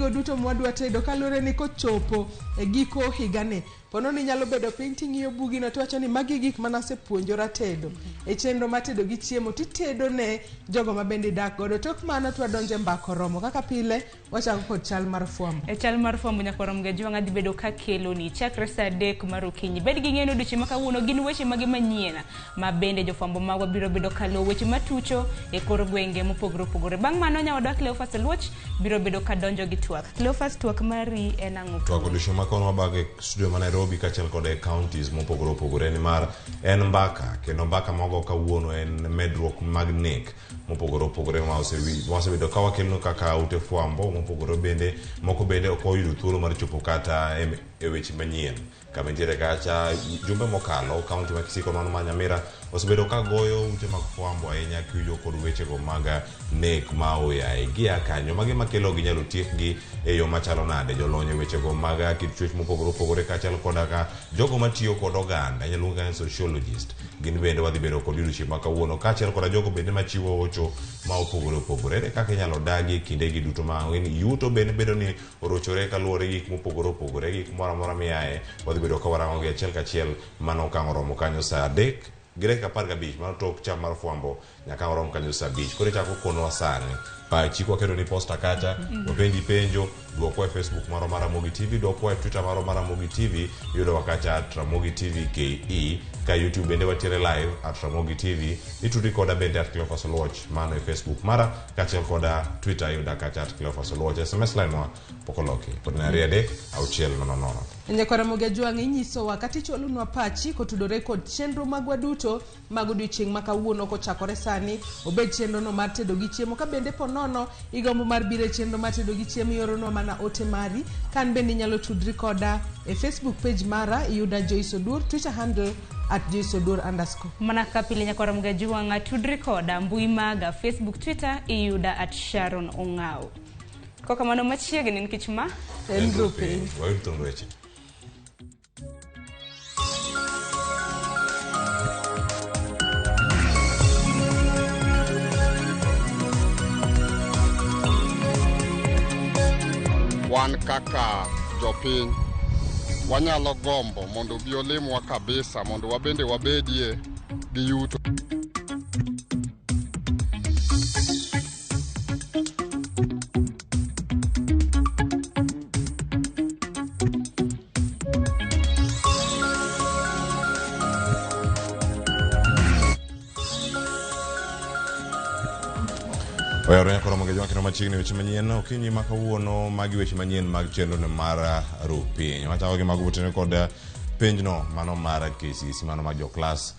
Gigo duto mwadwa tedo kaluwore ni kochopo e giko higani pono ni inyalo bedo piny ting'iyo bugino tiwacho ni magi gik mana asepuonjora tedo e chenro mar tedo gi chiemo titedo ne jogo ma bende idak godo. Tok mano to wadonjo e mbaka oromo kaka pile wachako kod chal mar fwambo. E chal mar fwambo nyakwar Mgajwang' adhi bedo kakeloni chakre saa 3 mar okinyi. Bed gi ng'eyo ni odiochieng' ma kawuono gin weche mage manyien ma bende jofwambo magwa biro bedo kaluwo weche matucho e kor gwenge mopogore opogore. Bang' mano nyawadwa Cleophas Oluoch biro bedo ka donjo gi twak. Cleophas, twak mari en ang'o? Twak odiochieng' ma kawuono wabago e studio ma Nairobi kaachiel kod e counties mopogore opogore nimar en mbaka kendo mbaka mawago kawuono en medruok mag nek mopogore opogore ma wasebedo ka wakelno kaka ute fwambo mopogore bende moko bende ok oyudo thuolo mar chopo kata e weche manyien. Kama entiere kacha jumbe mokalo kaunti ma Kisii kod mano ma Nyamira osebedo ka goyo ute mag fwambo ahinya kiwinjo kod wechego mag nek ma oyaye gia kanyo magi makelo ginyalo tiekgi e yo machalo nade jolony e wechego mag kit chwech mopogore opogore kaachiel koda ka jogo matiyo kod oganda inyalo luong kaka sociologist gin bende wadhi bedo kod odiochieng' ma kawuono kaachiel koda jogo bende machiwo hocho ma opogore opogore ere kaka inyalo dagi e kindegi duto ma yuto bende bedo ni orochore kaluwore gi gik mopogore opogore gik moro amora miaye wadhi bedo ka warango gi achiel kachiel mano okang' oromo kanyo saa 3:15 mano tok cham mar fwambo nyaka orom kanyo saa 5 koro ichako konwa sani pachi kwaketo ni posta kacha wapenji penjo dwokwa e Facebook marwa mar Ramogi TV dwokwa e Twitter marwa mar Ramogi TV yudowa kacha at Ramogi TV KE ka YouTube bende watiere live at Ramogi TV itudi koda bende at Cleophas Oluoch mano e Facebook mara kaachiel koda Twitter yuda kacha at Cleophas Oluoch SMS line wa pok oloki pod en 2 3 6 0 0. Nyakwar Ramogi Ajwang' inyisowa kata ichwalonwa pachi kotudore kod chenro magwa duto mag odiochieng' ma kawuono kochakore sani obed chenrono mar tedo gi chiemo ka bende po nono igombo mar biro e chenro mar tedo gi chiemo ioronwa mana ote mari ka an bende inyalo tudri koda e Facebook page mara iyuda Joyce Oduor Twitter handle at Joyce Oduor underscore. Mana kaka pile nyakwar Ramogi Ajwang' tudri koda mbui maga Facebook Twitter iyuda at Sharon Ong'aw. Kokamano machiegni nikech ma En rupiny. Wayud thund weche. Wan kaka jopiny wanyalo gombo mondo obi olimwa kabisa mondo wabende wabedie gi yuto. Oyawore nyaka romo gi joma kendo machiegni weche manyien okinyi ma kawuono magi weche manyien mag chenro no mar ru piny. Wachako gi mago motenore kod penjno mano mar KCSE mano mar jo klas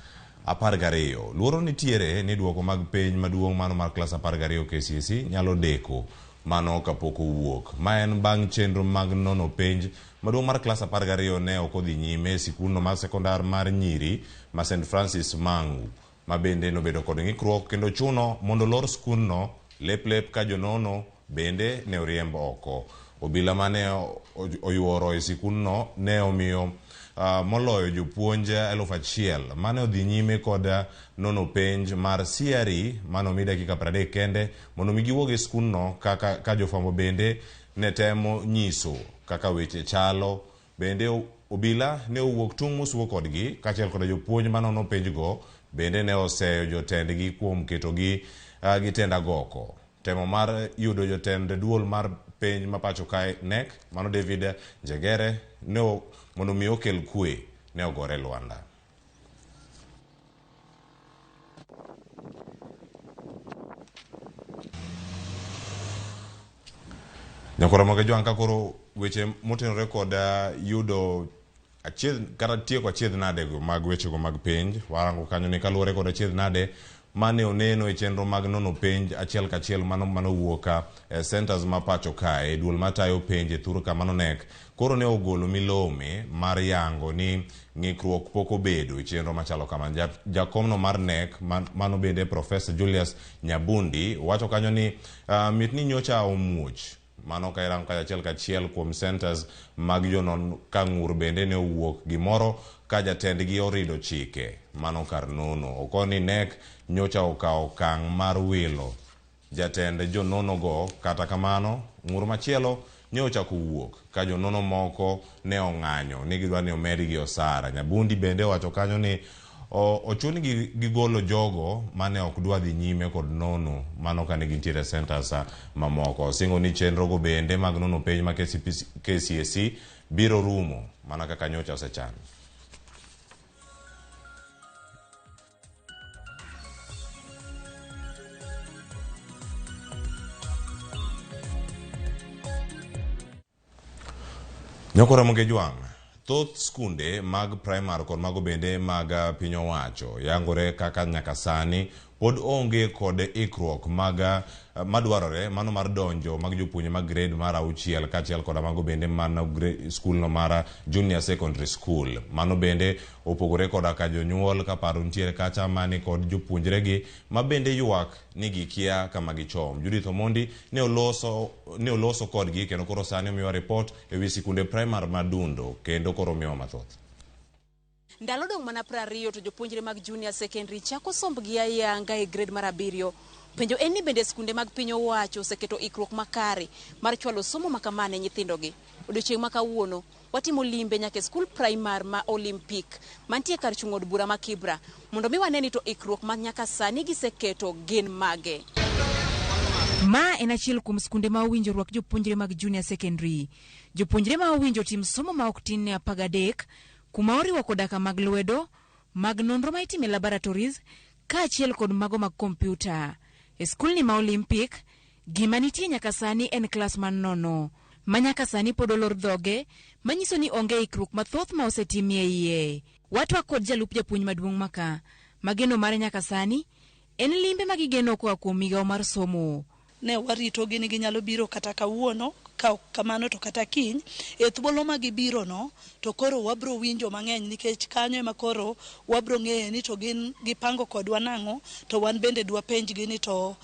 12. Luoro nitiere ni duoko mag penj maduong' mano mar klas 12 KCSE nyalo deko mano kapok owuok. Ma en bang' chenro mag nono penj maduong' mar klas 12 ne ok odhi nyime e sikundno mar sekondar mar nyiri ma St. Francis Mang'u ma bende nobedo kod ng'ikruok kendo chuno mondo olor skundno lep lep ka jonono bende ne oriemb oko. Obila mane oyuoro e sikundno ne omiyo moloyo jopuonj 1000 mane odhi nyime kod nono penj mar CRE mane omi dakika 30 kende mondo mi giwuog e skundno kaka ka jofwambo bende ne temo nyiso kaka weche chalo. Bende obila ne owuok tung' mosuo kodgi kaachiel koda jopuonj manono penjgo bende ne oseyo jotendgi kuom ketogi gi tend agoko. Temo mar yudo jotend duol mar penj ma pacho kae KNEC mano David Njegere ne mondo mi okel kwe ne ogore lwanda. Nyakwara Moge Jwang' ka koro weche motenore kod yudo achiedh kata tieko achiedh nade go mag wechego mag penj warango kanyo ni kaluwore kod achiedh nade mane oneno e chenro mag nono penj achiel kachiel mano manowuok e centers ma pacho kae duol matayo penj e thur ka mano KNEC koro ne ogolo milome mar yango ni ng'ikruok pok obedo e chenro machalo kama. Jakomno mar KNEC mano bende Professor Julius Nyabundi wacho kanyo ni mit ni nyocha omuoch mano ka irango kacha achiel kachiel kuom centers mag jonon ka ng'ur bende ne owuok gimoro ka jatendgi orido chike mano kar nono. Okoni KNEC nyocha okawo okang' mar wilo jatend jonono go kata kamano ng'ur machielo ne ochako wuok ka jonono moko ne ong'anyo ni gidwa ni omedgi osara. Nyabundi bende owacho kanyo ni ochun gi gigolo jogo mane ok dwa dhi nyime kod nono mano kane gintiere centers mamoko. Osingo ni chenro go bende mag nono penj ma KCSE biro rumo mana kaka nyocha osechan. Nyokora Mugejwang', thoth skunde mag primar kod mago bende mag piny owacho yangore kaka nyaka sani pod onge kod ikruok mag madwarore mano mar donjo mag jopuonje mag grade mar 6 kaachiel koda mago bende man skul no mar junior secondary school. Mano bende opogore koda ka jonyuol ka paro nitiere kacha mani kod jopuonjregi ma bende ywak ni gikia kama gichom. Judith Omondi ne oloso kodgi kendo koro sani omiwa report ewi sikunde primar madundo kendo koro omiwa mathoth. Ndalo dong' mana 20 to jopuonjre mag junior secondary chako sombgi ayanga e grade mar 7. Penjo en ni bende skunde mag piny owacho oseketo ikruok makare mar chwalo somo makama ne nyithindogi. Odiochieng' ma kawuono watimo limbe nyaka e skul primar ma Olympic mantie kar chung' od bura ma Kibra mondo mi wane ni to ikruok ma nyaka sani giseketo gin mage. Ma en achiel kuom skunde ma owinjo rwak jopuonjre mag junior secondary. Jopuonjre ma owinjo tim somo ma ok tin ne 13 kuma oriwo koda ka mag lwedo, mag nonro ma itime laboratories, kaachiel kod mago mag kompyuta. E skulni ma Olympic, gima nitie nyaka sani en klas man nono, ma nyaka sani pod olor dhoge, manyiso ni onge ikruok mathoth ma osetimie iye. Watwak kod jalup japuonj maduong' maka, mageno mare nyaka sani en limbe ma gigeno koa kuom migawo mar somo. Ne warito gi ni ginyalo biro kata kawuono, ka kamano to kata kiny. E thuolo ma gibiro no, to koro wabro winjo mang'eny nikech kanyo ema koro wabro ng'eyo ni to gin gipango kodwa nang'o, to wan bende dwa penjgi ni to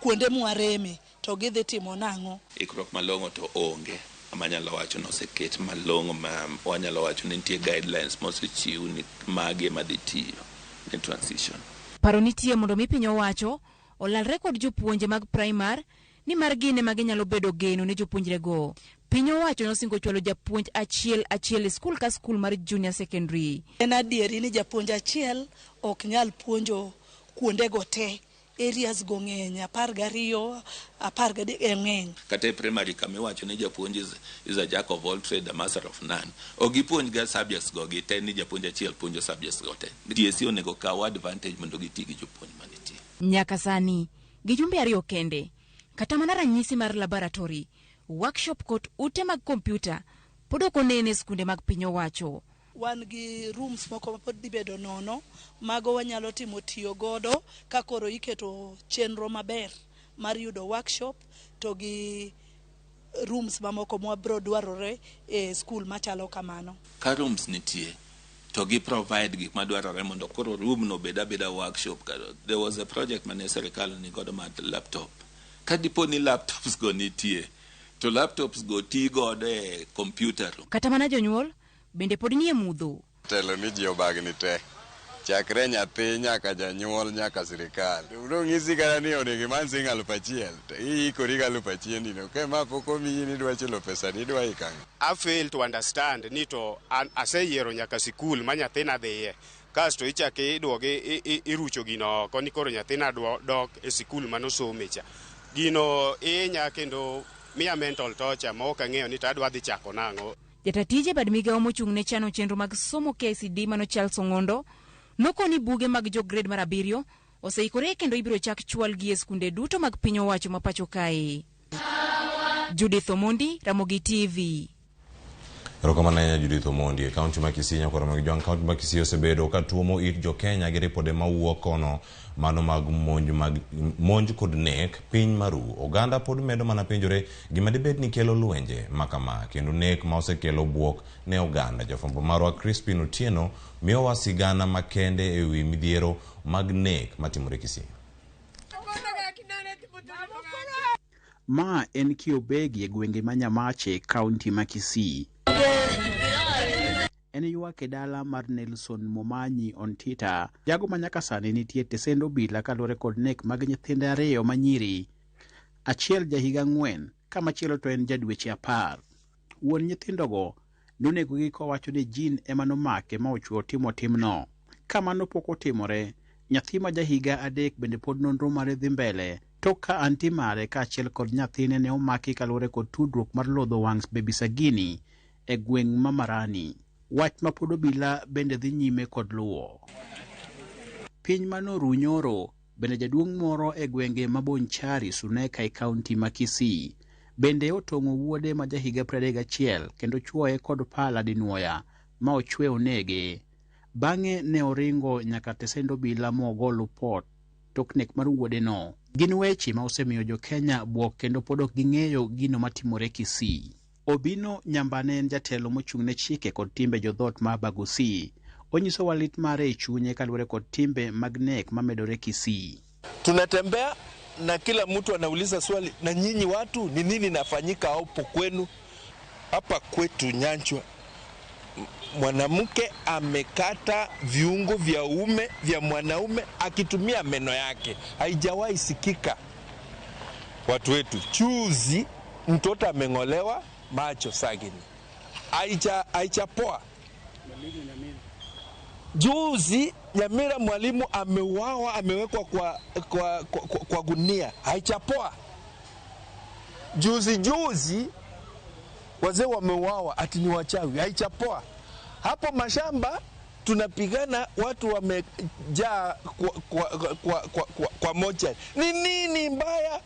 kuonde mwareme to gidhi timo nang'o. Ikruok malong'o to onge, manyalo wacho ni oseket malong'o ma wanyalo wacho ni nitie guidelines mosechiw ni magi ema dhi tiyo ne transition. Paro nitie mondo mi piny owacho olalre kod jopuonje mag primar ni mar gin ema ginyalo bedo geno ne jopuonjrego. Piny owacho nosingo chwalo japuonj achiel achiel e skul ka skul mar junior secondary. En adieri ni japuonj achiel ok nyal puonjo kuondego te. Areas go ng'eny, 12, 13 ng'eny. Kata e primary kama iwacho ni japuonj is a jack of all trade, a master of none. Ok gipuonj ga subjects go gi te ni japuonj achiel puonjo subjects go te. TSC onego kaw advantage mondo giti gi jopuonj manitie. Nyaka sani, gi jumbe 2 kende, kata mana ranyisi mar laboratory, workshop kod ute mag kompyuta pod ok onene e skunde mag piny owacho. Wan gi rooms moko ma pod dhi bedo nono, mago wanyalo timo tiyo godo ka koro iketo chenro maber mar yudo workshop to gi rooms mamoko mwabro dwarore e skul machalo kamano. Ka rooms nitie to gi provide gik madwarore mondo koro room no bed abeda workshop. There was a project mane sirikal ni godo mar laptop. Ka dipo ni laptops go nitie, to laptops go ti godo e computer room. Kata mana jonyuol bende pod nie mudho. Telo ni ji obagni te. Chakre nyathi nyaka janyuol nyaka sirikal. Dong' kata ni onego imany siling 1000, to iikori gi 1000 no. Ka ma pok omiyi ni idwa chulo pesa ni idwa iko ang'o? I fail to understand ni to an aseyiero nyaka sikul ma nyathina dhiye. Kasto ichako iduoge irucho gino oko ni koro nyathina dok e sikul manosome cha. Gino inya kendo miya mental torture ma ok ang'eyo ni to adwa dhi chako nang'o. Jatatije bad migawo mochung' ne chano chenro mag somo KICD mano Charles Ong'ondo nokoni buge mag jo grade mar 7 oseikore kendo ibiro chak chwalgi e skunde duto mag piny owacho ma pacho kae. Judith Omondi, Ramogi TV. Erokamano ahinya Judith Omondi. E kaunti ma Kisii, nyakoro mag Jwang', kaunti ma Kisii osebedo ka tuomo it jo Kenya gi ripode mawuok kono mano mag monj kod nek piny maru. Oganda pod medo mana penjore gima dibed ni kelo lwenje makama kendo nek ma osekelo buok ne oganda. Jafwambo marwa Crispin Otieno miyowa sigana makende ewi midhiero mag nek matimore Kisii. Ma en Kiobegi e gwenge ma Nyamache, kaunti ma Kisii. En ywak e dala mar Nelson Momanyi Ontita, jago ma nyaka sani nitie tesend obila kaluwore kod nek mag nyithinde 2 manyiri, achiel jahiga 4 ka machielo to en ja dweche 10. Wuon nyithindogo nonegogi kowacho ni jin ema nomake ma ochwo timo timno. Ka mano pok otimore, nyathi ma jahiga 3 bende pod nonro mare dhi mbele tok ka anti mare kaachiel kod nyathine ne omaki kaluwore kod tudruok mar lodho wang' Baby Sagini e gweng' ma Marani. Wach ma pod obila bende dhi nyime kod luwo. Piny manoru nyoro bende jaduong' moro e gwenge ma Bonchari, Suneka e kaunti ma Kisii bende otong'o wuode ma jahiga 31 kendo chuoye kod pala dinuoya ma ochwe onege. Bang'e ne oringo nyaka tesend obila mogo lupot tok nek mar wuodeno. Gin weche ma osemiyo jo-Kenya bwok kendo pod ok ging'eyo gino matimore Kisii. Obino Nyambane en jatelo mochung' ne chike kod timbe jodhot ma Abagusii. Onyisowa lit mare e chunye kaluwore kod timbe mag nek mamedore Kisii. Tunatembea na kila mtu anauliza swali, na nyinyi watu ni nini nafanyika hapo kwenu? Hapa kwetu Nyanchwa, mwanamke amekata viungo vya ume vya mwanaume akitumia meno yake, haijawahi sikika. Watu wetu, chuzi mtoto ameng'olewa macho sagini, haichapoa. Juzi Nyamira mwalimu ameuawa, amewekwa kwa gunia, haichapoa. Juzi wazee wameuawa ati ni wachawi, haichapoa. Hapo mashamba tunapigana, watu wamejaa kwa moja. Ni nini mbaya?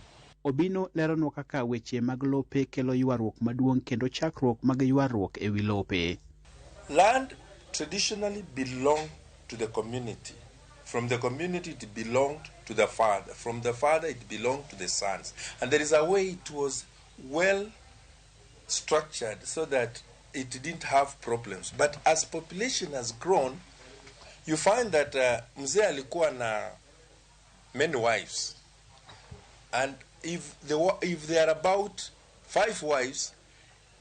Obino leronwa kaka weche mag lope kelo ywaruok maduong' kendo chakruok mag ywaruok ewi lope. Land traditionally belonged to the community. From the community it belonged to the father. From the father it belonged to the sons. And there is a way it was well structured so that it didn't have problems. But as population has grown, you find that mzee alikuwa na many wives. And if there are about 5 wives,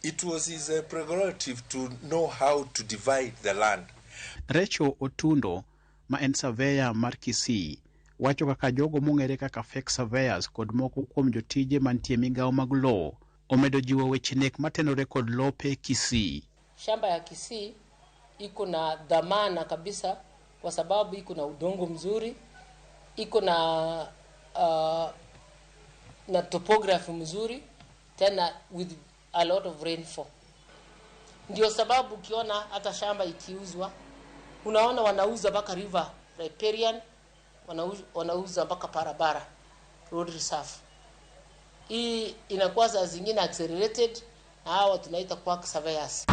it was his prerogative to know how to divide the land. Recho Otundo ma en surveyor mar Kisii wacho kaka jogo mong'ere kaka fake surveyors kod moko kuom jotije mantie migawo mag lowo omedo jiwo weche nek matenore kod lope Kisii. Shamba ya Kisii iko na dhamana kabisa kwa sababu iko na udongo mzuri, iko na na topography mzuri, tena with a lot of rainfall. Ndio sababu ukiona hata shamba ikiuzwa, unaona wanauza mpaka river riparian, wanauza mpaka barabara road reserve. Hii inakuwa saa zingine accelerated na hawa tunaita quack surveyors.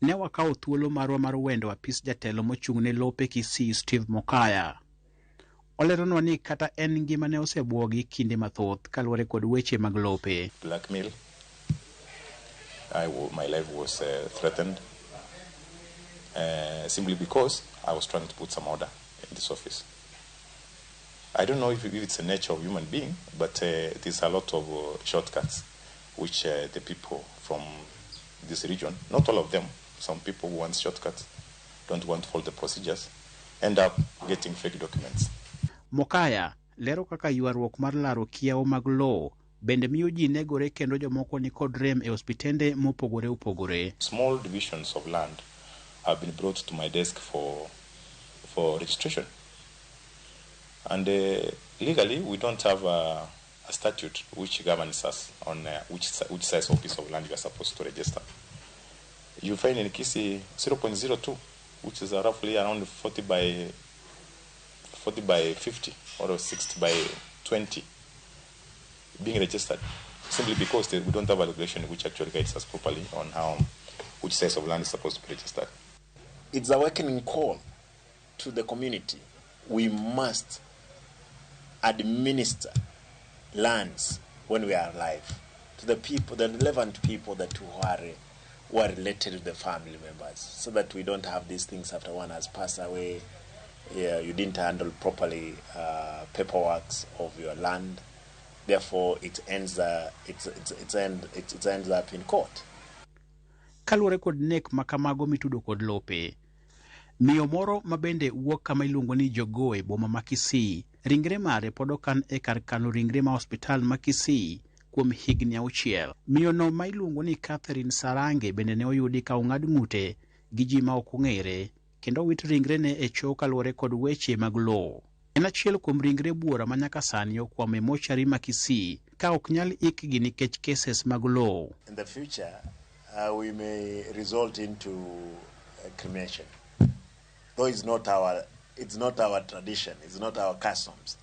Ne wakawo thuolo marwa mar wendo apis jatelo mochung' ne lope Kisii Steve Mokaya. Oleronwa ni kata en ngima ne osebuogi kinde mathoth kaluwore kod weche mag lope. Blackmail. My life was threatened simply because I was trying to put some order in this office. I don't know if it's the nature of human being, but there's a lot of shortcuts which the people from this region, not all of them, some people who want shortcuts, don't want to follow the procedures, end up getting fake documents. Mokaya lero kaka ywaruok mar laro kiewo mag lowo bende miyo ji negore kendo jomoko ni kod rem e osiptende mopogore opogore. Small divisions of land have been brought to my desk for registration. And legally, we don't have a statute which governs us on which size of piece of land you are supposed to register. You find in Kisii 0.02, which is roughly around 40 by 50 or 60 by 20 being registered, simply because we don't have a regulation which actually guides us properly on how which size of land is supposed to be registered. It's a awakening call to the community. We must administer lands when we are alive to the people, the relevant people that who are related to the family members, so that we don't have these things after one has passed away. Yeah, you didn't handle properly paperwork of your land, therefore it ends up in court. Kaluwore kod nek makamago mitudo kod lope. Miyo moro mabende wuok kama iluongo ni Jogoe, boma ma Kisii, ringre mare pod okan e kar kano ringre ma osiptal ma Kisii kuom higni auchiel. Miyono ma iluongo ni Catherine Sarange bende ne oyudi ka ong'ad ng'ute gi ji ma ok ong'ere kendo owit ringrene e choo kaluwore kod weche mag lowo. En achiel kuom ringre buora ma nyaka sani okwamo e mochari ma Kisii ka ok nyal ikgi nikech cases mag lowo. In the future, we may result into cremation. Though it's not our tradition, it's not our customs,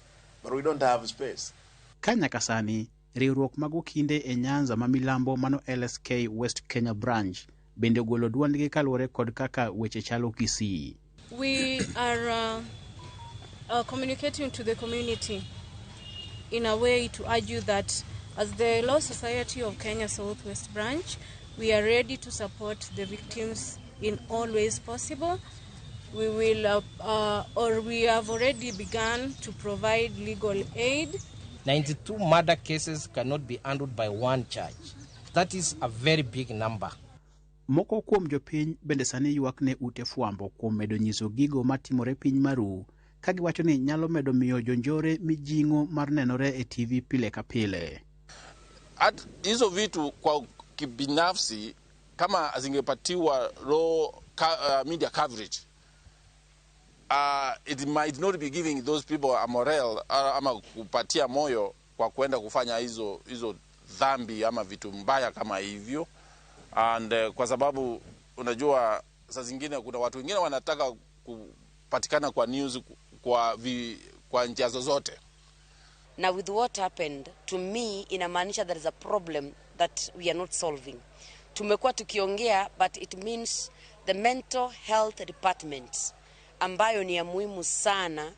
but we don't have space. Ka nyaka sani, riwruok mag okinde e Nyanza ma milambo mano LSK West Kenya Branch bende ogolo duondgi kaluwore kod kaka weche chalo Kisii. We are communicating to the community in a way to argue that as the Law Society of Kenya Southwest Branch, we are ready to support the victims in all ways possible. We will, or we have already begun to provide legal aid. 92 murder cases cannot be handled by one judge. That is a very big number. Moko kuom jopiny bende sani ywak ne ute fwambo kuom medo nyiso gigo matimore piny maru ka giwacho ni nyalo medo miyo jonjore mijing'o mar nenore e TV pile ka pile. At hizo vitu kwa kibinafsi kama zingepatiwa low media coverage, it might not be giving those people a morale ama kupatia moyo kwa kwenda kufanya hizo hizo dhambi ama vitu mbaya kama hivyo. And kwa sababu unajua saa zingine kuna watu wengine wanataka kupatikana kwa news kwa njia zozote. Na with what happened to me, inamaanisha there is a problem that we are not solving. Tumekuwa tukiongea, but it means the mental health department ambayo ni ya muhimu sana,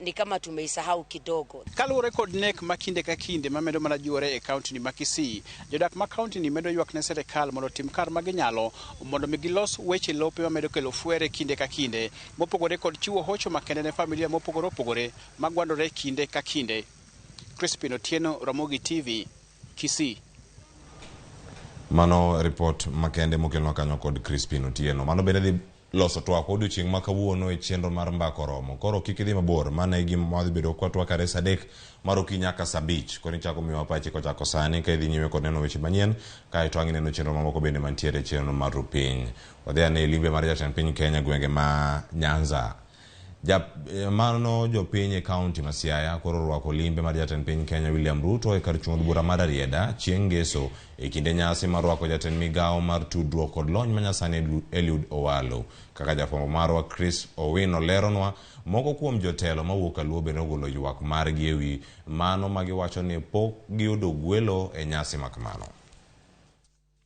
ni kama tumeisahau kidogo. Kaluwore kod nek ma kinde ka kinde mamedo mana jiwore e kaunti ni ma Kisii, jodak ma kaunti ni medo ywak ne sirikal mondo otim kar ma ginyalo mondo mi gilos weche lope mamedo kelo fwere kinde ka kinde, mopogore kod chiwo hocho makende ne familia mopogore opogore magwandore kinde ka kinde. Crispin Otieno, Ramogi TV, Kisii. Mano ripot makende mokelnwa kanyo kod Crispin Otieno. Mano bende dhi loso twak odiochieng' ma kawuono e chenro mar Mbaka Oromo. Koro kik idhi mabor, mano e gima wadhi bedo kwa twak are sa 3 mar okinyi nyaka sa 5. Koro ichako miyowa pachi kochako sani ka idhi nyime kod neno weche manyien, kaeto ang' ineno chenro mamoko bende mantiere e chenro mar Rupiny. Wadhi ane e limbe mar jatend piny Kenya gwenge ma Nyanza. Ja, mano jopiny e kaunti ma Siaya koro orwako limbe mar jatend piny Kenya William Ruto e kar chung' od bura mar Rarieda chieng' ngeso e kinde nyasi mar rwako jatend migawo mar tudruok kod lony manyasani Eliud Owalo. Kaka jafwambo marwa Chris Owino leronwa, moko kuom jotelo mawuok Kaluo bende ogolo ywak margi ewi mano ma giwacho ni pok giyudo gwelo e nyasi ma kamano.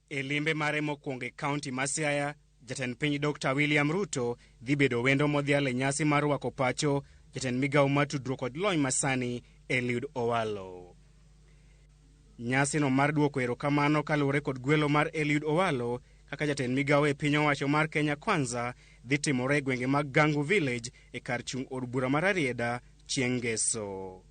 E limbe mare mokwongo e kaunti ma Siaya, jatend piny Dr. William Ruto dhi bedo wendo modhial e nyasi mar rwako pacho jatend migawo mar tudruok kod lony masani Eliud Owalo. Nyasino mar duoko erokamano kaluwore kod gwelo mar Eliud Owalo kaka jatend migawo e piny owacho mar Kenya Kwanza dhi timore e gwenge mag Gangu Village e kar chung' od bura mar Rarieda chieng' ngeso.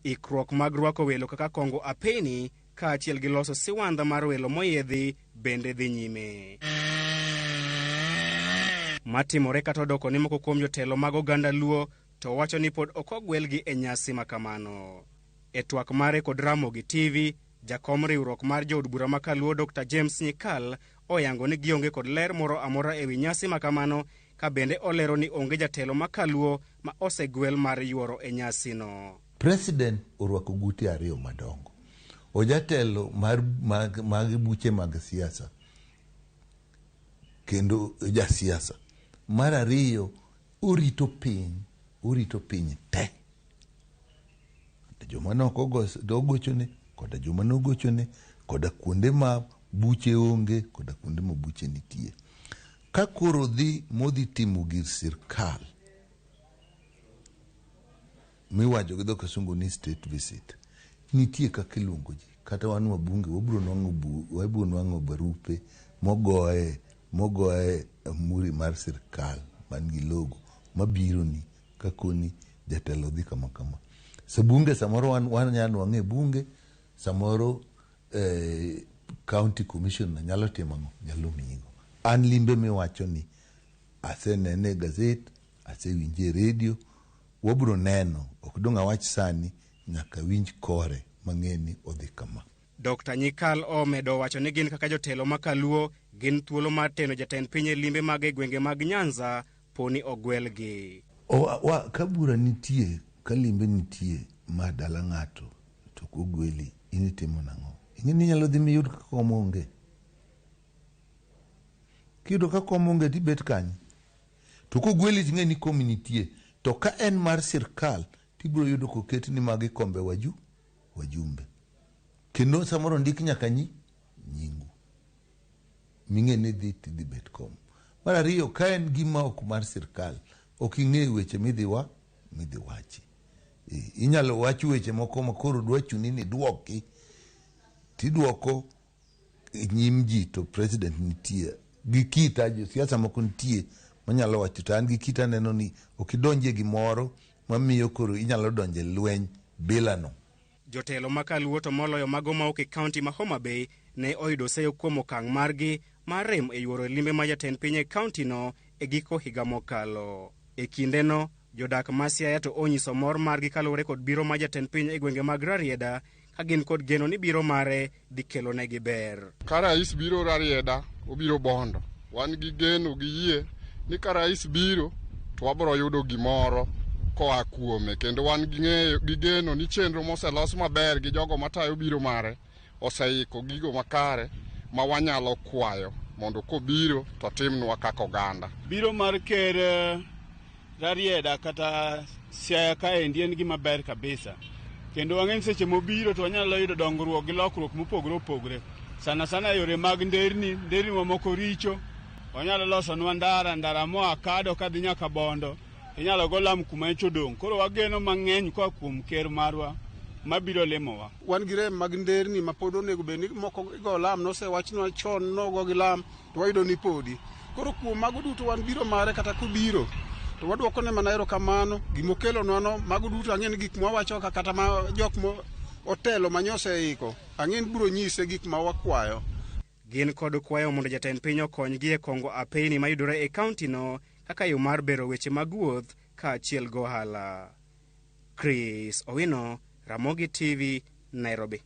Ikruok mag rwako welo kaka kongo apeni kaachiel gi loso siwandha mar welo moyiedhi bende dhi nyime. Matimore kata odoko ni moko kuom jotelo mag oganda Luo to wacho ni pod ok ogwelgi e nyasi ma kamano. E twak mare kod Ramogi TV, jakom riwruok mar jood bura ma Kaluo Dr. James Nyikal oyango ni gionge kod ler moro amora ewi nyasi ma kamano, ka bende olero ni onge jatelo ma Kaluo ma osegwel mar yuoro e nyasino. President orwako gute ariyo madongo. Ojatelo mar mag buche mag siasa kendo jasiasa. Mar ariyo, orito piny te. Joma ne ok ogochone, koda joma nogochone, koda kuonde ma buche onge, koda kuonde ma buche nitie. Ka koro dhi modhi timo gir sirkal miwacho gi dho kisungu ni state visit, nitie kaka iluongo ji. Kata wan wabunge wabiro nwang'o barupe mogoye muri mar sirkal man gi logo mabiro ni kakoni jatelo dhi kama kama. Sa bunge samoro wan wanya nwang'e e bunge, samoro county commissioner nyalo timo ang'o? Nyalo miyigo. An limbe miwacho ni asenene e gazet, asewinje e redio, wabiro neno. Ok dong' awach sani, nyaka winj kore mang'e ni odhi kama. Dr. Nyikal omedo wacho ni gin kaka jotelo ma kaluo gin thuolo mar teno jatend piny e limbe mag e gwenge mag Nyanza poni ogwelgi. Ka bura nitie, ka limbe nitie ma dala ng'ato to ok ogweli, in itimo nang'o? Ing'e ni inyalo dhi miyud ka kom onge. Kiyudo ka kom onge tibet kanye? To kogweli ting'e ni kom nitie. To ka en mar sirkal tibiro yudo koket ni magi kombe wajumbe. Kendo samoro ndik nyaka nyingu. Ming'e ni dhi tidhi bet kom. Mar ariyo, ka en gima ok mar sirkal, ok ing'e weche midhi wachi. Inyalo wach weche moko ma koro dwa chuni ni duoki. Tidwoko e nyim ji to president nitie. Gi kita, josiasa moko nitie manyalo wacho to an gi kita neno ni ok idonjie gimoro mamiyo koro inyalo donje lweny bila no. Jotelo ma kaluo to moloyo mago ma ok e kaunti ma Homa Bay ne oyudo seyo kuom okang' margi mar rem e yuoro limbe ma jatend piny e kaunti no e giko higa mokalo. E kindeno, jodak ma Siaya to onyiso mor margi kaluwore kod biro ma jatend piny e gwenge mag Rarieda ka gin kod geno ni biro mare dhi kelonegi ber. Ka rais biro Rarieda, obiro Bondo. Wan gi geno gi yie ni ka rais biro to wabiro yudo gimoro koa kuome, kendo wan gi geno ni chenro moselos maber gi jogo matayo biro mare oseiko gigo makare ma wanyalo kwayo mondo kobiro to timnwa kaka oganda. Biro mar ker Rarieda kata Siaya kaendi en gima ber kabisa. Kendo wang'e ni seche mobiro to wanyalo yudo dongruok gi lokruok mopogore opogore. Sana sana yore mag nderni mamoko richo. Wanyalo losonwa ndara moa Kado kadhi nyaka Bondo. Inyalo go lam kuma nyocha odong'. Koro wageno mang'eny koa kuom ker marwa mabiro limowa. Wan gi rem mag nderni ma pod onego bed ni moko igo lam, nosewachnwa chon nogo gi lam to wayudo ni podi. Koro kuom mago duto wan biro mare kata kobiro to waduokone mana erokamano gimokelonwa no. Mago duto ang'e ni gik mwawacho ka kata ma jok mo otelo manyoseiko ang'e ni biro nyise gik ma wakwayo. Gin kod kwayo mondo jatend piny okonygi e kongo apeyni mayudore e kaunti no kaka yo mar bero weche mag wuoth kaachiel gi ohala. Chris Owino, Ramogi TV, Nairobi.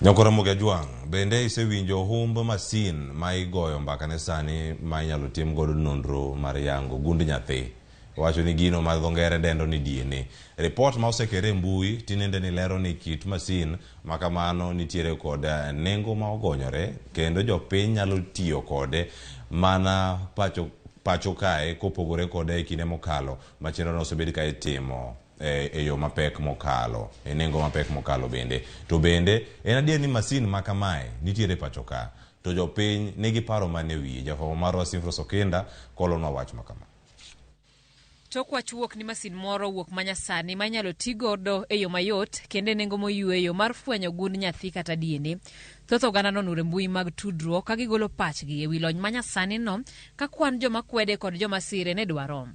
Nyako Ramogi Ajwang', bende isewinjo humb masin ma igoyo mbaka ne sani ma inyalo tim godo nonro mar yango gund nyathi. Wacho ni gino ma dho ngere dendo ni DNA. Ripot ma osekere e mbui tinende ni lero ni kit masin ma kamano nitiere kod nengo ma ogonyore kendo jopiny nyalo tiyo kode mana pacho kae kopogore kode e kinde mokalo ma chenro no osebed ka itimo e yo mapek mokalo, e nengo mapek mokalo bende. To bende en adier ni masin ma kamae nitiere pacho ka to jopiny nigi paro mane wiye. Jafwambo marwa Simfros Okinda kolonwa wach ma kama. Tok wach wuok ni masin moro wuok manyasani ma inyalo ti godo e yo mayot kendo e nengo moyueyo mar fwenyo gund nyathi kata DNA. Thoth oganda nonuro e mbui mag tudruok ka gigolo pachgi ewi lony manyasani no ka kwan joma kwede kod joma sire ne dwa rom.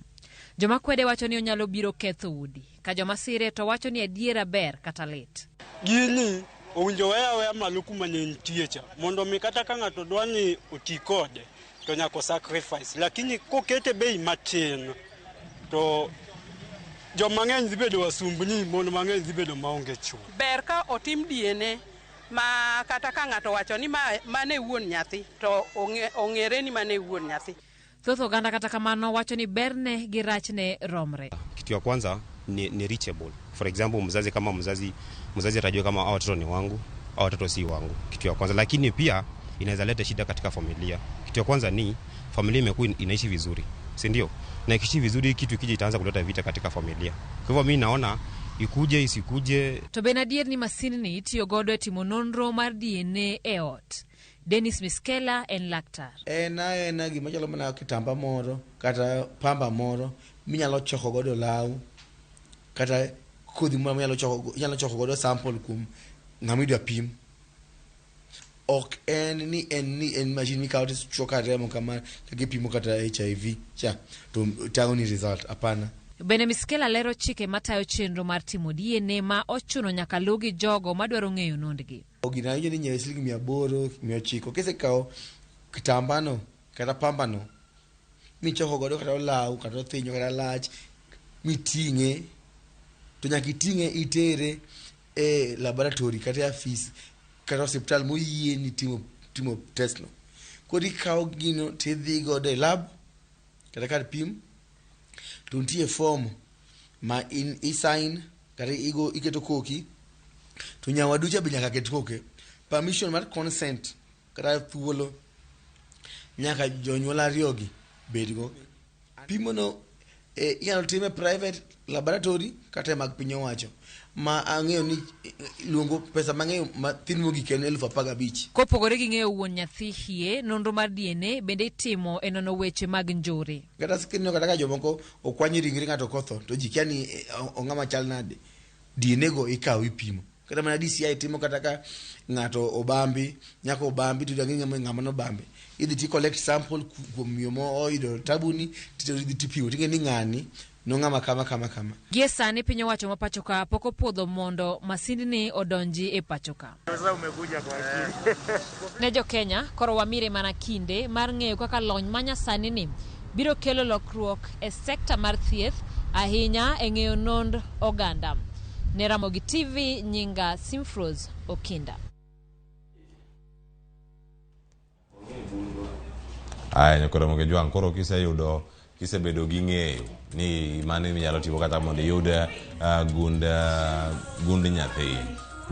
Joma kwede wacho ni onyalo biro ketho udi, ka joma sire to wacho ni adiera ber kata lit. Gini owinjo weya aweya malo kuma ne nitie cha mondo mi kata ka ng'ato dwa ni oti kode to nyaka sacrifice, lakini kokete bei matin to joma ng'eny dhi bedo wasumbni, mon mang'eny dhi bedo maonge chwo. Ber ka otim DNA ma kata ka ng'ato wacho ni mane wuon nyathi to ong'ere ni mane wuon nyathi. Thoth oganda kata kamano wacho ni berne gi rachne romre. Kitu ya kwanza ni reachable. For example, mzazi kama mzazi atajua kama hao watoto ni wangu, hao watoto si wangu. Kitu ya kwanza. Lakini pia inaweza leta shida katika familia. Kitu ya kwanza ni familia imekuwa inaishi vizuri, si ndio? Na ikiishi vizuri kitu kije itaanza kuleta vita katika familia. Kwa hivyo mimi naona ikuje isikuje. To ben adier ni masin ni itiyo godo e timo nonro mar DNA e ot. Dennis Miskela en laktar. En aena gima chalo mana kitamba moro kata pamba moro minyalo choko godo law kata kodhi moro minyalo choko godo sample kuom ng'ama idwa pim. Ok en ni en machine mikawo tichwo ka remo kama kagipimo kata HIV cha to tang'o ni result, hapana. Bende Miskela lero chike matayo chenro mar timo DNA ma ochuno nyaka luw gi jogo madwaro ng'eyo nondgi. Gino awinjo ni inyiewe siling 800, 900. Kisekawo kitambano kata pambano michoko godo kata olaw kata othinyo kata lach miting'e, to nyaka iting'e itere e laboratory kata e afis kata osiptal moyieni timo, timo test no. Koro ikawo gino tidhi godo e lab kata kar pim to nitie form ma in isign kata igo iketo koki to nyawadu cha be nyaka ket koke. Permission mar consent kata thuolo nyaka jonyuol ariyogi bedgo. Pimono e, inyalo time private laboratory kata e mag piny owacho ma ang'eyo ni eh, luongo pesa mang'eyo mathin mogik en 15,000. Kopogore gi ng'eyo wuon nyathi hie, nonro mar DNA bende itimo e nono weche mag njore. Kata kineno kata ka jomoko okwany ringre ng'ato kotho to ji kia ni eh, ong'ama chal nade. DNA go ikawo ipimo. Kata mana DCI timo kata ka ng'ato obambi, nyako obambi to idwa ng'e ng'ama nobambe. Idhi ti collect sample kuom miyo moyudo tabuni tidhi tipimo ting'e ni ng'ani nong'ama kama kama kama. Gie sani piny owacho ma pachoka pok opuodho mondo masindni odonji e pachoka. Ne jo Kenya, koro wamire mana kinde mar ng'eyo kaka lony manyasani ni biro kelo lokruok e sekta mar thieth ahinya e ng'eyo nond oganda. Ne Ramogi TV, nyinga Simfrose Okinda. Aya nyakoro Ramogi Jwang' koro kiseyudo kisebedo gi ng'eyo ni mano minyalo timo kata mondo iyud gund gund nyathi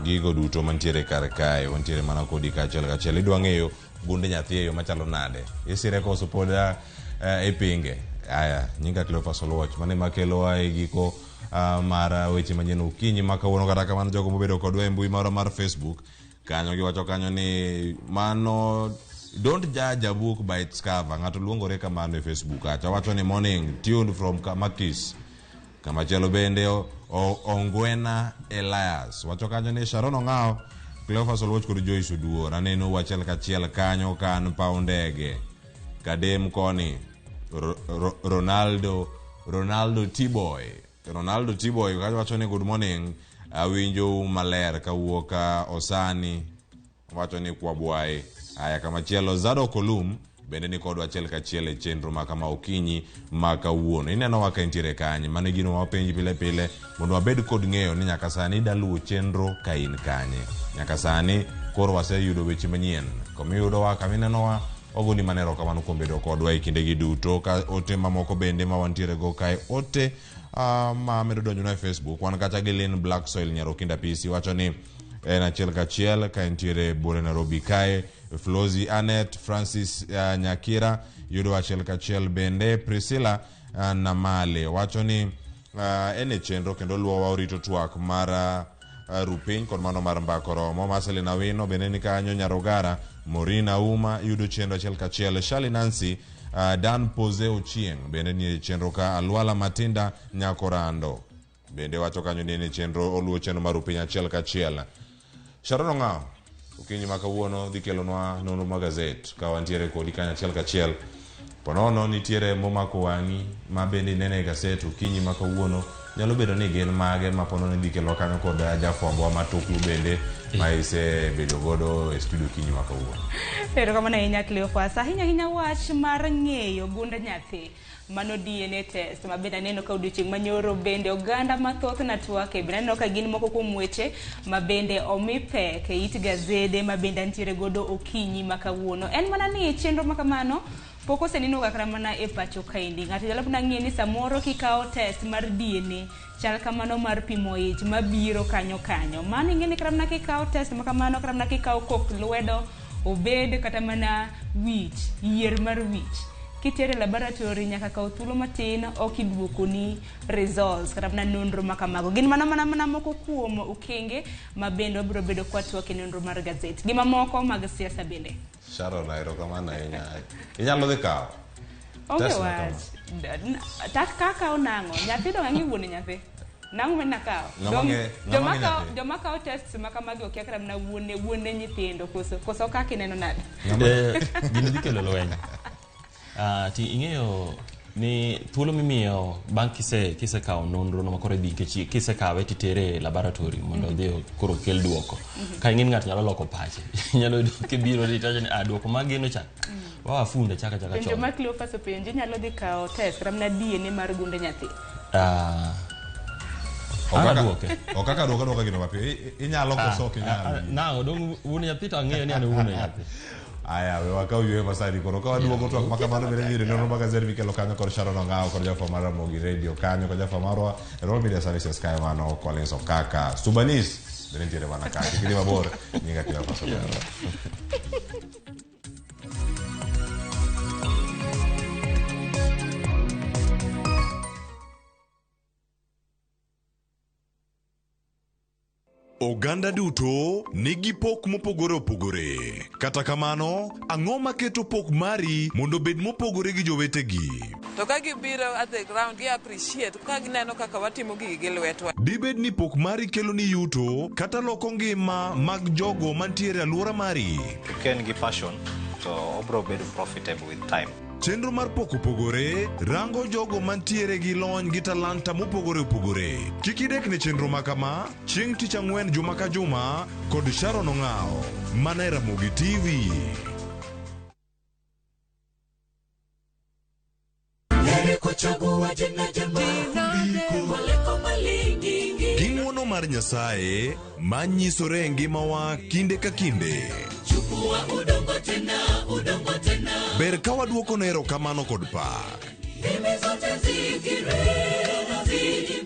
gigo duto mantiere kar kae wantiere mana kodi kaachiel kachiel idwa ng'eyo gund nyathi e yo machalo nade isire koso pod uh, ipinge aya nyinga Cleophas Oluoch mano ema kelowa e giko uh, mar weche manyien okinyi ma kawuono kata kamano jogo mobedo kodwa e mbui marwa mar Facebook kanyo giwacho kanyo ni mano don't judge a book by its cover ng'ato luongore kamano e Facebook kacha wacho ni morning tuned from Kamakis kamachielo bende Ongwena Elias wacho kanyo ni Sharon Ong'awo Cleophas Oluoch kod Joyce Oduor aneno achiel kachiel kanyo ka an paw ndege Kadem koni Ronaldo Ronaldo T-boy Ronaldo T-boy kanyo wacho ni good morning awinjou maler kawuok Osani wacho ni kwabwaye aya kamachielo Zadok Olum bende ni kodwa achiel kachiel e chenro ma kama okinyi ma kawuono inenowa ka intiere kanye mano e gino ma wapenji pile pile mondo wabed kod ng'eyo ni nyaka sani idaluwo chenro ka in kanye nyaka sani koro waseyudo weche manyien komiyudowa kaminenowa wagoni mana erokamano kuom bedo kodwa e kindegi duto ka ote mamoko bende ma wantiere go kae ote uh, ma medo donjonwa e facebook wan kacha gi Lynn Black Soil Nyarokinda PC wacho ni en achiel kachiel ka entiere buore Nairobi kae Flozi Anet Francis uh, Nyakira yudo achiel kachiel bende Priscilla uh, Namale wacho ni uh, en e chenro kendo luwowa orito twak mar uh, rupiny kod mano mar mbako romo Marceline Awino bende ni kanyo Nyarogara Maureen Auma yudo chenro achiel kachiel Shali Nancy uh, Dan Pose Ochieng bende ni e chenro ka Alwala Matinda Nyakorando bende wacho kanyo ni en e chenro oluwo chenro mar rupiny achiel kachiel Sharon Ong'awo okinyi ma kawuono dhi kelonwa nonro mag gazet ka wantiere kodi kanyo achiel kachiel ponono nitiere momako wang'i ma bende inene e gaset okinyi ma kawuono nyalo bedo ni gin mage ma ponono idhi kelonwa kanyo kod jafwambowa matuklu bende ma isebedo godo e studio okinyi ma kawuono Erokamano ahinya Cleophas. Ahinya ahinya wach mar ng'eyo gund nyathi. Mano DNA test ma bende aneno ka odiochieng' manyoro bende oganda mathoth natwake bende aneno ka gin moko kuom weche ma bende omi pek e it gazede ma bende antiere godo okinyi ma kawuono. En mana ni chenro ma kamano pok oseneno ga kata mana e pacho kaendi. Ng'ato nyalo mana ng'e ni samoro kikawo test mar DNA chal kamano mar pimo ich mabiro kanyo kanyo. Mano ing'e ni kata mana kikawo test ma kamano kata mana kikawo kok lwedo obed kata mana wich, yier mar wich kitere e laboratory nyaka kaw thuolo matin ok iduokoni results kata mana nonro ma kamago. Gin mana mana mana moko kuom okenge ma bende wabiro bedo kwatwak e nonro mar gazet. Gi mamoko mag siasa bende. Sharon erokamano ahinya inyalo dhi kawo Onge Test ma wach. Tak kakawo nang'o? Nyathi dong' ang'e wuon nyathi. Nang'o ma nakawo? Ng'ama ng'e- ng'ama Joma ng'e kawo nyathi? joma kawo tests ma kamagi okia kata mana wuone wuone nyithindo koso koso kaka ineno nade? Gini dhi kelo lweny. Ti ing'eyo ni thuolo mimiyo bang' kise kisekawo nonro no makoro idhi nikech kisekawe titere e laboratory mondo odhi koro okel duoko. Ka ing'e ni ng'ato nyalo loko pache. Inyalo yudo kibiro to iwacho ni ah duoko mageno cha. Wawa funde chaka chaka Penjo chon. ma Cleophas openji inyalo dhi kawo test kata mana DNA mar gunde nyathi. Ah, An aduoke. Ok kaka duoka duoka gino mapiyo. Inyalo koso ok inyal. Nang'o dong wuon nyathi to ang'eyo ni an wuon nyathi. Aya, we wakaw yweyo masani koro ka waduogo twak ma kamano bende idhi yudo nonro mag gaset mikelo kanyo kod Sharon Ong'awo kod jafwambo mar Ramogi Radio kanyo kod jafwambo marwa e Royal Media Services kae mano Collins Okaka. Subanis bende nitiere mana ka. Kik idhi mabor, nyinga Cleophas Ogola. Oganda duto nigi pok mopogore opogore. Kata kamano, ang'o maketo pok mari mondo obed mopogore gi jowetegi? To ka gibiro at the ground, gi appreciate ka gineno kaka watimo gigi gi lwetwa. Dibed ni pok mari keloni yuto kata loko ngima mag jogo mantiere e alwora mari? Ka en gi passion to obro bedo profitable with time. Chenro mar pok opogore rango jogo mantiere gi lony gi talanta mopogore opogore. Kik idek ne chenro ma kama chieng' tich ang'wen juma ka juma kod Sharon Ong'awo mana e Ramogi TV. Gi ng'wono mar Nyasaye ma nyisore e ngimawa kinde ka kinde. Ber ka waduokone erokamano kod pak.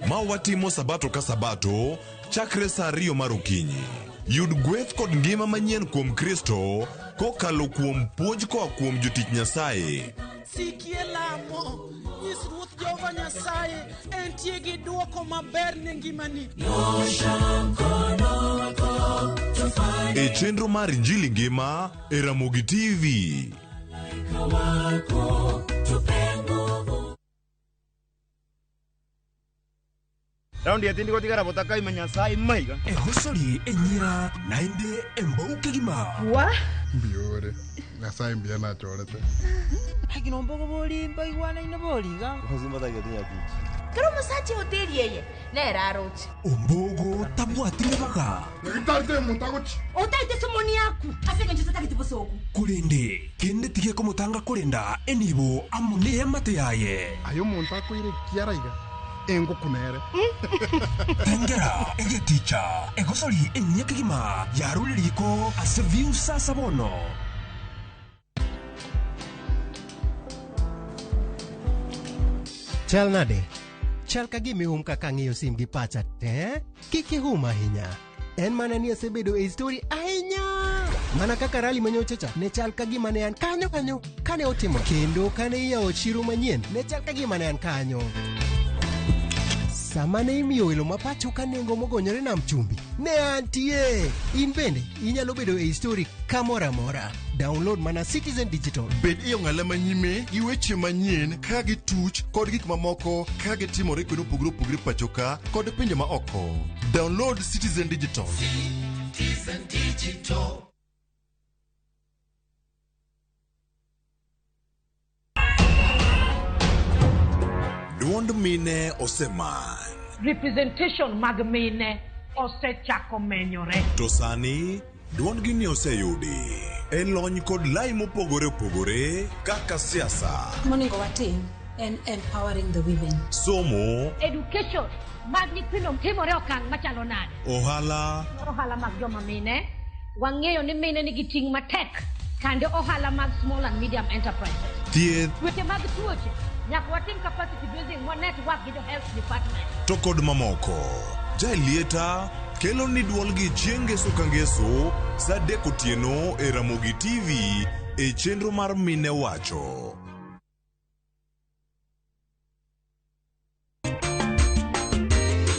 Ma watimo sabato ka sabato chakre saa 2 mar okinyi. Yud gweth kod ngima manyien kuom Kristo kokalo kuom puonj koa kuom jotich Nyasaye. Sikie lamo, nyis Ruoth Jehova Nyasaye entie gi dwoko maber ne ngimani. E chenro mar Injili Ngima e Ramogi TV. Raundi yatindi gotigara botakaima Nyasaye maiga. Ehosori enyira naende embou kegima. Wa? Mbiore. Nyasaye mbiya nachorete. Agino mbogo boli mbaigwana ino boliga. Kero musache hoteli yeye nera aroche. Ombogo tabwatire baga. Ngitarite mutagochi. Otaite somoni yaku. Asenge ncho tatagete bosoku. Kurende kende tige komutanga kurenda enibo amune yamate yaye. Ayo muntu akoire kiaraiga. Engo kunere. Tengera egeticha egosori enyekigima yaruririko ase viusa sabono. Chal nade? Chal ka gima ihum kaka ang'iyo sim gi pacha te? Kik ihum ahinya. En mana ni asebedo e story ahinya. Mana kaka rally manyocha cha ne chal ka gima ne an kanyo kanyo kane otimo. Kendo kane iyawo chiro manyien ne chal ka gima ne an kanyo. Sama ne imiyo welo ma pacho ka nengo mogonyore nam chumbi, ne antie. In bende inyalo bedo e story kamoro amora. Download mana Citizen Digital. Bed e ong'ala manyime gi weche manyien ka gituch kod gik mamoko ka gitimore kuonde mopogore opogore pacho ka kod pinje ma oko. Download Citizen Digital. Citizen Digital. Duond mine oseman. Representation mag mine osechako menyore. To sani duondgi ni oseyudi e lony kod lai mopogore opogore kaka siasa, Monego watim en empowering the women. Somo, Education mag nyithindo timore okang' machalo nade? Ohala, Ohala mag joma mine, wang'eyo ni mine nigi ting' matek kande ohala mag small and medium enterprises. Thieth, Weche mag tuoche, nyaka watim capacity building wa network gi jo health department. To kod mamoko. Jaelieta kelo ni duolgi chieng' ngeso ka ngeso saa 3 otieno e Ramogi TV e chenro mar Mine Wacho.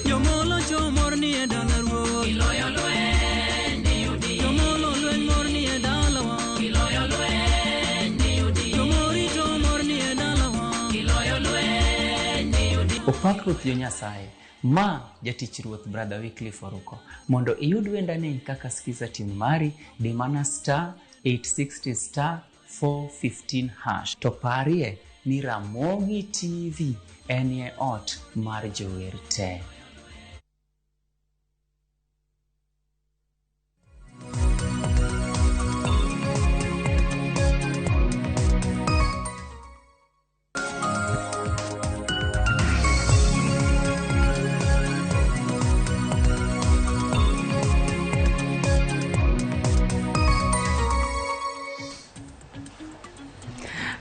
Jomolo chomor ni e dala ruoth. Iloyo lweny ni Jomolo lweny mor ni e dalawa. Iloyo lweny ni Jomorito mor ni e dalawa. Iloyo lweny ni Opak Ruoth jo Nyasaye. Ma jatich Ruoth Brother Wycliffe Oruko. Mondo iyud wendani kaka skiza team mari, di mana star 860 star 415 hash. To parie ni Ramogi TV enie ot mar jower te.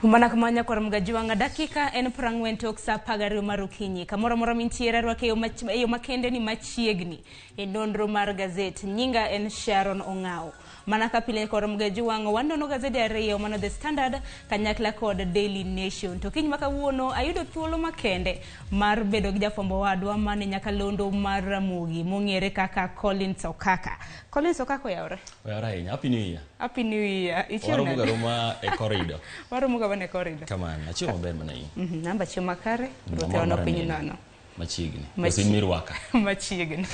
Mana kamano nyakwar Mgajwang'a, dakika en 40 tok sa 12 mar okinyi. Kamoro amora mintiere arwake e yo makende ni machiegni e nonro mar gazet. Nyinga en Sharon Ong'ao. Mana ka pile nyakwar Mgajwang'a, wanono gazede ariyo mano The Standard kanyakla kod Daily Nation. To kiny ma kawuono ayudo thuolo makende mar bedo gi jafwambo wadwa mane nyakalondo mar Ramogi mong'ere kaka Collins Okaka. Collins Okaka oyawore. Oyawore ahinya. Happy New Year. Happy New Year. Ichiew Waromo ga nade? roma e corridor. Waromo ga mana e corridor. Kamano. Achiewo maber mana in. Namba chiemo makare, ruoth Amor ono mar piny neno. nono. Machiegni. Machiegni. Koso in mirwaka. Machiegni.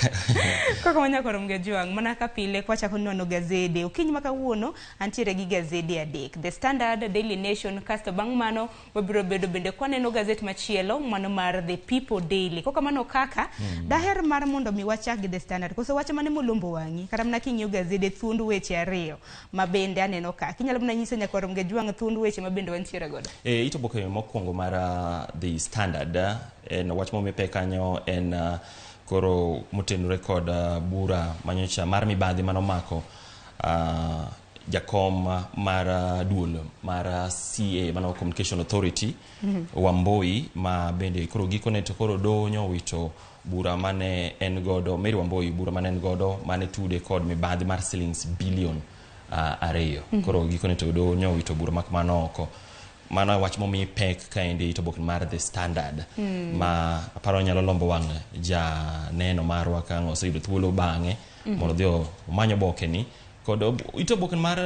Kaka wanyalo romo gi Ojwang', mana ka pile kwachako nono gazede. Okinyi ma kawuono antiere gi gazede adek. The Standard, Daily Nation, kasto bang' mano wabiro bedo bende kwaneno gazet machielo, mano mar The People Daily. Kok kamano kaka, daher mar mondo mi wachak gi The Standard. Koso wach mane molombo wang'i, kata mana king'iyo gazede thuond weche ariyo ma bende aneno ka. Kinyalo mana nyiso nyakwar Romge Jwang' thuond weche ma bende wantiere godo. It oboke mokwongo mar The Standard, en wach momi pek kanyo en koro motenore kod bura manyocha mar mibadhi manomako jakom mar duol mar CA mano Communication Authority Wambui, ma bende koro gikone to koro doho nyowito bura mane en godo Mary Wambui, bura mane en godo mane tude kod mibadhi mar shillings billion 2. Koro gikone to doho nyowito bura mak mano oko. Mano wach momi pek kaendi it oboke mar The Standard. Ma aparo nyalo lombo wang' janeno marwa ka ang' oseyudo thuolo bang'e mondo odhi omany oboke ni. Kod it oboke mar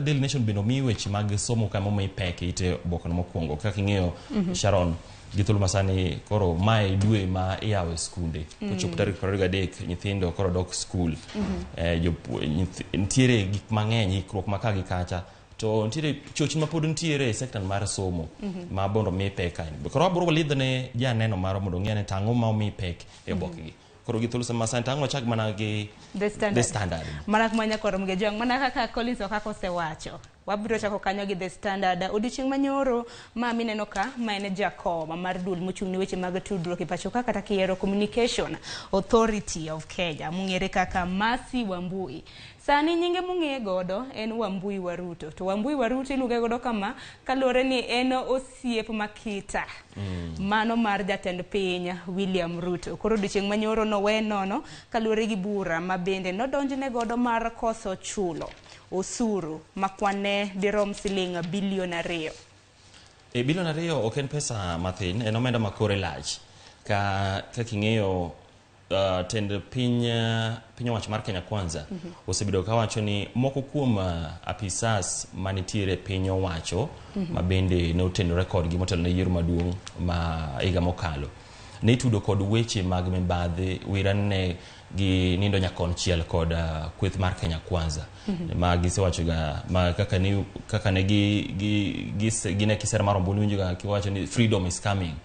Daily Nation bende omi weche mag somo ka momi pek e ite oboke no mokwongo. Kaka ing'eyo, Sharon, gi thuolo masani koro mae dwe ma iyawo e skunde. Kochopo tarik 23 nyithindo koro dok skul. Nitiere gik mang'eny, ikruok ma ka gi kacha. To nitiere chochni ma pod nitiere e sekta mar somo ma mondo omi pek kaendi. Koro wabiro lidho ne janeno marwa mondo ong'e ni to ang'o ma omi pek e oboke gi. Koro gi thuolo sama sani to ang' wachak mana gi The Standard. The Standard. Mana kuma nyakwar Romge Jwang', mana kaka Collins Okaka osewacho. Wabiro chako kanyo gi The Standard. Odiochieng' manyoro ma mineno ka, ma en jakom mar duol mochung' ne weche mag tudruok e pacho ka kata kiero Communication Authority of Kenya mong'ere kaka Mercy Wambui. Sani nyinge mong'eye godo en Wambui Waruto. To Wambui Waruto iluonge godo kama kaluwore ni en osiep makita. Mano mar jatend piny William Ruto. Koro odiochieng' manyoro nowe nono kaluwore gi bura ma bende nodonjne godo mar koso chulo osuru ma kwane dirom siling bilion 2. Bilion 2 ok en pesa mathin, en omenda ma kore lach. Ka king'eyo tend piny owacho mar Kenya Kwanza osebedo kawacho ni moko kuom apisas manitiere piny owacho ma bende ne otenore kodgi motelo ne yiero maduong' ma higa mokalo ne itudo kod weche mag mibadhi wirane gi nindo nyakonchiel kod kweth mar Kenya Kwanza. Ma gisewacho ga ma kaka ni kaka ne gi gi gine kisera mar ombulu winjo ga kiwacho ni freedom is coming.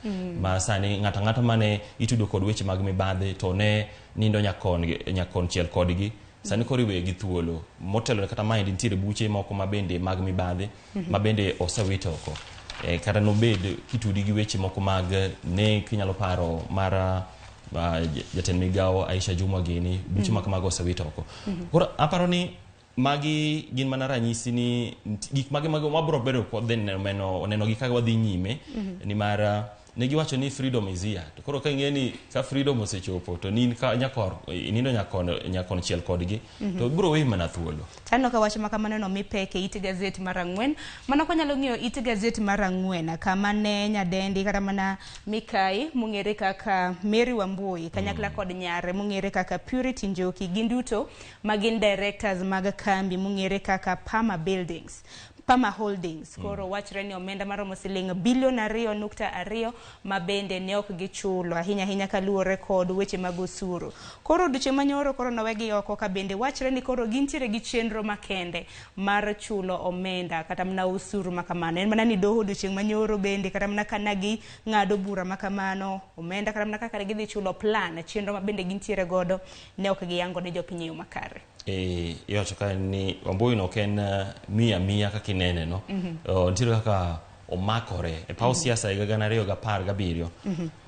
Ma sani ng'ato ang'ata mane itudo kod weche mag mibadhi to ne nindo nyakonchiel kodgi sani koro iweye gi thuolo motelo kata maendi nitiere buche moko ma bende mag mibadhi ma bende osewit oko. Kata nobed kitudi gi weche moko mag nek inyalo paro mar jatend migawo Aisha Jumwa gini buche ma kamago osewit oko. Koro aparo ni magi gin mana ranyisi ni gik mage mag wabro bedo kod neno gi kaka wadhi nyime nimar ne giwacho ni freedom is here. To koro ka ing'e ni ka freedom osechopo to nin ka nyakor inindo nyakon chiel kodgi to biro weyi mana thuolo. Taneno ka wach ma kamano no mi pek e it gazet mar 4. Mano kwanyalo ng'iyo it gazet mar 4 kama ne nyadendi kata mana Mikai mong'ere kaka Mary Wambui kanyakla kod nyare mong'ere kaka Purity Njoki gin duto ma gin directors mag kambi mong'ere kaka Pama Buildings. Pama Holdings. Koro wachre ni omenda maromo siling bilion 2.2 ma bende ne ok gichulo ahinya ahinya kaluwore kod weche mag osuru. Koro odiochieng' manyoro koro nowegi oko ka bende wachre ni koro gintiere gi chenro makende mar chulo omenda kata mana osuru ma kamano. En mana ni doho odiochieng' manyoro bende kata mana kana gi ng'ado bura ma kamano omenda kata mana kaka gidhi chulo plan chenro ma bende gintiere godo ne ok giyango ne jopiny e yo makare. Iwacho ka ni Wambui no ok en mia kaka inene no. Nitiere kaka omakore e paw siasa higa 2017.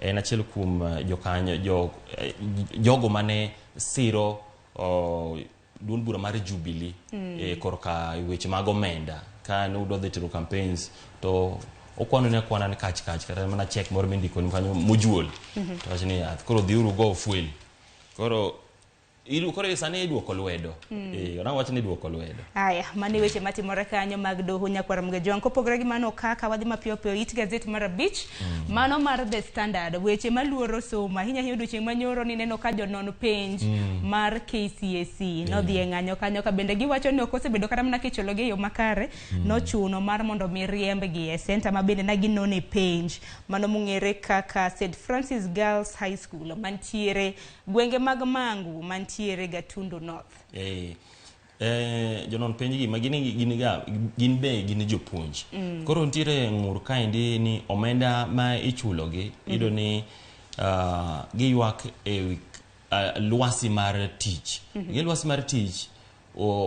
En achiel kuom jokanyo jogo mane siro duond bura mar Jubilee korka weche mag omenda. Ka ne udwa dhi tero campaigns to okwano ni akwana ni kach kach kata mana check moro mindiko ni kanyo mojuol. To wacho ni yath koro dhiuru go fuel. Koro idu koro sani iduoko lwedo. Eh, wach ni iduoko lwedo. Aya, mano e weche matimore kanyo mag doho nyakwar Mgejwang. Kopogore gi mano kaka wadhi mapiyo piyo it gazet mar 5, mano mar The Standard, weche maluoro somo ahinya ahinya odiochieng' manyoro nineno ka jonon penj mar KCSE nodhi e ng'anyo kanyo ka bende giwacho ni ok osebedo kata mana kichulogi e yo makare, nochuno mar mondo mi riembgi e senta ma bende ne ginone penj mano mong'ere kaka St Francis Girls High School mantiere gwenge mag Mangu mantiere Gatundu North. Jonon penj gi ma gin gin ga gin be gin jopuonj. Koro nitiere ng'ur kaendi ni omenda ma ichulogi iyudo ni giywak e wi lwasi mar tich. Ing'e lwasi mar tich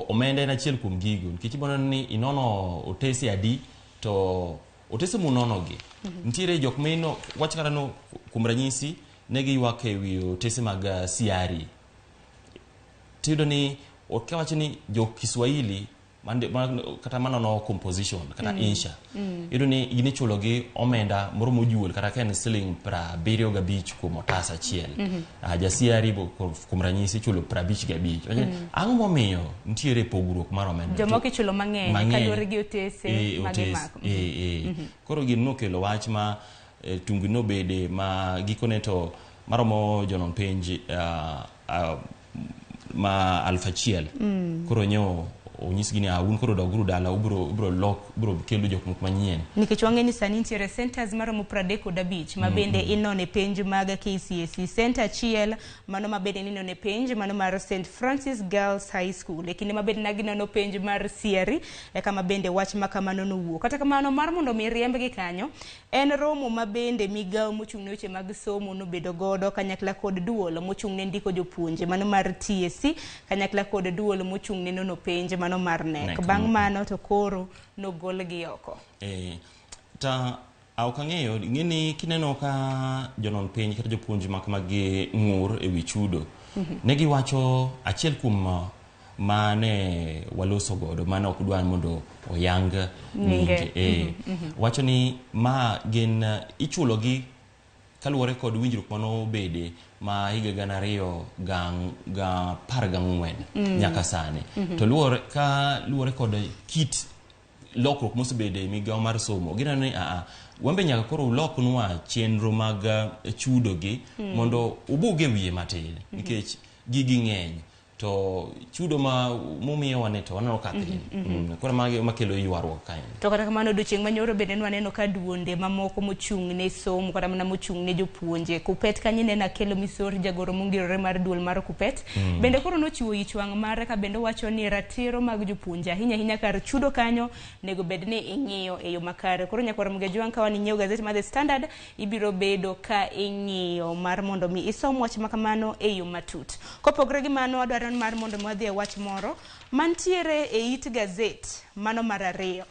omenda en achiel kuom gigo nikech ibo neno ni inono otese adi to otese munono gi nitiere jok ma wach kata no kuom ranyisi ne giywak e wi otese mag CRE tiyudo ni kawacho ni jo Kiswahili kata manono composition kata insha iyudo ni gin ichulo gi omenda moro mojuol kata ka en siling 75 kuom otas achiel. Ja CRE kuom ranyisi ichulo 55. Wacho ni, ang'o momiyo nitiere pogruok mar omenda? Jomoko ichulo mang'eny kaluwore gi otese ma gimako. Koro gino nokelo wach ma tungni nobede ma gikone to maromo jonon penj ma 1000. Koro nyo onyisgi ni un koro doguru dala ubro lok ubro kelo jok moko manyien. Nikech wang'e ni sani nitiere centers maromo 35 ma bende inone penj mag KCSE. Center achiel mano ma bende inone penj mano mar St Francis Girls High School. E kinde ma bende ne ginono penj mar CRE eka ma bende wach ma kamano nowuok. Kata kamano mar mondo mi riembgi kanyo en romo ma bende migawo mochung' ne weche mag somo nobedo godo kanyakla kod duol mochung' ne ndiko jopuonje mano mar TSC kanyakla kod duol mochung' ne nono penj mano mar NEC. Bang' mano to koro nogolgi oko. Ta ok ang'eyo ing'e ni kineno ka jonon penj kata jopuonj mak magi ng'ur e wi chudo ne giwacho achiel kuom mane waloso godo mane ok dwar mondo oyang nyinge. Wacho ni ma gin ichulogi kaluwore kod winjruok manobede ma higa 2014 nyaka sani. To luwore kod kit lokruok mosebede e migawo mar somo gineno ni wambe nyaka koro uloknwa chenro mag chudo gi mondo ubuge wiye matin nikech gigi ng'eny to chudo ma mumiyowa ni to waneno ka thin. Koro magi makelo ywaruok kaendi. To kata kamano odiochieng' manyoro bende nwaneno ka duonde mamoko mochung' ne somo kata mana mochung' ne jopuonje. Kupet kanyo ineno Akelo Misori jagoro mongirore mar duol mar Kupet. Bende koro nochiwo ich wang' mare ka bende owacho ni ratiro mag jopuonje ahinya ahinya kar chudo kanyo nego bed ni ing'iyo e yo makare. Koro nyakwar Mgejwang' ka wan inyiewo gazet mar The Standard ibiro bedo ka ing'iyo mar mondo mi isom wach ma kamano e yo matut. Kopogore gi mano wadwaro mar mondo mi wadhi e wach moro mantiere e it gazet mano mar 2.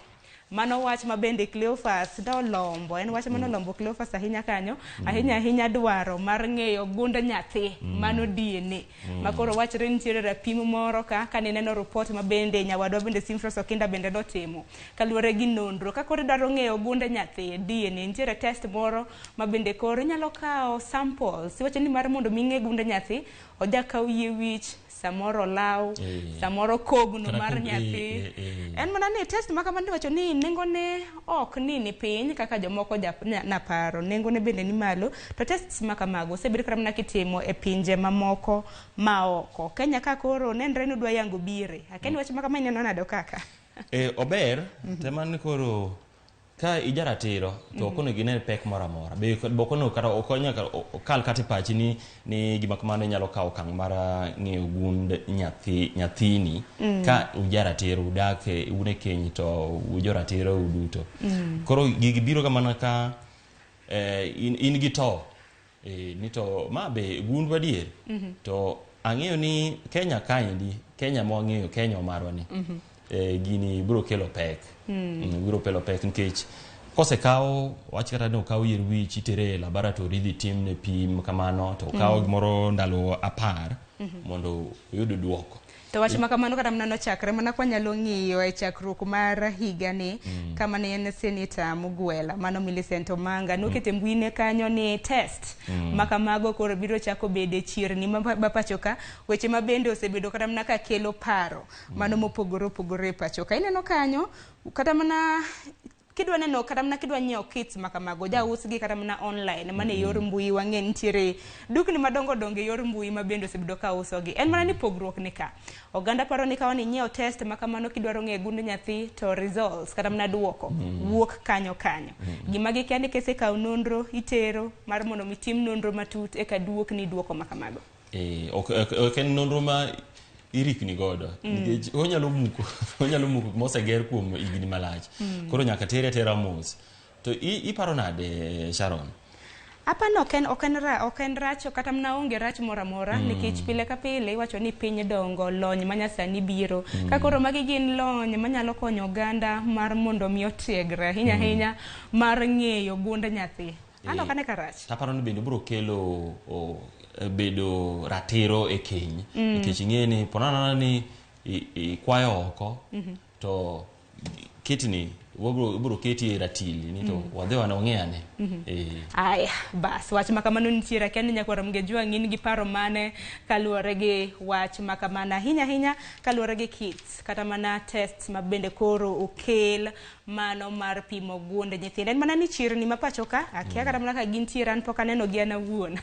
Mano wach ma bende Cleophas nolombo, en wach manolombo Cleophas ahinya kanyo, ahinya ahinya dwaro mar ng'eyo gund nyathi, mano DNA. Ma koro wachre nitiere rapim moro ka kanineno report ma bende nyawadwa bende Simfros Okinda bende notimo kaluwore gi nonro. Ka koro idwaro ng'eyo gund nyathi DNA, nitiere test moro ma bende koro inyalo kawo samples. Iwacho ni mar mondo mi ing'e gund nyathi, oja kaw yie wich, samoro law, samoro kogno mar nyathi. En mana ni test ma kamano iwacho ni nengone ok ni piny kaka jomoko naparo, nengone bende ni malo. To tests ma kamago osebed kata mana kitimo e pinje mamoko ma oko. Kenya ka koro nenre ni odwa yango bire. Akia ni wach ma kama ineno nade kaka? Ober, tema ni koro ka ijaratiro to ok onego ine pek moro amora. Be ok onego kata ok onyal okal kata e pachi ni gima kamano inyalo kawo okang' mar ng'eyo gund nyathini ka ujaratiro udak un e keny to ujoratiro uduto. Koro gigi biro ga mana ka in gi to ni to ma be gund adier. To ang'eyo ni Kenya kaendi, Kenya mwang'eyo, Kenya marwa ni gini biro kelo pek. Biro kelo pek nikech kosekaw wach kata ni okaw yier wich itere e laboratory idhi timne pim kamano to okaw gimoro ndalo 10 mondo oyud duoko. To wach ma kamano kata mana nochakre mana kwa nyalo ng'iyo e chakruok mar higani kama ne en seneta Mugwela mano Millicent Omanga nokete mbui ne kanyo ni test ma kamago koro biro chako bedo e chirni ma ma pacho ka weche ma bende osebedo kata mana ka kelo paro mano mopogore opogore e pacho ka ineno kanyo kata mana kidwa neno kata mana kidwa nyiewo kits ma kamago jausgi kata mana online mana e yor mbui wang'e nitiere dukni madongo dongo e yor mbui ma bende osebedo ka usogi en mana ni pogruok ni ka oganda paro ni kawa ni inyiewo test ma kamano kidwaro ng'e gund nyathi to results kata mana duoko wuok kanyo kanyo gima gikia ni kisekawo nonro itero mar mondo mi tim nonro matut eka duok ni duoko ma kamago Ok, ok, ok en nonro ma irikni godo nikech onyalo muko onyalo muko moseger kuom higni malach koro nyaka tere atera mos to iparo nade Sharon Apano ok en ok en ra, ok en rach kata mana onge rach moro amora nikech pile ka pile iwacho ni piny dongo lony manyasani biro ka koro magi gin lony manyalo konyo oganda mar mondo mi otiegre ahinya ahinya mar ng'eyo gund nyathi an ok ane ka rach taparo ni bende biro kelo bedo ratiro e keny nikech ing'e ni ponanana ni ikwayo oko to kitni wabiro keti e ratili ni to wadhi wane wang'e ane Aya, bas wach ma kamano nitiere akia ni nyakwar Mgejwang' in gi paro mane kaluwore gi wach ma kamano ahinya ahinya kaluwore gi kits kata mana tests ma bende koro okel mano mar pimo gund nyithindo en mana ni chirni ma pacho ka akia kata mana ka gintiere an pok aneno gi an awuon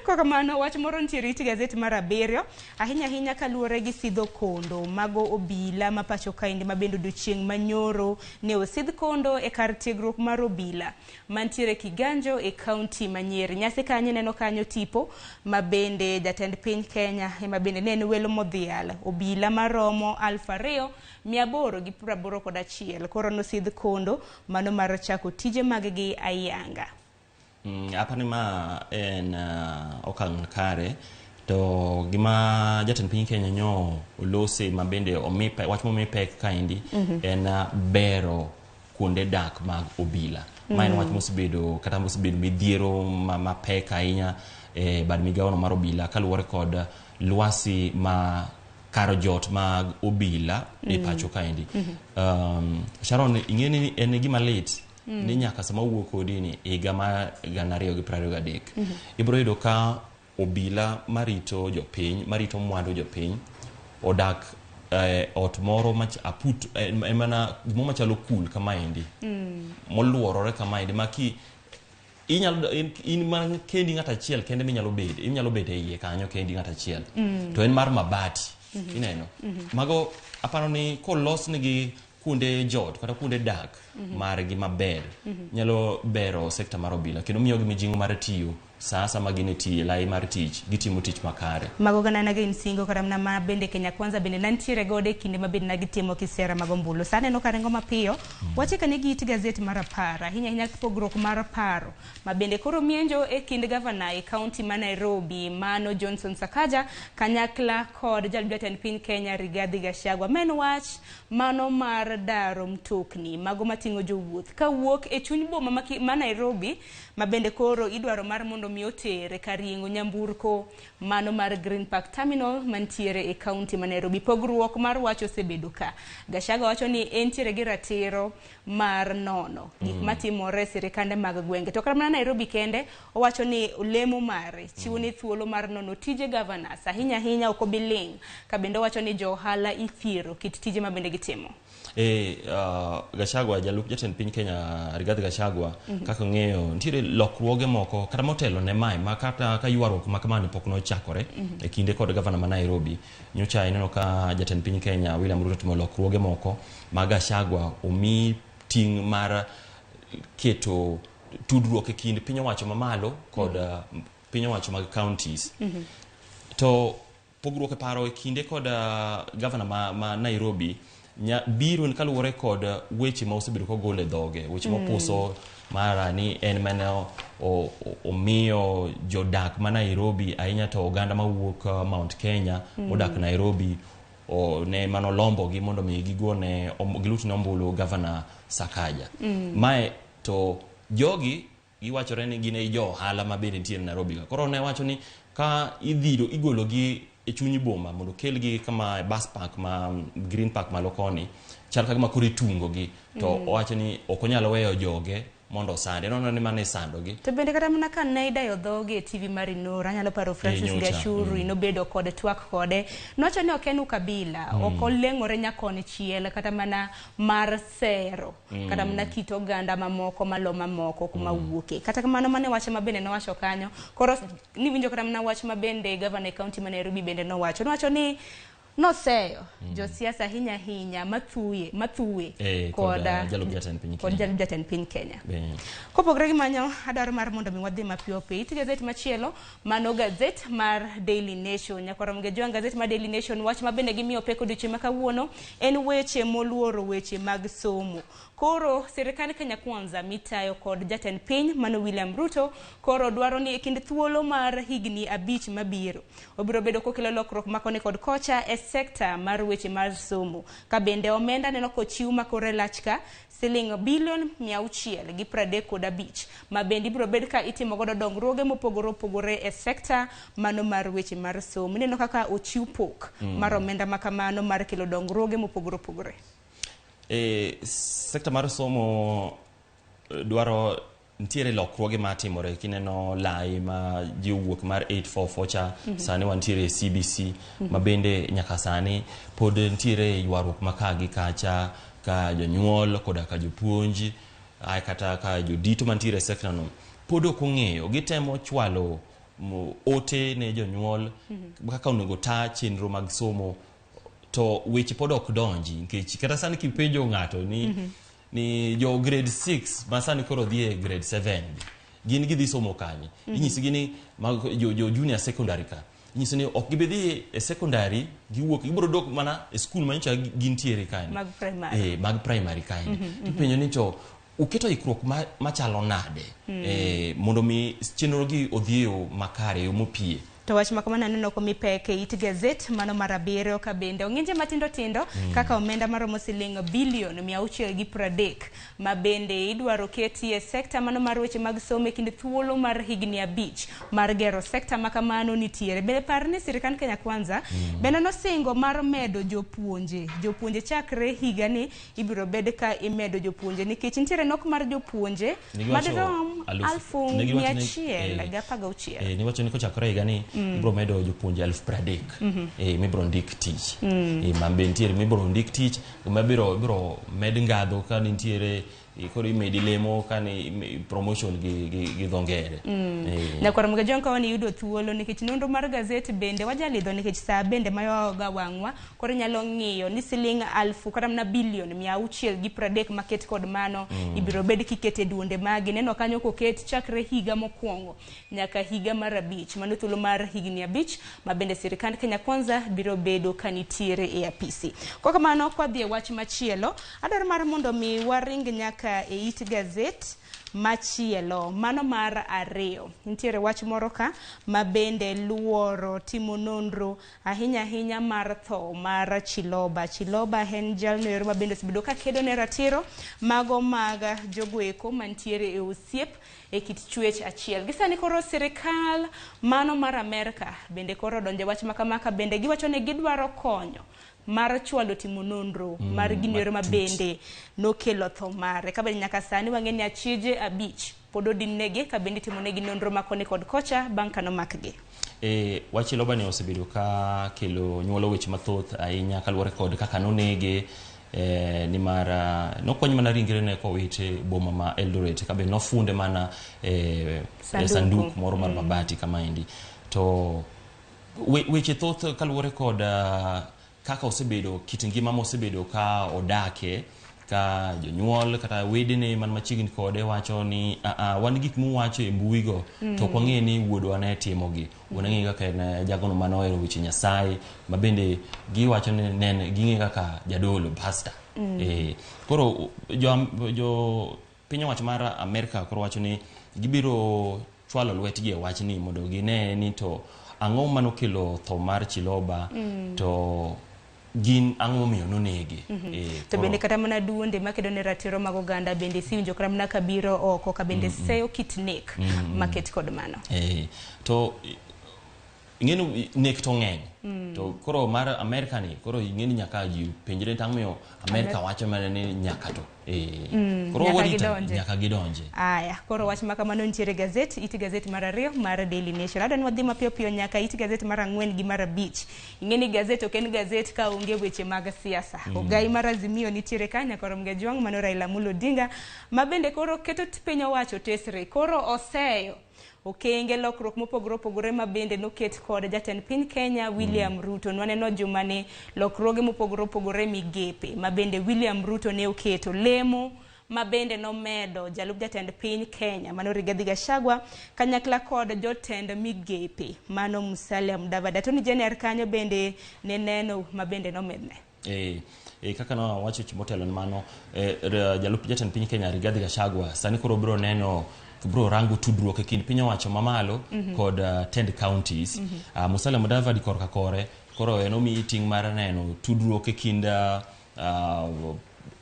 kok kamano wach moro nitiere it gazet mar abiriyo ahinya ahinya kaluwore gi sidho kondo mago obila ma pacho kaendi ma bende odiochieng' manyoro ne osidh kondo e kar tiegruok mar obila mantiere Kiganjo e kaunti ma Nyeri. Nyasi kanyo ineno kanyo tipo ma bende jatend piny Kenya ema bende ne en welo modhial obila maromo 2881 koro nosidh kondo mano mar chako tije mag gi ayanga. Apani ma en okang' makare to gima jatend piny Kenya nyo olose ma bende omi pek wach momi pek kaendi en bero kuonde dak mag obila ma en wach mosebedo kata mosebedo midhiero mapek ahinya e bad migawono mar obila kaluwore kod lwasi ma kar jot mag obila e pacho kaendi Sharon ing'e ni en gima lit ni nyaka sama wuok kodi ni higa mar 2023 ibiro yudo ka obila marito jopiny marito mwandu jopiny odak ot moro mach aput en mana gimoro machalo kul kamaendi moluorore kamaendi ma ki inyalo in mana kendi ng'at achiel kende minyalo bede inyalo bedo e iye kanyo kendi ng'at achiel to en mar mabati ineno mago aparo ni kolos nigi kuonde jot kata kuonde dak margi maber nyalo bero sekta mar obila kendo miyogi mijing'o mar tiyo sa asaya gin e tich lai mar tich gitimo tich makare Mago gana gin singo kata mana ma bende Kenya Kwanza bende nantiere godo e kinde ma bende nagitimo kisera mag ombulu. Sa aneno ka ringo mapiyo, wachika ne gi it gazet mar apar, ahinya ahinya pogruok mar paro ma bende koro mienjo e kind gavana e kaunti ma Nairobi mano Johnson Sakaja kanyakla kod jalup jatend piny Kenya Rigathi Gachagua. Ma en wach mano mar daro mtokni mago mating'o jowuoth kawuok e chuny boma ma Nairobi ma bende koro idwaro mar mondo mi otere kar ring'o nyamburko mano mar Green Park Terminal mantiere e kaunti ma Nairobi. Pogruok mar wach osebedo ka. Gachagua wacho ni entiere gi ratiro mar nono gik matimore e sirikande mag gwenge. To kata mana Nairobi kende, owacho ni lemo mare chiwo ne thuolo mar nono tije governors ahinya ahinya ok obi ling' ka bende owacho ni jo ohala ithiero kit tije ma bende gitimo. Gachagua jalup jatend piny Kenya Rigathi Gachagua kaka ong'eyo nitiere lokruoge moko kata motelo ne mae ma kata ka ywaruok ma kamani pok nochakore e kinde kod gavana ma Nairobi nyocha ineno ka jatend piny Kenya William Ruto timo lokruoge moko ma Gachagua omi ting' mar keto tudruok e kind piny owacho mamalo kod piny owacho mag counties to pogruok e paro e kinde kod gavana ma Nairobi biro kaluwore kod weche ma osebedo kogolo e dhoge weche mopuso mara ni en mane omiyo jodak ma Nairobi ahinya to oganda mawuok Mount Kenya modak Nairobi ne manolombogi mondo mi gigone gilutne ombulu gavana Sakaja mae to jogi giwachore ni gin e jo ohala ma bende nitie Nairobi ka koro ne wacho ni ka idhiro igologi e chuny boma mondo okelgi kama bus park ma Green Park malo koni chal ka gima koro itungo gi to owacho ni ok onyal weyo joge mondo osande nono ni mano isandogi. To bende kata mana ka ne idayo dhoge e TV mar Inoro, anyalo paro Francis nyocha, Gachuru nobedo kod twak kode. Nowacho ni ok en ukabila, ok oleng'ore nyakon chiel kata mana mar sero, kata mana kit oganda mamoko malo mamoko kuma wuoke. Kata kamano mane wach ma bende nowacho kanyo. Koro niwinjo kata mana wach ma bende gavana e kaunti ma Nairobi bende nowacho. Nowacho ni noseyo josiasa ahinya ahinya mathuye kod jalup jatend piny kod Kenya. jalup jatend piny Kenya. Be- Kopogore gi mano, adwaro mar mondo mi wadhi mapiyo piyo. It gazet machielo, mano gazet mar Daily Nation. Nyakwar Mgejwang, gazet mar Daily Nation, wach ma bende gimiyo pek odiochieng' ma kawuono en weche moluoro weche mag somo. Koro sirikand Kenya Kwanza mitayo kod jatend piny mano William Ruto koro dwaro ni e kind thuolo mar higni 5 mabiro obiro bedo kokelo lokruok makoni kod kocha e sekta mar weche mar somo. Ka bende omenda neno kochiw makore lach ka siling bilion 635 ma bende ibiro bed ka itimo godo dongruoge mopogore opogore e sekta mano mar weche mar somo. Ineno kaka ochiw pok mar omenda makamano mar kelo dongruoge mopogore opogore. Sekta mar somo dwaro nitiere lokruoge matimore kineno lai ma ji owuok mar 844 cha sani wantiere e CBC ma bende nyaka sani pod nitiere ywaruok ma ka gi kacha ka jonyuol koda ka jopuonj ay kata ka jodito mantiere e sekta no pod ok ong'eyo gitemo chwalo ote ne jonyuol kaka onego ta chenro mag somo to weche pod ok donji nikech kata sani kipenjo ng'ato ni ni jo grade 6 ma sani koro dhi e grade 7 gin gidhi somo kanye inyisgi ni mag jo junior secondary ka inyiso ni ok gibi dhi e secondary giwuok gibiro dok mana e skul manyocha gintiere kanyo Mag primary. Mag primary kaendi tipenjo ni to uketo ikruok machalo nade mondo mi chenro gi odhi e yo makare e yo mopie. To wach ma kamano aneno komi pek e it gazet mano mar 7 ka bende ong'inje matindo tindo kaka omenda maromo siling bilion 630 ma bende idwaro keti e sekta mano mar weche mag somo e kind thuolo mar higni 5 mar gero sekta ma kamano nitiere. Bende par ni sirikand Kenya Kwanza bende nosingo mar medo jopuonje. Jopuonje chakre higani ibiro bed ka imedo jopuonje nikech nitiere nok mar jopuonje Negiwacho madirom alufu- negiwacho ni- 116. Niwacho ni kochakore higani ibiro medo jopuonje 30,000 mibiro ndik tich ma be nitiere mibiro ndik tich mabiro ibiro med ngadho ka nitiere koro imedi lemo ka ni promotion gi dho ngere. Nyakwar Mgejwang ka wan yudo thuolo nikech nonro mar gazet bende wajalidho nikech saa bende mayawoga wang'wa koro inyalo ng'iyo ni siling 1000 kata mana bilion 630 maket kod mano ibiro bed kikete duonde magi. Neno kanyo koket chakre higa mokwongo nyaka higa mar 5 mano thuolo mar higni 5 ma bende sirikand Kenya Kwanza biro bedo ka nitiere e apisi. Kwa kamano kwadhi e wach machielo adwaro mar mondo mi waring nyaka e it gazet machielo mano mar 2. Nitiere wach moro ka ma bende luoro timo nonro ahinya ahinya mar tho mar Chiloba. Chiloba en jalno ero ma bende osebedo ka kedo ne ratiro mago mag jogoeko mantiere e osiep e kit chwech achiel. Gi sani koro sirikal mano mar Amerka bende koro odonje wach makama ka bende giwacho ni gidwaro konyo mar chwalo timo nonro mar gino ero ma matut. bende nokelo tho mare. Ka bende nyaka sani wang'e ni achije 5 pod odinnegi ka bende itimonegi nonro makoni kod kocha bang' ka nomakgi. Wach Chiloba ni osebedo ka kelo nyuolo weche mathoth ahinya kaluwore kod kaka nonege nimar nokwany mana ringrene kowite boma ma Eldoret ka bende nofunde mana Sanduku. sanduk moro mar mabati kamaendi. To weche thoth kaluwore kod kaka osebedo kit ngima mosebedo ka odake ka jonyuol kata wedene man machiegni kode wacho ni wan gik muwacho e mbui go to ok wang'e ni wuodwa ne timogi. Wang'e kaka en jagono mane ohero weche Nyasaye ma bende giwacho ni ne ging'e kaka jadolo pastor. Koro jo piny owacho mar Amerka koro wacho ni gibiro chwalo lwetgi e wachni mondo gine ni to ang'o manokelo tho mar Chiloba to gin ang'o momiyo nonege. To bende kata mana duonde makedo ne ratiro mag oganda bende isiwinjo kata mana kabiro oko ka bende seyo kit nek maket kod mano. To Ing'eni nek to ng'eny. To koro mar Amerika ni koro ing'eni nyaka ji penjre tang' miyo Amerika wacho mana ni nyaka to. Koro Nyaka warito gidonje. nyaka gidonje. Aya, koro wach ma kamano nitiere gazet, it gazet mar 2 mar Daily Nation. Adwa ni wadhi mapiyo piyo nyaka it gazet mar 4 gi mar 5. Ing'e ni gazet ok en gazet ka onge weche mag siasa. Ogai mar Azimio nitiere ka nyakoro Mgejwang' mano Raila Amolo Odinga ma bende koro keto piny owacho tesre. Koro oseyo okenge lokruok mopogore opogore ma bende noket kod jatend piny Kenya William Ruto. Nwaneno juma ni lokruoge mopogore opogore migepe ma bende William Ruto ne oketo lemo ma bende nomedo jalup jatend piny Kenya mano Rigathi Gachagua kanyakla kod jotend migepe mano Musalia Mudavadi. Attorney General kanyo bende ne neno ma bende nomedne. Kaka nawacho motelo ni mano jalup jatend piny Kenya Rigathi Gachagua sani koro biro neno biro rango tudruok e kind piny owacho mamalo kod tend counties. Musalia Mudavadi korka kore koro en omiyi ting' mar neno tudruok e kind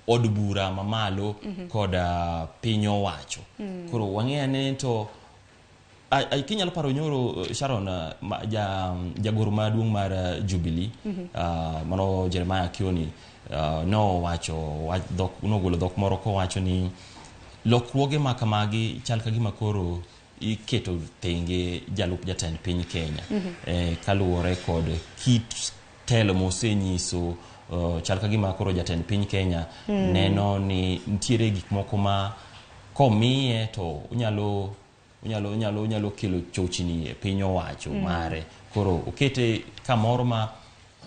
od bura mamalo kod piny owacho. Koro wang'eyo ane to kinyalo paro nyoro Sharon jagoro maduong' mar Jubilee mano Jeremiah Kioni nowacho nogolo dhok moro kowacho ni lokruoge ma kamagi chal ka gima koro iketo tenge jalup jatend piny Kenya kaluwore kod kit telo mosenyiso chal ka gima koro jatend piny Kenya neno ni nitiere gik moko ma komiye to onyalo kelo chochni e piny owacho mare. Koro okete kamoro ma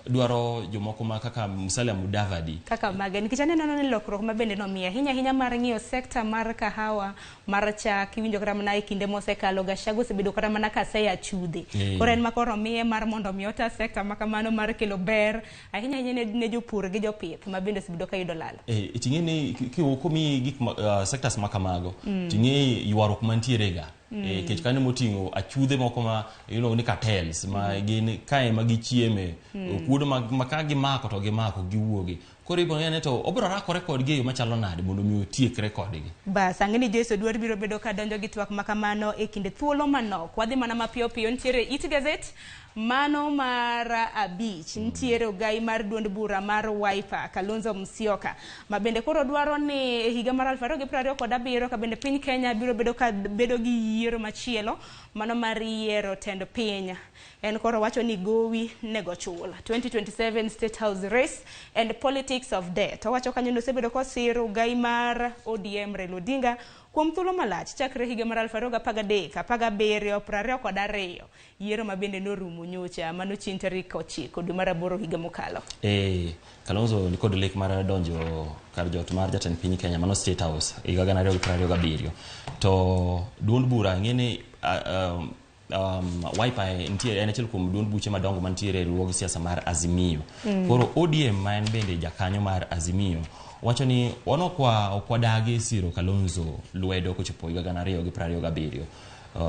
dwaro jomoko ma kaka Musalia Mudavadi kaka mage nikech aneno ni lokruok ma bende nomiye ahinya ahinya mar ng'iyo sekta mar kahawa mar chak. Iwinjo kata mana e kinde mosekalo Gachagua osebedo kata mana kaseya chudhe. Koro en ma koro omiye mar mondo mi ota sekta ma kamano mar kelo ber ahinya ahinya ne jopur gi jopith ma bende osebedo ka yudo lal. Ting'e ni komiyi gik sectors ma kamago ting'e ywaruok mantiere ga. Kech kanyo moting'o achudhe moko ma iluongo ni cartels ma gin kae ma gichieme okuodo ma ka gimako to gimako giwuogi. Koro ibo ng'e ni to obiro rakore kodgi e yo machalo nade mondo mi otiekre kodgi. Bas, ang'e ni Joyce Oduor biro bedo ka donjo gi twak ma kamano e kinde thuolo manok. Wadhi mana mapiyo piyo nitiere it gazet mano mar 5 nitiere ogai mar duond bura mar Wiper Kalonzo Musyoka ma bende koro dwaro ni e higa mar 2027 ka bende piny Kenya biro bedo ka bedo gi yiero machielo mano mar yiero tend piny. En koro wacho ni gowi nego chul 2027 State House race and politics of debt. Owacho kanyo ni osebedo kosiro ogai mar ODM Raila Odinga kuom thuolo malach chakre higa mar 2013, 17, 22 yiero ma bende norumo nyocha mano chieng' tarik 9 dwe mar 8 higa mokalo. Kalonzo ni kod lek mar donjo kar jot mar jatend piny Kenya mano State House higa 2027. To duond bura ng'e ni Wiper nitiere en achiel kuom duond buche madongo mantiere e riwruog siasa mar Azimio. Koro ODM ma en bende jakanyo mar Azimio wacho ni wan ok wadagi siro Kalonzo lwedo kochopo higa 2027.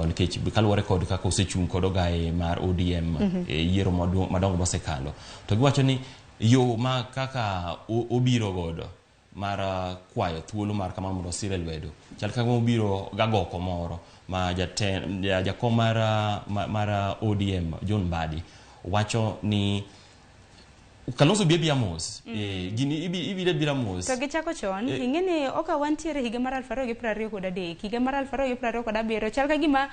Nikech kaluwore kod kaka osechung' kod ogaye mar ODM e yiero madongo mosekalo. To giwacho ni yo ma kaka obiro godo mar kwayo thuolo mar kamano mondo osire lwedo chal kaka obiro gagoko moro ma jakom mar ODM John Mbadi wacho ni Kalonzo bi abira mos. Gini ibiro abira mos. To gichako chon, ing'e ni oka wantiere higa mar 2023, higa mar 2027 chal ka gima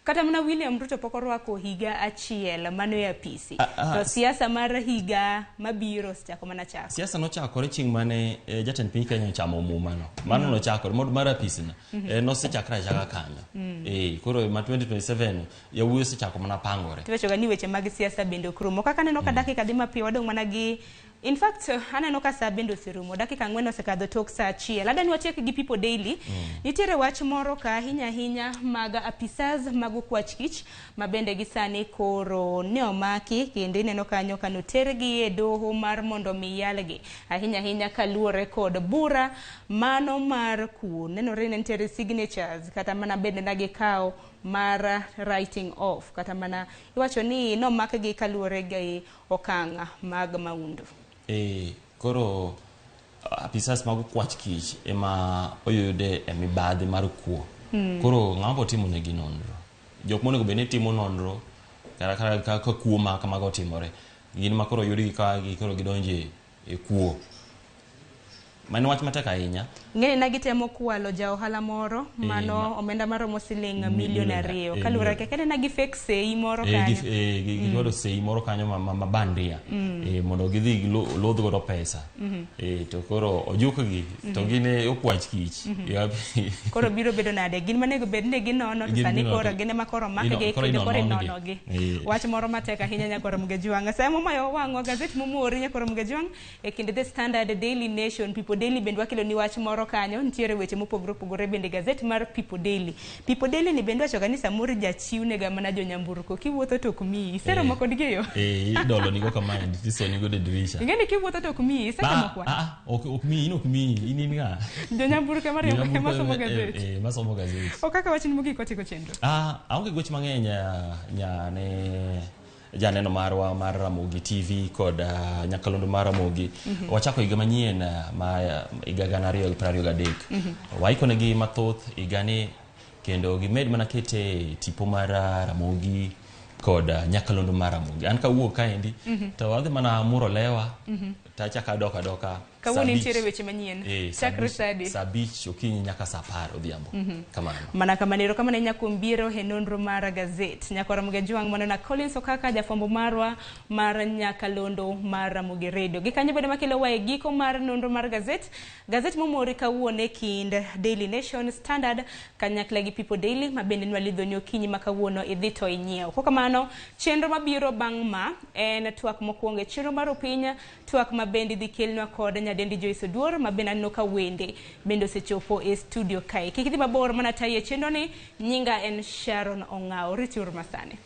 kata mana William Ruto pok orwako higa achiel mano e apisi. To siasa mar higa mabiro osechako mana chako. Siasa nochakore chieng' mane jatend piny Kenya ochamo muma no. Mano nochakore mod mar apisi no. Nosechakre achaka kanyo. Koro ma 2027 yawuoyi osechako mana pangore. Tiwacho ga ni weche mag siasa bende ok rumo. Kaka aneno ka dakika dhi mapiyo wadong' mana gi in fact aneno ka saa bende oserumo. Dakika 4 osekadho tok saa 1. Adwa ni watiek gi People Daily. Nitiere wach moro ka ahinya ahinya mag apisas mag okwach kich ma bende gi sani koro ne omaki kendo ineno kanyo ka notergi e doho mar mondo mi yalgi ahinya ahinya kaluwore kod bura mano mar kuo. Nenore ni nitiere signatures kata mana bende na gikawo mar writing off kata mana iwacho ni nomakgi kaluwore gi okang' mag maundu. Koro apisas mag okwach kich ema oyude e mibadhi mar kuo. Koro ng'ama bo timo negi nonro? Jok monego bed ni timo nonro Kata ka kuo ma kamago otimore, gin ma koro oyudgi ka koro gidonje e kuo. Mano wach matek ahinya. Ng'eni na gitemo kwalo ja ohala moro mano omenda maromo siling milion 2 kaluwore kaka nena gi fake sei moro kanyo. Gidwaro sei moro kanyo ma bandia mondo gidhi gilodh godo pesa. To koro ojukgi to gin okwach kich. Koro biro bedo nade? Gin manego bed ni ginono to sani koro gin ema koro makgi kendo koro inonogi. Wach moro matek ahinya Nyakoro Mgejwang'. Sama momayo wang'wa gazet momori Nyakoro Mgejwang' e kind The Standard, Daily Nation, People Daily bende wakelo ni wach moro kanyo, nitiere weche mopogore opogore bende gazet mar People Daily. People Daily ni bende wacho ga ni samoro jachiw nega mana jonyamburko kiwuotho to ok miyi. Iseromo kodgi e yo? Idolo nigo kamae, tisoni godo e dirisha. Ing'e ni kiwuotho to ok miyi, isetemo kwa? Ok miyi, in ok miyi, in in ng'a? Jonyamburko ema riembo, ema somo gazet. Ema somo gazet. Okaka wachni mogik watieko chenro. Aonge gwech mang'eny nyane janeno marwa mar Ramogi TV kod nyakalondo mar Ramogi. Wachako higa manyien ma higa 2023. Waikonegi mathoth higani kendo gimed mana kete tipo mar Ramogi kod nyakalondo mar Ramogi. An kawuok kaendi to adhi mana muro lewa tachako adok adoka. Kawuono nitiere weche manyien. Chakre saa adi? Saa 5 okinyi nyaka saa 10 odhiambo. Kamano. Mana kamano, erokamano ahinya kuom biro e nonro mar gazet. Nyakoro Mgejwang' mano na Collins Okaka jafwambo marwa mar nyakalondo mar Ramogi Radio. Gikanyo bende makelo wa e giko mar nonro mar gazet. Gazet momori kawuono e kind Daily Nation, Standard kanyakla gi People Daily ma bende nwalidhoni okinyi ma kawuono idhi to inyiew. Kokamano, chenro mabiro bang' ma en twak mokwongo e chenro mar opiny, twak ma bende idhi kelnwa kod nyadendi Joyce Oduor ma bende aneno ka wende bende osechopo e studio kae. Kik idhi mabor mana tayi e chenro ni, nyinga en Sharon Ong'awo. Rituru masani.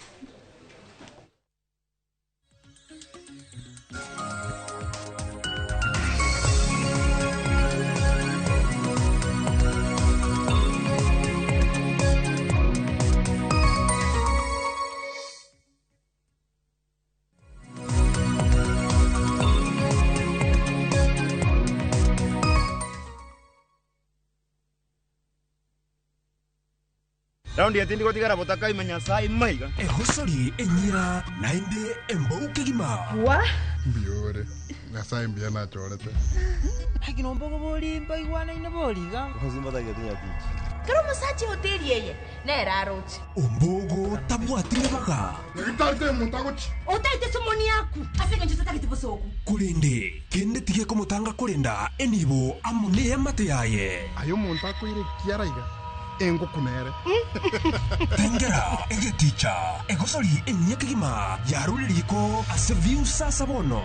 Raundi yatindi gotigara botaka imenya sai maiga. Ehosori enyira naende embouke gima. Wa? Mbiore. Nyasaye mbia na chorete. Hagino mbogo boli mbaigwana ina boliga. Hozimba da getinya tich. Kero musache hoteli yeye. Nera arochi. Ombogo tabwatire baga. Ngitarite mutagochi. Otaite somoni yaku. Asenge nchota kitibosoku. Kulinde kende tige komutanga kulinda enibo amune yamate yaye. Ayo muntu akwire kiaraiga. Engo kunere. Tengera egeticha egosori enyekigima yaruririko ase view sabono.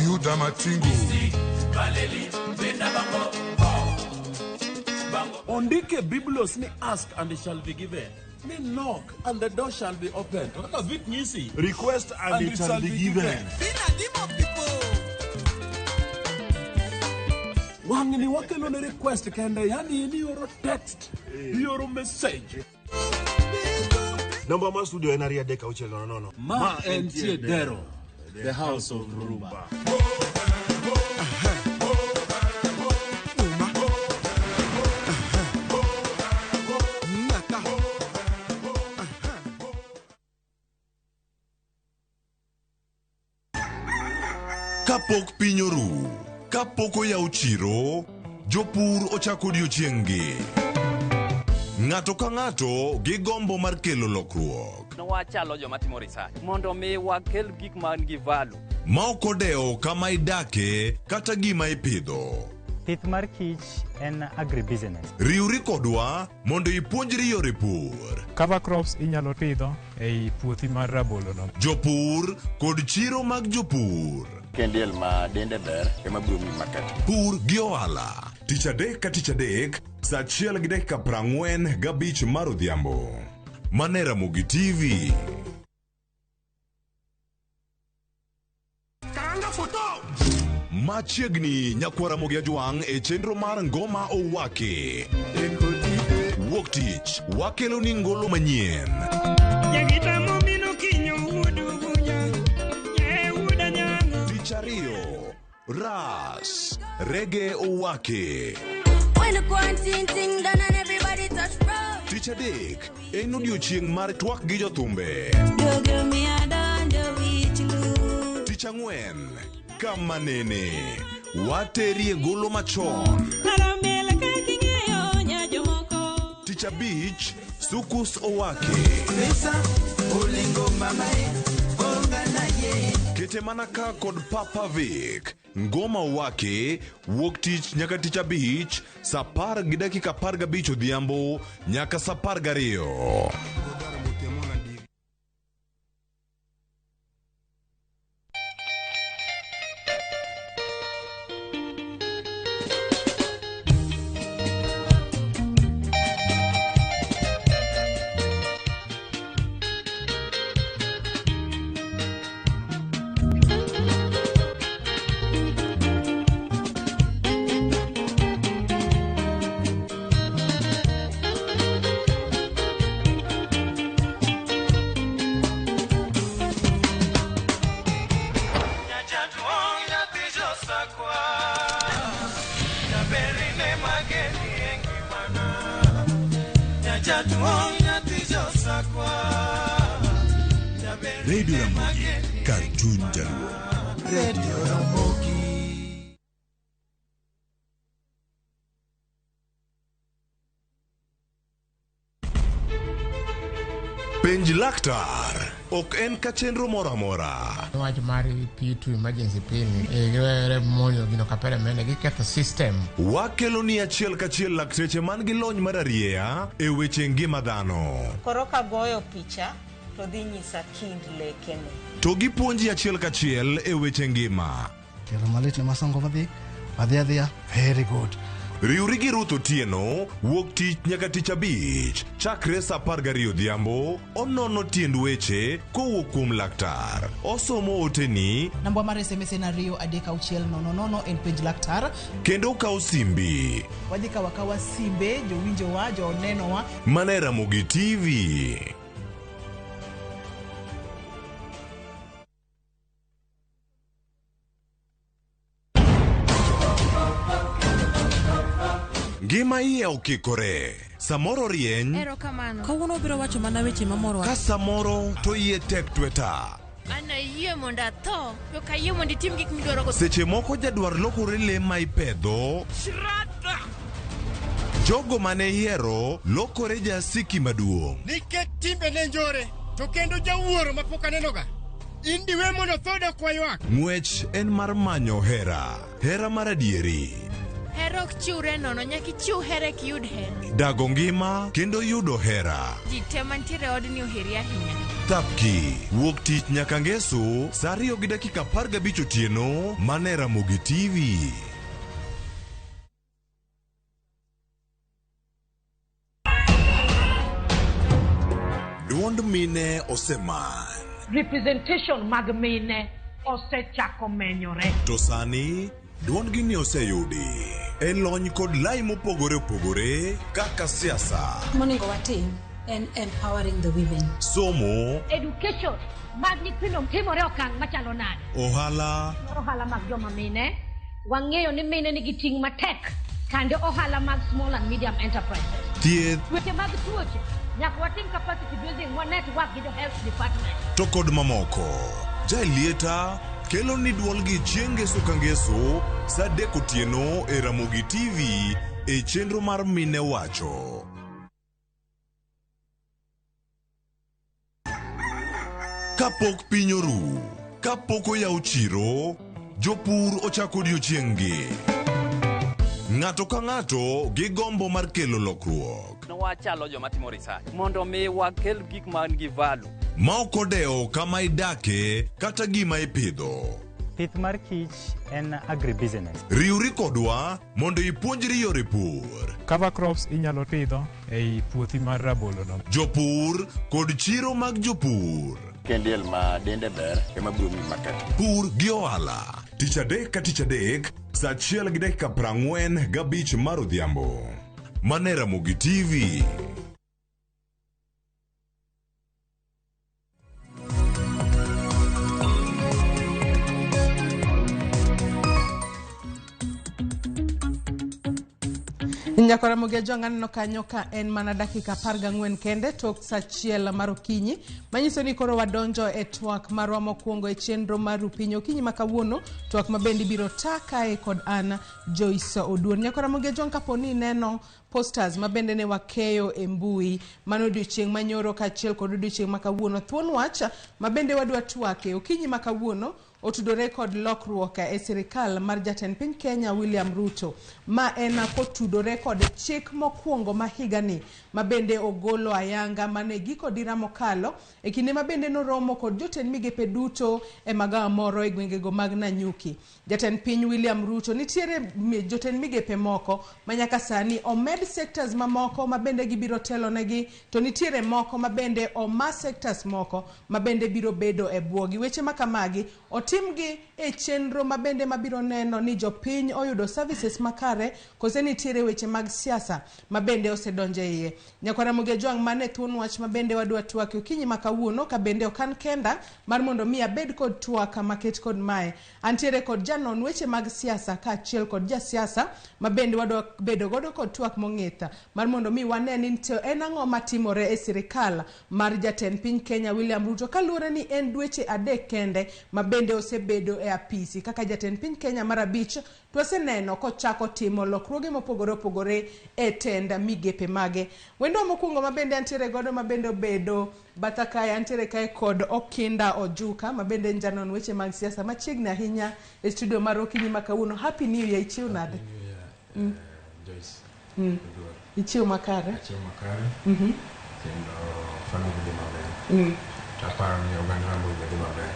Yuda Matingu. Ondike Biblos ni ask and it shall be given. Ni knock and the door shall be opened. Kaka vit nyisi. Request and it shall be given. Wang'ni wakelo ne request kende, yani ni oro text, ioro message. Namba mar studio en 23600. Ma entie Dero, the house of Rumba. Kapok piny oru, kapok oyaw chiro, jopur ochako odiochieng'-gi. Ng'ato ka ng'ato gi gombo mar kelo lokruok. Wachalo joma timo research mondo mi wakel gik man gi value. Ma ok odewo kama idake kata gima ipidho. Pith mar kich en agribusiness. Riwri kodwa mondo ipuonjri yore pur. Cover crops inyalo pidho ei puothi mar rabolo no. Jopur kod chiro mag jopur. Kendiel ma dende ber ema biro miyi market. Pur gi ohala. Tich adek ka tich adek, saa 1:45 mar odhiambo. Mane Ramogi TV. Karanga foto! Machiegni nyakwar Ramogi Ajwang' e chenro mar Ngoma Owaki. Wuok tich, wakelo ni ngolo manyien. Tich ariyo, Ras. Reggae Owake. When the quarantine thing done and everybody touch road. Tich adek en odiochieng' mar twak gi jothumbe. Tich ang'wen kama nene waterie golo machon. Tich abich Sukus Owake. Kete mana ka kod Papa Vic. Ngoma Owake wuok tich nyaka tich abich saa 10:15 odhiambo nyaka saa 12. Radio Ramogi, kar chuny Jaluo. Radio Ramogi. Penj laktar ok en ka chenro moro amora. Wach mar P2 emergency pin giwere monjo gino kapere mene giketho system. Wakelo ni achiel kachiel lakteche man gi lony mar arieya e weche ngima dhano. Koro kagoyo picha to dhi nyisa kind lekene. To gipuonji achiel kachiel e weche ngima. Tielo malit ne masongo madhi, adhi adhiya, very good. Riwri gi Ruth Otieno wuok tich nyaka tich abich chakre saa 12 odhiambo onono tiend weche kowuok kuom laktar. Osomo oteni Namba mar SMS en 2 3 6 0 0 en penj laktar. kendo okaw simbi Wadhi kawo akawa simbe jowinjowa jonenowa. mana e Ramogi TV. Ngima iye okikore. Samoro rieny Erokamano. Kawuono obiro wacho mana weche mamorowa. ka samoro to iye tek tweta. An ayie mondo atho, to ok ayie mondo itim gik midwaro go. Seche moko jadwar lokore le ma ipedho. Jogo mane ihero lokore jasiki maduong'. Nikech timbe ne njore, to kendo jawuoro mapok anenoga. In diwe mondo thoda ok waywak. Ng'wech en mar manyo hera. Hera mar adieri. Hera ok chiwre nono, nyaka ichiw hera eka iyud hera. Dago ngima kendo yudo hera. Ji te mantiere e odni oheri ahinya. Thapki wuok tich nyaka ngeso saa 2:15 otieno mana e Ramogi TV. Duond mine oseman. Representation mag mine osechako menyore. To sani duondgi ni oseyudi e lony kod lai mopogore opogore kaka siasa, Monego watim en empowering the women. somo, Education mag nyithindo timore okang' machalo nade? ohala Ohala mag joma mine, wang'eyo ni mine nigi ting' matek kande ohala mag small and medium enterprises. thieth Weche mag tuoche, nyaka watim capacity building wa network gi jo health department. to kod mamoko. Jaelieta kelo ni duolgi chieng' ngeso ka ngeso saa 3 otieno e Ramogi TV e chenro mar Mine Wacho. Kapok piny oru, kapok oyaw chiro, jopur ochako odiochieng'-gi. Ng'ato ka ng'ato gi gombo mar kelo lokruok. Wachalo joma timo research mondo mi wakel gik man gi value. Ma ok odewo kama idake kata gima ipidho. Pith mar kich en agribusiness. Riwri kodwa mondo ipuonjri yore pur. Cover crops inyalo pidho ei puothi mar rabolo no. Jopur kod chiro mag jopur. Kendiel ma dende ber ema biro miyi market. Pur gi ohala. Tich adek ka tich adek saa 1:45 mar odhiambo. Mana e Ramogi TV. Nyakora Ramogi Ajwang' aneno kanyo ka en mana dakika 14 kende tok sa 1 mar okinyi, manyiso ni koro wadonjo e twak marwa mokwongo e chenro mar Rupiny okinyi ma kawuono, twak ma bende ibiro ta kae kod an Joyce Oduor. Nyakora Ramogi Ajwang', kapo ni ineno posters ma bende ne wakeyo e mbui mano odiochieng' manyoro kaachiel kod odiochieng' ma kawuono, thuon wach ma bende wadwa twake okinyi ma kawuono otudore kod lokruok e sirikal mar jatend piny Kenya William Ruto, ma en kotudore kod chik mokwongo ma higani ma bende ogolo ayanga mane giko dira mokalo e kinde ma bende noromo kod jotend migepe duto e magawa moro e gwengego mag Nanyuki. Jatend piny William Ruto nitiere jotend migepe moko ma nyaka sani omed sectors mamoko ma bende gibiro telonegi, to nitiere moko ma bende oma sectors moko ma bende biro bedo e bwogi. Weche ma kamagi otimgi e chenro ma bende mabiro neno ni jopiny oyudo services makare, kose nitiere weche mag siasa ma bende osedonjo e iye. Nyakwar Ramogi Ajwang', mane thuon wach ma bende wadwa twak okinyi ma kawuono, ka bende ok an kenda mar mondo mi abed kod twak maket kod mae. Antiere kod janon weche mag siasa kaachiel kod jasiasa ma bende wadwa bedo godo kod twak mong'ith mar mondo mi wane ni to en ang'o matimore e sirikal mar jatend piny Kenya William Ruto, kaluwore ni en dweche 3 kende ma bende osebedo e apisi kaka jatend piny Kenya mar 5, to waseneno kochako timo lokruoge mopogore opogore e tend migepe mage. Wendo mokwongo ma bende antiere godo ma bende obedo batha kae, antiere kae kod Okinda Ojuka ma bende en janon weche mag siasa machiegni ahinya e studio mar okinyi ma kawuono. Happy New Year, ichiew nade? Joyce. Ichiew makare? Achiew makare. Kendo family dhi maber. To aparo ni oganda Ramogi be dhi maber.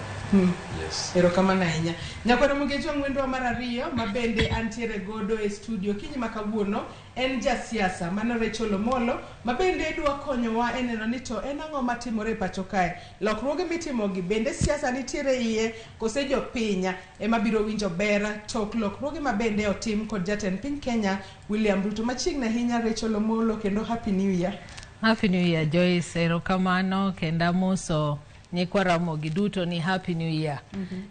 Yes. Erokamano ahinya. Nyakwar Ramogi Ajwang', wendwa mar 2 ma bende antiere godo e studio okinyi ma kawuono en jasiasa mano Rachel Omolo ma bende dwa konyowa e neno ni to en ang'o matimore e pacho kae. Lokruoge mitimogi bende siasa nitiere iye kose jopiny ema biro winjo ber tok lokruoge ma bende otim kod jatend piny Kenya William Ruto. Machiegni ahinya Rachel Omolo, kendo Happy New Year. Happy New Year Joyce, erokamano kendo amoso nyikwa Ramogi duto ni Happy New Year.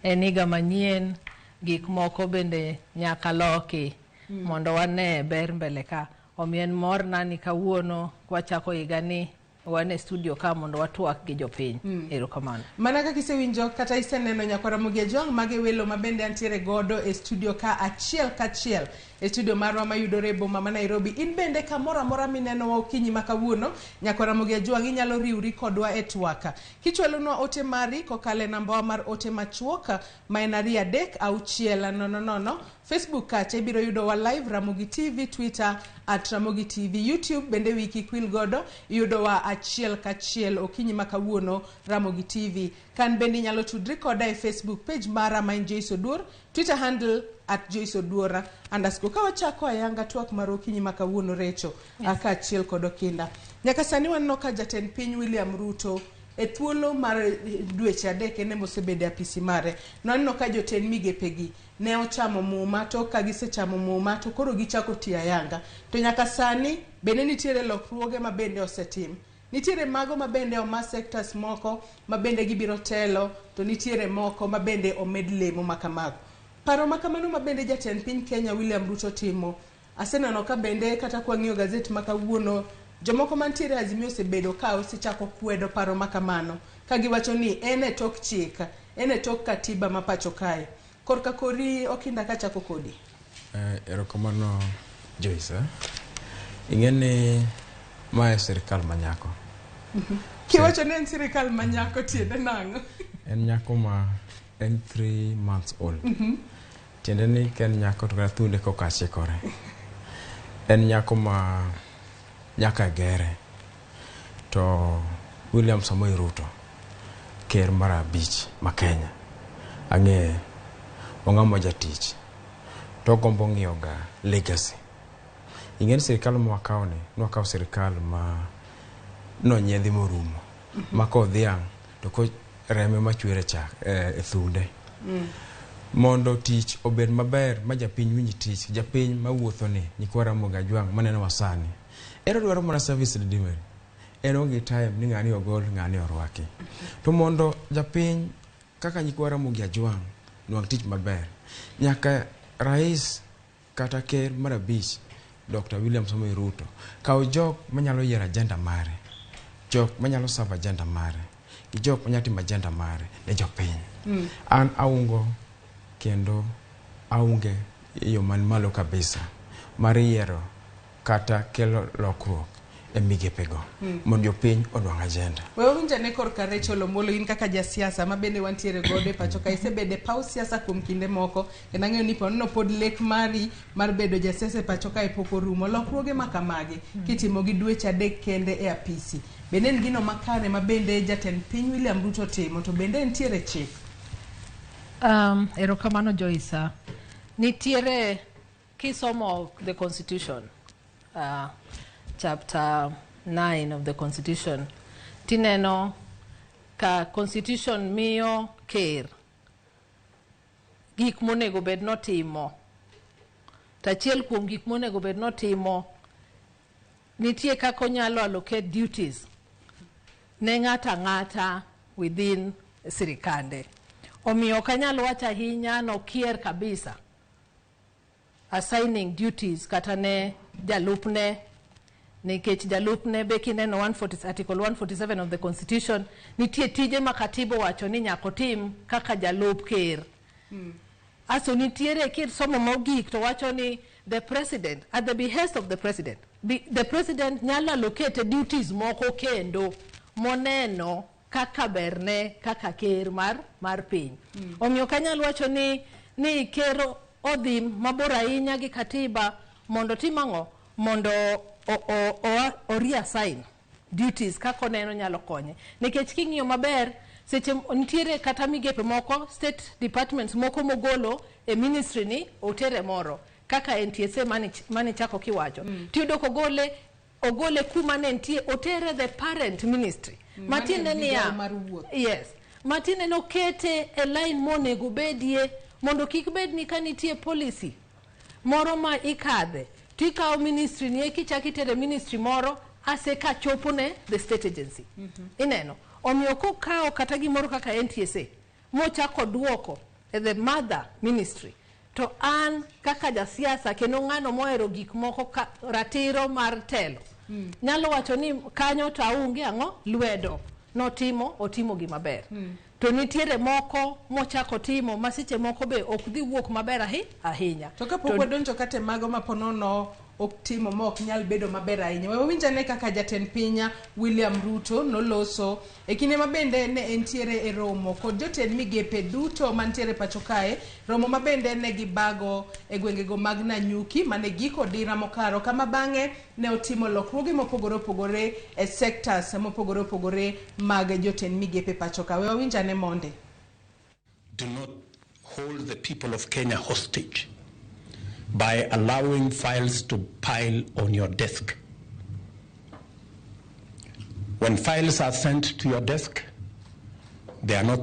En higa manyien, gik moko bende nyaka loki mondo wane ber mbele ka. Omiyo en morna ni kawuono kwachako higa ni wan e studio ka mondo watwak gi jopiny. Erokamano. Mana kaka isewinjo kata iseneno Nyakwar Ramogi Ajwang', mage welo ma bende antiere godo e studio ka achiel kachiel e studio marwa mayudore e boma ma Nairobi. In bende kamoro amora minenowa okinyi ma kawuono, Nyakwar Ramogi Ajwang', inyalo riwri kodwa e twak kichwalonwa ote mari kokalo e nambawa mar ote machuok ma en 2 3 6 0 0. Facebook kacha ibiro yudowa live Ramogi TV, Twitter @Ramogi TV, YouTube bende wi kik wil godo iyudowa achiel kachiel okinyi ma kawuono Ramogi TV. Kan bende inyalo tudri koda e Facebook page mara ma en Joyce Oduor, Twitter handle @JoyceOduor_. Ka wachako ayanga twak mar okinyi ma kawuono Recho, kaachiel kod Okinda. Nyaka sani waneno ka jatend piny William Ruto e thuolo mar dweche 3 ene mosebedo e apisi mare. Nwaneno ka jotend migepegi ne ochamo muma, to ka gisechamo muma to koro gichako tiyo ayanga. To nyaka sani bende nitiere lokruoge ma bende osetim. Nitiere mago ma bende oma sectors moko ma bende gibiro telo, to nitiere moko ma bende omed lemo ma kamago. Paro ma kamano ma bende jatend piny Kenya William Ruto timo, aseneno ka bende kata kwang'iyo gazet ma kawuono, jomoko mantiere Azimio osebedo ka osechako kwedo paro ma kamano, ka giwacho ni en e tok chik, en e tok katiba ma pacho kae. Korka kori Okinda kachako kodi. Erokamano Joyce. Ing'e ni mae sirikal manyako. Kiwacho ni en sirikal manyako tiende nang'o? En nyako ma en 3 months old. Tiende ni ka en nyako to kata thunde koka chikore. En nyako ma nyaka gere. To William Samoei Ruto, ker mar 5 ma Kenya, ang'eye, ong'ama jatich, to ogombo ng'iyo ga legacy. Ing'e ni sirikal ma wakawo ni, nwakawo sirikal ma nonyiedhi morumo. Ma kodhiang' to ko reme machwer e chak, e thunde. Mondo tich obed maber ma japiny winj tich, japiny mawuotho ni, nyikwa Ramogi Ajwang' manenowa sani. En odwaro mana service delivery. En onge time ni ng'ani ogol, ng'ani orwaki. To mondo japiny kaka nyikwa Ramogi Ajwang' nwang' tich maber, nyaka rais kata ker mar 5 Dr. William Samoei Ruto kaw jok manyalo yiero agenda mare, jok manyalo serve agenda mare, gi jok manyalo timo agenda mare ne jopiny. An aungo kendo aunge e yo man malo kabisa mar yiero kata kelo lokruok e migepego mondo jopiny onwang' agenda. We wawinj ane korka Rachel Omolo, in kaka jasiasa ma bende wantiere godo e pacho ka, isebedo e paw siasa kuom kinde moko, kendo ang'eyo ni ponono pod lek mari mar bedo jasiasa e pacho kae pok orumo. Lokruoge ma kamagi kitimo gi dweche 3 kende e apisi, bende en gino makare ma bende jatend piny William Ruto timo, to bende entiere chik? Erokamano Joyce. Nitiere kisomo the constitution, chapter 9 of the constitution, tineno ka constitution miyo ker gik monego bed notimo. To achiel kuom gik monego bed notimo, nitie kaka onyalo allocate duties ne ng'ato ang'ata within sirikande. Omiyo ok anyal wacho ahinya nokier kabisa assigning duties kata ne jalupne, nikech jalupne be kineno 140, article 147 of the constitution, nitie tije ma katiba owacho ni nyaka otim kaka jalup ker. Aso nitiere kisomo mogik to wacho ni the president, at the behest of the president, the president nyalo allocate duties moko kendo moneno kaka berne kaka ker mar piny. Omiyo ok anyal wacho ni ker odhi mabor ahinya gi katiba mondo otim ang'o? Mondo o reassign duties kaka oneno nyalo konye. Nikech king'iyo maber, seche nitiere kata migepe moko, state departments moko mogolo e ministry ni otere moro, kaka NTSA mane chako kiwacho. Tiyudo kogole, ogole kuma ne nitie, otere the parent ministry. Matiende Mano en niya, migawo mar wuoth. Yes. Matiende nokete e line monego bedie, mondo kik bed ni ka nitie policy moro ma ikadhe, tikawo ministry ni eki chak itere ministry moro, ase ka chopo ne the state agency. Ineno? Omiyo kokawo kata gimoro kaka NTSA, mochako duoko e the mother ministry, to an kaka jasiasa kendo ng'ano mohero gik moko ka, ratiro mar telo, nyalo wacho ni kanyo to aonge ang'o lwedo notimo, otimo gima ber. To nitiere moko mochako timo ma seche moko be ok dhi wuok maber ahinya. To kapok wadonjo kata e mago ma ponono ok timo ma ok nyal bedo maber ahinya, we wawinj ane kaka jatend piny William Ruto noloso e kinde ma bende ne entiere e romo kod jotend migepe duto mantiere pacho kae, romo ma bende ne gibago e gwengego mag Nanyuki mane giko dira mokaro, kama bang'e ne otimo lokruoge mopogore opogore e sectors mopogore opogore mag jotend migepe pacho ka. We wawinj ane monde. Do not hold the people of Kenya hostage by allowing files to pile on your desk. When files are sent to your desk, they are not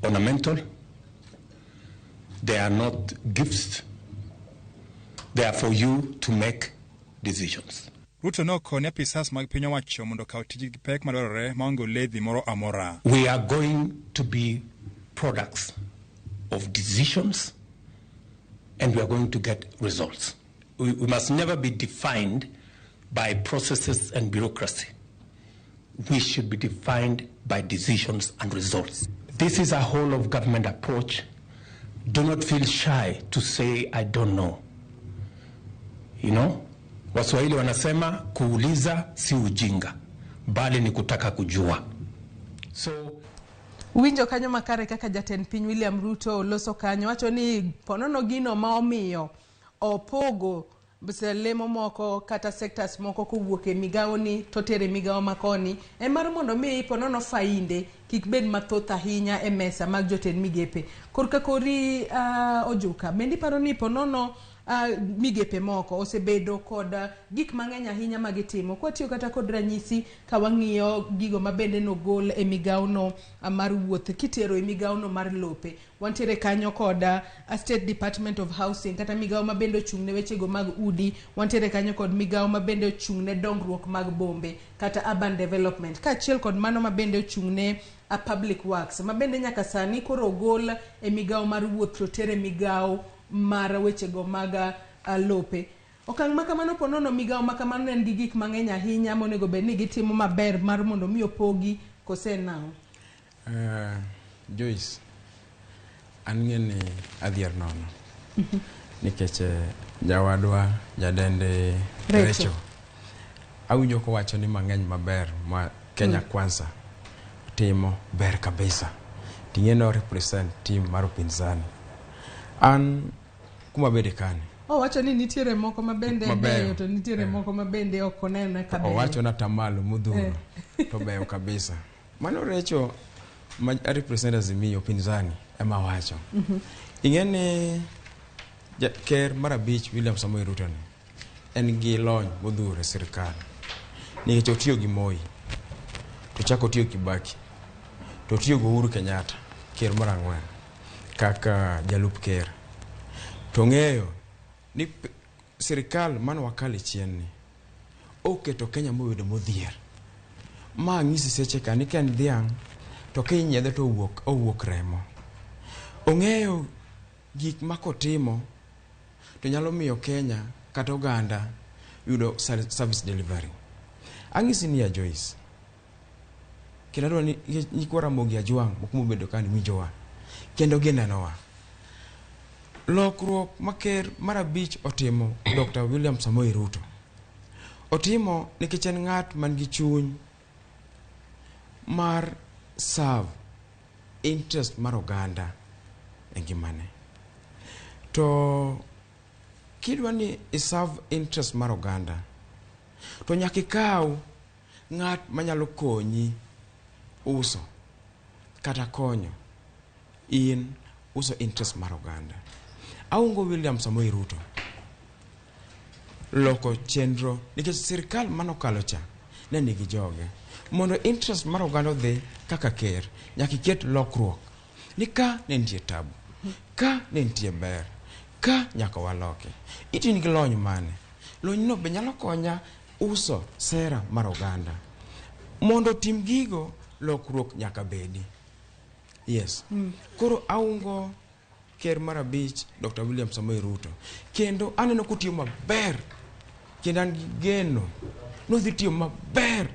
ornamental, they are not gifts, they are for you to make decisions. Ruto ne okone apisas mag piny owacho mondo okaw tijgi gi pek madwarore maonge oledhi moro amora. We are going to be products of decisions and we are going to get results. We must never be defined by processes and bureaucracy. We should be defined by decisions and results. This is a whole of government approach. Do not feel shy to say, I don't know. You know? Waswahili wanasema kuuliza si ujinga, bali ni kutaka kujua. So winjo kanyo makare kaka jatend piny William Ruto oloso kanyo, wacho ni ponono gino ma omiyo opogo lemo moko kata sectors moko kowuok e migawo ni to tere migawo makoni en mar mondo mi ponono fainde kik bed mathoth ahinya e mesa mag jotend migepe. Korka kori Ojuka, bende iparo ni ponono migepe moko osebedo kod gik mang'eny ahinya ma gitimo? Kwatiyo kata kod ranyisi ka wang'iyo gigo ma bende nogol e migawono mar wuoth kitero e migawono mar lope, wantiere kanyo kod State Department of Housing kata migawo ma bende ochung' ne wechego mag udi, wantiere kanyo kod migawo ma bende ochung' ne dongruok mag bombe kata urban development, kaachiel kod mano ma bende ochung' ne public works ma bende nyaka sani koro ogol e migawo mar wuoth to tere migawo mar wechego mag lope. Okang' ma kamano po nono migawo ma kamano ne en gi gik mang'eny ahinya monego bed ni gitimo maber mar mondo mi opogi kose nang'o? Joyce, an ng'e ni adhier nono nikech nyawadwa nyadendi Recho. Recho awinjo kowacho ni mang'eny maber ma Kenya Kwanza timo ber kabisa ting'e no represent team mar upinzani an kuma bede kani Owacho ni nitiere moko ma bende Mabeyo. beyo to nitiere moko ma bende ok onene ka beyo. owacho na tamalo modhuro to beyo kabisa mano Recho ma represent Azimio upinzani ema wacho. Ing'e ni ker mar abich William Samoei Ruto ni en gi lony modhuro e sirikal nikech otiyo gi Moi to chako otiyo Kibaki to otiyo gi Uhuru Kenyatta ker mar ang'wen kaka jalup ker to ng'eyo ni sirikal mane wakale chien ni oketo Kenya mobedo modhier ma ng'isi seche ka ni ka en dhiang' to kinyiedhe to owuok remo. Ong'eyo gik ma kotimo to nyalo miyo Kenya kata oganda yudo service delivery. Ang'isi niya Joyce, kendo adwa ni nyikwa Ramogi Ajwang' moko mobedo ka ni winjowa kendo ginenowa. Lokruok ma ker mar abich otimo Dr. William Samoei Ruto otimo nikech en ng'at man gi chuny mar serve interest mar oganda e ngimane. To kidwa ni i serve interest mar oganda to nyaka ikaw ng'at manyalo konyi uso kata konyo in uso interest mar oganda. Aungo William Samoei Ruto loko chenro nikech sirikal manokalo cha ne nigi joge. Mondo interest mar oganda odhi kaka ker, nyaka iket lokruok ni ka ne nitie tabu, ka ne nitie ber, ka nyaka waloki. Itin gi lony mane? Lony no be nyalo konya uso sera mar oganda. Mondo tim gigo, lokruok nyaka bedi. Yes. Koro aungo ker mar abich Dr. William Samoei Ruto kendo aneno kotiyo maber kendo an gi geno nodhi tiyo maber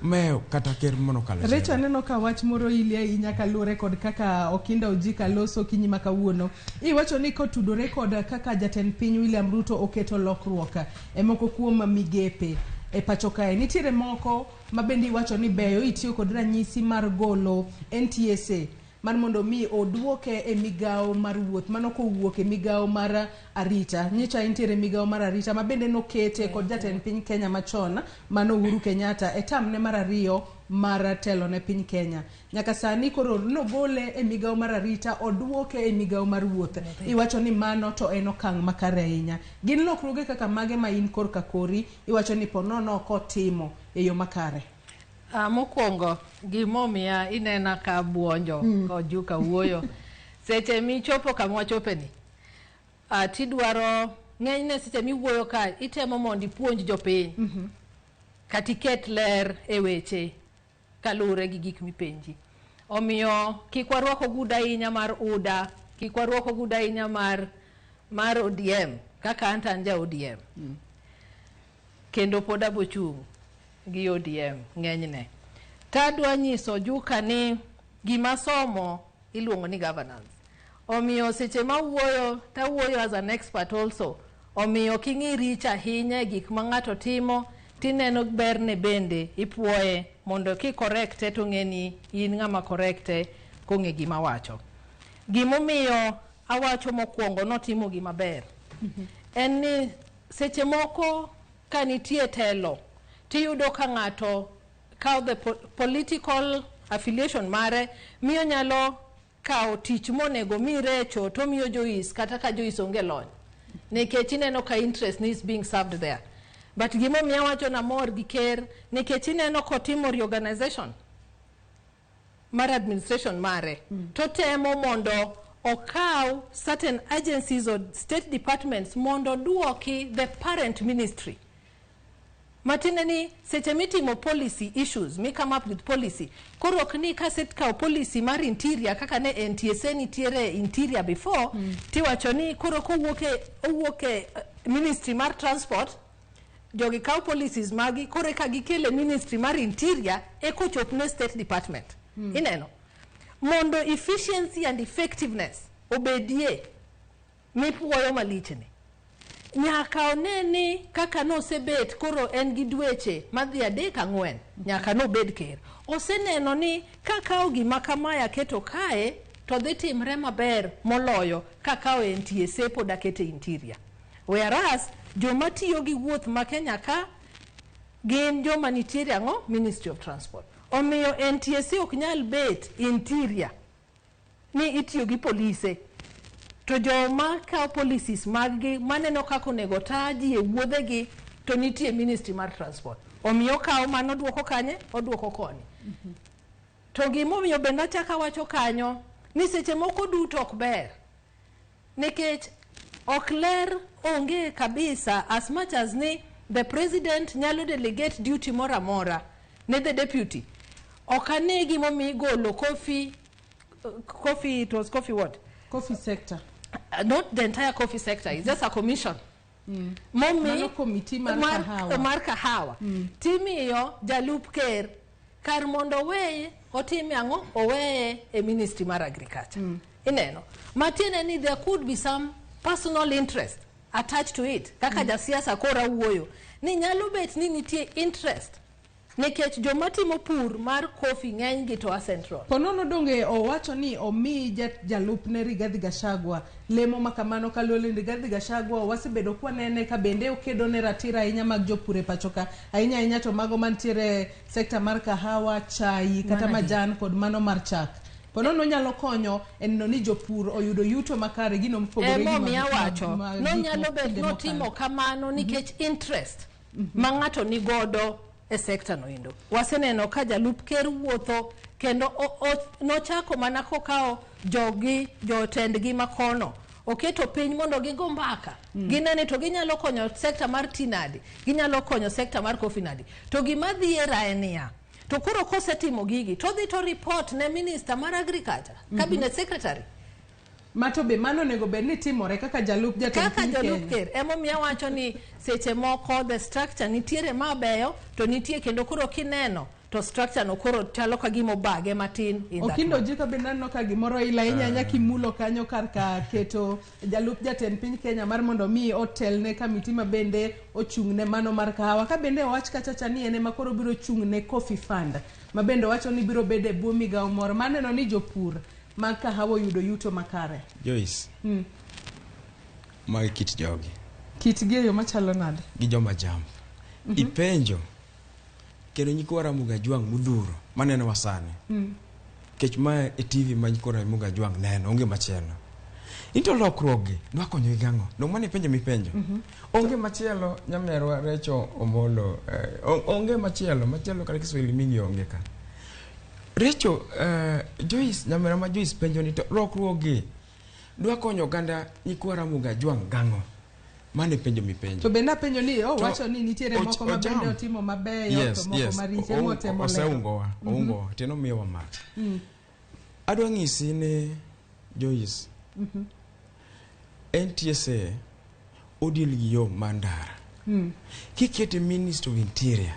meyo kata ker manokalo Recho, aneno ka wach moro ili ahinya kaluwore kod kaka Okinda Ojika loso okinyi ma kawuono. Iwacho ni kotudore kod kaka jatend piny William Ruto oketo lokruok e moko kuom migepe e pacho kae. Nitiere moko ma bende iwacho ni beyo itiyo kod ranyisi mar golo NTSA mar mondo mi oduoke e migawo mar wuoth mano kowuok e migawo mar arita. Nyicha nitiere migawo mar arita ma bende nokete kod jatend piny Kenya machon mano Uhuru Kenyatta e tamne mar ariyo mar telo ne piny Kenya. Nyaka sani koro nogole e migawo mar arita oduoke e migawo mar wuoth. Iwacho ni mano to en okang' makare ahinya. Gin lokruoge kaka mage ma in korka kori iwacho ni ponono ok otimo e yo makare? Mokwongo gimomiya inena ka buonjo kojuka wuoyo seche michopo kama wachopeni tidwaro ng'enyne seche miwuoyo ka itemo mondo ipuonj jopiny kata iket ler e weche kaluwore gi gik mipenji. Omiyo kik warwak ogudu ahinya mar UDA, kik warwak ogudu ahinya mar ODM kaka an to an ja ODM. Kendo pod abochung' gi ODM ng'enyne. Tadwa nyiso Juka ni gima somo iluongo ni governance. Omiyo seche ma wuoyo, tawuoyo as an expert also. Omiyo king'i rich ahinya e gik ma ng'ato timo, tineno berne bende ipuoye mondo ki correcte to ng'e ni in ng'ama correcte kong'e gima wacho. Gimomiyo awacho mokwongo notimo gima ber en ni seche moko ka nitie telo tiyudo ka ng'ato kawo the political affiliation mare miyo nyalo kawo tich monego mi Recho to miyo Joyce kata ka Joyce onge lony nikech ineno ka interest ni is being served there. But gimomiyo awacho namor gi ker nikech ineno kotimo reorganization mar administration mare to temo mondo okaw certain agencies or state departments mondo duoki the parent ministry. Matiende ni seche mitimo policy issues, mi come up with policy. Koro ok ni kasekawo policy mar interior kaka ne NTSA nitiere interior before, tiwacho ni koro kowuok e owuok e ministry mar transport, jogi kawo policies magi koro eka gikele ministry mar interior eka ochop ne state department. Ineno mondo efficiency and effectiveness obedie mipuoyo malichni, nyaka one ni kaka nosebet koro en gi dweche madhi 3 4 nyaka nobed ker. Oseneno ni kakawo gima kamae aketo kae to dhi timre maber moloyo kakawo NTSA pod akete interior. Whereas joma tiyo gi wuoth ma Kenya ka gin joma nitiere ang'o Ministry of Transport. Omiyo NTSA ok nyal bet interior ni itiyo gi polise to joma kawo policies mag gi maneno kaka onego ta ji e wuodhegi to nitie Ministry mar Transport. Omiyo okawo mano oduoko kanye? Oduoko koni. To gimomiyo bende achako awacho kanyo ni seche moko duto ok ber nikech ok ler onge kabisa as much as ni the president nyalo delegate duty moro amora ne the deputy. Ok ane gimomiyo igolo coffee, it was coffee what? Coffee sector. Not the entire coffee sector, it's just a commission. Momi Mano committee mar kahawa. Mar kahawa. Timiyo jalup ker kar mondo oweye otime ang'o? Oweye e ministry mar agriculture. Ineno. Matiende ni there could be some personal interest attached to it. Kaka jasiasa kora wuoyo. Ni nyalo bet ni nitie interest. Nikech joma timo pur mar coffee ng'eny gi to a central. Ponono donge owacho ni omi jalupne Rigathi Gachagua lemo makamano kaluwore ni Rigathi Gachagua wasebedo kwanene ka bende okedo ne ratiro ahinya mag jopur e pacho ka, ahinya ahinya to mago mantiere sekta mar kahawa, chai kata Mano majan kod mano mar chak. Ponono nyalo konyo e neno ni jopur oyudo yuto makare gino mopogore gi Emomiyo awacho nonyalo bet kinde notimo mokalo. kamano nikech interest ma ng'ato ni godo e sekta no endo. Waseneno ka jalup ker wuotho kendo nochako mana kokawo jogi jotendgi makono oketo piny mondo gigo mbaka. Ginene to ginyalo konyo sekta mar tea nadi, ginyalo konyo sekta mar coffee nadi. To gima dhiera en niya, to koro kosetimo gigi to dhi to report ne minister mar agriculture, cabinet secretary. Mato be mano onego bed ni timore kaka jalup jatend kaka piny jalup Kenya. ker. Emomiyo awacho ni seche moko the structure nitiere mabeyo to nitie kendo koro kineno to structure no koro chalo ka gima obage matin in that Okindo manner. Jika bende aneno ka gimoro ila ahinya ahinya kimulo kanyo kar ka keto jalup jatend piny Kenya mar mondo mi otelne kamiti ma bende ochung' ne mano mar kahawa. Ka bende owach kacha cha ni en ema koro biro chung' ne Coffee Fund ma bende owacho ni biro bedo e bwo migawo moro maneno ni jopur mag kahawa oyudo yuto makare. Joyce, magi kit jogi Kitgi e yo machalo nade? gi joma jam. Ipenjo kendo nyikwa Ramogi Ajwang' modhuro manenowa sani. Nikech mae e TV ma nyikwa Ramogi Ajwang' neno, onge machielo. Into lokruok gi dwa konyogi gang'o? Dong' mano e penjo mipenjo. Onge machielo nyamerwa Recho Omolo, onge machielo, machielo kata Kiswahili mingi onge ka. Recho, Joyce, nyamera ma Joyce penjo ni to lokruok gi dwa konyo oganda nyikwa Ramogi Ajwang' gang'o? Mano e penjo mipenjo. To bende apenjo ni owacho ni nitiere moko ma bende otimo mabeyo to moko maricho ema otemo lero. Oseungowa, oungowa, tiende omiyowa mach. Adwa ng'isi ni Joyce, NTSA odil gi yo mar ndara. Kikete Ministry of Interior,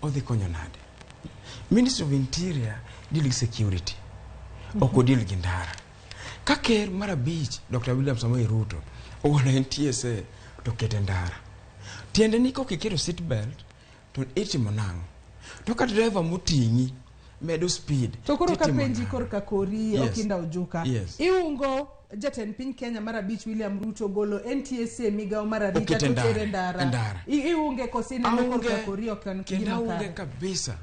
odhi konyo nade? Ministry of Interior deal gi security, ok odil gi ndara. Ka ker mar abich Dr. William Samoei Ruto ogolo NTSA to kete ndara. Tiende ni kok iketo seat belt to itimo nang'o? To ka driver moting'i medo speed To koro titimo kapenji nang'o? korka kori Yes. Okinda Ojuka. Yes. Iungo jatend piny Kenya mar abich William Ruto golo NTSA migawo mar arita Okete to tere ndara. ndara. Ndara. Iunge koso ineno Aunge, korka kori ok en kendo gima aunge kare. kabisa.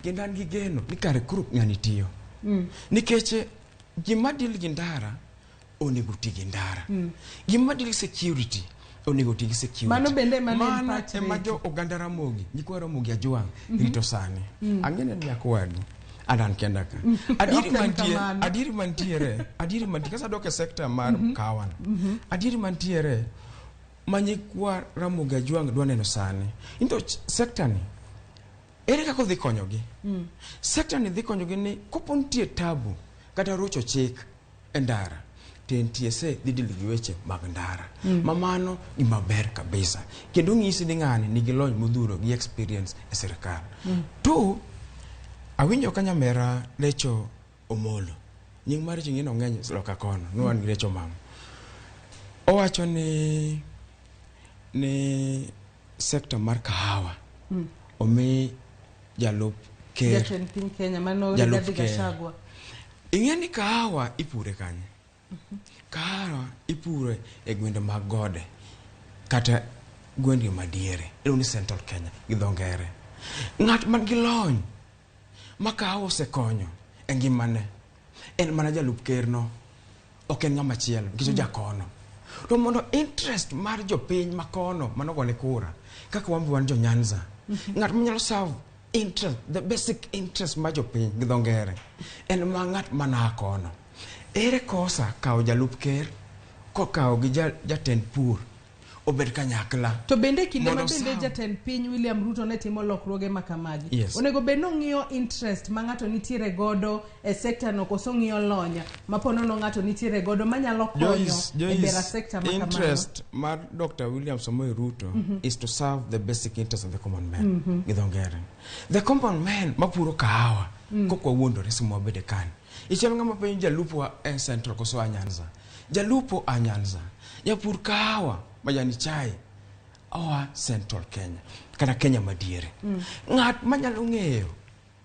Kendo an gi geno ni kare koro ng'ani tiyo. Nikech gima deal gi ndara onego ti gi ndara. Gima deal gi security onego ti gi security. Mano bende ema ne en Mano pach ema Recho. jo oganda Ramogi, nyikwa Ramogi Ajwang' rito sani. Ang'e ni nyakwadu. An an kenda ka. Adieri Ok en mantie, kamano. adieri mantiere, adieri mantie, kasa dok e sekta mar kawan. Adieri mantiere ma nyikwa Ramogi Ajwang' dwa neno sani. Into sekta ni ere kaka odhi konyogi? Sekta ni dhi konyogi ni kopo nitie tabu kata rocho chik e ndara. To NTSA dhi deal gi weche mag ndara. Ma mano gima ber kabisa. Kendo ng'isi ni ng'ani nigi lony modhuro gi experience e sirkal. To awinjo ka nyamera Lecho Omolo. Nying mar Recho ing'e ni ong'eny loka kono. Ni wan gi Recho mama. Owacho ni ni sector mar kahawa omi jalup ker. Jatend piny Kenya mano Jalup Rigathi ker. Gachagua. Ing'e ni kahawa ipure kanye? Kahawa ipure e gwenge mag gode kata gwenge madiere. Iluongo ni Central Kenya gi dho ngere. Ng'at man gi lony ma kahawa osekonyo e ngimane en mana jalup ker no, ok en ng'ama chielo nikech ojakono. To mondo interest mar jopiny makono manogone kura kaka wan be wan jo Nyanza, ng'at manyalo serve interest, the basic interest mar jopiny gi dho ngere en ma ng'at mana kono. Ere kosa kawo jalup ker kokawo gi jatend pur obed kanyakla. To bende kinde ma Mondo bende jatend piny William Ruto ne timo lokruoge ma kamagi. Yes. Onego bed ni ong'iyo interest ma ng'ato nitiere godo e sekta no koso ong'iyo lony ma po nono ng'ato nitiere godo manyalo konyo Joyce, e Joyce, bero sekta ma kamano. interest mar Dr. William Samoei Ruto is to serve the basic interest of the common man. Gi dho ngere. The common man mapuro kahawa kok wawuondore sama wabede kani. Ichal ng'ama penjo jalupo a Central koso a Nyanza. Jalupo a Nyanza. Japur kahawa majani chai oa Central Kenya kata Kenya madiere. Ng'at manyalo ng'eyo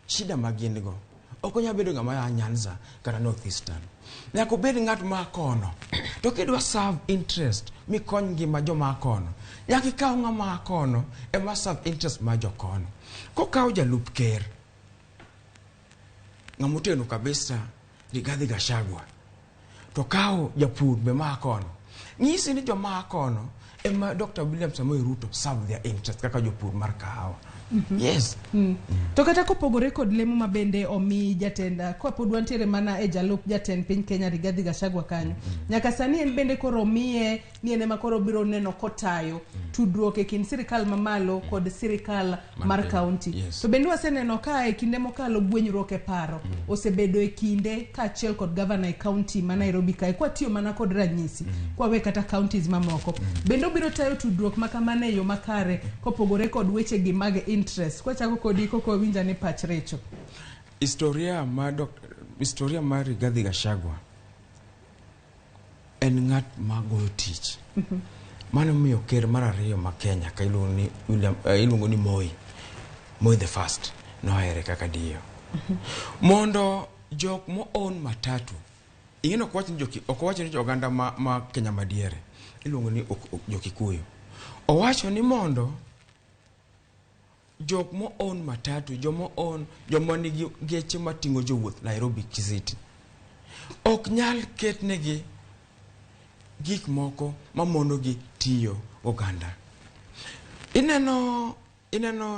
shida ma gin go ok onyal bedo ng'ama a Nyanza kata North Eastern. Nyaka obed ng'at ma kono. To kidwa serve interest mikony ngima joma kono, nyaka ikaw ng'ama kono ema serve interest mar jokono. Kokaw jalup ker, ng'ama otegno kabisa Rigathi Gachagua, to kaw japur be maa kono. Nyisi ni joma kono ema Dr. William Samoei Ruto serve their interest kaka jopur mar kahawa. Yes. To kata kopogore kod lemo ma bende omi jatend kapod wantiere mana e jalup jatend piny Kenya Rigathi Gachagua kanyo. Nyaka sani en bende koro omiye ni en ema koro biro neno kotayo tudruok e kind sirikal mamalo kod sirikal mar piny. kaunti. To bende waseneno ka e kinde mokalo gwenyruok e paro osebedo e kinde kaachiel kod gavana e kaunti ma Nairobi kae kwatiyo mana kod ranyisi kwawe kata counties mamoko. Bende obiro tayo tudruok ma kamano e yo makare kopogore kod weche gi mag interest. Kwachako kodi koko winja ni pach Recho. Historia mar historia mar Rigathi Gachagua en ng'at ma goyo tich. Mano miyo ker mar ariyo ma Kenya ka iluongo ni William, iluongo ni Moi, Moi the first nohere kaka diyo. Mondo jok mo own matatu, ing'e ni ok wach ni ok owach ni oganda ma Kenya madiere, iluongo ni jo-Kikuyu. Owacho ni mondo jok mo own matatu, joma own, joma nigi geche mating'o jowuoth Nairobi City, ok nyal ketnegi gik moko mamonogi tiyo oganda. Ineno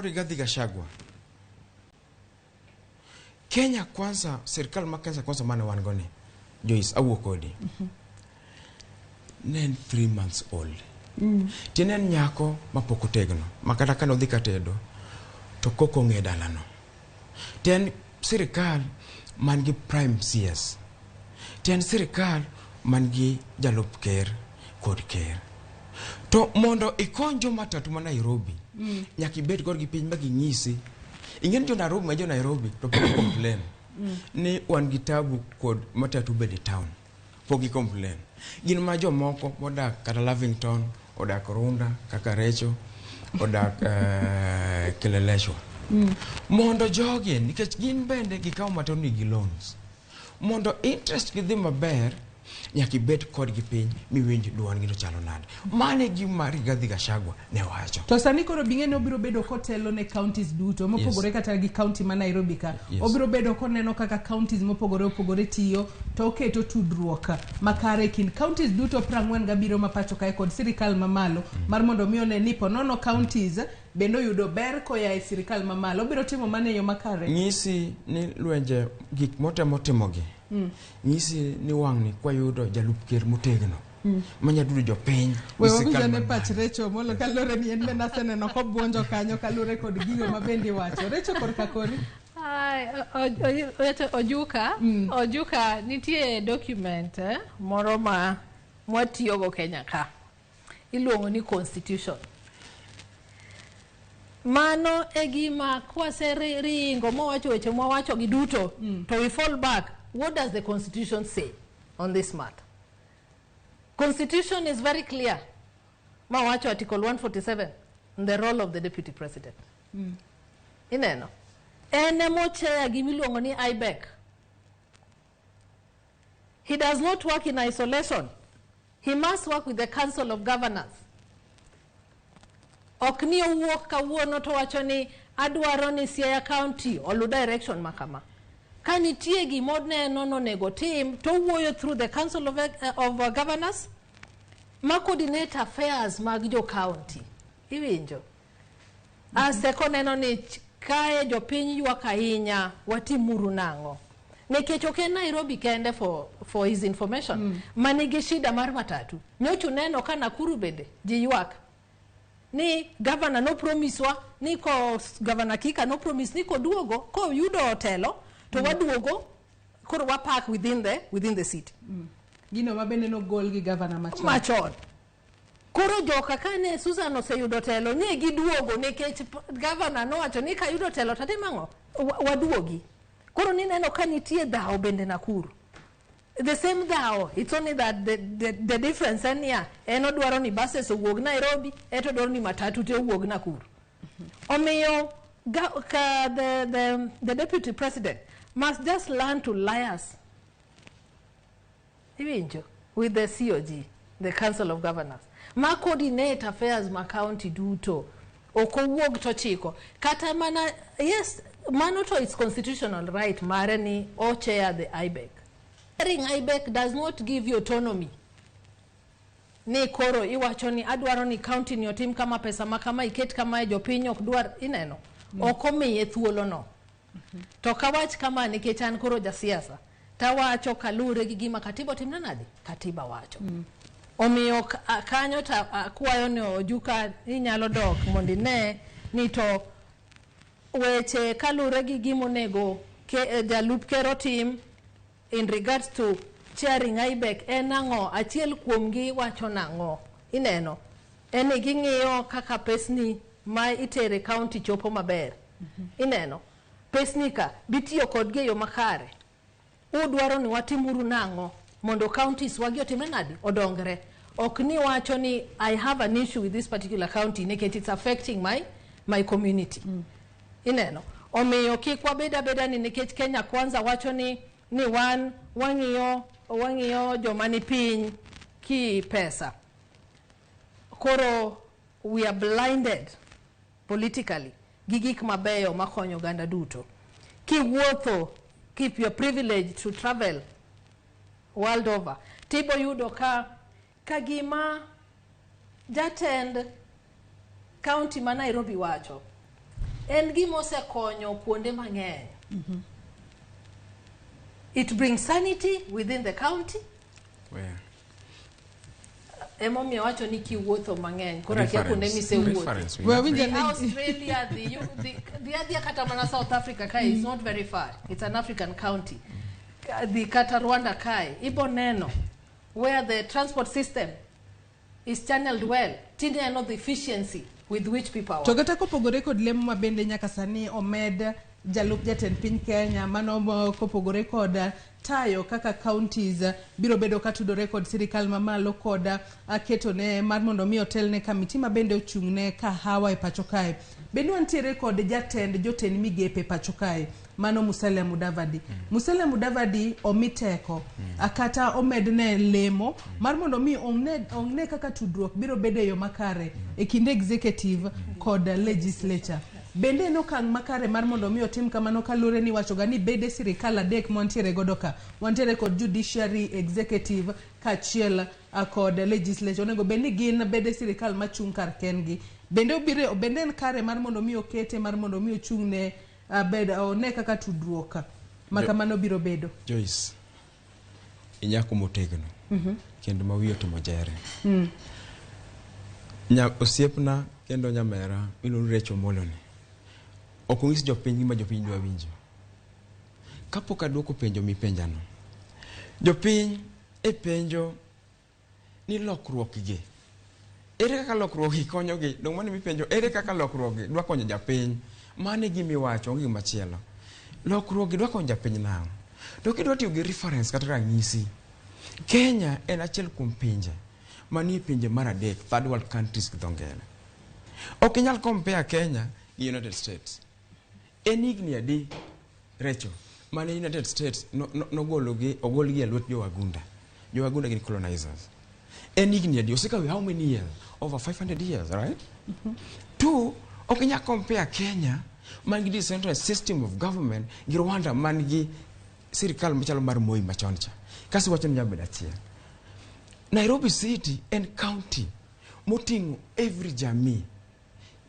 Rigathi Gachagua. Kenya Kwanza, sirkal ma Kenya Kwanza mane wan go ni, Joyce, awuo kodi. Ne en 3 months old. Tiende en nyako mapok otegno, ma kata kane odhi katedo, to koko ong'e dalano. To en sirikal man gi prime CS. To en sirikal man gi jalup ker kod ker. To mondo ikony joma tatu ma Nairobi, nyaka ibed kodgi piny ma ginyisi. Ing'e ni jo Nairobi ma jo Nairobi to pok complain ni wan gi tabu kod matatu bede e town. Pok gi complain. Gin ma jomoko modak kata Lavington, odak Runda, kaka Recho, odak Kileleshwa. Mondo jogi, nikech gin bende gikawo matatu ni gi loans. Mondo interest gi dhi maber, nyaka ibed kodgi piny miwinj duondgi to chalo nade. Mano e gima Rigathi Gachagua ne wacho. To sani koro bing'e ni obiro bedo kotelo ne counties duto mopogore kata gi county ma Nairobi ka. Obiro bedo koneno kaka counties mopogore opogore tiyo to oketo tudruok makare e kind counties duto 47 ma pacho kae kod sirikal mamalo mar mondo mi one ni ponono counties bende oyudo ber koya e sirikal mamalo. Obiro timo mano e yo makare. Nyisi ni lwenje gik motemo timogi. Nyisi ni wang'ni kwayudo jalup ker motegno manya dudo jopiny We gi sirkal wawinjo ne man pach Recho Omolo kaluwore ni en bende aseneno kobuonjo kanyo kaluwore kod gigo ma bende iwacho. Recho korka kori. Ai, Ojuka, Ojuka nitie document moro ma mwatiyogo Kenya ka. Iluongo ni constitution. Mano e gima kwaseringo mwawacho weche mwawacho gi duto to we fall back. What does the constitution say on this matter? Constitution is very clear. Mawacho article 147 the role of the deputy president. Ineno. En emochair gimiluongo ni IBEC. He does not work in isolation. He must work with the Council of Governors. Ok ni owuok kawuono to wacho ni adwaro ni Siaya County olu direction makama. Ka nitie gima nonego tim to owuoyo through the Council of Governors ma coordinate affairs mag jo county. Iwinjo? Ase koneno ni kae jopiny ywak ahinya, watimuru nang'o? Nikech ok en Nairobi kende for his information. Manigi shida mar matatu. Nyocha uneno ka Nakuru bende ji ywak. Ni governor no promise wa, ni ko governor Kika no promise ni koduogo, koyudo telo, to waduogo, koro wapark within the city. Gino mabende nogol gi governor machon. Machon. Koro joka kane Susan oseyudo telo, ne giduogo nikech governor nowacho ni kayudo telo to atimo ang'o? Waduogi. Koro nineno ka nitie dhawo bende Nakuru. The same dhawo, it's only that the difference en niya, en odwaro ni buses owuog Nairobi, eto odwaro ni matatu te owuog Nakuru. Omiyo ka the deputy president must just learn to liaise. Iwinjo? With the COG, the Council of Governors. Ma coordinate affairs ma county duto. Ok owuog to chiko. Kata mana, yes, mano to its constitutional right mare ni o chair the IBEC. Chairing IBEC does not give you autonomy. Ni koro iwacho ni adwaro ni county ni otim kama pesa ma kama iket kama jopiny ok dwar ineno. Ok omiye thuolo no. To kawach kama nikech an koro jasiasa, tawacho kalure gi gima katiba otimna nade? Katiba wacho. Omiyo kanyo ta akwayo ni Ojuka inyalo dok mondo ine ni to weche kalure gi gimonego jalup ker otim in regards to chairing IBEC en ang'o? Achiel kuomgi wacho nang'o? Ineno? En ni ging'iyo kaka pesni ma itere county chopo maber. Ineno? Pesni ka bitiyo kodgi e yo makare. Udwaro ni watimuru nang'o mondo counties wagi otimre nade? Odongre. Ok ni wacho ni I have an issue with this particular county nikech it's affecting my community. Ineno? Omiyo kik wabed abeda ni nikech Kenya Kwanza wacho ni wan wang'iyo joma ni piny ki pesa. Koro we are blinded politically gi gik mabeyo makonyo oganda duto. Kiwuotho, keep your privilege to travel world over. Tibo yudo ka gima jatend county ma Nairobi wacho en gima osekonyo kuonde mang'eny. It brings sanity within the county. Where? Emomiyo wacho ni kiwuotho mang'eny. Koro akia kuonde misewuothe. Reference. The Australia, the adhia kata mana South Africa kae is not very far. It's an African county. The kata Rwanda kae, ibo neno where the transport system is channeled well. Tineno the efficiency with which people are To kata kopogore kod lemo ma bende nyaka sani omed jalup jatend piny Kenya, mano kopogore kod tayo kaka counties biro bedo katudore kod sirikal mamalo kod ketone mar mondo mi otelne kamiti ma bende ochung'ne kahawa e pacho kae. Bende wantiere kod jatend jotend migepe pacho kae, mano Musalia Mudavadi. Musalia Mudavadi omi teko, kata omedne lemo mar mondo mi ong'e kaka tudruok biro bedo e yo makare e kind executive kod legislature. Bende en okang' makare mar mondo mi otim kamano kaluwore ni wachoga ni bede sirikal adek mwantiere godo ka. Wantiere kod judiciary, executive kaachiel kod legislature. Onego bed ni gin bede sirikal machung' kar kendgi. Bende bende en kare mar mondo mi okete mar mondo mi ochung'ne bed one kaka tudruok ma kamano biro bedo. Joyce, inyako motegno kendo ma wiye otimo jere. Osiepna kendo nyamera iluongo ni Rachel Omolo ni. Ok onyis jopiny gima jopiny dwa winjo. Kapok aduoko penjo mipenjano, jopiny e penjo ni lokruok gi ere kaka lokruok gi konyogi? Dong' mano mipenjo, ere kaka lokruok gi dwa konyo japiny? Mano e gima iwacho, onge gima chielo. Lokruok gi dwa konyo japiny nang'o? To kidwa tiyo gi reference kata ranyisi, Kenya en achiel kuom pinje manie pinje mar adek, third world countries gi dho ngere. Ok inyal compare Kenya gi United States. En higni adi, Rachel, mane United States nogologi, ogolgi e lwet jowagunda? Jowagunda gin colonizers. En higni adi? Osekawo how many years? Over 500 years, right? Two, ok inyal compare Kenya man gi decentralized system of government gi Rwanda man gi sirikal machalo mar Moi machon cha. Kasi wacho ni nyalo bedo achiel. Nairobi City en county moting'o every jamii.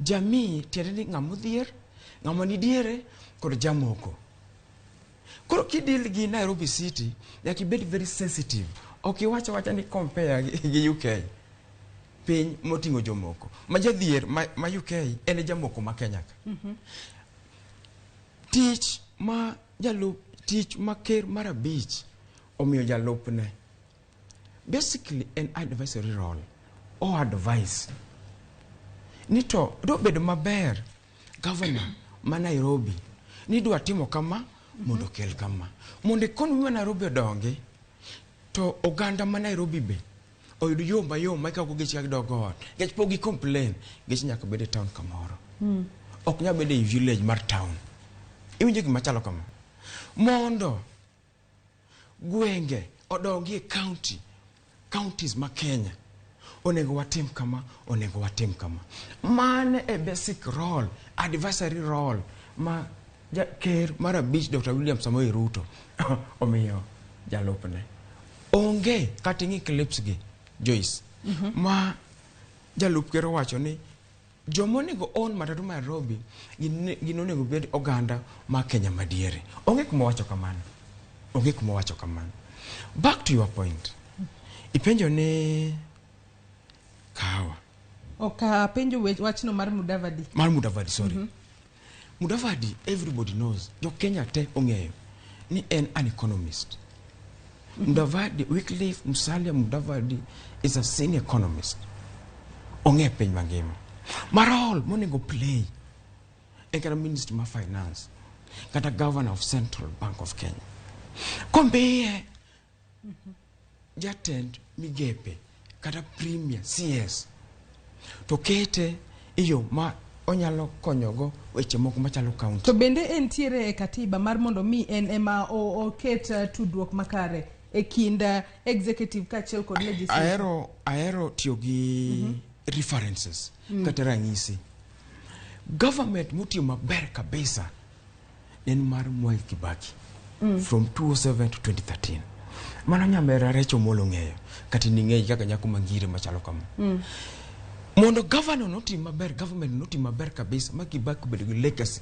Jamii tiende ni ng'ama odhier, ng'ama ni diere kod jamoko. Koro kidil gi Nairobi City, nyaka ibed very sensitive. Ok iwach awacha ni compare gi UK, piny moting'o jomoko. Ma jadhier ma UK en e jamoko ma Kenya ka. Tich ma jalup tich ma ker mar abich omiyo jalupne basically en advisory role. O advice ni to dobedo maber governor ma Nairobi ni dwa timo kama mondo okel kama mondo economy ma Nairobi odongi to oganda ma Nairobi be oyud yo mayom ma ikawo geche gidok ot nikech pok gi complain geche nyaka bed e town kamoro. Ok nyal bedo e village mar town. Iwinjo gima chalo kama? Mondo gwenge odongi e county, counties ma Kenya, onego watim kama, onego watim kama. Mano e basic role, advisory role ma ja ker mar abich Dr. William Samoei Ruto omiyo jalupne. Onge kata ing'i clips gi, Joyce, ma jalup ker owacho ni joma onego own matatu ma Nairobi gin onego bed oganda ma Kenya madiere. Onge kuma wacho kamano. Onge kuma wacho kamano. Back to your point. Ipenjo ni kahawa. Ok apenjo wachno mar Mudavadi. Mar Mudavadi, sorry. Mudavadi, everybody knows, jo Kenya te ong'eyo ni en an economist. Mudavadi, Wycliffe Musalia Mudavadi is a senior economist. Ong'e piny mangima. Ma role monego play en kata minister ma finance, kata governor of Central Bank of Kenya. Komiye jatend migepe kata premier CS to kete e yo ma onyalo konyogo weche moko machalo county. To bende entiere e katiba mar mondo mi en ema oket tudruok makare e kind executive kaachiel kod legislature? Ahero tiyo gi references kata ranyisi. Government motiyo maber kabisa en mar Mwai Kibaki from 2007 to 2013. Mano nyamera Rachel Omollo ong'eyo kata in ing'eyo kaka nyako mangire machalo kama. Mondo governor notim maber, government notim maber kabisa ma Kibaki obedo gi legacy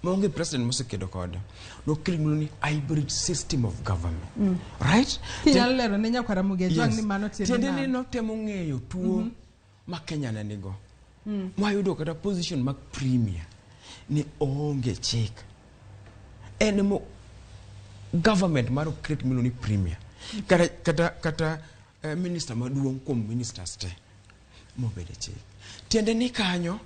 maonge president mosekedo kode. Nokelo gimiluongo ni hybrid system of government. Right? Kinyalo lero ne nyakwara Ramogi Ajwang' ni mano tiende Tiende ni nang'o? notemo ng'eyo tuo ma Kenya ne nigo. Mwayudo kata position mag premier ni oonge chik. En mo government mar create miluongo ni premier. Kata minister maduong' kuom ministers te mobedo e chik. Tiende ni kanyo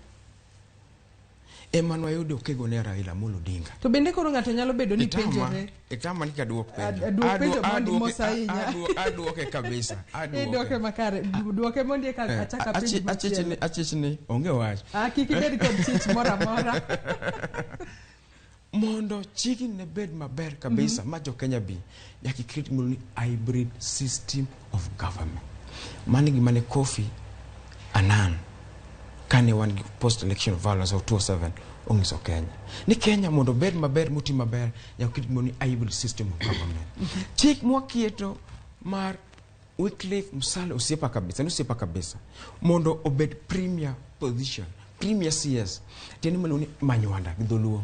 ema nwayudo kego ne Raila Amolo Odinga. To bende koro ng'ato nyalo bedo ni penjore. Itama ni kaduok penjo. Aduok penjo mondi mos ahinya. Aduoke kabisa. Aduoke. Iduoke makare. Duoke mondi eka achak apenj machielo. Achich ni onge wach. Kik ibed kod chich moro amora. Mondo chikni ne bed maber kabisa ma jo Kenya bi, nyaka iket gimoro ni hybrid system of government. Mano gima ne Kofi Annan kane wan gi post election violence of 2007 onyiso Kenya ni Kenya mondo obed maber moti maber nyaka oket gimoro ni hybrid system of government. Chik mwaketo mar Wycliffe Musalia osiepa kabisa, ni osiepa kabisa mondo obed premier position, premier CS, tiende maluongo ni Manywanda gi dholuo.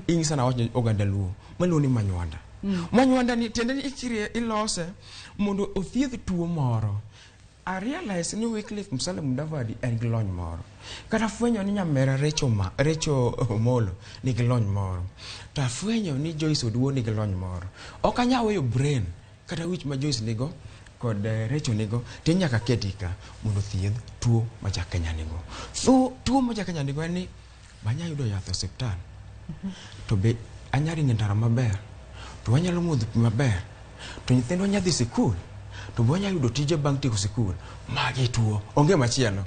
Ing'isa na wach oganda luo maluongo ni Manywanda. Manywanda ni tiende ni ikirie ilose mondo othiedh tuo moro. I realize ni Wycliffe Musalia Mudavadi en gi lony moro. Kata fwenyo ni nyamera Rachel, Rachel Omolo nigi lony moro. To afwenyo ni Joyce Oduor nigi lony moro. Ok anyal weyo brain kata wich ma Joyce nigo kod Rachel nigo to nyaka keti ka mondo thiedh tuo ma ja Kenya nigo. So tuo ma ja Kenya nigo en ni be anyalo yudo yath e osiptal to be anyalo ringo e ndara maber to wanyalo modho pi maber to nyithindwa nyalo dhi sikul to be wanyalo yudo tije bang' tieko sikul. Magi tuo onge machielo.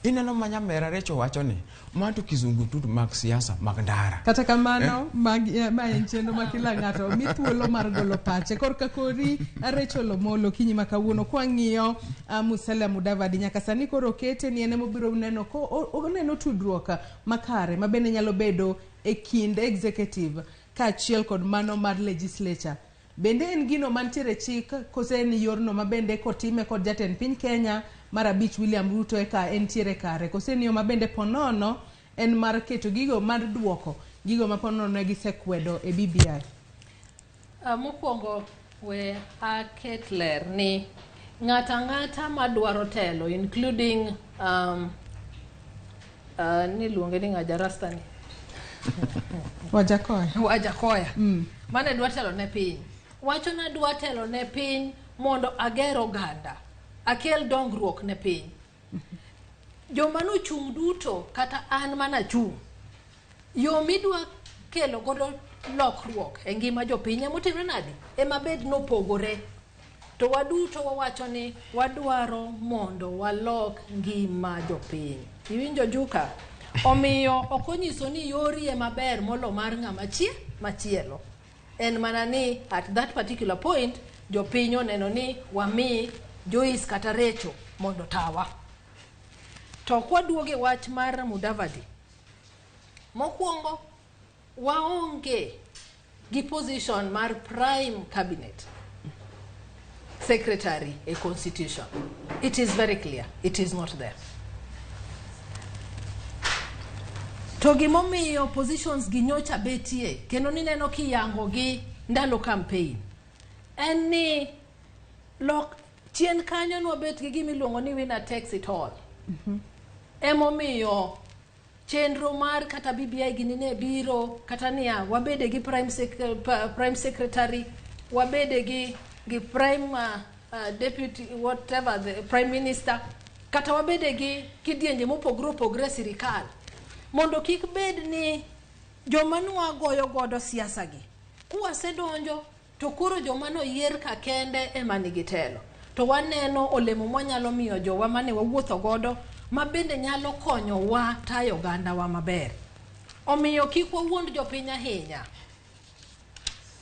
Ineno ma nyamera Rachel wacho ni mano to kizungututu mag siasa mag ndara. Kata kamano, ma en chenro ma kila ng'ato mi thuolo mar golo pache. Korka kori Rachel Omolo kinyi ma kawuono kwang'iyo Musalia Mudavadi nyaka sani koro okete ni en emobiro neno ko oneno tudruok makare ma bende nyalo bedo e kind executive kaachiel kod mano mar legislature. Bende en gino mantiere chik kose en yorno ma bende kotime kod jatend piny Kenya mar abich William Ruto eka entiere kare kose en yo ma bende ponono en mar keto gigo mar duoko gigo ma ponono ne gisekwedo e BBI. Mokwongo we aket ler ni ng'ato ang'ata madwaro telo including niluonge ni ng'a jarasta ni Wajakoya. Wajakoya. Mane dwa telo ne piny. Wacho na dwa telo ne piny mondo ager oganda. Akel dongruok ne piny. Joma nochung' duto kata an mana chung'. Yo midwa kelo godo lokruok e ngima jopiny emotimre nadi? Ema bed nopogore. To waduto wawacho ni wadwaro mondo walok ngima jopiny. Iwinjo Juka? Omiyo ok onyiso ni yori ema ber molo mar ng'ama machielo. En mana ni at that particular point jopiny oneno ni wami Joyce kata Rachel mondo tawa. To kwaduoge wach mar Mudavadi. Mokwongo waonge gi position mar prime cabinet secretary e constitution. It is very clear. It is not there. To gimomiyo positions gi nyocha betie kendo nineno kiyango gi ndalo campaign en ni lok chien kanyo nwabet gi gimiluongo ni winner takes it all. Emomiyo chenro mar kata BBI gini ne biro kata niya wabede gi prime secretary wabede gi prime deputy whatever the prime minister kata wabede gi kidienje mopogore opogore e sirikal mondo kik bed ni joma nwagoyo godo siasa gi kuwasedonjo to koro joma noyier ka kende ema nigi telo to waneno olemo mwanyalo miyo jowa mane wawuotho godo ma bende nyalo konyowa tayo ogandawa maber. Omiyo kik wawuond jopiny ahinya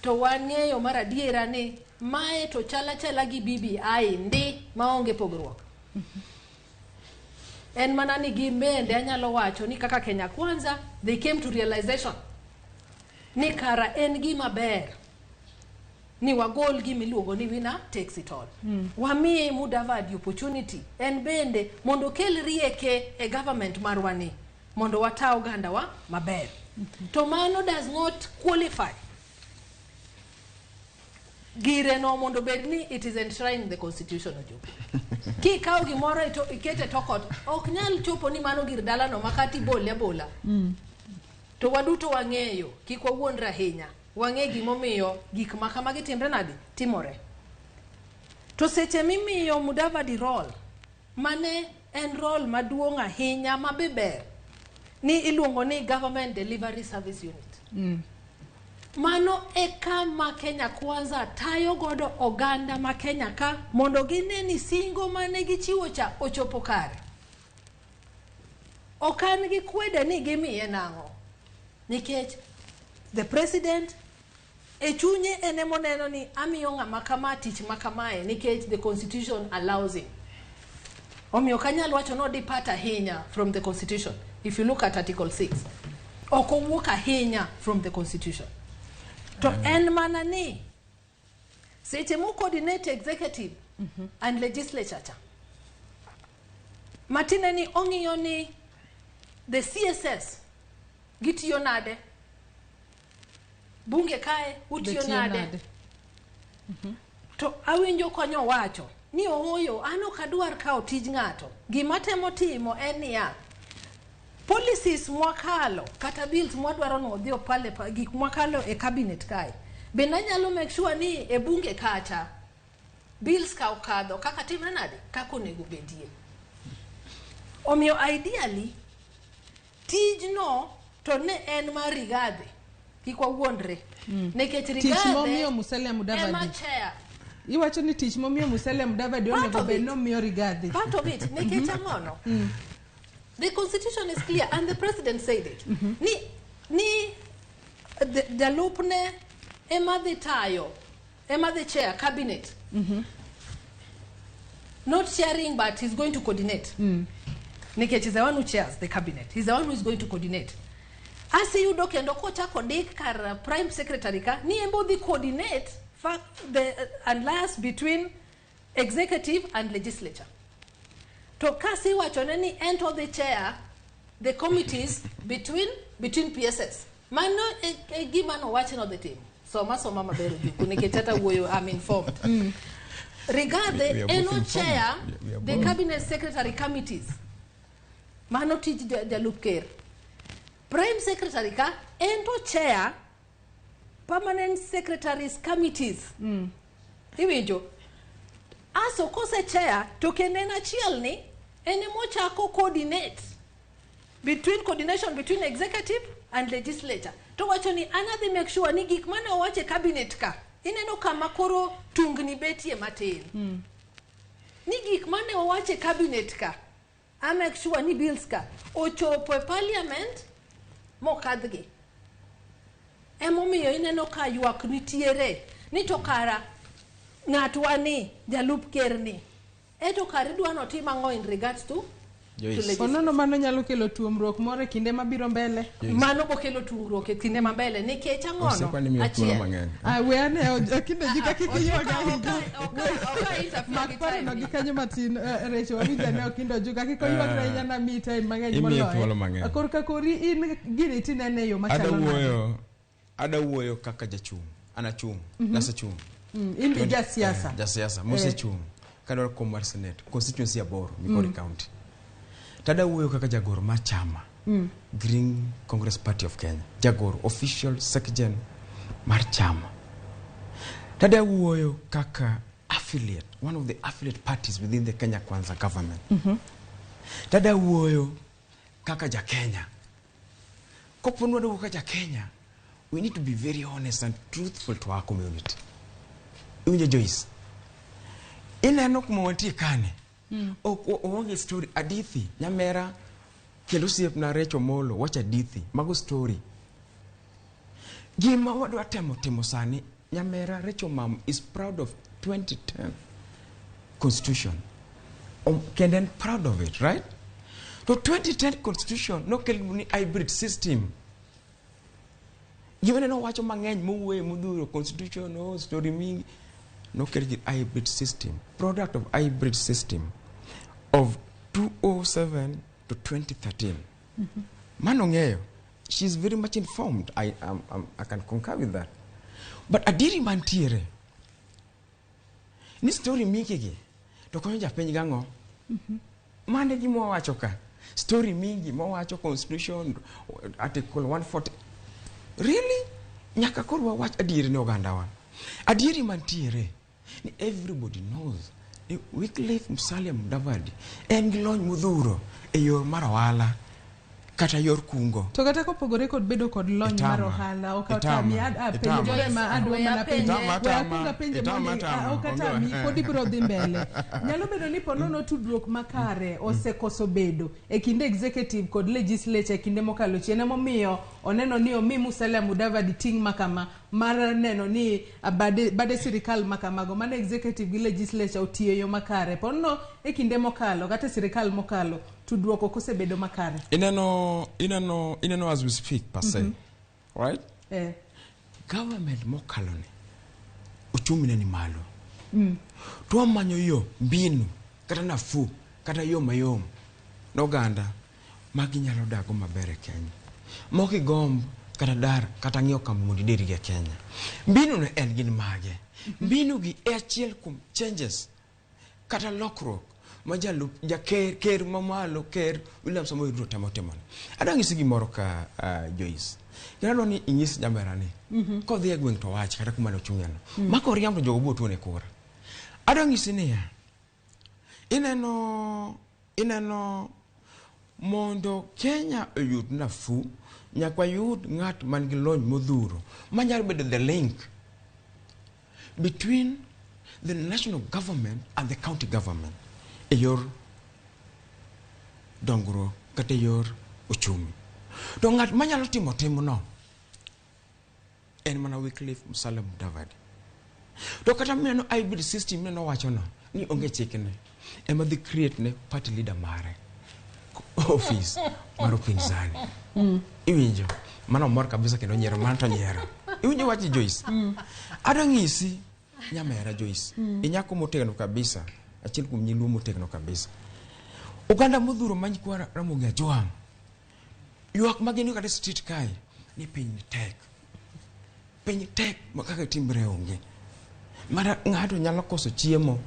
to wang'eyo mar adiera ni mae to chala chala gi BBI ndi maonge pogruok. En mana ni gin bende anyalo wacho ni kaka Kenya Kwanza they came to realization ni kara en gima ber ni wagol gima iluongo ni winner takes it all. Wamiye Mudavadi opportunity en bende mondo okel rieke e government marwa ni mondo wata ogandawa maber. To mano does not qualify gire no mondo bed ni it is enshrined in the constitution ochopo. Kikawo gimoro ikete tok ot ok nyal chopo ni mano gir dalano makati ibole abola. To waduto wang'eyo kik wawuondre ahinya. Wang'e gimomiyo gik ma kamagi timre nadi? Timore. To seche mimiyo Mudavadi role, mane en role maduong' ahinya ma be ber, ni iluongo ni Government Delivery Service Unit. Mano e kama Kenya Kwanza tayo godo oganda ma Kenya ka mondo gine ni singo mane gichiwo cha ochopo kare. Ok an gi kwede ni gimiye nang'o. Nikech the president e chunye en emoneno ni amiyo ng'ama kama tich ma kamae nikech the constitution allows him. Omiyo ok anyal wacho ni odepart ahinya from the constitution. If you look at article 6. Ok owuok ahinya from the constitution. To en mana ni seche mo coordinate executive and legislature cha. Matine ni ong'iyo ni the CSS gitiyo nade, bunge kae utiyo nade. To awinjo konyo wacho Ni ooyo, an ok adwar kawo tij ng'ato. Gima temo timo en niya, policies mwakalo kata bills mwadwaro ni odhi opale gik mwakalo e cabinet kae. Bende anyalo make sure ni e bunge kacha bills ka okadho kaka timre nade kaka onego bedie. Omiyo ideally tijno to ne en mar Rigathi, kik wawuondre. Nikech Tich Rigathi momiyo Musalia ema Mudavadi. chair. Iwacho ni tich momiyo Musalia Mudavadi Part onego of bed it. ni omiyo Rigathi. Part of it, nikech ang'ono? The constitution is clear and the president said it. Ni jalupne ema dhi tayo, ema dhi chair cabinet. Not chairing, but he's going to coordinate. Nikech is the one who chairs the cabinet. He's the one who is going to coordinate. Asiyudo kendo kochako dik kar prime secretary ka, ni embo dhi coordinate the alliance between executive and legislature. To kasi wachone ni ento the chair the committees between PSS. Mano e gima nowacho no the team. Soma soma maber Ojuku nikech hata wuoyo I'm informed. Rigathi We are both eno informed. chair We are the both. cabinet secretary committees. Mano tij jalup ker. Prime secretary ka ento chair permanent secretaries committees. Iwinjo? Aso kose chair to kendo en achiel ni en emochako coordinate between coordination between executive and legislature. To wacho ni an adhi make sure ni gik mane owach e cabinet ka ineno kama koro tungni betie matin. Ni gik mane owach e cabinet ka a make sure ni bills ka ochopo e parliament mokadhgi. Emomiyo ineno ka ywak nitiere ni to kara ng'atwa ni jalup ker ni eto kara idwa notim ang'o in regards to Onono mano nyalo kelo tuomruok moro e kinde mabiro mbele. Mano bokelo tuomruok e kinde mambele nikech ang'ono Osiepani miyo thuolo mang'eny. Ah, we ane Okindo ji ka kik iywag ahinya. interfere Mak gi parono time gi kanyo matin Rachel wawinj ane Okindo Ojuka kik oywagre ahinya na miyi time mang'eny Imiye moloyo. thuolo mang'eny. Korka kori in gini tinene e yo Ada machalo nade? wuoyo, ada wuoyo kaka jachung', an achung', nasechung'. In be jasiasa. Jasiasa, mosechung' kadwaro kom mar Senate, constituency aboro, Migori County. Tada wuoyo kaka jagoro mar chama, Green Congress Party of Kenya, jagoro, official secretary mar chama. Tada wuoyo kaka affiliate, one of the affiliate parties within the Kenya Kwanza government. Tada wuoyo kaka ja Kenya. Kopo ni wadwa kaka ja Kenya, we need to be very honest and truthful to our community. Iwinjo Joyce? Ineno kuma wantie kane. Ok oonge story adithi nyamera kendo osiepna Rachel Omollo wacho adithi mago story. Gima wadwa temo timo sani nyamera Rachel Mam is proud of 2010 constitution. Kendo en proud of it, right? To 2010 constitution nokel ni hybrid system. Gima neno wacho mang'eny mowuoye modhuro constitution oh, story mingi nokel gi hybrid system, product of hybrid system of 2007 to 2013. Mano ng'eyo, she's very much informed. I can concur with that. But adieri mantiere ni story mingi gi to konyo japiny gang'o? Mano e gima wawacho ka. Story mingi mawacho constitution article 140. Really? Nyaka koro wawach adieri ne ogandawa. Adieri mantiere ni everybody knows ni Wycliffe Musalia Mudavadi en gi lony modhuro e yor mar ohala kata yor kungo. To kata kopogore kod bedo kod lony mar Itama. ohala, ok Itama. otami penjo Itama. ma adwa mana penjo. Itama, We tama. akunga penje Itama, mondi, tama. ok atami, Onge- pod ibiro dhi mbele. Nyalo bedo ni ponono tudruok makare osekoso bedo e kind executive kod legislature e kinde mokalo chien, emomiyo oneno ni omi Musalia Mudavadi ting' makama mar neno ni bade sirikal makamago mano executive gi legislature otiyo e yo makare. Ponono e kinde mokalo kata e sirikal mokalo tudruok ok osebedo makare. Ineno as we speak per se, right? Government mokalo ni uchumi ne ni malo. To wamanyo yo mbinu kata nafuu kata yo mayom n'oganda ma ginyalo dago maber e Kenya. Mok igomb kata dar kata ng'iewo kambi mondo idergi e Kenya. Mbinu no en gin mage? Mbinu gi e achiel kuom changes Kata lokruok ma jalup jaker ker mamalo ker William Samoei Ruto temo timone. Adwa nyisi gimoro ka Joyce. Kendo adwa ni inyis nyamera ni kodhi e gweng' to wach kata kuma nochung'e no. Mako riambo to jogo biro tuone kura. Adwa nyisi niya, ineno ineno mondo Kenya oyud nafuu nyaka wayud ng'at man gi lony modhuro manyalo bedo the link between the national government and the county government e yor dongruok kata e yor uchumi. To ng'at manyalo timo timno en mana Wycliffe Musalia Mudavadi. To kata mineno hybrid system mineno wachono ni onge chikne ema dhi create ne party leader mare office mar upinzani. Iwinjo? Mano mor kabisa kendo nyiero mano to nyiero. Iwinjo wach Joyce? Adwa nyisi nyamera Joyce. Inyako motegno kabisa. Achiel kuom nyiluo motegno kabisa. Oganda modhuro ma nyikwa Ramogi Ajwang'. Ywak ma gin go kata e street kae ni piny tek. Piny tek ma kaka timre onge. Mara ng'ato nyalo koso chiemo.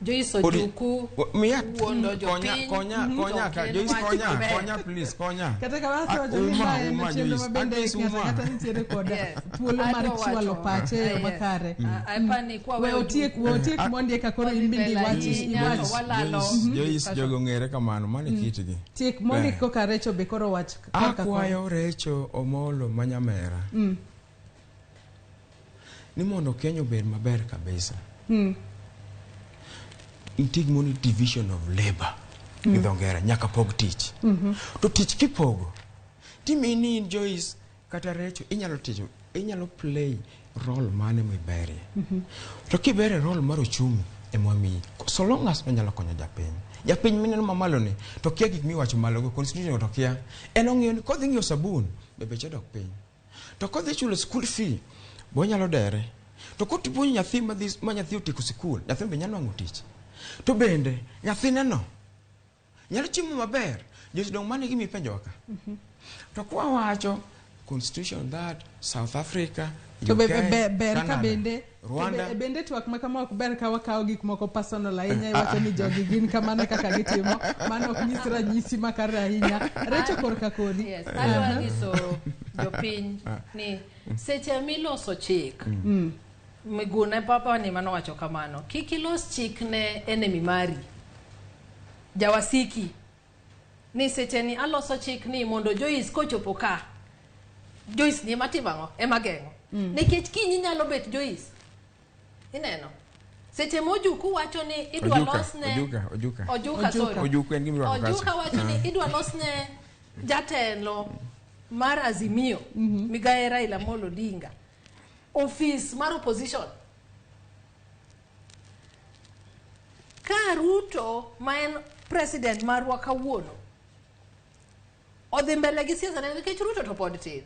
Joyce Ojuku Miya wuondo konya jopiny konya konya ka to Joyce ok en konya wach maber. konya please konya. Kata kamano asewacho ni Uma, mae en uma, chenro Joyce. ma bende Agnes, ng'ato uma. ang'ata nitiere kod Yes. thuolo mar Adwa chwalo wacho. pache e yo Yes. makare. Apani kwa We weyo otiek we otiek mondi eka koro in bende mbele iwach ahinya, iwach. to walalo. Joyce Discussion. jogo ong'ere kamano mano e kitgi. Tiek mondi Eh. koka Recho be koro wach korka koni. Akwayo Recho Omolo ma nyamera ni mondo Kenya obed maber kabisa. Nitie gimoro ni division of labor gi dho ngere nyaka pog tich. To tich kipogo timiyi ni in Joyce kata Recho inyalo ticho inyalo play role mane miberie. To kiber e role mar uchumi ema wamiyi. So long as onyalo konyo japiny. Japiny mineno mamalo ni to kia gik miwacho malo go constitution to kia. En ong'iyo ni kodhi ng'iewo sabun be beche dok piny. To kodhi chulo school fee be onyalo dere. To kotipuonjo nyathi madhi ma nyathi otieko sikul, nyathi be nyalo nwang'o tich. To bende nyathineno nyalo chiemo maber. Joyce dong mano e gima ipenjowa ka. To kwa wacho constitution that South Africa, To be UK, ber ka Canada, bende Rwanda. to bende twak ma kama ok ber ka wakawo gik moko personal ahinya iwacho ni jogi gin kamano e kaka gitimo mano ok nyis ranyisi makare ahinya Recho korka kodi Yes, adwa nyiso jopiny ni seche miloso chik Miguna papa ni manowacho kamano kik ilos chik ne enemy mari jawasiki ni seche ni aloso chik ni mondo Joyce kochopo ka Joyce ni ema timo ang'o ema geng'o nikech kiny inyalo bet Joyce ineno seche ma Ojuku wacho ni idwa Ojuka, losne Ojuka, Ojuka. Ojuka, sorry. Ojuku en gima irwako kacha. Ojuka wacho ni idwa losne jatelo mar Azimio migae Raila Amolo Odinga ofis mar opposition ka Ruto ma en president marwa kawuono odhi mbele gi siasa ne nikech Ruto to pod tin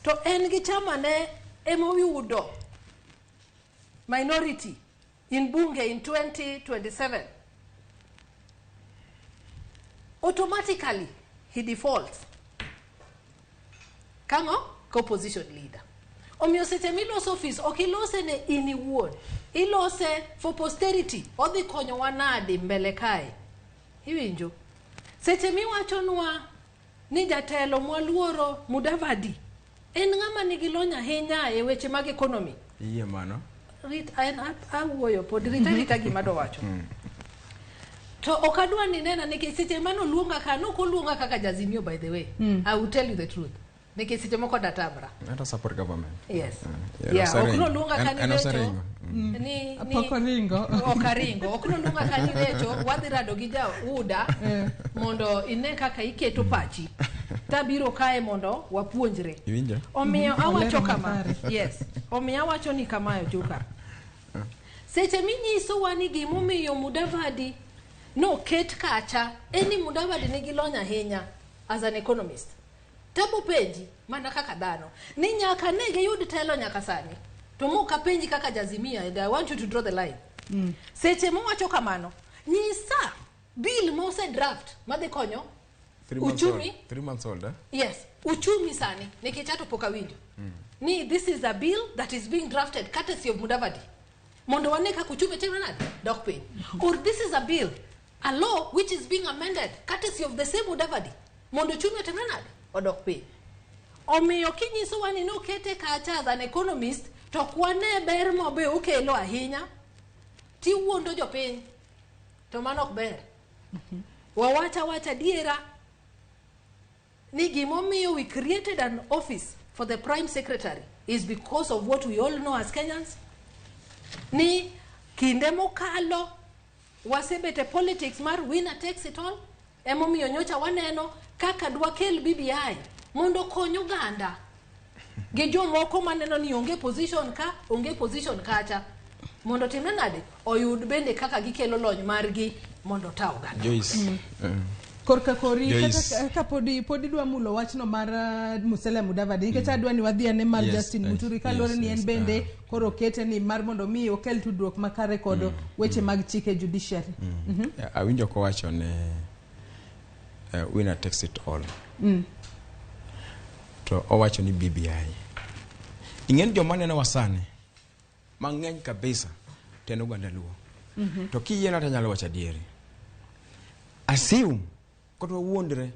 to en gi chama ne emoyudo minority in bunge in 2027 automatically he defaults kang'o ka opposition leader omiyo seche miloso ofis ok ilose ne in iwuon ilose for posterity odhi konyowa nade mbele kae iwinjo seche miwachonwa ni jatelo mwaluoro Mudavadi en ng'ama nigi lony ahinya e weche mag economy Iyie mano. rit en awuoyo pod rita rita gima adwa wacho to ok adwa ni nena nikech seche mane oluonga ka nok oluonga kaka jazimio by the way I will tell you the truth nikech seche moko datamra Ng'ato support government. yes Yeah, yeah, ok oseringo. noluonga ka ni En Recho oseringo. ni Pok oringo. ok aringo ok noluonga ka ni Recho wadhi rado gi ja UDA mondo ine kaka iketo pachi tabiro kae mondo wapuonjre Iwinjo? omiyo awacho Olero kama makare. yes omiyo awacho ni kamae Ojuka seche minyisowa ni gimomiyo Mudavadi noket kacha en ni Mudavadi nigi lony ahinya as an economist tabo penji mana kaka dhano ni nyaka ne giyud telo nyaka sani to mok apenji kaka jazimia and I want you to draw the line seche mowacho kamano nyisa bill mose draft madhi konyo 3 months Uchumi. old. 3 months old, eh? yes uchumi sani nikech ato pok awinjo ni this is a bill that is being drafted courtesy of Mudavadi. Mondo wane kaka uchumi timre nade? Dok piny. Or this is a bill, a law which is being amended courtesy of the same Mudavadi. Mondo uchumi otimre nade? Odok piny. Omiyo kinyisowa ni nokete kacha as an economist, to ok wane ber mabe okelo ahinya, tiwuondo jopiny. To mano ok ber. Wawacha wacha adiera ni gimomiyo we created an office for the prime secretary is because of what we all know as Kenyans. Ni kinde mokalo wasebet e politics mar winner takes it all. Emomiyo nyocha waneno kaka dwakel BBI mondo okony oganda gi jomoko maneno ni onge position ka, onge position kacha, mondo timre nade oyud bende kaka gikelo lony margi mondo ota oganda. Joyce. Korka kori Joyce. kata ka podi dwa mulo wachno mar Musalia Mudavadi nikech adwa ni wadhi ane mar Justin Muturi kaluwore ni en bende koro okete ni mar mondo mi okel tudruok makare kod weche mag chike judiciary. Awinjo kowacho ni winner takes it all. To owacho ni BBI. Ing'eni joma nenowa sani mang'eny kabisa to en oganda Luo. To kiyiena to anyalo wacho adieri. Assume kata wawuondre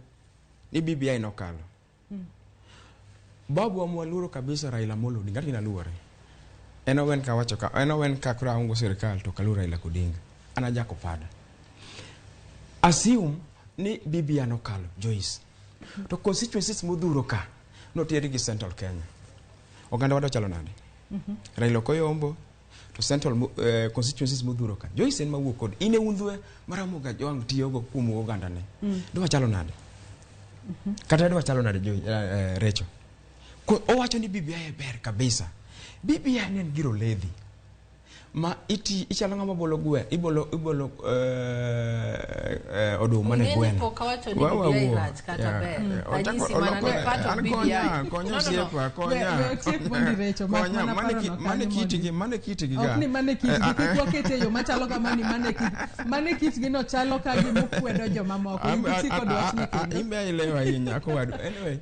ni BBI nokalo. Babu wa mwaluoro kabisa Raila Amolo Odinga kata ginaluore. En owen ka wacho ka en owen ka koro aongo sirikal to kaluoro Raila Odinga. An ajako pada. Assume ni BBI nokalo Joyce. To constituencies modhuro ka notieri gi Central Kenya. Oganda wa dochalo nade? Raila ok oyombo to Central constituencies modhuro ka. Joyce en mawuok kod in e undhwe maramo ga Jowang' tiyogo kuom oganda ne. Dwa chalo nade? Kata dwa chalo nade Joyce, Recho? Owacho ni BBI ber kabisa. BBI ne en gir oledhi ma iti ichalo ng'ama bolo gwe ibolo ibolo oduma ne gweno. Pok awacho ni BBI rach kata ber. Anyisi mana ni part of BBI. Konya osiepa, konya. We otiek mondi Recho, mak Konya, mana mane parono mane kanyo kitgi, mondi. mane kitgi Ok ga. ni mane kitgi, kik wakete e yo machalo kama ni mane kitgi. Mane kitgi no chalo ka gima okwedo jomamoko. In gi kod wachni kendo. Imbe ilewo ahinya akowadu. Anyway,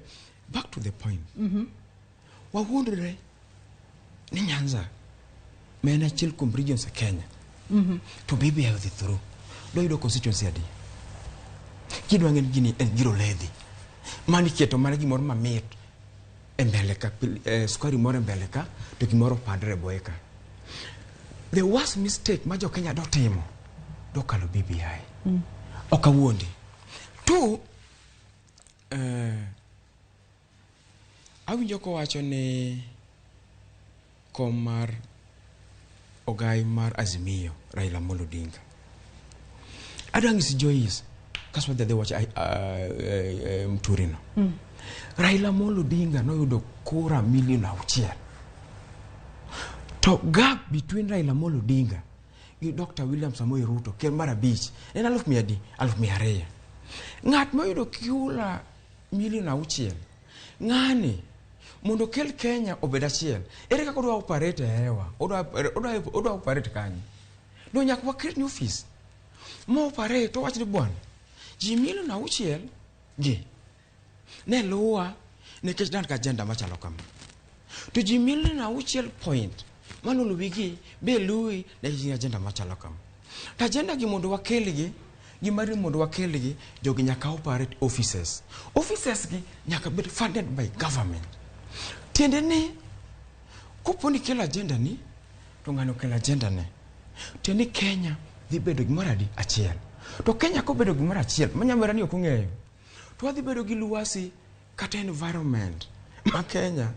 back to the point. Wawuondre ni Nyanza ma en achiel kuom regions e Kenya. To BBI odhi through. Doyudo constituency adi? Kidwa ng'e ni gini en gir oledhi. Mani keto mana gimoro mamit e mbele ka, sukari moro e mbele ka, to gimoro opandre e bwoye ka. The worst mistake ma jo Kenya dotimo, dokalo BBI. Ok awuondi. Two, awinjo kowacho ni kom mar ogai mar Azimio, Raila Amolo Odinga. Adwa nyisi Joyce, kaso wadhi adhi wacho Muturi no. Raila Amolo Odinga noyudo kura milion 6. To gap between Raila Amolo Odinga gi Dr. William Samoei Ruto, ker mar 5, en 100,000 adi? 200,000. Ng'at moyudo kura milion 6, ng'ani mondo okel Kenya obed achiel, ere kaka odwa operate e hewa? Odwa operate kanye? No nyaka wa create new office. Mo operate, owach ni bwana, ji milion 6 gi ne luwa nikech dan ka agenda machalo kama. To ji milion 6 point manoluwi gi be luwi nikech gin agenda machalo kama. To agenda gi mondo wakelgi, gimari mondo wakelgi, jogi nyaka operate offices. Offices gi nyaka bed funded by government. Tiende ni, kopo ni kelo agenda ni, to ng'ano okelo agenda ne. Tiende ni Kenya dhi bedo gimoro adi? Achiel. To Kenya kobedo gimoro achiel, manyamera ni ok ong'eyo, to wadhi bedo gi lwasi kata environment ma Kenya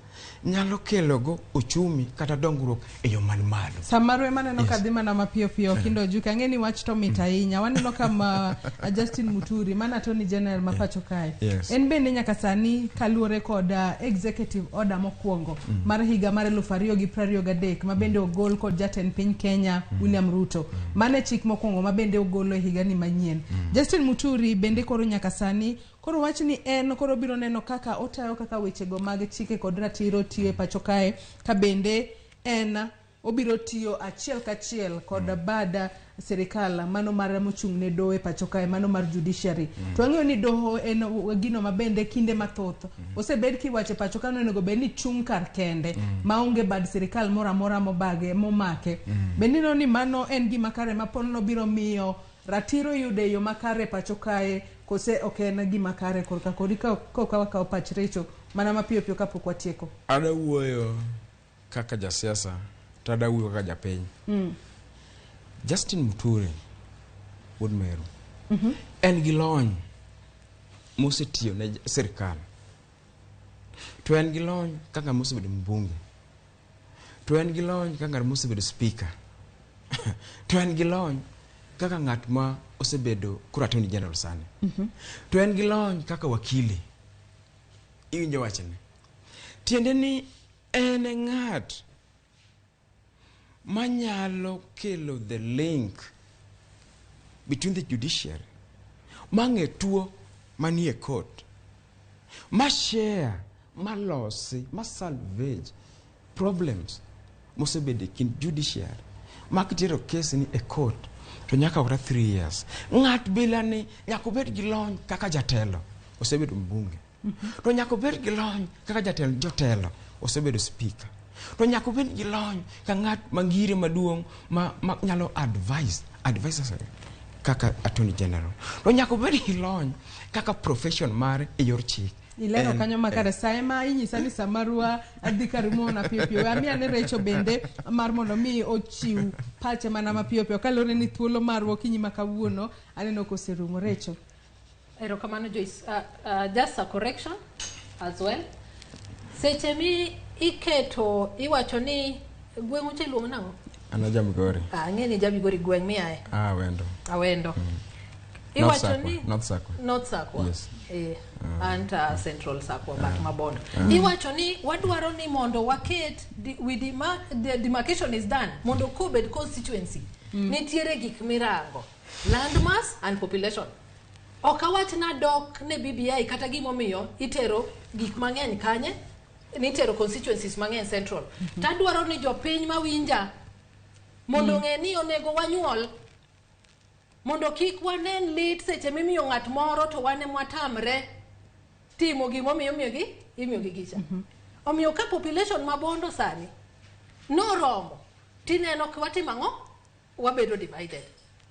nyalo kelogo uchumi kata dongruok e yo man malo. Samaro ema aneno ka dhi mana mapiyo piyo kindo juke ang'e ni wach to mit ahinya. Waneno ka ma Justin Muturi mana Attorney General ma pacho kae. En bende nyaka sani kaluwore kod executive order mokwongo mar higa mar 2023 ma bende ogol kod jatend piny Kenya William Ruto. Mane chik mokwongo ma bende ogolo e higani manyien. Justin Muturi bende koro nyaka sani koro wach ni en koro biro neno kaka otayo kaka wechego mag chike kod ratiro tiyo e pacho kae ka bende en obiro tiyo achiel kachiel kod bad sirikal mano mar mochung' ne doho e pacho kae, mano mar judiciary. To wang'eyo ni doho en gino ma bende kinde mathoth osebed kiwacho e pacho ka ni onego bed ni chung' kar kende maonge bad sirikal moro amora mobage momake. Bende ineno ni mano en gima kare ma ponono biro miyo ratiro yude e yo makare e pacho kae, kose ok en gima kare korka kodi ka ka wakawo pach Recho mana mapiyo piyo kapok watieko? Ada wuoyo kaka jasiasa to ada wuoyo kaka japiny. Justin Muturi wuod Meru en gi lony mosetiyo ne sirikal, to en gi lony kaka mosebedo mbunge, to en gi lony kaka ng'at mosebedo speaker, to en gi lony kaka ng'at ma osebedo koro attorney general sani, to en gi lony kaka wakili. Iwinjo wachne? Tiende ni en e ng'at manyalo kelo the link between the judiciary, mang'e tuo manie court, ma share, malosi, ma salvage problems mosebedo e kind judiciary, ma kitero case ni e court to nyaka kata 3 years. Ng'at bila ni nyaka obed gi lony kaka jatelo, osebedo mbunge, to nyaka obed gi lony kaka jatelo jotelo, osebedo speaker, to nyaka obed gi lony ka ng'at mangire maduong' ma nyalo advise advisors kaka attorney general, to nyaka obed gi lony kaka profession mare e yor chik. Ilero kanyo makare. Sa ema inyisa ni samarwa adhi karumo mana piyo piyo. Amiya ne Recho bende mar mondo mi ochiw pache mana mapiyo piyo kaluwore ni thuolo marwa okinyi ma kawuono aneno koserumo. Recho. Erokamano, Joyce. Just a correction as well. Seche mi iketo iwacho ni gweng'u cha iluongo nang'o? An aja Migori. Ah, ang'e ni ja Migori, gweng' miaye. Ah, Wendo. Awendo. North Iwacho Sakwa. ni North Sakwa. North Sakwa. Yes. Anta Central Sakwa but Mabondo. Iwacho ni wadwaro ni mondo waket the demarcation is done mondo kobed constituency. Nitiere gik mirango. Land mass and population. Ok awach na dok ne BBI kata gimomiyo itero gik mang'eny kanye, nitero constituencies mang'eny central. Tadwaro ni jopiny mawinja mondo ong'e ni onego wanyuol mondo kik wanen lit seche mimiyo ng'at moro to wan emwatamre timo gimomiyo imiyogi imiyogi gicha. Omiyo ka population ma Bondo sani noromo, tineno ka watimo ang'o? Wabedo divided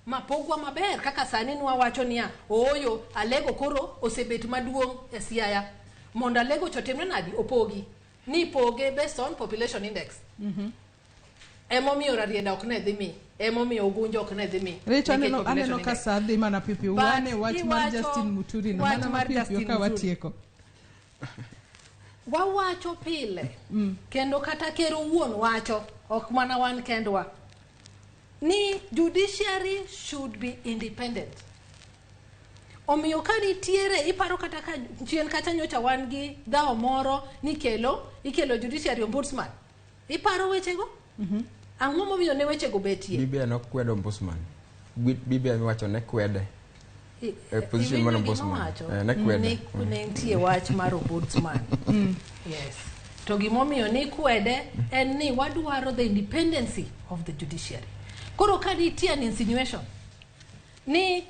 ma pogwa maber kaka sani nwawacho niya ooyo Alego koro osebet maduong' e Siaya, mondo Alego cha otimre nadi, opogi ni poge based on population index. Emomiyo Rarieda ok ne dhi mi, emomiyo Ugunja ok ne dhi mi Recho, nikech aneno population aneno ka index. sa dhi mana piyo piyo. But Wane wach mar Justin Muturi no wach mana mar mapiyo piyo Justin ka Muturi. watieko. Wawacho pile kendo kata ker owuon wacho, ok mana wan kendwa, ni judiciary should be independent. Omiyo ka nitiere iparo kata ka chien kacha nyocha wan gi dhawo moro ni kelo ikelo judiciary ombudsman, iparo wechego? Ang'o momiyo ne wechego betie? BBI nokwedo ombudsman. BBI miwacho ne kwede. E position mar Iwinjo gima ombudsman. owacho? Ne kwede. Ne nitie wach mar ombudsman, yes, to gimomiyo ni kwede en ni wadwaro the independency of the judiciary. Koro ka nitie an insinuation ni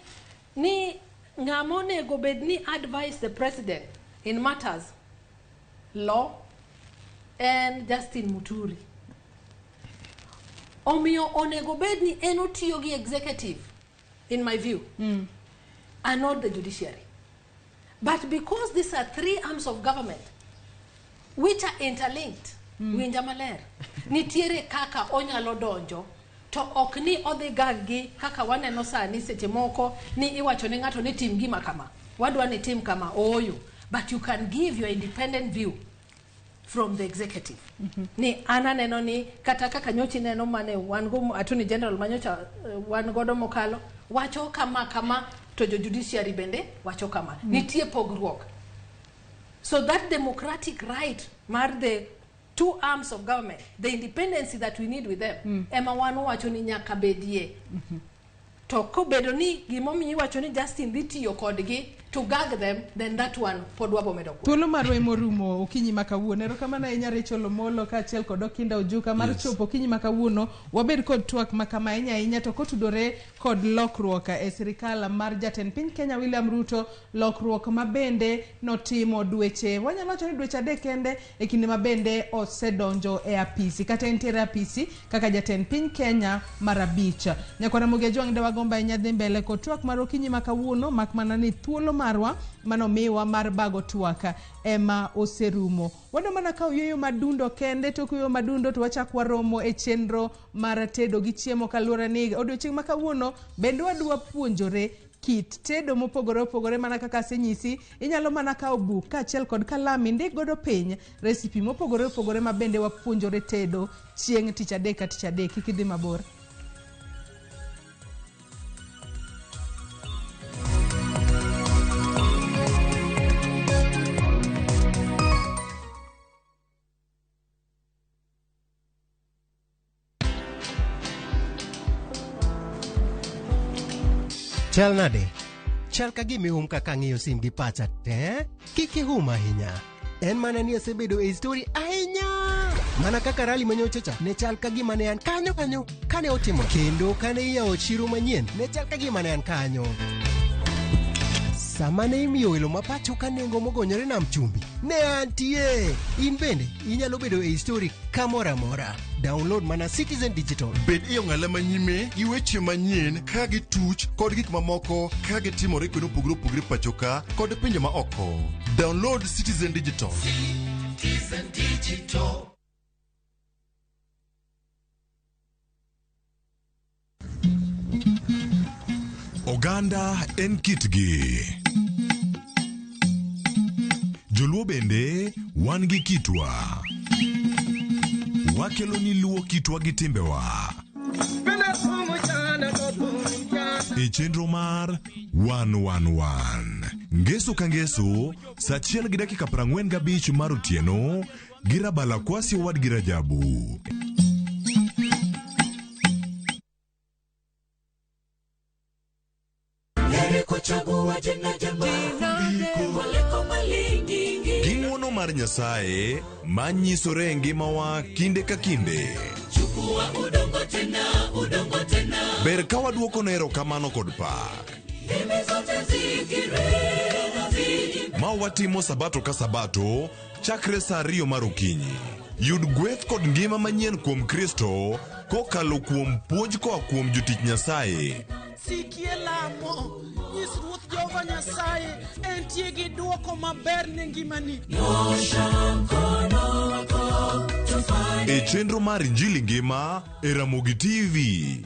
ng'ama onego bed ni advise the president in matters law en Justin Muturi, omiyo onego bed ni en otiyo gi executive, in my view, and not the judiciary. But because these are three arms of government which are interlinked, winja maler, nitiere kaka onyalo donjo to ok ni odhi gag gi kaka waneno sani seche moko ni iwacho ne ng'ato ni tim gima kama, wadwa ni tim kama, ooyo. But you can give your independent view from the executive ni an aneno ni kata kaka nyocha ineno mane wan go attorney general manyocha wan godo mokalo wacho kama kama, to jo judiciary bende wacho kama. Nitie pogruok. So that democratic right mar the two arms of government, the independency that we need with them, ema wan wacho ni nyaka bedie. To kobedo ni gimomiyo iwacho ni Justin dhi tiyo kodgi to gag them, then that one pod wabomedo kwe. Thuolo marwa emorumo okinyi ma kawuono. Erokamano ahinya Rachel Omolo kaachiel kod Okinda Ojuka mar chopo okinyi ma kawuono. Wabed kod twak ma kama ahinya ahinya to kotudore kod lokruok e sirikal mar jatend piny Kenya William Ruto, lokruok ma bende notimo dweche, wanyalo wacho ni dweche 3 kende e kinde ma bende osedonjo e apisi kata entiere apisi kaka jatend piny Kenya mar 5. Nyakwar Ramogi Ajwang' dawagombo ahinya dhi mbele kod twak mar okinyi ma kawuono, mak mana ni thuolo marwa manomiwa mar bago twak ema oserumo. Wadwa mana kawo yueyo madundo kende, tok yueyo madundo to wachak waromo e chenro mar tedo gi chiemo kaluwore ni odiochieng' ma kawuono bende wadwa puonjore kit tedo mopogore opogore. Mana kaka asenyisi, inyalo mana kawo buk kaachiel kod kalam indik godo piny recipe mopogore opogore ma bende wapuonjore tedo chieng' tich adek ka tich adek. Kik idhi mabor. Chal nade? Chal ka gima ihum kaka ang'iyo sim gi pacha te? Kik ihum ahinya. En mana ni asebedo e story ahinya. Mana kaka rally manyocha cha ne chal ka gima ne an kanyo kanyo kane otimo. Kendo kane iyawo chiro manyien ne chal ka gima ne an kanyo. Sama ne imiyo welo ma pacho ka nengo mogonyore nam chumbi, ne antie. In bende inyalo bedo e story kamoro amora. Download mana Citizen Digital. Bed e ong'ala manyime gi weche manyien ka gituch kod gik mamoko ka gitimore kuonde mopogore opogore pacho ka kod pinje ma oko. Download Citizen Digital. Citizen Digital. Oganda en kitgi. Joluo bende wan gi kitwa. Wakelo ni luo kitwa gi timbewa. E chenro mar 111. Ngeso ka ngeso, saa 1:45 mar otieno, gi Rabala Kwasi owadgi Rajabu. Gi ng'wono mar Nyasaye manyisore e ngimawa kinde ka kinde. Ber ka waduoko ne erokamano kod pak. Ma watimo sabato ka sabato chakre saa 2 mar okinyi. Yud gweth kod ngima manyien kuom Kristo kokalo kuom puonj koa kuom jotich Nyasaye. Sikie lamo, nyis Ruoth Jehova Nyasaye entie gi dwoko maber ne ngimani. E chenro mar Injili Ngima e Ramogi TV.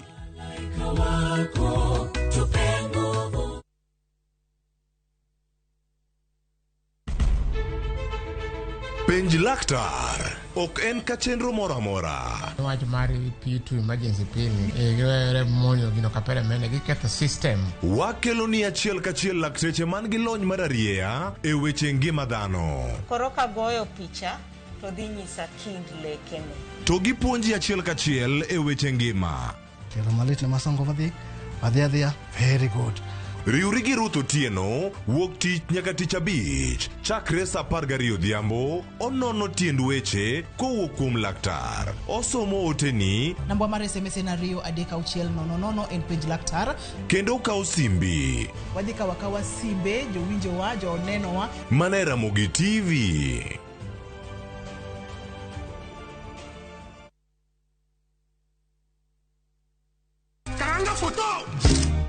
Penj laktar ok en ka chenro moro amora. Wach mar P2 emergency pin giwere monyo gino kapere mene giketho system. Wakelo ni achiel kachiel lakteche man gi lony mar arieya e weche ngima dhano. Koro kagoyo picha to dhi nyisa kind lekene. To gipuonji achiel kachiel e weche ngima. Tielo malit ne masongo madhi adhi adhiya very good. Riwri gi Ruth Otieno wuok tich nyaka tich abich chakre saa 12 odhiambo onono tiend weche kowuok kuom laktar. Osomo oteni Namba mar SMS en 2 3 6 0 0 en penj laktar. kendo okawo simbi Wadhi kawo akawa simbe jowinjowa jonenowa. mana e Ramogi TV.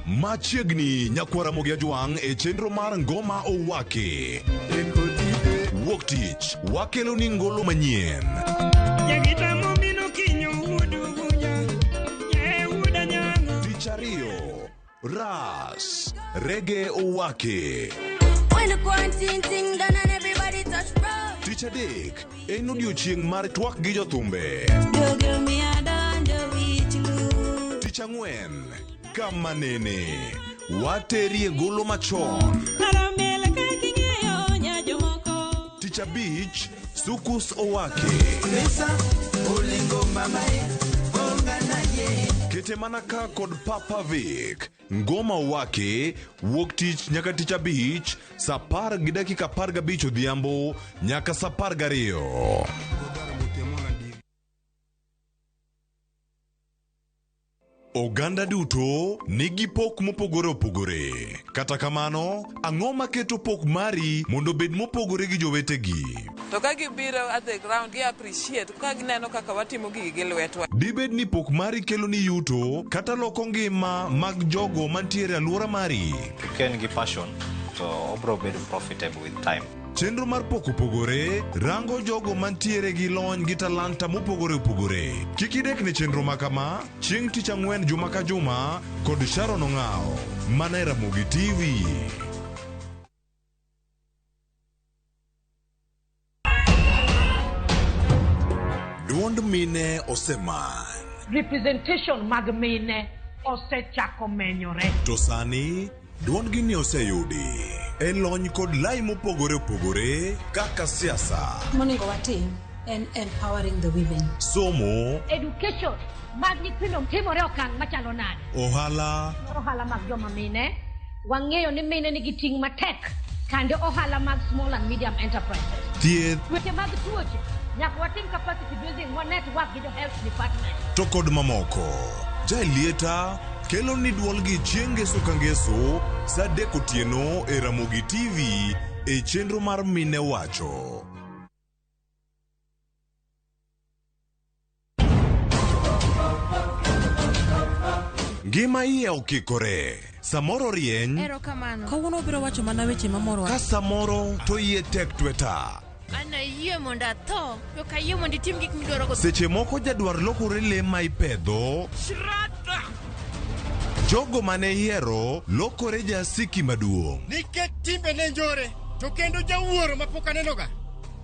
Machiegni nyakwar Ramogi Ajwang' e chenro mar Ngoma Owaki. Wuok tich wakelo ni ngolo manyien. Tich ariyo, Ras Rege Owaki. When the quarantine thing done and everybody touch road. Tich adek en odiochieng' mar twak gi jothumbe. Tich ang'wen kama nene waterie golo machon. Tich abich Sukus Owaki. Kete mana ka kod Papa Vic. Ngoma wake wuok tich nyaka tich abich saa 10:15 odhiambo nyaka saa 12. Oganda duto nigi pok mopogore opogore. Kata kamano, ang'o maketo pok mari mondo obed mopogore gi jowetegi? To ka gibiro at the ground, gi appreciate ka gineno kaka watimo gigi gi lwetwa. Dibed ni pok mari kelo ni yuto kata loko ngima mag jogo mantiere e alwora mari? Ka en gi passion to obro bedo profitable with time. Chenro mar pok opogore rango jogo mantiere gi lony gi talanta mopogore opogore. Kik idek ne chenro ma kama chieng' tich ang'wen juma ka juma kod Sharon Ong'awo mana e Ramogi TV. Duond mine oseman. Representation mag mine osechako menyore. To sani duondgi ni oseyudi e lony kod lai mopogore opogore kaka siasa, Monego watim en empowering the women. somo, Education mag nyithindo timore e okang' machalo nade? ohala, Ohala mag joma mine, wang'eyo ni mine nigi ting' matek kande ohala mag small and medium enterprises. thieth Weche mag tuoche, nyaka watim capacity building wa network gi jo health department. to kod mamoko. Jaelieta kelo ni duolgi chieng' ngeso ka ngeso saa 3 otieno e Ramogi TV e chenro mar Mine Wacho. Ngima iye okikore. Samoro rieny, Erokamano. Kawuono obiro wacho mana weche mamorowa. ka samoro to iye tek tweta. An ayie mondo atho, to ok ayie mondo itim gik midwarogo. Seche moko jadwar lokore le ma ipedho, jogo mane ihero lokore jasiki maduong'. Nikech timbe ne njore, to kendo jawuoro mapok anenoga.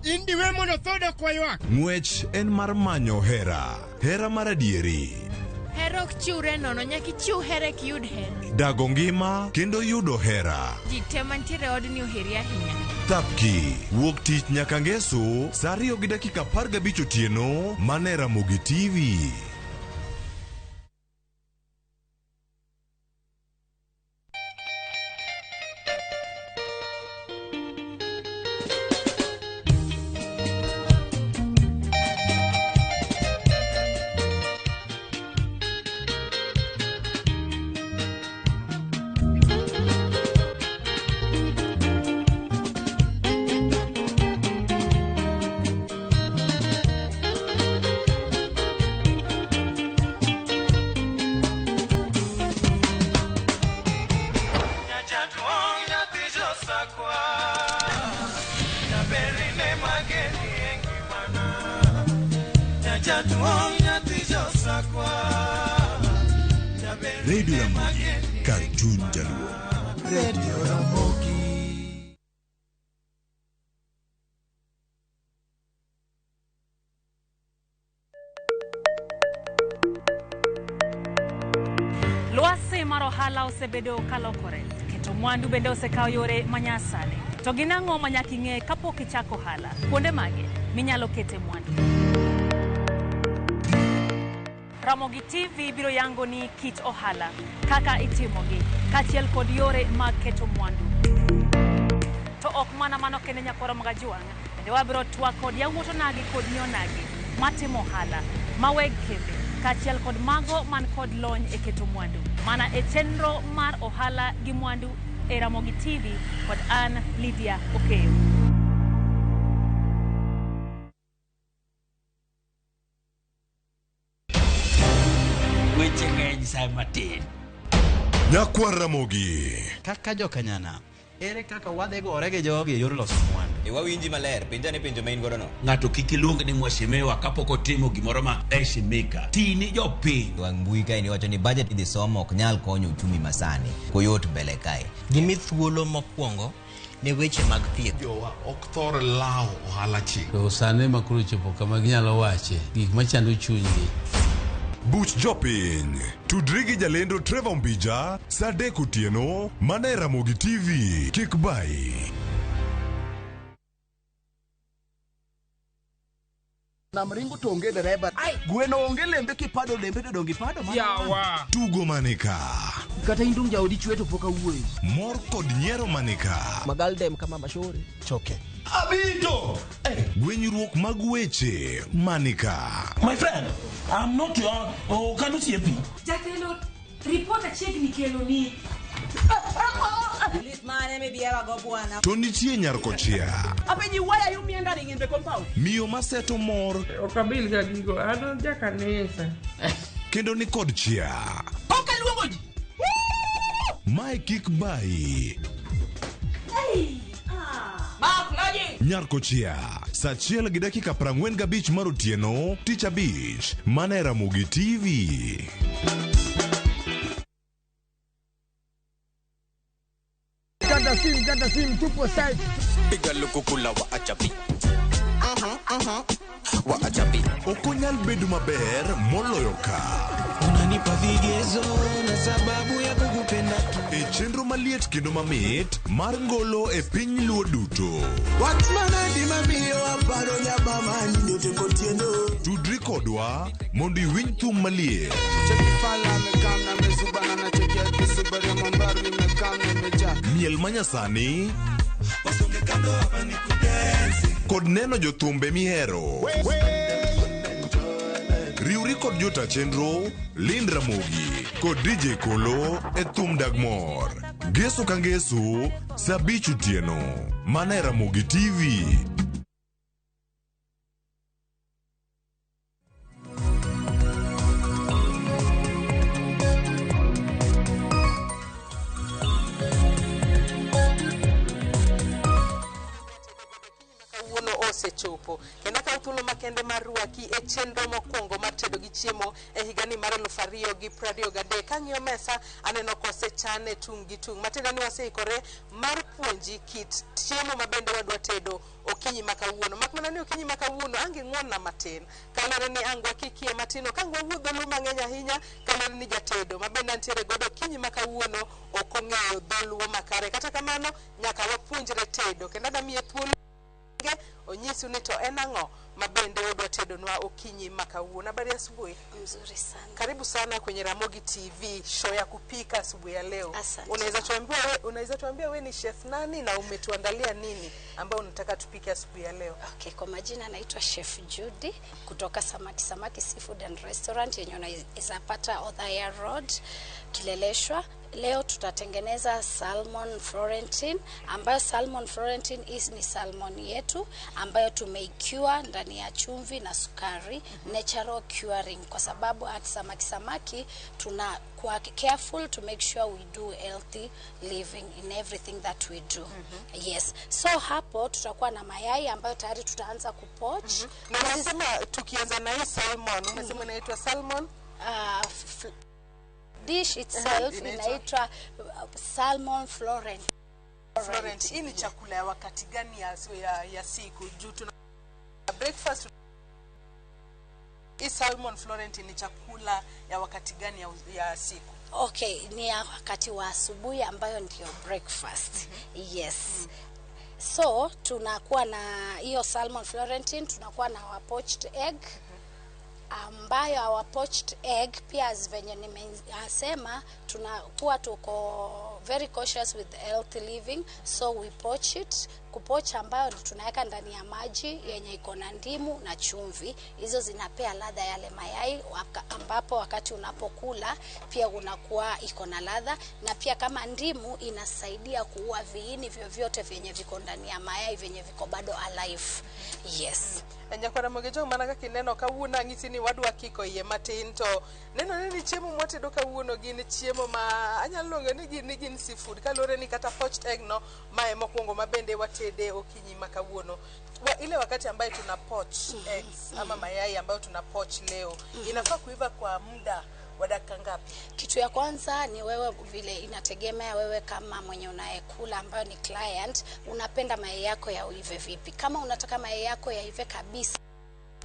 In diwe mondo tho dok waywak. Ng'wech en mar manyo hera, hera mar adieri, Hera ok chiwre nono, nyaka ichiw hera eka iyud hera. dago ngima kendo yudo hera. Ji te mantiere e odni oheri ahinya. Thapki wuok tich nyaka ngeso saa 2:15 otieno mana e Ramogi TV. Radio Ramogi, kar chuny jaluo. Radio Ramogi. Lwasi mar ohala osebedo kalokore, keto mwandu bende osekawo yore manyasani. To gin ang'o ma nyaka ing'e kapok ichako ohala? Kuonde mage minyalo kete mwandu? Ramogi TV biro yango ni kit ohala, kaka itimogi, kaachiel kod yore mag keto mwandu. To ok mana mano kende nyakwara mag Ajwang', bende wabiro twak kod yawuot onagi kod nyi onagi matimo ohala, ma weg kembe, kaachiel kod mago man kod lony e keto mwandu. Mana e chenro mar ohala gi mwandu e Ramogi TV kod an Lydia Okeyo. Weche ng'eny sa matin. Nyakwar Ramogi. Kaka jokanyana, ere kaka wadhi gore gi jogi e yor loso mwandu? E wawinji maler, penja ne penjo ma in godo no. Ng'ato kik iluong ni mheshimiwa kapok otimo gimoro ma heshimika. Ti ni jopiny. Wang' mbui kae ni wacho ni budget idhi somo ok nyal konyo uchumi masani. Koyot mbele kae. Gimi thuolo mokwongo ne weche mag thieth. Jowa ok thor lawo ohala chik. To sani ma koro chopo kama ginyalo wache gik machando chunygi. Buch jopiny. Tudri gi jalendo Trevor Mbija saa 3 otieno mana e Ramogi TV. Kik bayi. Nam ringo to onge dereba. Gweno onge lembe kipado lembe to donge ipado mana. Yawa. Tugo manika. Kata in dung jaodi chwe to pok awuoyo. Mor kod nyiero manika. Magaldem kama mashore. Choke. Abito. Gwenyruok mag weche manika. My friend, I'm not your okanosiepi. Jatelo, ripot achiegni keloni. Lit mane mibiera go bwana. To nitie nyarkochia. Apenji, why are you meandering in the compound? Miyo maseto mor Ok abil ga gigo, an jakanisa. Kendo ni kod chia. Ok aluongo ji. Mae kik bayi. Mark Loji. Nyarkochia saa 1:45 mar otieno tich abich mana e Ramogi TV. Kata sim, kata sim, tupo site. Piga lukukula wa achapi. Wa achapi. Ok onyal bedo maber moloyo ka. Unanipa vigezo na sababu ya kukupenda. E chenro maliet kendo mamit mar ngolo e piny luo duto. Wach manadi mamiyo aparo nyabama nyote kotieno. Tudri kodwa mondo iwinj thum maliet. Cheki fala amekam na mezubana na cheki akisubari mambaru nimekam nimejaa. Miel manyasani Wasonge kando hapa ni kudensi. Kod neno jothumbe mihero. Riwri kod jota chenro Lind Ramogi kod DJ Kolo e thum dag mor. Ngeso ka ngeso saa 5 otieno mana e Ramogi TV. Kawuono osechopo kendo akawo thuolo makende mar rwaki e chenro mokwongo mar tedo gi chiemo e higani mar 2023. Kang'iyo mesa aneno kosechane tung' gi tung', matiende ni waseikore mar puonji kit chiemo ma bende wadwa tedo okinyi ma kawuono. Mak mana ni okinyi ma kawuono ang' ing'won-na matin kaluwore ni ang' wakikie matin, ok ang' wawuo dholuo mang'eny ahinya kaluwore ni jatedo ma bende antiere godo okinyi ma kawuono ok ong'eyo dholuo makare. Kata kamano nyaka wapuonjre tedo kendo adamiye thuolo onyisu ni to en ang'o ma bende odwa tedonwa okinyi ma kawuono. Habari asubuhi. Mzuri sana. Karibu sana kwenye Ramogi TV show ya kupika asubuhi ya leo. Asante. Unaweza tuambia we ni chef nani na umetuandalia nini ambao unataka tupike asubuhi ya leo? Okay, kwa majina naitwa Chef Judy kutoka Samaki Samaki Seafood and Restaurant yenye unaweza pata Othaya Road, Kileleshwa. Leo tutatengeneza salmon Florentine, ambayo salmon Florentine is ni salmon yetu ambayo tumeicure ndani ya chumvi na sukari, natural curing, kwa sababu at Samaki Samaki tunakuwa careful to make sure we do healthy living in everything that we do. Yes. So hapo tutakuwa na mayai ambayo tayari tutaanza kupoach. Na unasema tukianza na hii salmon, umesema inaitwa salmon? Dish itself inaitwa salmon Florentine. Florentine. Hii ni chakula ya wakati gani ya siku? Juu tuna breakfast. Hii salmon Florentine ni chakula ya wakati gani ya siku? Okay, ni ya wakati wa asubuhi ambayo ndio breakfast. Yes. So tunakuwa na hiyo salmon Florentine, tunakuwa na our poached egg. Ambayo our poached egg pia as venye nimesema tunakuwa tuko very cautious with healthy living, so we poach it. Kupoach ambayo tunaweka ndani ya maji yenye iko na ndimu na chumvi, hizo zinapea ladha yale mayai, ambapo wakati unapokula pia unakuwa iko na ladha, na pia kama ndimu inasaidia kuua viini vyovyote vyenye viko ndani ya mayai vyenye viko bado alive. Yes. Nyakwara Mogejo, mana kaka ineno kawuono ang'isi ni wadwa kiko iye matin to nenore ni chiemo mwatedo kawuono gin chiemo ma anyalo luongo ni gin seafood, kaluwore ni kata poached egg no mae mokwongo ma bende watede okinyi ma kawuono. Ile wakati ambayo tuna poach eggs ama mayai ambayo tuna poach leo inafaa kuiva kwa muda wa dakika ngapi? Kitu ya kwanza ni wewe vile inategemea wewe kama mwenye unayekula ambayo ni client, unapenda mayai yako yaive vipi. Kama unataka mayai yako yaive kabisa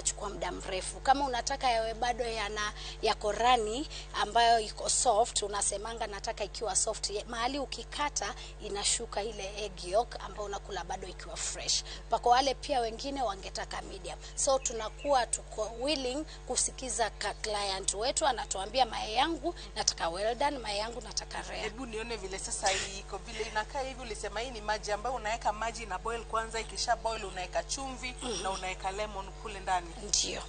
Chukua muda mrefu. Kama unataka yawe bado yana yako runny ambayo iko soft, unasemanga nataka ikiwa soft. Mahali ukikata inashuka ile egg yolk ambayo unakula bado ikiwa fresh. Pako wale pia wengine wangetaka medium. So tunakuwa tuko willing kusikiza client wetu, anatuambia mayai yangu nataka well done, mayai yangu nataka rare. Hebu nione vile sasa hii iko vile inakaa hivi. Ulisema hii ni maji ambayo unaweka maji na boil kwanza, ikisha boil unaweka chumvi na unaweka lemon kule ndani. Ndio.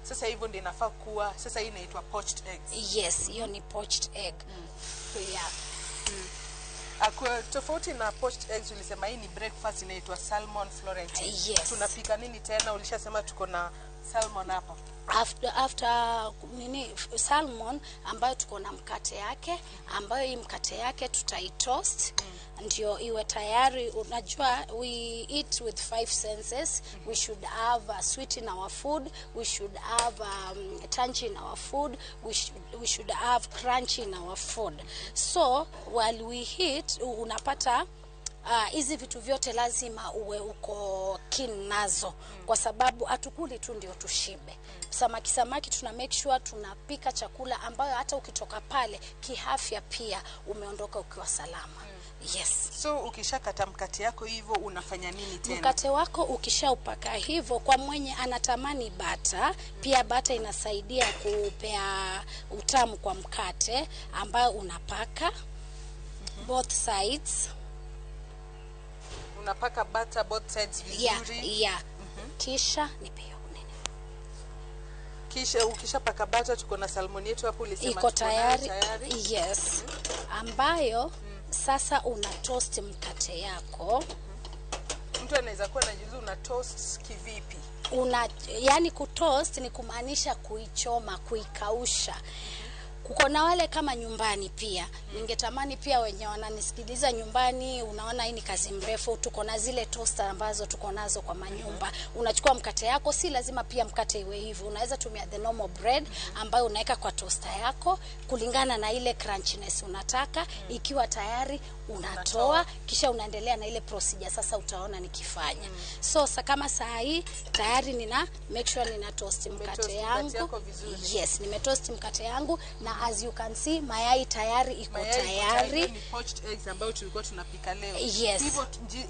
Sasa hivyo ndio inafaa kuwa. Sasa hii inaitwa poached eggs. Yes, hiyo ni poached egg. Yeah. Kwa tofauti na poached eggs, ulisema hii ni breakfast inaitwa salmon Florentine. Yes. Tunapika nini tena? Ulishasema tuko na salmon hapa. After nini salmon ambayo tuko na mkate yake, ambayo hii mkate yake tutaitoast ndio iwe tayari. Unajua we eat with 5 senses. We should have sweet in our food, we should have tangy in our food, we should have crunchy in our food. So while we eat, unapata hizi vitu vyote lazima uwe uko keen nazo, kwa sababu hatukuli tu ndio tushibe. Samaki tuna make sure tunapika chakula ambayo hata ukitoka pale kiafya pia umeondoka ukiwa salama. Yes. So ukishakata mkate yako hivyo unafanya nini tena? Mkate wako ukishaupaka hivyo, kwa mwenye anatamani bata, pia bata inasaidia kupea utamu kwa mkate ambayo unapaka both sides. Unapaka butter both sides vizuri. Yeah. Kisha nipe hiyo nini. Kisha ukishapaka butter, tuko na salmon yetu hapo, ulisema iko tayari. Yes. Ambayo sasa una toast mkate yako. Mtu anaweza kuwa anajiuliza una toast kivipi? Yani kutoast ni kumaanisha kuichoma, kuikausha. Kuko na wale kama nyumbani pia. Ningetamani pia wenye wananisikiliza nyumbani, unaona hii ni kazi mrefu, tuko na zile toaster ambazo tuko nazo kwa manyumba. Unachukua mkate yako, si lazima pia mkate iwe hivyo. Unaweza tumia the normal bread ambayo unaweka kwa toaster yako kulingana na ile crunchiness unataka. Ikiwa tayari unatoa, kisha unaendelea na ile procedure. Sasa utaona nikifanya. So kama saa hii tayari nina make sure nina toast mkate yangu. Yes, nimetoast mkate yangu. Na as you can see mayai tayari iko tayari. Ni poached eggs ambayo tulikuwa tunapika leo. Yes.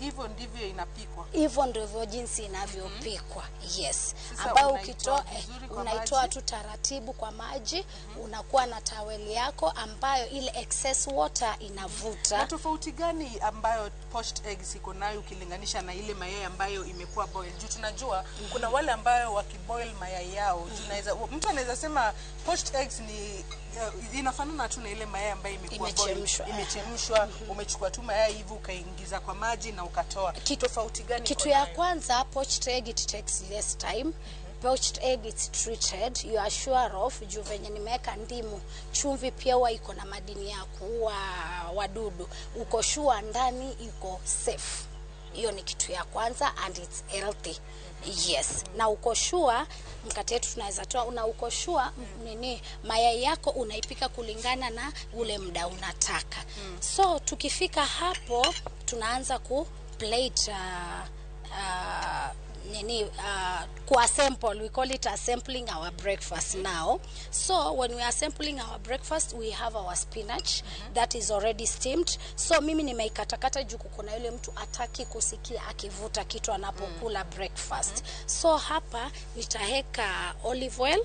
Hivyo ndivyo inapikwa. Hivyo ndivyo jinsi inavyopikwa. Yes. Ambayo ukitoa unaitoa tu taratibu kwa maji, unakuwa na taweli yako ambayo ile excess water inavuta. Na tofauti gani ambayo poached eggs iko nayo ukilinganisha na ile mayai ambayo imekuwa boiled? Juu tunajua kuna wale ambayo wakiboil mayai yao, mtu anaweza sema poached eggs ni inafanana tu na ile mayai ambayo imekuwa imechemshwa. Umechukua tu mayai hivi ukaingiza kwa maji na ukatoa. Tofauti gani? Kitu ya kwanza, poached egg it takes less time. Poached egg it's treated, you are sure of. Juu venye nimeweka ndimu, chumvi pia huwa iko na madini ya kuua wadudu. Uko sure ndani iko safe. Hiyo ni kitu ya kwanza, and it's healthy. Yes. Na uko sure mkate wetu tunaweza toa, na uko sure nini mayai yako unaipika kulingana na ule muda unataka. So tukifika hapo tunaanza ku plate kuassemble. We call it assembling our breakfast now. So when we are assembling our breakfast, we have our spinach that is already steamed. So mimi nimeikatakata juu kuna yule mtu ataki kusikia akivuta kitu anapokula breakfast. So hapa nitaweka olive oil.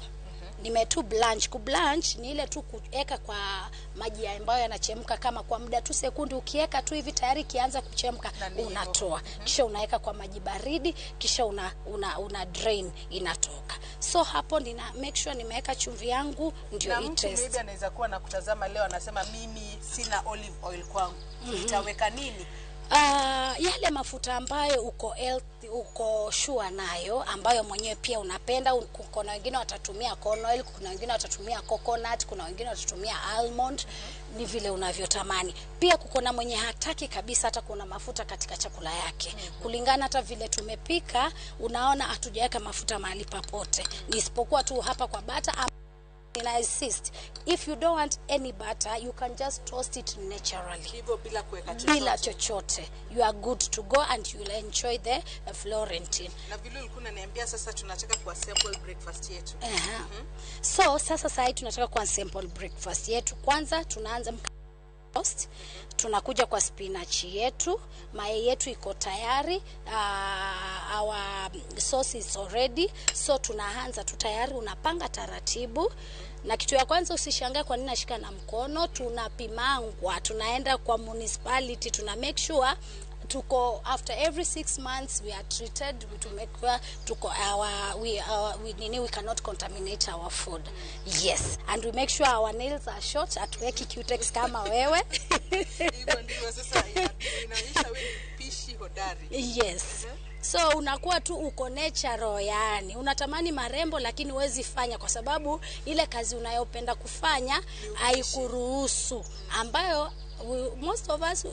Nimetu blanch. Ku blanch ni ile tu kuweka kwa maji ambayo yanachemka kama kwa muda tu sekundi, ukiweka tu hivi tayari kianza kuchemka unatoa. Kisha unaweka kwa maji baridi, kisha una drain inatoka. So hapo nina make sure nimeweka chumvi yangu ndio i taste. Maybe anaweza kuwa na kutazama leo anasema mimi sina olive oil kwangu. Nitaweka nini? Yale mafuta ambayo uko healthy, uko sure nayo, ambayo mwenyewe pia unapenda. Kuna wengine watatumia corn oil, kuna wengine watatumia coconut, kuna wengine watatumia almond. Ni vile unavyotamani. Pia kuko na mwenye hataki kabisa hata kuna mafuta katika chakula yake. Kulingana hata vile tumepika, unaona hatujaweka mafuta mahali popote. Isipokuwa tu hapa kwa bata nina insist, if you don't want any butter, you can just toast it naturally. Hivyo bila kuweka chochote. Bila chochote. You are good to go and you will enjoy the Florentine. Na vile ulikuwa unaniambia sasa tunataka kuassemble breakfast yetu. Aha. So sasa sahi tunataka kuassemble breakfast yetu. Kwanza tunaanza toast. Tunakuja kwa spinach yetu, mayai yetu iko tayari, our sauce is already, so tunaanza tu tayari, unapanga taratibu. Na kitu ya kwanza usishangae kwa nini nashika na mkono, tunapimangwa, tunaenda kwa municipality, tuna make sure tuko after every 6 months we are treated to make sure tuko our we our we nini we cannot contaminate our food. Yes, and we make sure our nails are short, hatuweki cutex kama wewe. Hivyo ndivyo sasa inaonyesha wewe ni mpishi hodari. Yes. So unakuwa tu uko natural, yani unatamani marembo lakini huwezi fanya kwa sababu ile kazi unayopenda kufanya haikuruhusu, ambayo most of us,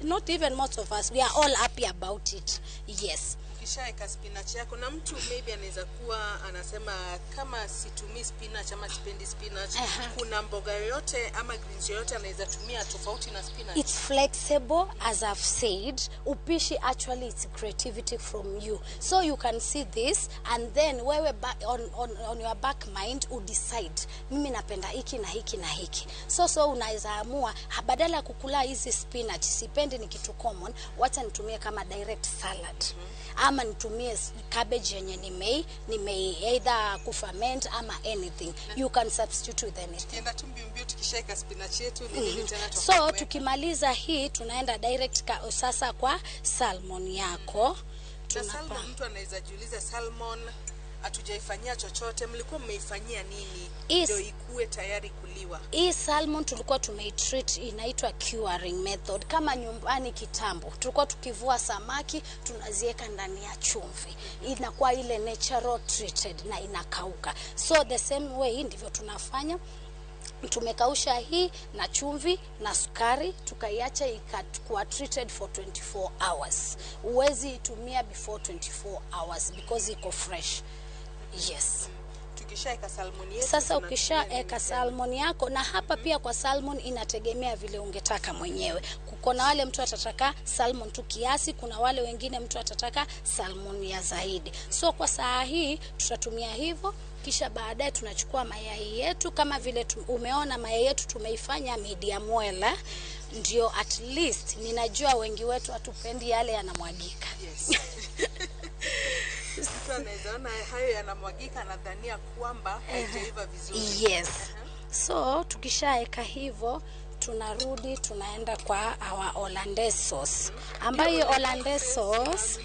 not even most of us, we are all happy about it. Yes. Ukishaeka spinach yako, na mtu maybe anaweza kuwa anasema kama situmii spinach ama sipendi spinach, kuna mboga yoyote ama greens yoyote anaweza tumia tofauti na spinach? It's flexible, as I've said. Upishi actually it's creativity from you. So you can see this and then wewe on your back mind u decide mimi napenda hiki na hiki na hiki. So unaweza amua badala ya kukula hizi spinach, sipendi, ni kitu common, wacha nitumie kama direct salad. Ama nitumie cabbage yenye nimei either kuferment ama anything. You can substitute with anything. Tukienda tu mbio mbio tukishaeka spinach yetu ni nini tena So tukimaliza hii tunaenda direct sasa kwa salmon yako. Na salmon, mtu anaweza jiuliza salmon hatujaifanyia chochote, mlikuwa mmeifanyia nini ndio ikue tayari kuliwa? Hii salmon tulikuwa tumeitreat, inaitwa curing method. Kama nyumbani kitambo tulikuwa tukivua samaki tunazieka ndani ya chumvi, inakuwa ile natural treated na inakauka. So the same way ndivyo tunafanya. Tumekausha hii na chumvi na sukari, tukaiacha ikakuwa treated for 24 hours. Huwezi itumia before 24 hours because iko fresh. Yes. Tukishaeka salmon yetu. Sasa ukishaeka salmon yako, na hapa pia kwa salmon inategemea vile ungetaka mwenyewe. Kuna wale mtu atataka salmon tu kiasi, kuna wale wengine mtu atataka salmon ya zaidi. So kwa saa hii tutatumia hivyo, kisha baadaye tunachukua mayai yetu kama vile umeona mayai yetu tumeifanya medium well, ndio at least ninajua wengi wetu hatupendi yale yanamwagika. Yes. Mtu anaweza ona hayo yanamwagika anadhania kwamba haijaiva vizuri. Yes. So tukishaeka hivyo tunarudi tunaenda kwa our hollandaise sauce, ambayo hollandaise sauce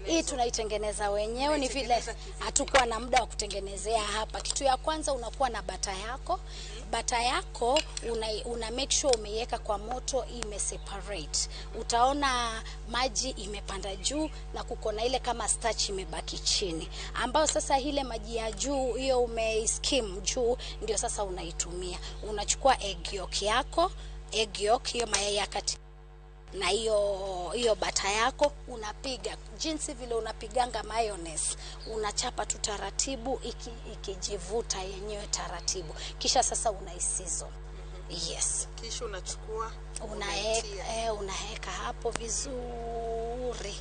hii tunaitengeneza wenyewe. Ni vile hatukuwa na muda wa kutengenezea hapa. Kitu ya kwanza unakuwa na bata yako. Bata yako una make sure umeiweka kwa moto ime separate. Utaona maji imepanda juu na kuko na ile kama starch imebaki chini, ambayo sasa ile maji ya juu hiyo umeiskim juu ndio sasa unaitumia. Unachukua egg yolk yako, egg yolk hiyo mayai ya kati na hiyo bata yako unapiga jinsi vile unapiganga mayonnaise, unachapa tu taratibu ikijivuta yenyewe taratibu, kisha sasa unaisizo. Yes. Kisha unachukua unaweka hapo vizuri.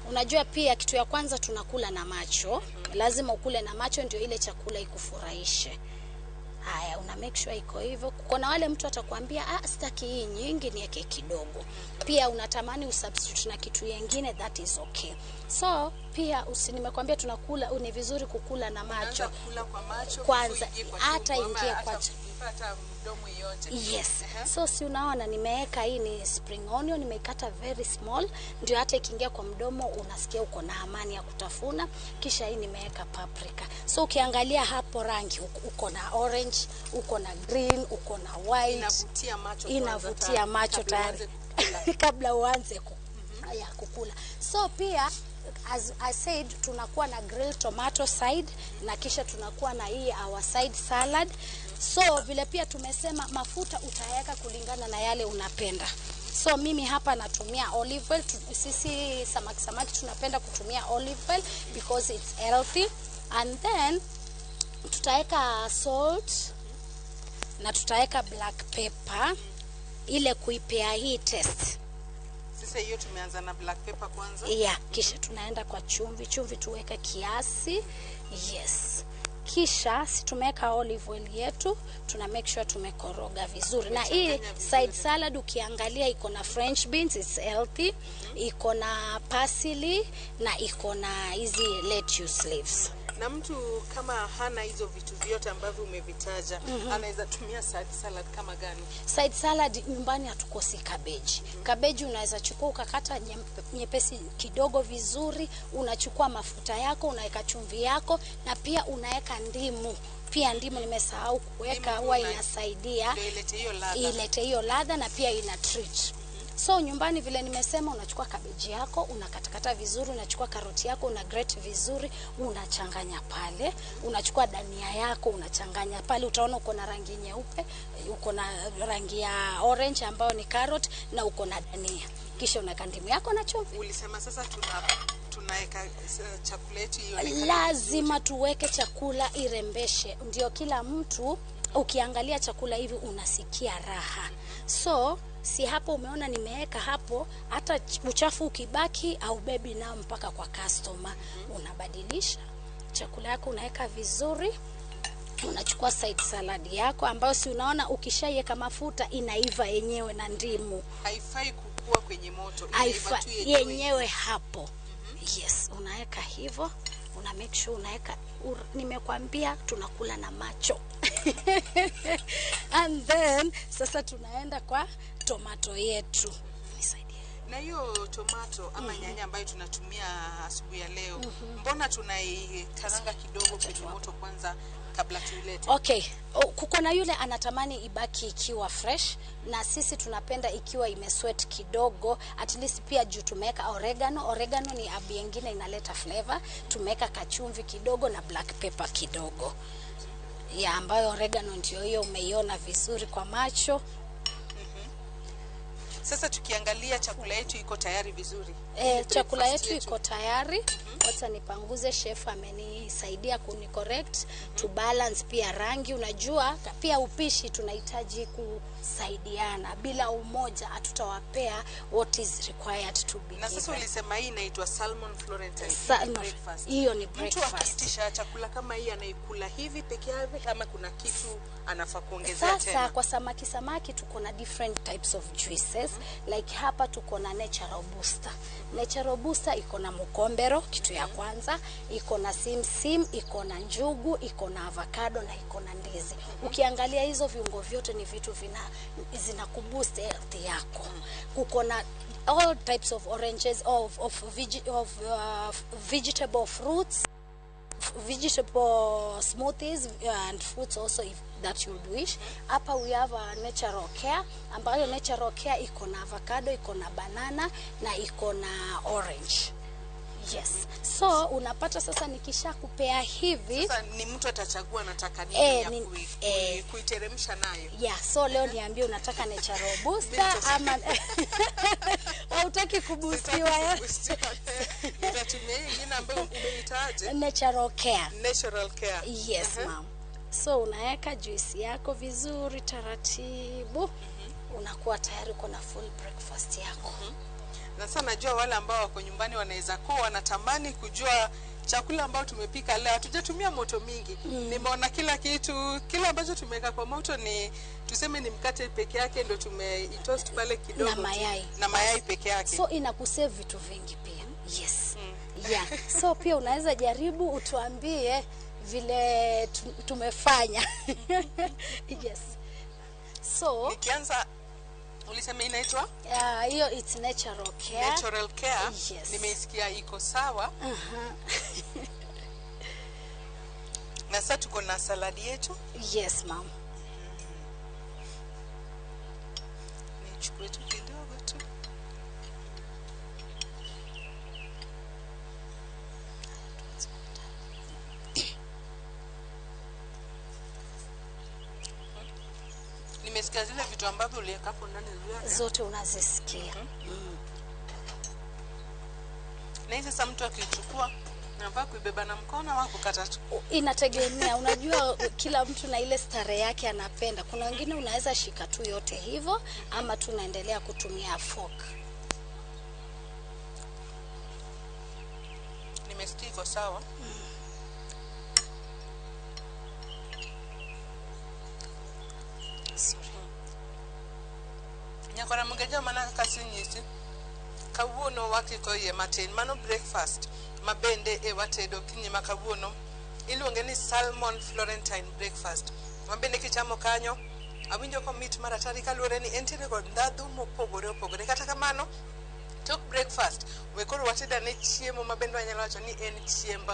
Unajua pia kitu ya kwanza tunakula na macho. Lazima ukule na macho ndio ile chakula ikufurahishe. Haya, una make sure iko hivyo. Kuna wale mtu atakwambia sitaki hii nyingi, niweke kidogo. Pia unatamani usubstitute na kitu yengine, that is okay. So pia nimekwambia tunakula, ni vizuri kukula na macho. Kula kwa macho kwanza, hata ingie kwa mdomo yote. Yes. So si unaona nimeweka hii ni spring onion, nimeikata very small ndio hata ikiingia kwa mdomo unasikia uko na amani ya kutafuna. Kisha hii nimeweka paprika. So ukiangalia hapo rangi uko na orange, uko na green, uko na white. Inavutia macho, inavutia macho tayari kabla uanze kukula. So pia as I said, tunakuwa na grilled tomato side na kisha tunakuwa na hii our side salad. So vile pia tumesema mafuta utaweka kulingana na yale unapenda. So mimi hapa natumia olive oil. Sisi samaki tunapenda kutumia olive oil because it's healthy. And then Tutaweka salt na tutaweka black pepper ile kuipea hii taste. Sasa hiyo tumeanza na black pepper kwanza. Yeah, kisha tunaenda kwa chumvi. Chumvi tuweke kiasi. Yes. Kisha si tumeweka olive oil yetu, tuna make sure tumekoroga vizuri. Na hii side salad ukiangalia iko na French beans, it's healthy. Iko na parsley na iko na hizi lettuce leaves. Na mtu kama hana hizo vitu vyote ambavyo umevitaja, anaweza tumia side salad kama gani? Side salad nyumbani hatukosi kabeji. Kabeji unaweza chukua ukakata nyepesi kidogo vizuri, unachukua mafuta yako, unaweka chumvi yako na pia unaweka ndimu. Pia ndimu nimesahau kuweka, huwa inasaidia Ndio ilete hiyo ladha. Ilete hiyo ladha na pia ina treat. So nyumbani vile nimesema, unachukua kabeji yako unakatakata vizuri, unachukua karoti yako una grate vizuri, unachanganya pale, unachukua dania yako unachanganya pale, utaona uko na rangi nyeupe, uko na rangi ya orange ambayo ni carrot na uko na dania. Kisha unaweka ndimu yako na chumvi. Ulisema sasa tunaweka chakula yetu ionekane. Lazima tuweke chakula irembeshe, ndio kila mtu ukiangalia chakula hivi unasikia raha. So si hapo umeona nimeweka hapo, hata uchafu ukibaki au bebi nao mpaka kwa customer. Unabadilisha chakula yako, unaweka vizuri, unachukua side salad yako ambayo si unaona ukishaiweka mafuta inaiva yenyewe na ndimu. Haifai kukua kwenye moto, inaiva tu yenyewe. Yenyewe hapo. Yes, unaweka hivyo, una make sure unaweka nimekwambia tunakula na macho. And then sasa tunaenda kwa tomato yetu. Nisaidie. Na hiyo tomato ama nyanya ambayo tunatumia asubuhi ya leo, mbona tunaikaranga kidogo kwenye moto kwanza kabla tuilete? Okay, kuko na yule anatamani ibaki ikiwa fresh na sisi tunapenda ikiwa imesweat kidogo, at least pia juu tumeweka oregano. Oregano ni herb nyingine inaleta flavor. Tumeweka kachumvi kidogo na black pepper kidogo. Ya ambayo oregano ndio hiyo umeiona vizuri kwa macho. Sasa tukiangalia chakula yetu iko tayari vizuri. E, chakula Breakfast yetu iko tayari. Wacha nipanguze, chef amenisaidia kunicorrect to balance pia rangi. Unajua pia upishi tunahitaji kusaidiana, bila umoja hatutawapea what is required to be Na sasa given. ulisema hii inaitwa salmon Florentine. Salmon, breakfast. hiyo ni Mtu breakfast. akiitisha chakula kama hii anaikula hivi peke yake ama kuna kitu anafaa kuongezea Sasa tena? kwa samaki, samaki tuko na different types of juices. Like hapa tuko na natural booster. Natural booster iko na mukombero, kitu ya kwanza, iko na simsim, iko na njugu, iko na avocado na iko na ndizi. Ukiangalia hizo viungo vyote ni vitu zina kuboost health yako. Kuko na all types of oranges of vegetable fruits, vegetable smoothies and fruits also if that you would wish. Hapa we have a natural care ambayo natural care iko na avocado, iko na banana na iko na orange. Yes. So unapata sasa nikisha kupea hivi. Sasa ni mtu atachagua anataka nini ya kuiteremsha nayo. Yeah, so leo niambie unataka natural booster ama hautaki kuboostiwa? Nitatumia hii ingine ambayo umeitaje? Natural care. Natural care. Yes, ma'am. So unaweka juisi yako vizuri taratibu. Unakuwa tayari uko na full breakfast yako. Na sasa najua wale ambao wako nyumbani wanaweza kuwa wanatamani kujua chakula ambao tumepika leo. Hatujatumia moto mingi. Nimeona kila kitu, kile ambacho tumeweka kwa moto ni tuseme ni mkate peke yake ndio tumeitoast pale kidogo Na tu. mayai. Na mayai peke yake. So inakusave vitu vingi pia. Yes. Yeah. So pia unaweza jaribu utuambie vile tumefanya. Yes. So nikianza, ulisema inaitwa hiyo it's natural care. Natural care. Yes. Nimeisikia iko sawa. Na sasa tuko na saladi yetu. Yes, ma'am. Nichukue tu kidogo tu. Nimesikia zile vitu ambavyo uliweka hapo ndani zote. Zote unazisikia. Na hii sasa mtu akichukua Nafaa kuibeba na mkono au kukata tu? Inategemea, unajua kila mtu na ile stare yake anapenda. Kuna wengine unaweza shika tu yote hivyo, ama tunaendelea kutumia fork. Nimesikia iko sawa. Sorry. Nyakora mungejo mana kasinyisi. Kawuono wakiko iye matin mano breakfast mabende e watedo kinyi ma kawuono iluonge ni salmon Florentine breakfast mabende kichamo kanyo awinjo komit mar atari kaluwore ni entiere kod ndhadhu mopogore opogore. Kata kamano tok breakfast we koro watedane chiemo mabende wanyalo wacho ni en chiemb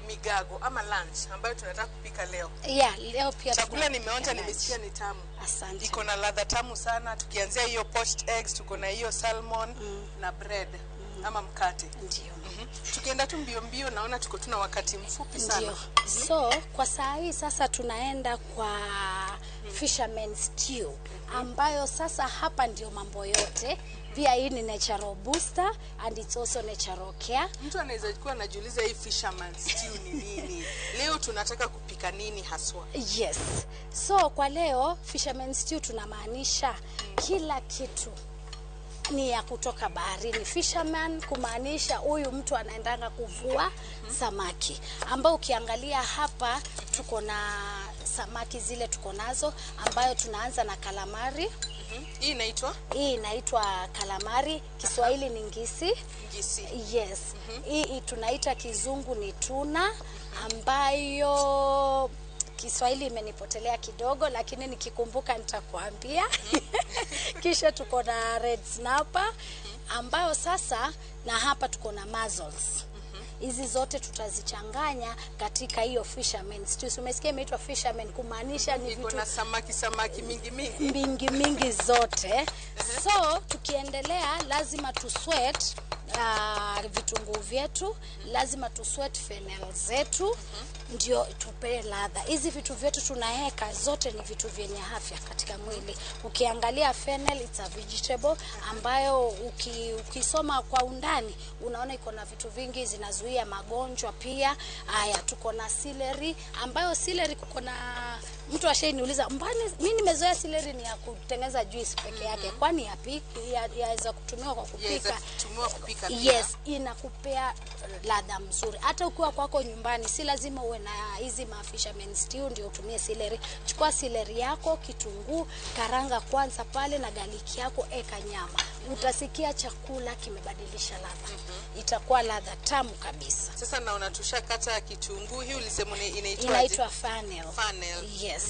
migago ama lunch ambayo tunataka kupika leo. Yeah, leo pia chakula nimeonja, lunch. Nimesikia ni tamu. Asante. Iko na ladha tamu sana. Tukianzia hiyo poached eggs, tuko na hiyo salmon na bread ama mkate. Ndio. Tukienda tu mbio mbio, naona tuko tuna wakati mfupi sana. Ndio. So kwa saa hii sasa tunaenda kwa fisherman stew ambayo sasa hapa ndio mambo yote. Pia hii ni natural booster and it's also natural care. Mtu anaweza kuwa anajiuliza hii fisherman stew ni nini? Leo tunataka kupika nini haswa? Yes. So kwa leo fisherman stew tunamaanisha kila kitu ni ya kutoka baharini. Fisherman kumaanisha huyu mtu anaendanga kuvua samaki, ambao ukiangalia hapa tuko na samaki zile tuko nazo, ambayo tunaanza na kalamari. Hii inaitwa? Hii inaitwa kalamari, Kiswahili ni ngisi. Ngisi. Yes. Hii tunaita kizungu ni tuna, ambayo Kiswahili imenipotelea kidogo, lakini nikikumbuka nitakuambia. Kisha tuko na red snapper ambayo sasa, na hapa tuko na mussels. Hizi zote tutazichanganya katika hiyo fisherman stew. Umesikia imeitwa fisherman kumaanisha ni Iko vitu na samaki samaki mingi mingi. mingi mingi zote. So tukiendelea lazima tusweat vitunguu vyetu, lazima tusweat fennel zetu ndio tupee ladha. Hizi vitu vyetu tunaweka zote ni vitu vyenye afya katika mwili. Ukiangalia fennel, it's a vegetable ambayo ukisoma kwa undani unaona iko na vitu vingi, zinazuia magonjwa pia. Haya, tuko na celery ambayo celery kuko na mtu ashainiuliza, mbani mimi nimezoea celery ni ya kutengeneza juice peke yake, kwani yaweza kutumiwa kwa kupika? Yaweza kutumiwa kupika pia. Yes, inakupea ladha mzuri. Hata ukiwa kwako nyumbani, si lazima uwe na hizi ma fisherman stew ndio utumie celery. Chukua celery yako, kitunguu, karanga kwanza pale na garlic yako, eka nyama. Utasikia chakula kimebadilisha ladha. Itakuwa ladha tamu kabisa. Sasa naona tushakata kitunguu. Hii ulisema inaitwaje? Inaitwa fennel. Fennel. Yes.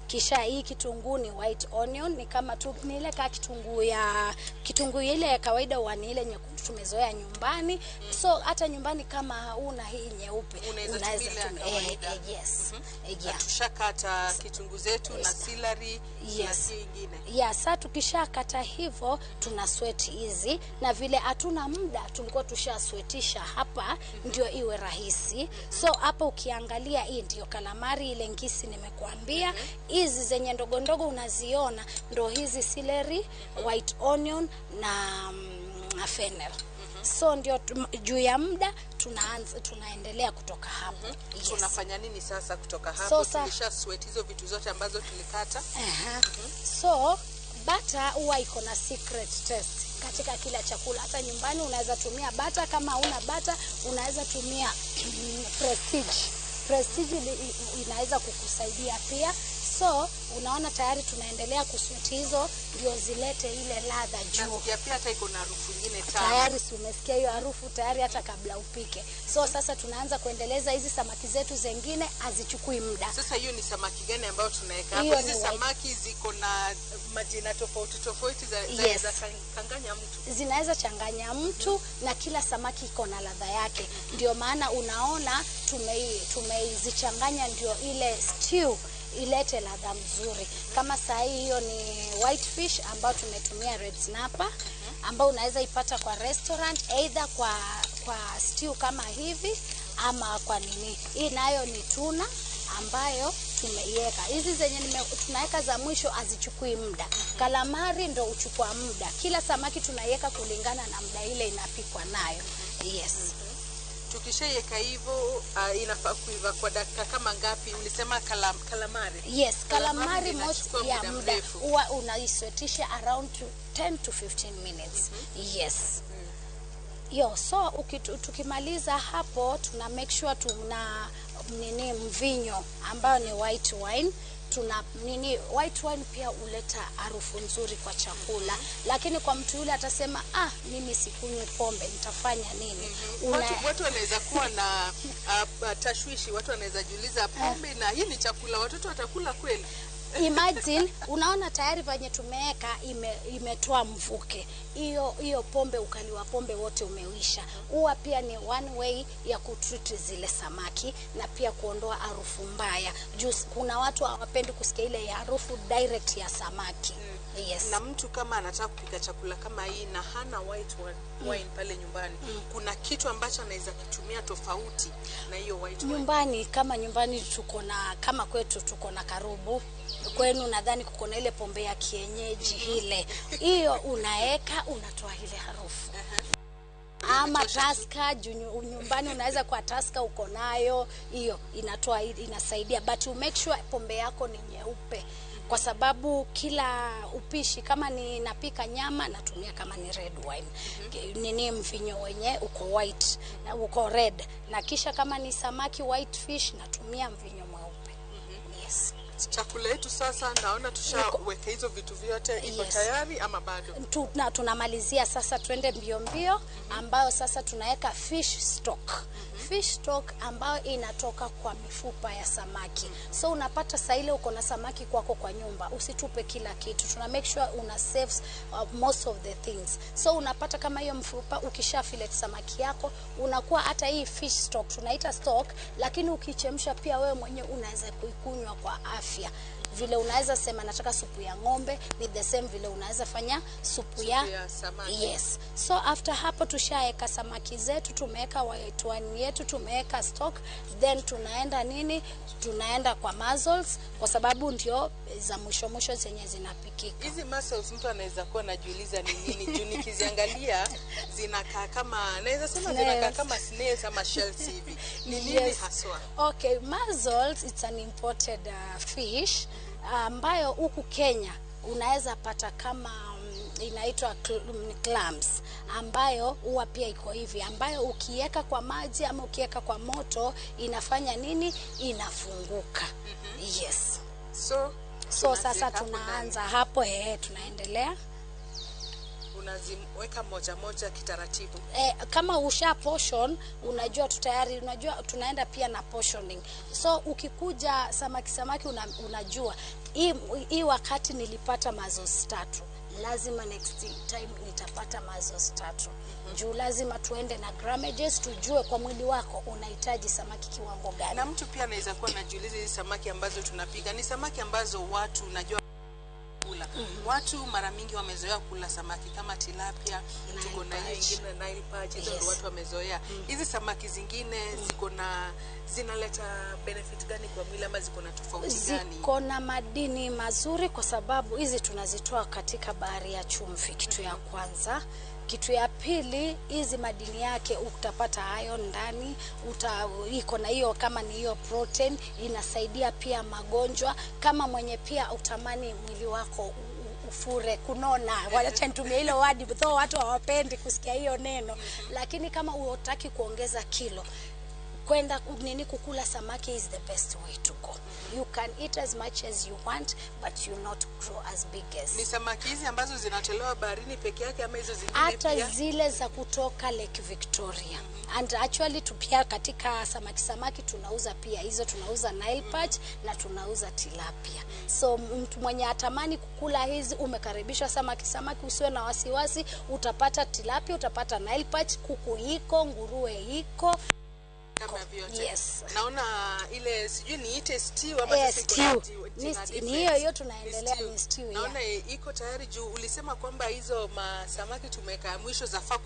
Kisha hii kitunguu ni white onion, ni kama tu ni ile ka kitunguu ya kitunguu ile ya kawaida huwa ni ile nyekundu tumezoea nyumbani. So hata nyumbani kama hauna hii nyeupe Unaweza tumia ile ya kawaida. Yes. Yeah. Tushakata kitunguu zetu na celery na Yes. hii ingine. Ya, saa tukishakata hivyo tuna sweat hizi, na vile hatuna muda tulikuwa tushaswetisha hapa ndio iwe rahisi. So hapa ukiangalia hii ndio kalamari ile ngisi nimekuambia. Hizi zenye ndogo ndogo unaziona ndo hizi celery, white onion na fennel. So ndio juu ya muda tunaanza tunaendelea kutoka hapo. Yes. Tunafanya nini sasa kutoka hapo? So, Tulisha sweat hizo vitu zote ambazo tulikata. So butter huwa iko na secret taste katika kila chakula. Hata nyumbani unaweza tumia butter, kama huna butter unaweza tumia Prestige. Prestige inaweza kukusaidia pia. So unaona tayari tunaendelea kusweat hizo ndio zilete ile ladha juu. Nasikia pia hata iko na harufu nyingine tamu. Tayari si umesikia hiyo harufu tayari hata kabla upike. So sasa tunaanza kuendeleza hizi samaki zetu zengine, hazichukui muda. Sasa hiyo ni samaki gani ambayo tunaweka hapo? Hiyo Hizi ni white. samaki ziko na majina tofauti tofauti za Yes. za kanganya mtu. Zinaweza changanya mtu na kila samaki iko na ladha yake. Ndio maana unaona tumeizichanganya ndio ile stew ilete ladha mzuri. Kama saa hii hiyo ni white fish ambayo tumetumia red snapper ambayo unaweza ipata kwa restaurant either kwa stew kama hivi ama kwa nini. Hii nayo ni tuna ambayo tumeiweka. Hizi zenye tunaweka za mwisho hazichukui muda. Kalamari ndo uchukua muda. Kila samaki tunaiweka kulingana na muda ile inapikwa nayo. Yes. Tukishaiweka hivyo inafaa kuiva kwa dakika kama ngapi? Ulisema kalamari. Yes, calamari most inachukua ya muda muda mrefu. huwa unaiswetisha around to 10 to 15 minutes. Yes. Yo, so tukimaliza hapo tuna make sure tuna nini mvinyo ambayo ni white wine. Tuna nini white wine pia huleta harufu nzuri kwa chakula, lakini kwa mtu yule atasema mimi sikunywi pombe, nitafanya nini? Watu wanaweza kuwa na tashwishi, watu wanaweza jiuliza pombe na hii ni chakula, watoto watakula kweli? Imagine, unaona tayari venye tumeweka imetoa mvuke. Hiyo pombe, ukali wa pombe wote umeuisha. Huwa pia ni one way ya kutreat zile samaki na pia kuondoa harufu mbaya. Juu kuna watu hawapendi kusikia ile harufu direct ya samaki. Yes. Na mtu kama anataka kupika chakula kama hii na hana white wine pale nyumbani, kuna kitu ambacho anaweza kitumia tofauti na hiyo white wine? Nyumbani, kama nyumbani tuko na, kama kwetu tuko na karubu, kwenu nadhani kuko na ile pombe ya kienyeji ile. Hiyo unaeka, unatoa ile harufu. Ama Tusker, nyumbani unaweza kwa Tusker uko nayo, hiyo inatoa, inasaidia, but you make sure pombe yako ni nyeupe. Kwa sababu kila upishi, kama ni napika nyama natumia kama ni red wine. Nini mvinyo wenye uko white na uko red, na kisha kama ni samaki white fish natumia mvinyo mweupe. Yes. Chakula yetu sasa naona tushaweka hizo vitu vyote, iko Yes. tayari ama bado? Tunamalizia sasa, twende mbio mbio, ambayo sasa tunaweka fish stock. Fish stock ambayo inatoka kwa mifupa ya samaki. So unapata saa ile uko na samaki kwako kwa nyumba, usitupe kila kitu. Tuna make sure una save most of the things. So unapata kama hiyo mfupa, ukisha fillet samaki yako, unakuwa hata hii fish stock tunaita stock, lakini ukichemsha pia wewe mwenyewe unaweza kuikunywa kwa afya. Vile unaweza sema nataka supu ya ng'ombe, ni the same vile unaweza fanya supu ya samaki. Yes. So after hapo tushaeka samaki zetu, tumeweka white wine yetu, tumeweka stock, then tunaenda nini? Tunaenda kwa mussels, kwa sababu ndio za mwisho mwisho zenye zinapikika. Hizi mussels mtu anaweza kuwa anajiuliza ni nini, juu nikiziangalia zinakaa kama, naweza sema zinakaa kama snails ama shells hivi. Ni nini Yes. haswa? Okay, mussels, it's an imported fish ambayo huku Kenya unaweza pata kama inaitwa clams, ambayo huwa pia iko hivi, ambayo ukiweka kwa maji ama ukiweka kwa moto inafanya nini? Inafunguka. Yes. So sasa tunaanza hapo, tunaendelea. Unaziweka moja moja kitaratibu. Kama usha portion, unajua tu tayari, unajua tunaenda pia na portioning. So ukikuja samaki unajua hii wakati nilipata mussels 3, lazima next time nitapata mussels 3. Juu lazima tuende na grammages, tujue kwa mwili wako unahitaji samaki kiwango gani. Na mtu pia anaweza kuwa anajiuliza hizi samaki ambazo tunapika ni samaki ambazo watu unajua kula. Watu mara mingi wamezoea kula samaki kama tilapia, tuko na hiyo ingine Nile perch, hizo ndio watu wamezoea. Hizi samaki zingine ziko na, zinaleta benefit gani kwa mwili ama ziko na tofauti gani? Ziko na madini mazuri kwa sababu hizi tunazitoa katika bahari ya chumvi, kitu ya kwanza. Kitu ya pili, hizi madini yake utapata iron ndani, iko na hiyo kama ni hiyo protein, inasaidia pia magonjwa. Kama mwenye pia utamani mwili wako ufure, kunona, wacha nitumie ile word, though watu hawapendi kusikia hiyo neno, lakini kama hutaki kuongeza kilo, kwenda nini kukula samaki is the best way to go. You can eat as much as you want, but you not grow as big as. Ni samaki hizi ambazo zinatolewa baharini peke yake ama hizo zingine Hata pia? zile za kutoka Lake Victoria. And actually pia katika samaki tunauza pia hizo, tunauza Nile perch na tunauza tilapia. So mtu mwenye atamani kukula hizi, umekaribishwa samaki, usiwe na wasiwasi, utapata tilapia, utapata Nile perch, kuku iko, nguruwe iko. Kama vyote. Yes. Naona ile sijui niite stew ama sasa iko na Stew. Ni hiyo hiyo tunaendelea, ni stew. Yeah. Naona iko tayari juu ulisema kwamba hizo masamaki tumeweka mwisho zafaa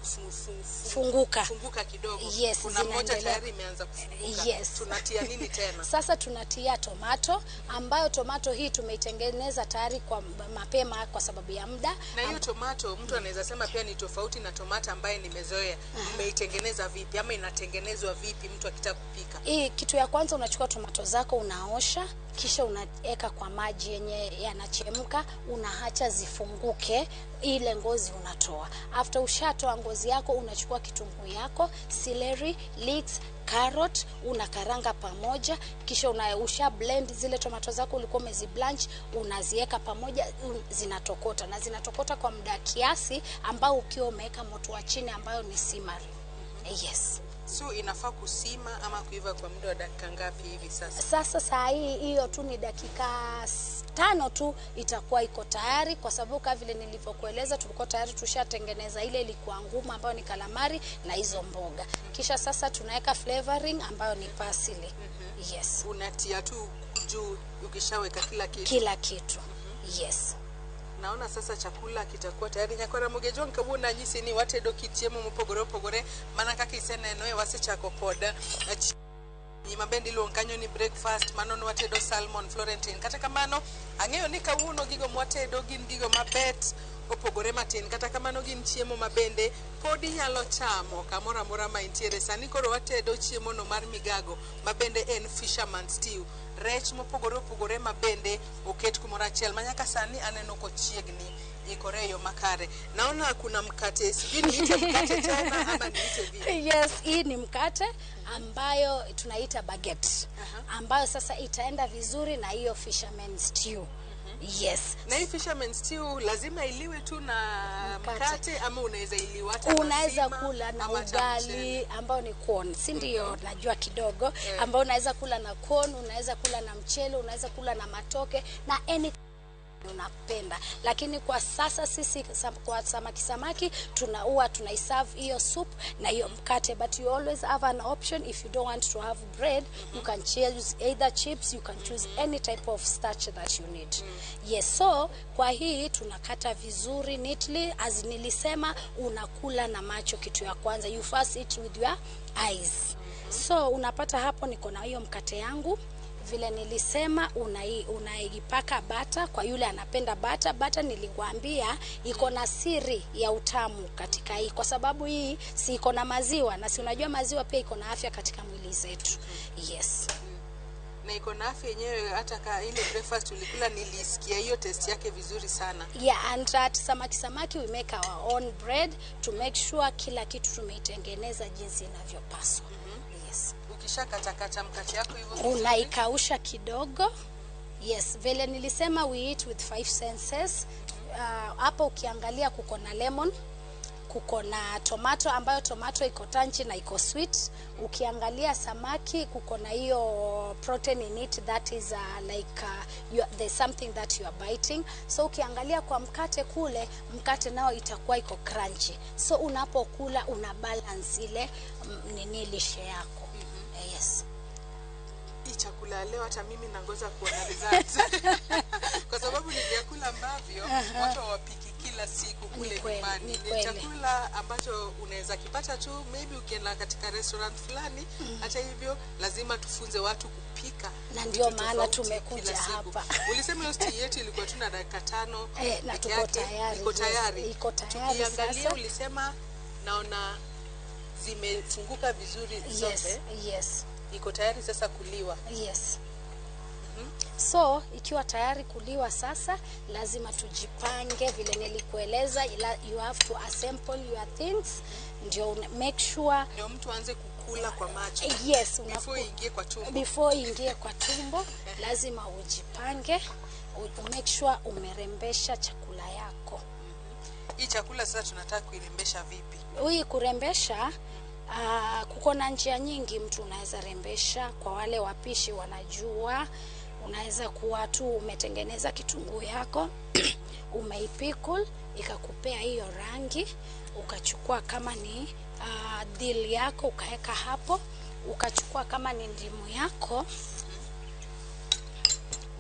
Funguka. Funguka kidogo. Yes, kuna moja zinaendelea. tayari imeanza kufunguka. Yes. Tunatia nini tena? Sasa tunatia tomato, ambayo tomato hii tumeitengeneza tayari kwa mapema kwa sababu ya muda. Na hiyo tomato mtu anaweza sema pia ni tofauti na tomato ambaye nimezoea. Mmeitengeneza vipi ama inatengenezwa vipi mtu akitaka kupika? Hii kitu ya kwanza unachukua tomato zako unaosha, kisha unaweka kwa maji yenye yanachemka, unaacha zifunguke, ile ngozi unatoa. After ushatoa ngozi yako, unachukua kitunguu yako, celery, leeks, carrot, unakaranga pamoja, kisha usha blend zile tomato zako ulikuwa umeziblanch, unaziweka pamoja, zinatokota na zinatokota kwa muda kiasi ambao ukiwa umeweka moto wa chini ambayo ni simmering. Yes. So inafaa kusima ama kuiva kwa muda wa dakika ngapi hivi sasa? Sasa saa hii hiyo tu ni dakika 5 tu itakuwa iko tayari, kwa sababu kama vile nilivyokueleza tulikuwa tayari tushatengeneza ile ilikuwa ngumu ambayo ni kalamari na hizo mboga. Kisha sasa tunaweka flavoring ambayo ni parsley. Yes. Unatia tu juu ukishaweka kila kitu. Kila kitu. Yes. Naona sasa chakula kitakuwa tayari. Nyakwara Mugejwang kawuono anyisi ni watedo kit chiemo mopogore opogore mana kaka iseneno e wasechako kod ma bende iluongo kanyo ni breakfast, mano nwatedo salmon florentine. Kata kamano ang'eyo ni kawuono gigo mwatedo gin gigo mabet opogore matin, kata kamano gin chiemo mabende pod inyalo chamo kamoro amora ma intiere. Sani koro watedo chiemo no mar migago mabende en fisherman stew, rech mopogore opogore mabende oket kumoro achiel ma nyaka sani aneno kochiegni ikore e yo makare. Naona kuna mkate, sijui niite mkate tena ama niite vipi? Yes, hii ni mkate ambayo tunaita baguette, ambayo sasa itaenda vizuri na hiyo fisherman stew. Yes. Na hii fisherman stew lazima iliwe tu na mkate ama unaweza iliwa hata unaweza masima, kula na ama hata ugali ambao ni corn, si ndio? Najua kidogo, ambao unaweza kula na corn, unaweza kula na mchele, unaweza kula na matoke na any unapenda. Lakini kwa sasa sisi kwa samaki samaki tunaua tunaiserve hiyo soup na hiyo mkate, but you always have an option if you don't want to have bread. You can choose either chips, you can choose any type of starch that you need. Yes, so kwa hii tunakata vizuri neatly. As nilisema, unakula na macho kitu ya kwanza, you first eat with your eyes. So unapata hapo niko na hiyo mkate yangu. Vile nilisema unaipaka bata kwa yule anapenda bata. Bata nilikwambia iko na siri ya utamu katika hii, kwa sababu hii si iko na maziwa, na si unajua maziwa pia iko na afya katika mwili zetu. Yes. Na iko na afya yenyewe, hata ka ile breakfast ulikula nilisikia hiyo taste yake vizuri sana. Yeah, and at Samaki Samaki we make our own bread to make sure kila kitu tumeitengeneza jinsi inavyopaswa. Yes. Ukishakatakata mkate yako hivyo unaikausha kidogo. Yes, vile nilisema we eat with 5 senses. Hapo ukiangalia kuko na lemon, kuko na tomato ambayo tomato iko tanchi na iko sweet. Ukiangalia samaki kuko na hiyo protein in it that is like there's something that you are biting. So ukiangalia kwa mkate kule, mkate nao itakuwa iko crunchy. So unapokula una balance ile nini lishe yako. Yes. Hii chakula leo hata mimi nangoja kuona result. Kwa sababu ni vyakula ambavyo watu hawapiki kila siku kule nyumbani. Ni chakula ambacho unaweza kipata tu maybe ukienda katika restaurant fulani. Hata hivyo lazima tufunze watu kupika. Na ndio maana tumekuja hapa. Ulisema hiyo stew yetu ilikuwa tu na dakika 5 na tuko tayari. Iko tayari. Iko tayari. Tukiangalia ulisema naona zimefunguka vizuri zote. Yes, yes. Iko tayari sasa kuliwa. Yes. So ikiwa tayari kuliwa sasa lazima tujipange vile nilikueleza, you have to assemble your things. Ndio make sure ndio mtu aanze kukula kwa macho. Yes, before ingie kwa tumbo. Before ingie kwa tumbo lazima ujipange, make sure umerembesha chakula yako. Hii chakula sasa tunataka kuirembesha vipi? Hii kurembesha kuko na njia nyingi mtu unaweza rembesha. Kwa wale wapishi wanajua, unaweza kuwa tu umetengeneza kitunguu yako umeipikul ikakupea hiyo rangi, ukachukua kama ni dill yako ukaweka hapo, ukachukua kama ni ndimu yako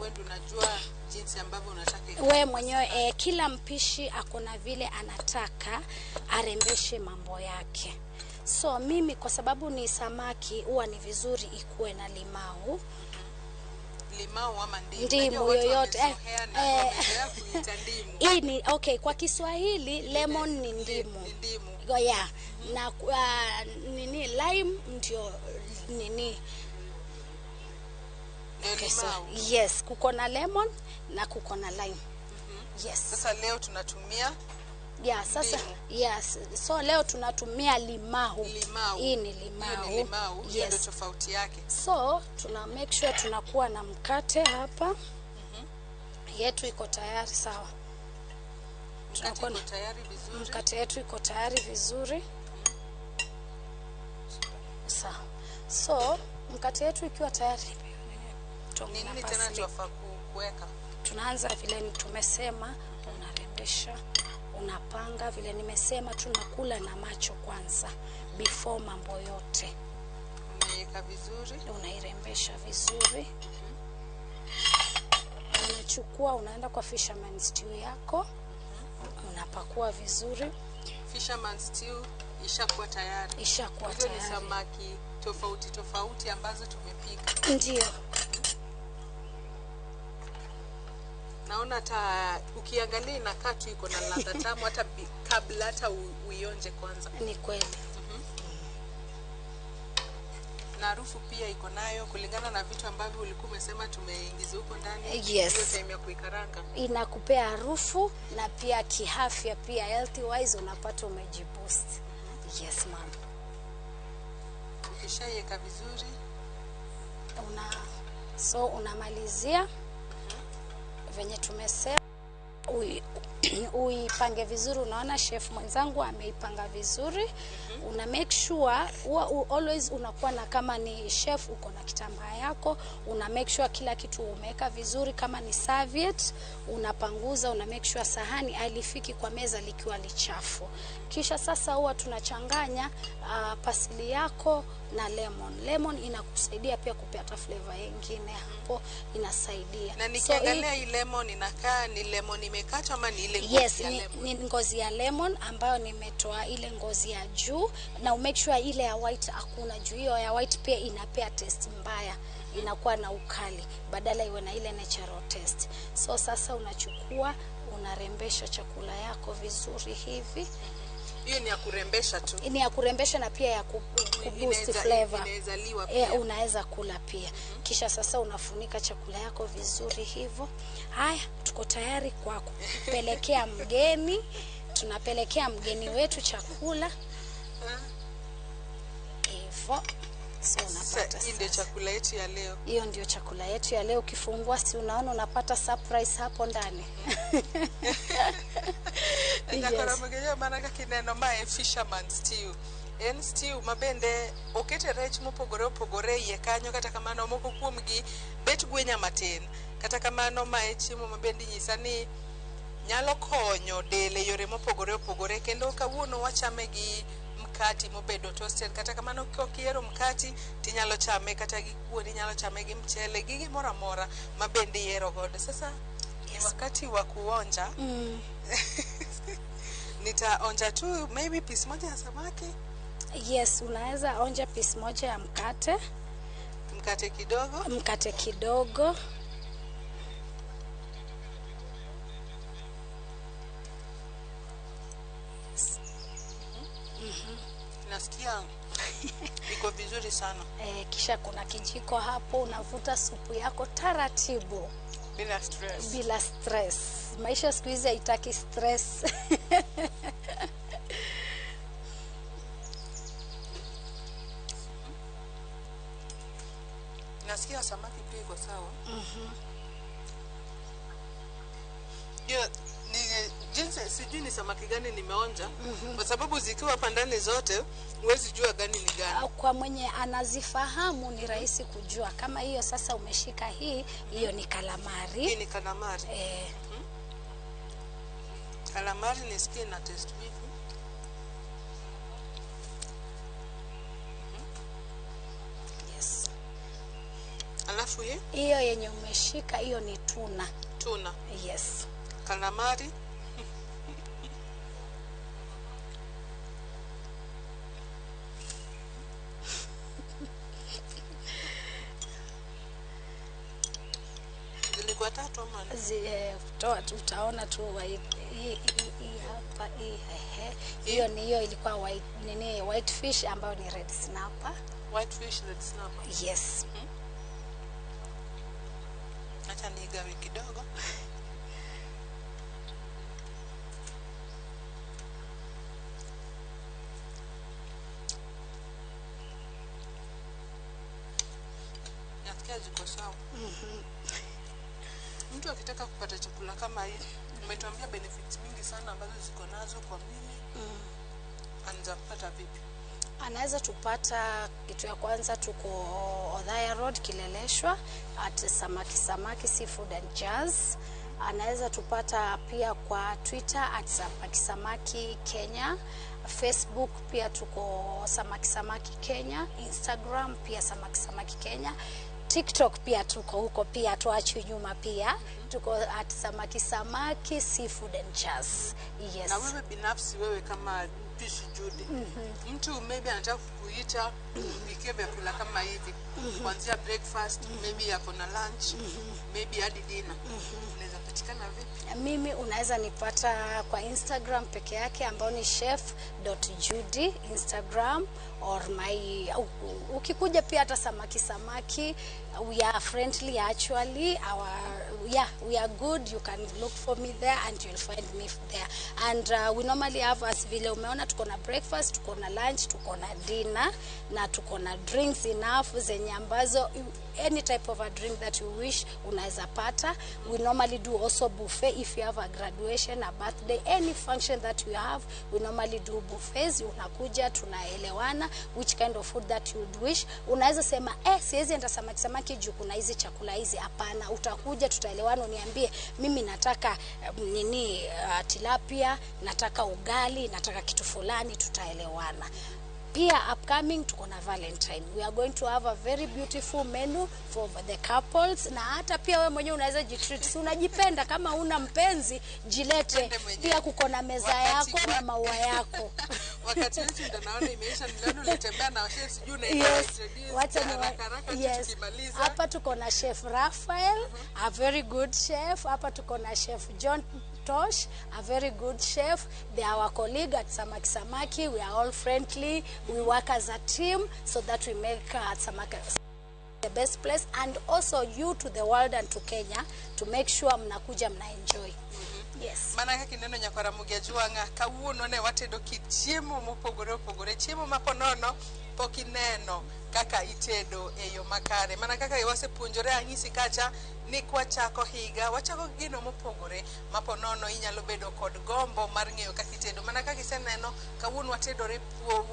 Wewe ndio unajua jinsi ambavyo unataka ikae. We mwenyewe kila mpishi akona vile anataka arembeshe mambo yake. So mimi kwa sababu ni samaki, huwa ni vizuri ikuwe na limau. Limau ama ndimu. Ndimu Najua watu yoyote. wamezoea na wamezoea kuita ndimu. Hii ni okay, kwa Kiswahili lemon ni ndimu. Ndimu. Yeah. Na nini lime ndio nini? Ndio Okay, so, limau. yes, kuko na lemon na kuko na lime. Yes. Sasa leo tunatumia Yeah, sasa yes. So leo tunatumia limau. Limau. Hii ni Hiyo limau. ni limau, hiyo ndio Yes. tofauti yake. So tuna make sure tunakuwa na mkate hapa. Yetu iko tayari sawa. Mkate Tunakuwa iko na tayari vizuri. mkate yetu iko tayari vizuri. Sawa. So mkate yetu ikiwa tayari, Ni na nini tena parsley. tuwafaa kuweka? Tunaanza vile tumesema, unarembesha, unapanga vile nimesema, tunakula na macho kwanza before mambo yote. Unaiweka vizuri. Unairembesha vizuri. Unachukua, unaenda kwa fisherman stew yako, unapakua vizuri. Fisherman stew ishakuwa tayari. Ishakuwa Hizo ni tayari. samaki tofauti tofauti ambazo tumepika. Ndio. Naona hata ukiangalia inakaa tu iko na ladha tamu hata kabla hata uionje kwanza. Ni kweli. Na harufu pia iko nayo kulingana na vitu ambavyo ulikuwa umesema tumeingiza huko ndani. Yes. Hiyo time ya kuikaranga. Inakupea harufu na pia kiafya pia healthy wise unapata umejiboost. Yes ma'am. Ukishaiweka vizuri So unamalizia venye tumesema uipange vizuri. Unaona chef mwenzangu ameipanga vizuri. Una make sure always unakuwa na, kama ni chef uko na kitambaa yako, una make sure kila kitu umeweka vizuri. Kama ni serviette unapanguza, una make sure sahani alifiki kwa meza likiwa lichafu. Kisha sasa huwa tunachanganya pasili yako na lemon. Lemon inakusaidia pia kupata flavor nyingine hapo, inasaidia. Na nikiangalia hii lemon inakaa ni lemon imekatwa ama ni ile ngozi Yes, ya lemon? ni ngozi ya lemon ambayo nimetoa ile ngozi ya juu, na make sure ile ya white hakuna juu. Hiyo ya white pia inapea taste mbaya, inakuwa na ukali badala iwe na ile natural taste. So sasa unachukua unarembesha chakula yako vizuri hivi. Hiyo ni ya kurembesha tu. Ni ya kurembesha na pia ya kuboost flavor. Inaweza liwa pia. Unaweza kula pia. Kisha sasa unafunika chakula yako vizuri hivyo. Haya, tuko tayari kwa kupelekea mgeni. Tunapelekea mgeni wetu chakula. Hivyo. So unapata hii ndio chakula yetu ya leo. Hiyo ndio chakula yetu ya leo. Ukifungua si unaona unapata surprise hapo ndani. Yes. Mana kaka ineno mae fisherman stew. En stew ma bende okete rech mopogore opogore iye kanyo, kata kamano moko kuomgi bet gwenya matin. Kata kamano mae chiemo ma bende inyisa ni nyalo konyo del e yore mopogore opogore, kendo kawuono wachame gi mkati mobedo toasted. Kata kamano kok ihero mkati tinyalo chame kata gi kuon, inyalo chame gi mchele, gi gimoro amora ma bende ihero godo. Sasa ni wakati wa kuonja. Nitaonja tu maybe piece moja ya samaki. Yes, unaweza onja piece moja ya mkate. Mkate kidogo. Mkate kidogo. Yes. Nasikia iko vizuri sana. Kisha kuna kijiko hapo, unavuta supu yako taratibu. Bila stress. Bila stress. Maisha siku hizi haitaki stress. Nasikia samaki pia iko sawa. Hiyo ni jinsi, sijui ni samaki gani nimeonja. Kwa sababu zikiwa hapa ndani zote huwezi jua gani ni gani. Kwa mwenye anazifahamu ni rahisi kujua. Kama hiyo sasa umeshika hii, hiyo ni kalamari. Hii ni kalamari. Kalamari nisikie na taste vipi? Alafu Alafu hii Hiyo yenye umeshika hiyo ni tuna. Tuna. Yes. Kalamari. Zilikuwa tatu ama nne? Toa tu utaona tu white hii hapa hii ehe. Hiyo ni hiyo ilikuwa white nini white fish ambayo ni red snapper. White fish, red snapper. Yes. Acha niigawe kidogo. Nasikia ziko sawa. Mtu akitaka kupata chakula kama hii, umetuambia benefits mingi sana ambazo ziko nazo kwa mwili. Anaweza kupata vipi? Anaweza tupata kitu ya kwanza, tuko Othaya Road Kileleshwa at Samaki Samaki Seafood and Jazz. Anaweza tupata pia kwa Twitter at Samaki Samaki Kenya, Facebook pia tuko Samaki Samaki Kenya, Instagram pia Samaki Samaki Kenya, TikTok pia tuko huko pia, tuachwi nyuma pia tuko at Samaki Samaki Seafood and Jazz. Yes. Na wewe binafsi, wewe kama mpishi Judy, mtu maybe anataka kukuita umpikie vyakula kama hivi, kuanzia breakfast, maybe yako na lunch, maybe hadi dinner, unaweza patikana vipi? Mimi unaweza nipata kwa Instagram peke yake ambao ni chef.judy Instagram or my ukikuja pia hata Samaki Samaki, we are friendly actually, our yeah, we are good. You can look for me there and you'll find me there. And we normally have, as vile umeona, tuko na breakfast, tuko na lunch, tuko na dinner na tuko na drinks enough zenye ambazo any type of a drink that you wish unaweza pata. We normally do also buffet if you have a graduation, a birthday, any function that you have, we normally do buffets. Unakuja, tunaelewana which kind of food that you would wish. Unaweza sema siwezi enda Samaki Samaki juu kuna hizi chakula hizi. Hapana, utakuja tutaelewana, uniambie mimi nataka nini, tilapia, nataka ugali, nataka kitu fulani, tutaelewana. Pia upcoming tuko na Valentine. We are going to have a very beautiful menu for the couples, na hata pia wewe mwenyewe unaweza jitreat. Si unajipenda, kama una mpenzi jilete. Pia kuko na meza yako na maua yako. Wakati wetu ndo naona imeisha, niliona ulitembea na chef, sijui unaitwa Yes, introduce wacha haraka haraka tu yes. tukimaliza. Hapa tuko na Chef Raphael, a very good chef. Hapa tuko na Chef John Tosh, a very good chef. They are our colleague at Samaki Samaki. We are all friendly. We work as a team so that we make Samaki the best place, and also you to the world and to Kenya to make sure mnakuja mna enjoy. Yes. Mana kaka ineno nyakwar Ramogi Ajwang'a, kawuono ne watedo kit chiemo mopogore opogore, chiemo ma ponono pok ineno kaka itedo e yo makare. Mana kaka wasepuonjore anyisi kacha ni kwachako higa, wachako gi gino mopogore ma ponono inyalo bedo kod gombo mar ng'eyo kaka itedo. Mana kaka iseneno, kawuono watedore,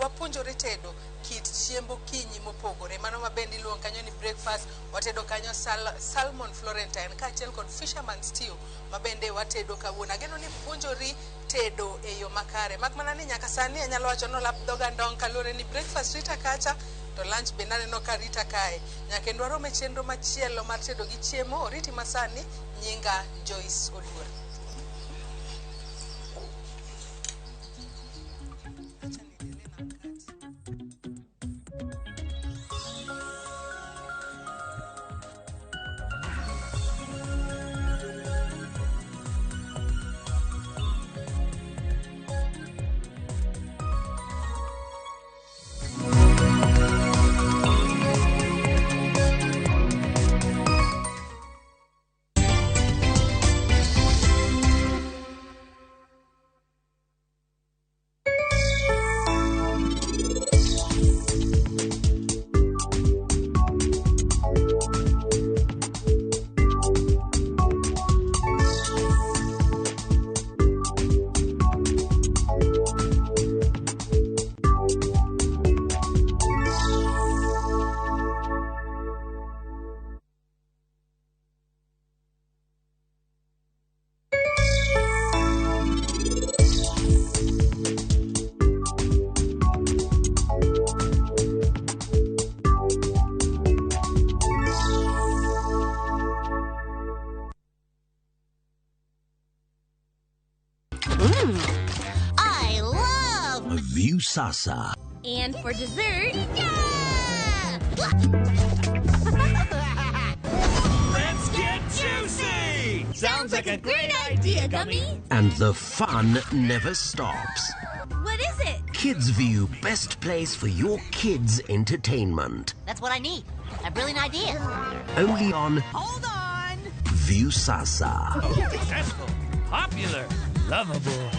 wapuonjore tedo kit chiemb okinyi mopogore, mano ma bende iluongo kanyo ni breakfast. Watedo kanyo salmon Florentine kaachiel kod fisherman stew ma bende watedo kawuono. Ageno ni puonjori tedo e yo makare, mak mana ni nyaka sani anyalo wacho ni olap dhoga ndong' kaluwore ni breakfast rita kacha to lunch bende aneno ka rita kae. Nyaka kendo warom e chenro machielo mar tedo gi chiemo. Oriti masani, nyinga Joyce Oduor. Viusasa. And for dessert, Let's get juicy! Sounds like a great idea, Gummy. And the fun never stops. What is it? Kids View, best place for your kids' entertainment. That's what I need. A brilliant idea. Only on Hold on. Viusasa. Successful, popular, lovable.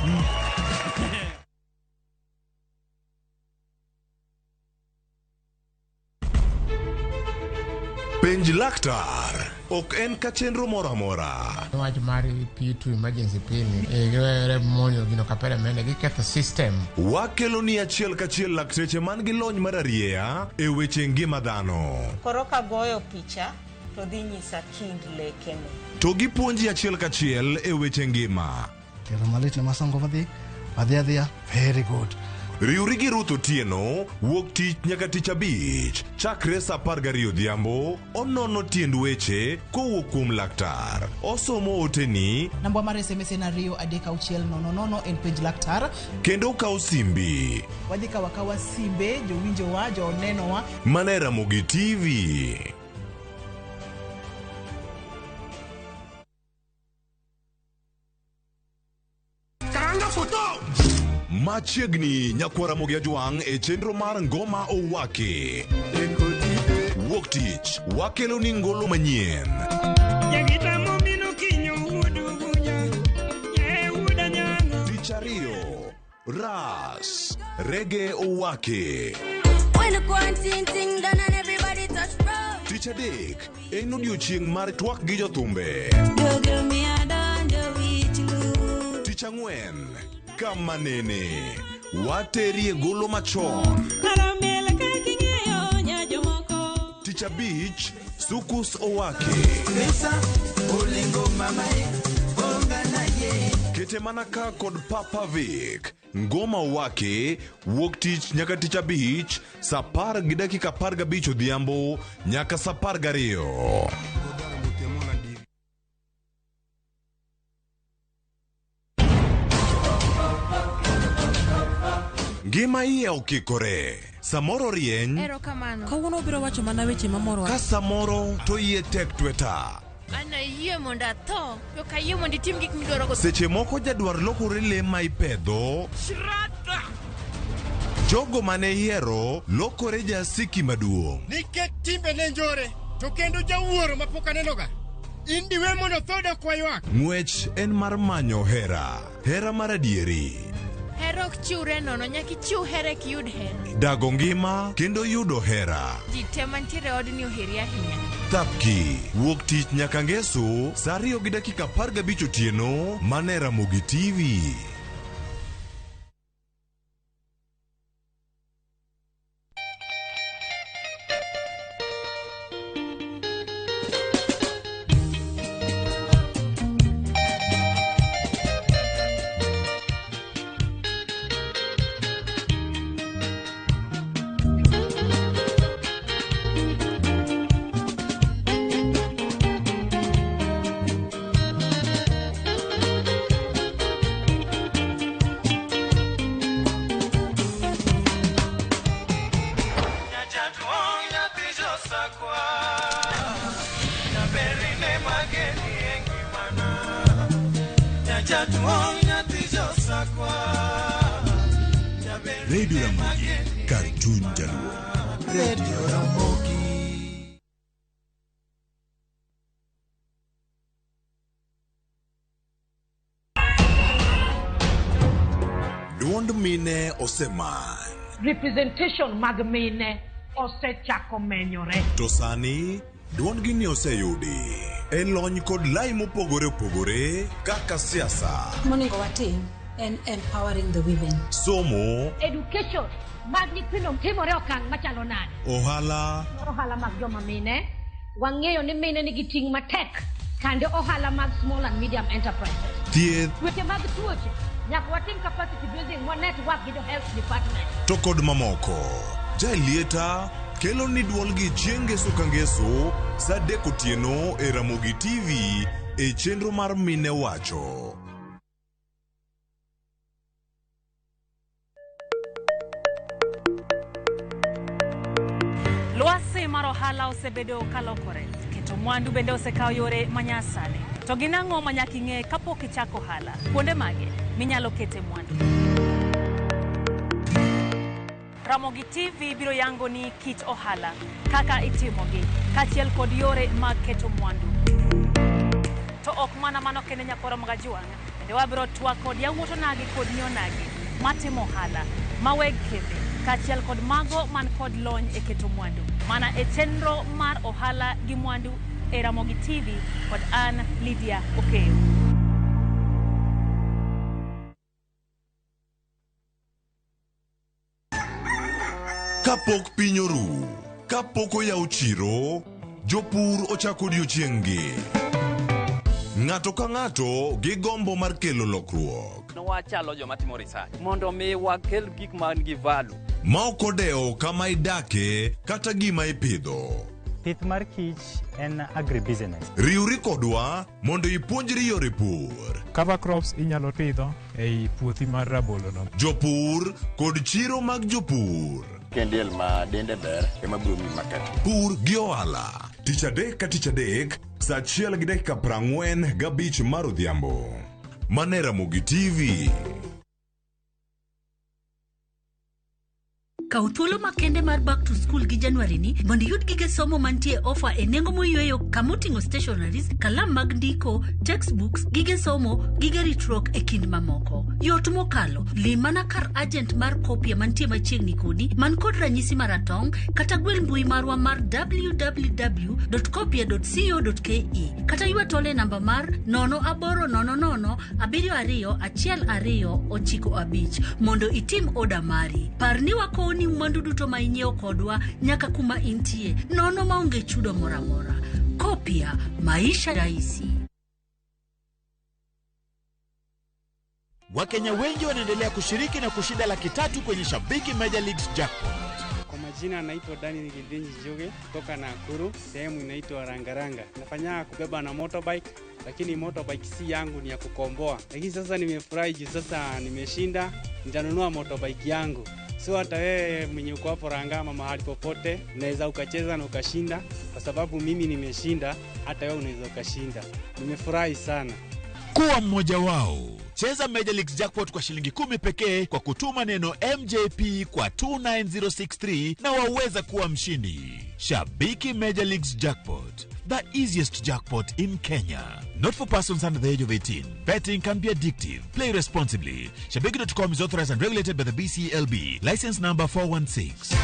Penj laktar ok en ka chenro moro amora. Wach mar P2 emergency P ni giwere monjo gino kapere mende giketho system. Wakelo ni achiel kachiel lakteche man gi lony mar arieya e weche ngima dhano. Koro kagoyo picha to dhi nyisa kind lekene. To gipuonji achiel kachiel e weche ngima. Tielo malit ne masongo madhi adhi adhiya very good. Riwri gi Ruth Otieno wuok tich nyaka tich abich chakre saa 12 odhiambo onono tiend weche kowuok kuom laktar. Osomo oteni Namba mar SMS en 2 3 6 0 0 en penj laktar. kendo okawo simbi Wadhi kawo akawa simbe jowinjowa jonenowa mana e Ramogi TV. Karanga foto! Machiegni nyakwar Ramogi Ajwang' e chenro mar Ngoma Owaki. Wuok tich wakelo ni ngolo manyien. Tich ariyo, Ras, Rege Owaki. When the quarantine thing done and everybody touch road. Tich adek en odiochieng' mar twak gi jothumbe. Tich ang'wen, kama nene, waterie golo machon. Tich abich, Sukus Owaki. Kete mana ka kod Papa Vic. Ngoma Owaki wuok tich nyaka tich abich saa 10:15 odhiambo nyaka saa 12. Ngima iye okikore. Samoro rieny Erokamano. Kawuono obiro wacho mana weche mamorowa. ka samoro to iye tek tweta. An ayie mondo atho, to ok ayie mondo itim gik midwaro go. Seche moko jadwar lokore le ma ipedho. Jogo mane ihero lokore jasiki maduong'. Nikech timbe ne njore to kendo jawuoro mapok anenoga. In diwe mondo tho dok waywak. Ng'wech en mar manyo hera, hera mar adieri. Hera ok chiwre nono, nyaka ichiw hera eka iyud hera. Dago ngima kendo yudo hera. Ji te mantiere e odni oheri ahinya. Thapki wuok tich nyaka ngeso saa 2:15 otieno mana e Ramogi TV. Radio Ramogi, kar chuny jaluo. Radio Ramogi. Duond mine osemany. Representation mag mine osechako menyore. To sani duondgi ni oseyudi e lony kod lai mopogore opogore kaka siasa, Monego watim en empowering the women. somo, Education mag nyithindo timore okang' machalo nade? ohala, Ohala mag joma mine, wang'eyo ni mine nigi ting' matek kande ohala mag small and medium enterprises. thieth Weche mag tuoche, nyaka watim capacity building wa network gi jo health department. to kod mamoko. Jaelieta kelo ni duolgi chieng' ngeso ka ngeso saa 3 otieno e Ramogi TV e chenro mar Mine Wacho. mar ohala osebedo kalokore. Keto mwandu bende osekawo yore manyasani. To gin ang'o ma nyaka ing'e kapok ichako ohala? Kuonde mage minyalo kete mwandu? Ramogi TV biro yango ni kit ohala, kaka itimogi, kaachiel kod yore mag keto mwandu. To ok mana mano kende nyakwara Magajuang', bende wabiro twak kod yawuot onagi kod nyi onagi matimo ohala, ma weg kembe, kaachiel kod mago man kod lony e keto mwandu. Mana e chenro mar ohala gi mwandu e Ramogi TV kod an Lydia Okeyo. Kapok piny oru, kapok oyaw chiro, jopur ochako odiochieng'-gi. Ng'ato ka ng'ato gi gombo mar kelo lokruok. Wachalo joma timo research mondo mi wakel gik man gi value. Ma ok odewo kama idake kata gima ipidho. Pith mar kich en agribusiness. Riwri kodwa mondo ipuonjri yore pur. Cover crops inyalo pidho ei puothi mar rabolo no. Jopur kod chiro mag jopur. Kendiel ma dende ber ema biro miyi market. Pur gi ohala. Tich adek ka tich adek, saa achiel gi dakika 45 mar odhiambo. Mane Ramogi TV. Kaw thuolo makende mar back to school gi January ni mondo iyud gige somo mantie ofa e nengo moyweyo kamoting'o stationaries, kalam mag ndiko, textbooks, gige somo, gige ritruok e kind mamoko. Yot mokalo, lim mana kar agent mar Kopia mantie machiegni kodi man kod ranyisi maratong' kata gwel mbui marwa mar www.kopia.co.ke kata ywa tol e namba mar 0800 72 12 95 mondo itim oda mari. Par ni wakowni mwandu duto ma inyiewo kodwa nyaka kuma intie nono maonge chudo moro amora. Kopia, maisha rahisi. Wakenya wengi wanaendelea kushiriki na kushinda 300,000 kwenye Shabiki Major Leagues Jackpot. Kwa majina anaitwa Daniel Githinji Njuge kutoka Nakuru, sehemu inaitwa Rangaranga. Nafanya kubeba na motorbike, lakini motorbike si yangu, ni ya kukomboa. Lakini sasa nimefurahi juu sasa nimeshinda, nitanunua motorbike yangu. So hata wewe mwenye uko hapo Rangama, mahali popote, unaweza ukacheza na ukashinda, kwa sababu mimi nimeshinda, hata wewe unaweza ukashinda. Nimefurahi sana. Kuwa mmoja wao. Cheza Major Leagues Jackpot kwa shilingi 10 pekee kwa kutuma neno MJP kwa 29063 na waweza kuwa mshindi. Shabiki Major Leagues Jackpot, the easiest jackpot in Kenya. Not for persons under the age of 18. Betting can be addictive. Play responsibly. Shabiki.com is authorized and regulated by the BCLB. License number 416.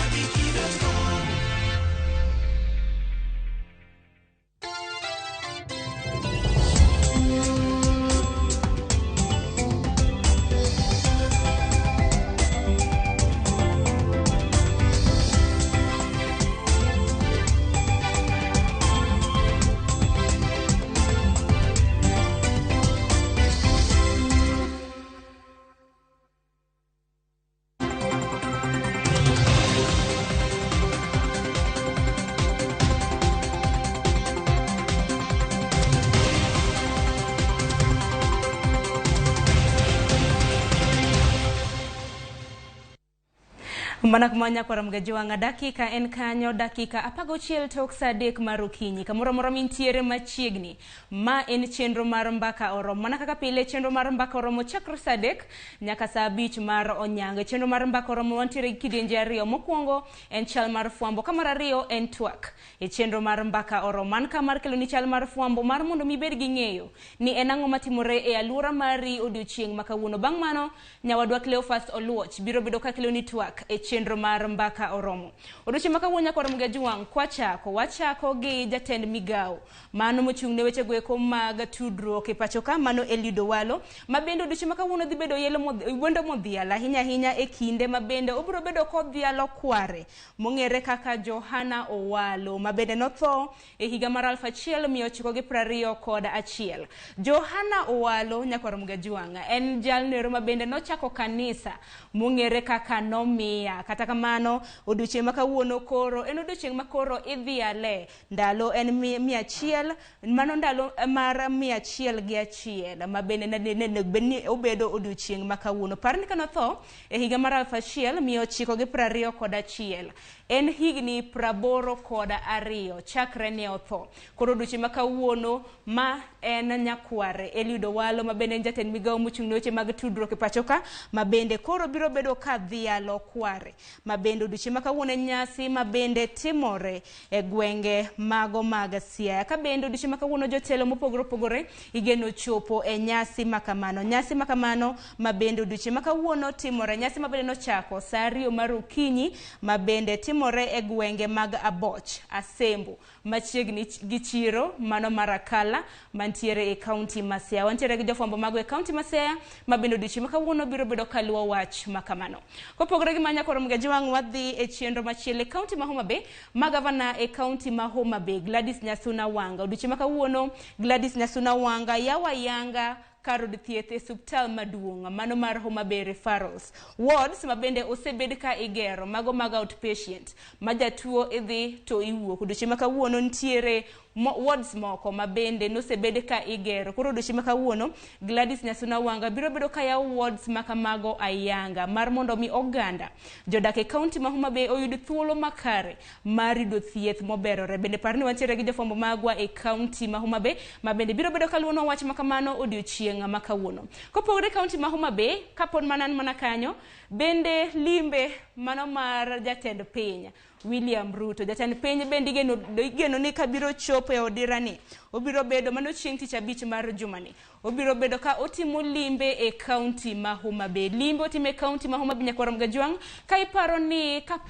Mana kuma nyakwara Mgajuanga, dakika en kanyo dakika 19 tok saa 3 mar okinyi kamoro amora mintiere machiegni. Ma en chenro mar Mbaka Oromo. Mana kaka pile chenro mar Mbaka Oromo chakre saa 3 nyaka saa 5 mar onyango. Chenro mar Mbaka Oromo wantiere gi kidienje ariyo. Mokwongo en chal mar fwambo, ka mar ariyo en twak. E chenro mar Mbaka Oromo man ka mar kelo ni chal mar fwambo mar mondo mibed gi ng'eyo ni en ang'o matimore e alwora mari odiochieng' ma kawuono. Bang' mano nyawadwa Cleophas Oluoch biro bedo ka kelo ni twak e chenro mar Mbaka Oromo. Odiochieng' ma kawuono nyakwara Mgajuang' kwachako wachako gi jatend migawo mano mochung' ne weche goeko mag tudruok e pacho ka, mano Eliud Owalo, ma bende odiochieng' ma kawuono dhi bedo yelo wendo modhial ahinya ahinya e kinde ma bende obiro bedo kodhialo kware mong'ere kaka Johana Owalo, ma bende notho e higa mar 1921. Johana Owalo nyakwara Mgajuang' en jalnero ma bende nochako kanisa mong'ere kaka Nomiya. Kata kamano odiochieng' ma kawuono koro en odiochieng' ma koro idhiale ndalo en 100, mano ndalo mar 101 ma bende onego bed ni obedo odiochieng' ma kawuono. Par ni kanotho e higa mar 1921. En higni 82 chakre ne otho. Koro odiochieng' ma kawuono ma en nyakware Eliud Owalo, ma bende en jatend migawo mochung' ne weche mag tudruok e pacho ka, ma bende koro biro bedo ka dhialo kware, ma bende odiochieng' ma kawuono en nyasi ma bende timore e gwenge mago mag Siaya. Ka bende odiochieng' ma kawuono jotelo mopogore opogore igeno chopo e nyasi ma kamano. Nyasi ma kamano ma bende odiochieng' ma kawuono timore, nyasi ma bende nochako saa 2 mar okinyi, ma bende timore e gwenge mag Aboch, Asembo, machiegni gi chiro mano mar Akala mantiere e kaunti ma Siaya. Wantiere gi jofwambo mago e kaunti ma Siaya ma bende odiochieng' ma kawuono biro bedo kaluwo wach ma kamano. Kopogore gi manya koro Mgajwang', wadhi e chenro machielo e kaunti ma Homa Bay, ma gavana e kaunti ma Homa Bay Gladys Nyasuna Wanga. Odiochieng' ma kawuono Gladys Nyasuna Wanga yawo ayanga kar od thieth e suptal maduong' mano mar Homa Bay Referrals. Wards ma bende osebed ka igero mago mag outpatient ma jatuo idhi to iwuok. Odiochieng' ma kawuono nitiere wards moko ma bende nosebed ka igero. Koro odiochieng' ma kawuono Gladys Nyasuna Wanga biro bedo ka yawo wards ma kamago ayanga mar mondo mi oganda jodak e kaunti ma Homa Bay oyud thuolo makare mar yudo thieth moberore. Bende par ni wantiere gi jofwambo magwa e kaunti ma Homa Bay ma bende biro bedo kaluwonwa wach ma kamano odiochieng' ma kawuono. Kopogore kaunti ma Homa Bay, kapod mana mana kanyo, bende limbe mano mar jatend piny William Ruto. Jatend piny bende igeno ni kabiro chopo e odirani, obiro bedo mano chieng' tich abich mar jumani, obiro bedo ka otimo limbe e kaunti ma Homa Bay. Limbe otimo e kaunti ma Homa Bay nyakwar Mgajwang', ka iparo ni ka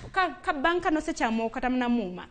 bang' ka nosechamo kata mana muma,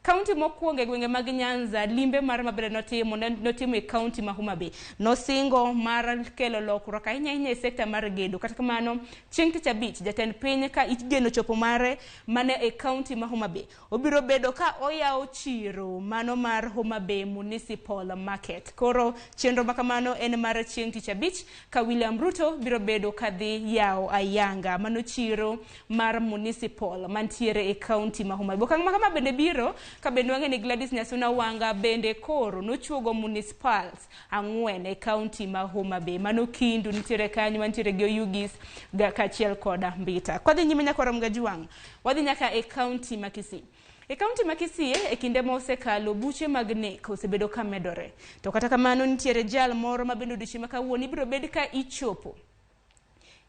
kaunti mokwongo e gwenge mag Nyanza, limbe mar mabende notimo e kaunti ma Homa Bay. Nosingo mar kelo lokruok ahinya ahinya e sekta mar gedo. Kata kamano, chieng' tich abich, jatend piny ka igeno chopo mare mane e kaunti ma Homa Bay, obiro bedo ka oyawo chiro mano mar Homa Bay Municipal Market. Koro chenro ma kamano en mar chieng' tich abich ka William Ruto biro bedo ka dhi yawo ayanga mano chiro mar municipal mantiere e kaunti ma Homa Bay. Okang' ma kama bende biro ka bende wang'e ni Gladys Nyasuna Wanga bende koro nochuogo municipals 4 e kaunti ma Homa Bay. Mano Kindu nitiere kanyo, mantiere gi Oyugis kaachiel kod Mbita. Kwadhi nyime nyakwar Mgajwang', wadhi nyaka e kaunti ma Kisii. E kaunti ma Kisii e kinde ma osekalo buche mag nek osebedo ka medore. To kata kamano nitiere jal moro ma bende odiochieng' ma kawuono ibiro bed ka ichopo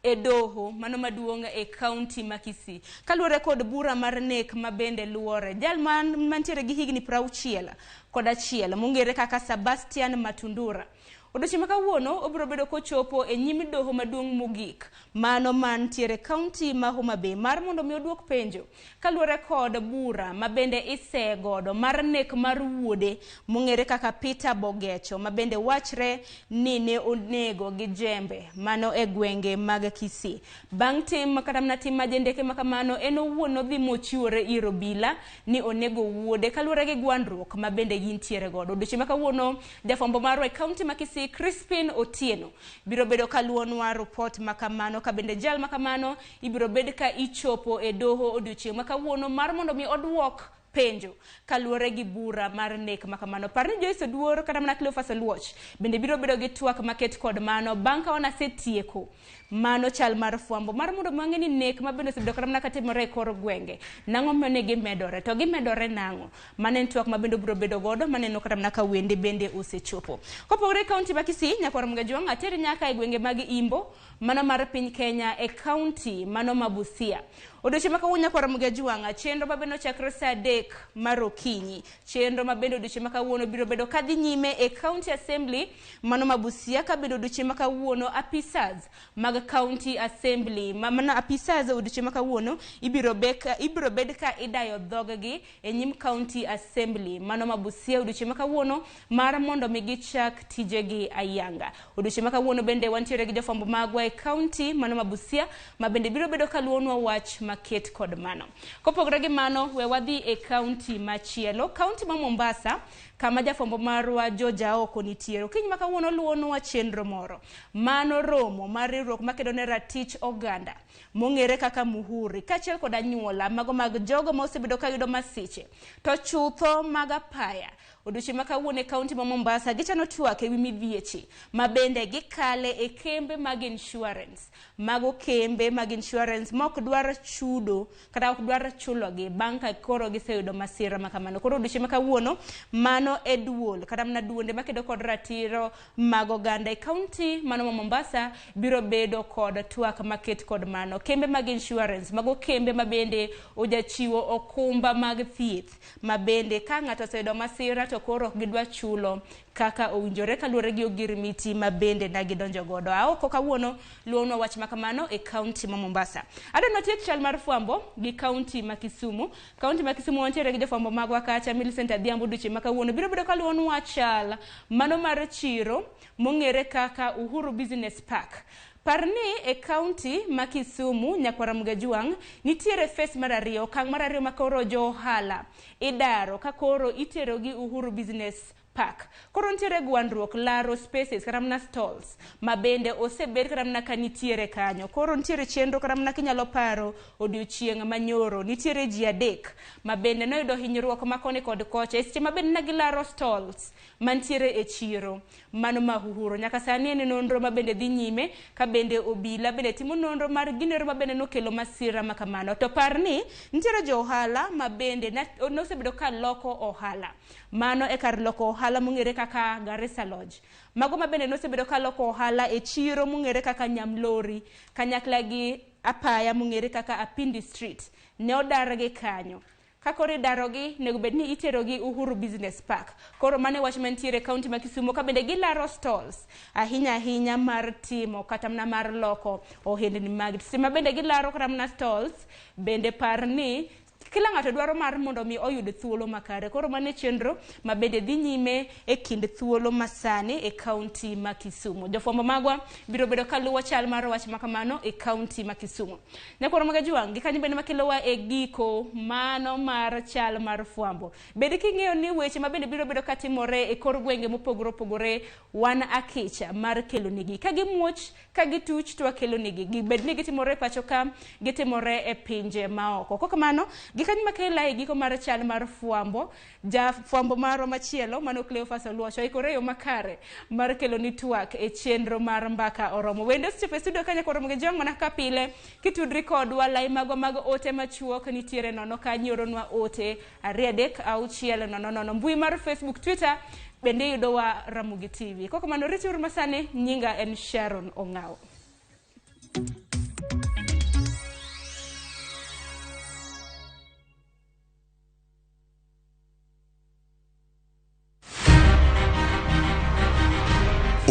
e doho mano maduong' e kaunti ma Kisii kaluwore kod bura mar nek ma bende luore. Jal mantiere gi higni 61 mong'ere kaka Sebastian Matundura, odiochieng' ma kawuono obiro bedo kochopo e nyim doho maduong' mogik mano mantiere kaunti ma Homa Bay mar mondo mi oduok penjo kaluwore kod bura ma bende isegodo mar nek mar wuode mong'ere kaka Peter Bogecho ma bende wachre ni ne onego gi jembe mano e gwenge mag Kisii. Bang' tim kata mana tim majendeke ma kamano, en owuon nodhi mochiwore ir obila ni onego wuode kaluwore gi gwandruok ma bende gintiere godo. Odiochieng' ma kawuono jafwambo marwa e kaunti ma Kisii Crispin Otieno biro bedo kaluwonwa ripot ma kamano, ka bende jal ma kamano ibiro bed ka ichopo e doho odiochieng' ma kawuono mar mondo mi oduok penjo kaluwore gi bura mar nek ma kamano. Par ni Joyce Oduor kata mana Cleophas Oluoch bende biro bedo gi twak maket kod mano bang' ka wanasetieko mano chal mar fwambo mar mondo wang'e ni nek ma bende osebedo kata mana katimore e kor gwenge nang'o mane gimedore to gimedore nang'o. Mano en twak ma bende obiro bedo godo maneno kata mana ka wende bende osechopo. Kopogore e kaunti ma Kisii, nyakwar Mgajwang' ateri nyaka e gwenge mag Imbo mano mar piny Kenya e kaunti mano ma Busia. Odiochieng' ma kawuono nyakwar Mgajwang' chenro ma bende ochakre saa 3 mar okinyi. Chenro ma bende odiochieng' ma kawuono biro bedo kadhi nyime e County Assembly mano ma Busia, ka bende odiochieng' ma kawuono apisas mag County Assembly mana apisas odiochieng' ma kawuono ibiro bed ka idayo dhog-gi e nyim County Assembly mano ma Busia odiochieng' ma kawuono mar mondo mi gichak tijegi ayanga. Odiochieng' ma kawuono bende wantiere gi jofwambo magwa e county mano ma Busia ma bende biro bedo kaluwonwa wach maket kod mano. Kopogore gi mano, we wadhi e county machielo, county ma Mombasa, kama jafwambo marwa George Aoko nitiere. Okinyi ma kawuono luwonwa chenro moro mano romo mar riwruok makedo ne ratich oganda mong'ere kaka Muhuri, kaachiel kod anyuola mago mag jogo ma osebedo ka yudo masiche to chutho mag apaya. Odiochieng' ma kawuono e kaunti ma Mombasa gichano twak ewi midhieche ma bende gikale e kembe mag insurance. Mago kembe mag insurance mok dwar chudo kata ok dwar chulogi bang' ka koro giseyudo masira ma kamano. Koro odiochieng' ma kawuono mano e duol kata mana duonde makedo kod ratiro mag oganda e kaunti mano ma Mombasa biro bedo kod twak maket kod mano. Kembe mag insurance, mago kembe ma bende ojachiwo okumba mag thieth ma bende ka ng'ato oseyudo masira to koro ok gidwa chulo kaka owinjore kaluwore gi ogirimiti ma bende ne gidonjo godo. Aoko kawuono luonwa wach ma kamano e kaunti ma Mombasa. Adwa notiek chal mar fwambo gi kaunti ma Kisumu. Kaunti ma Kisumu wantiere gi jofwambo magwa kacha Millicent Adhiambo odiochieng' ma kawuono biro bedo kaluwonwa chal mano mar chiro mong'ere kaka Uhuru Business Park. Par ni e kaunti ma Kisumu, Nyakwara Mgajuang', nitiere phase mar ariyo, okang' mar ariyo ma koro jo ohala idaro ka koro itero gi Uhuru Business Park. Koro nitiere gwandruok laro spaces kata mana stalls ma bende osebed kata mana ka nitiere kanyo. Koro nitiere chenro kata mana kinyalo paro odiochieng' manyoro nitiere ji adek ma bende noyudo hinyruok ma koni kod kocha e seche ma bende ne gilaro stalls mantiere e chiro mano ma Uhuru. Nyaka sani en nonro ma bende dhi nyime ka bende obila bende timo nonro mar ginero ma bende nokelo masira ma kamano. To par ni nitiere jo ohala ma bende nosebedo ka loko ohala. Mano e kar loko ohala mong'ere kaka Garissa Lodge. Mago ma bende nosebedo ka loko ohala e chiro mong'ere kaka Nyamlori kanyakla gi apaya mong'ere kaka Apindi Street ne odargi kanyo. Ka koro idarogi, onego bed ni iterogi Uhuru Business Park. Koro mano e wach mantiere e kaunti ma Kisumu ka bende gilaro stalls ahinya ahinya mar timo kata mana mar loko ohendni mag. Seche ma bende gilaro kata mana stalls, bende par ni kila ng'ato dwaro mar mondo mi oyud thuolo makare. Koro mano e chenro ma bende dhi nyime e kind thuolo masani e kaunti ma Kisumu. Jofwambo magwa biro bedo kaluwo chal mar wach ma kamano e kaunti ma Kisumu. Nyakwaro Magajuang', gi kanyo bende makelowa e giko mano mar chal mar fwambo. Bed king'eyo ni weche ma bende biro bedo katimore e kor gwenge mopogore opogore wan akicha mar kelo nigi. Ka gimuoch, ka gituch to wakelo nigi. Gibed ni gitimore e pacho ka, gitimore e pinje maoko. Kok kamano, gi kanyo makela e giko mar chal mar fwambo, jafwambo marwa machielo mano Cleophas Oluoch oikore e yo makare mar kelo ni twak e chenro mar Mbaka Oromo. Wende osechopo e studio ka Nyakwar Ramogi Ojwang' mana kaka pile, kitudri kodwa lai magwa mag ote machuok nitiere nono kanyo ioronwa ote 2 3 6 0 0. Mbui mar Facebook, Twitter bende iyudowa Ramogi TV. Kok kamano rituru masani, nyinga en Sharon Ong'awo.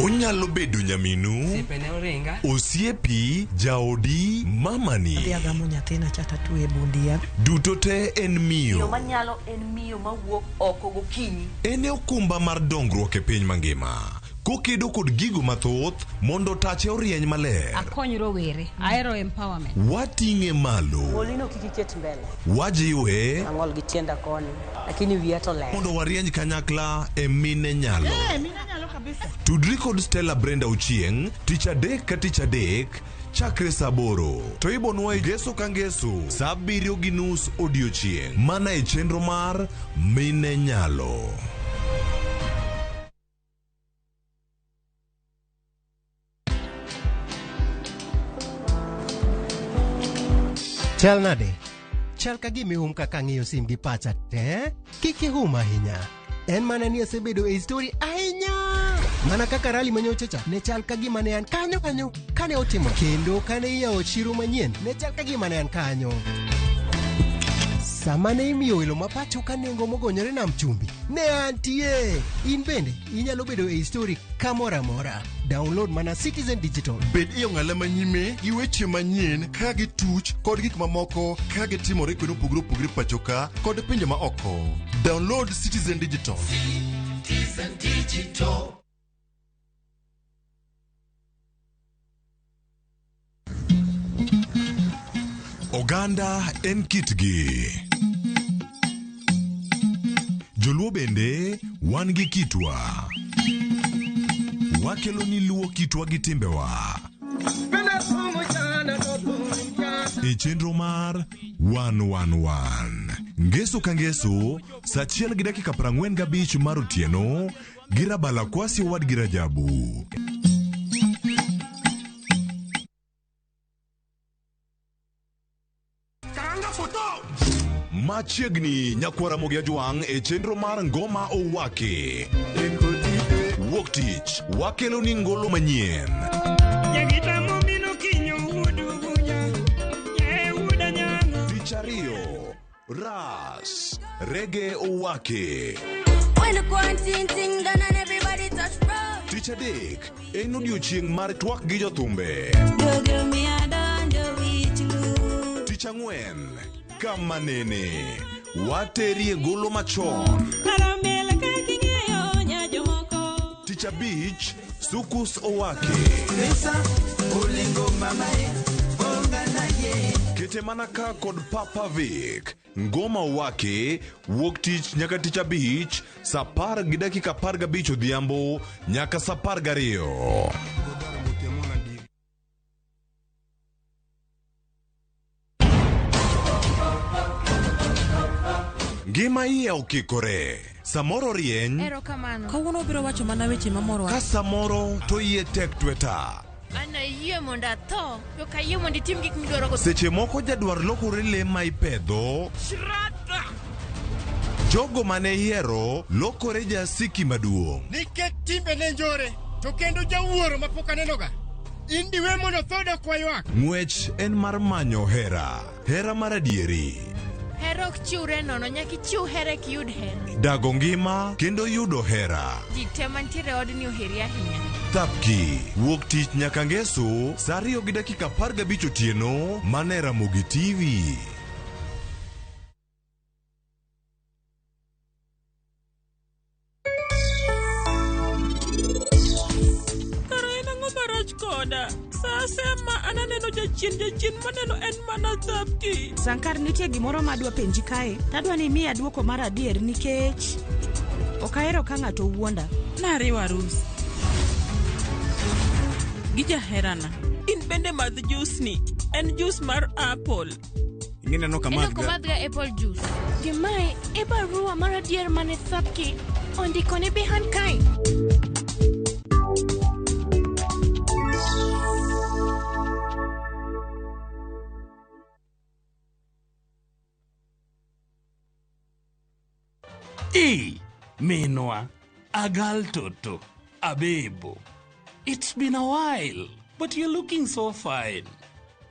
Onyalo bedo nyaminu, osiepi, jaodi, mamani. Adhi agamo nyathina cha tatwe e bund yath. Duto te en Miyo miyo. manyalo en miyo mawuok oko gokinyi. En e okumba mar dongruok e piny mangima. Kokedo kod gigo mathoth mondo tache orieny maler. Akony rowere, ahero empowerment. Wating'e malo. Molino kik iket mbele. Wajiwe. Ang'ol gi tienda koni, lakini wiya to ler. Mondo warieny kanyakla e mine nyalo. Mine nyalo kabisa. Tudri kod Stella Brenda Ochieng' tich adek ka tich adek chakre saa aboro to ibonwa e ngeso ka ngeso saa abiriyo gi nus odiochieng' mana e chenro mar Mine Nyalo. Chal nade? Chal ka gima ihum kaka ang'iyo sim gi pacha te. Kik ihum ahinya. En mana ni asebedo e story ahinya. Mana kaka rali manyocha cha ne chal ka gima ne an kanyo kanyo kane otimo. Kendo kane iyawo chiro manyien ne chal ka gima ne an kanyo. Sama ne imiyo welo ma pacho ka nengo mogonyore nam chumbi, ne antie. In bende inyalo bedo e story kamoro amora. Download mana Citizen Digital. Bed e ong'ala manyime gi weche manyien ka gituch kod gik mamoko ka gitimore kuonde mopogore opogore pacho ka kod pinje ma oko. Download Citizen Digital. Citizen Digital. Oganda en kitgi. Joluo bende wan gi kitwa. Wakelo ni luo kitwa gi timbewa. E chenro mar 111. Ngeso ka ngeso, saa achiel gi dakika 45 mar otieno gi Rabala Kwasi owadgi Rajabu. Kanga photo. Machiegni nyakwara Ramogi Ajwang' e chenro mar Ngoma Owaki. Wuok tich wakelo ni ngolo manyien. Tich ariyo, Ras, Reggae Owaki. When the quarantine thing done and everybody touch road. Tich adek, en odiochieng' mar twak gi jothumbe. Tich ang'wen, kama nene, waterie golo machon. Tich abich, Sukus Owaki. Kete mana ka kod Papa Vic. Ngoma Owaki, wuok tich nyaka tich abich, saa 10:15 odhiambo nyaka saa 12. Ngima iye okikore. Samoro rieny, Erokamano. Kawuono obiro wacho mana weche mamorowa. ka samoro to iye tek tweta. An ayie mondo atho, to ok ayie mondo itim gik midwaro go. Seche moko jadwar lokore le ma ipedho. Jogo mane ihero lokore jasiki maduong'. Nikech timbe ne njore to kendo jawuoro mapok anenoga. In diwe mondo tho dok waywak. Ng'wech en mar manyo hera, hera mar adieri. Hera ok chiwre nono, nyaka ichiw hera eka iyud hera. Dago ngima kendo yudo hera. Ji te mantiere e odni oheri ahinya. Thapki, wuok tich nyaka ngeso, saa 2:15 otieno, mana e Ramogi TV. Kara en ang'o marach koda? Sa asaya ma an aneno jachien, jachien maneno en mana Thapki. Sankar nitie gimoro ma adwa penji kae. Tadwa ni imiya duoko mar adier nikech ok ahero ka ng'ato wuonda. Nariwo arus gi jaherana. In bende madh juice ni. En juice mar apple. Ing'e En ok omadhga apple juice. Gimae e barua mar adier mane Thapki ondiko ne Behan kae. E, Minwa, Agal Toto, Abebo. It's been a while, but you're looking so fine.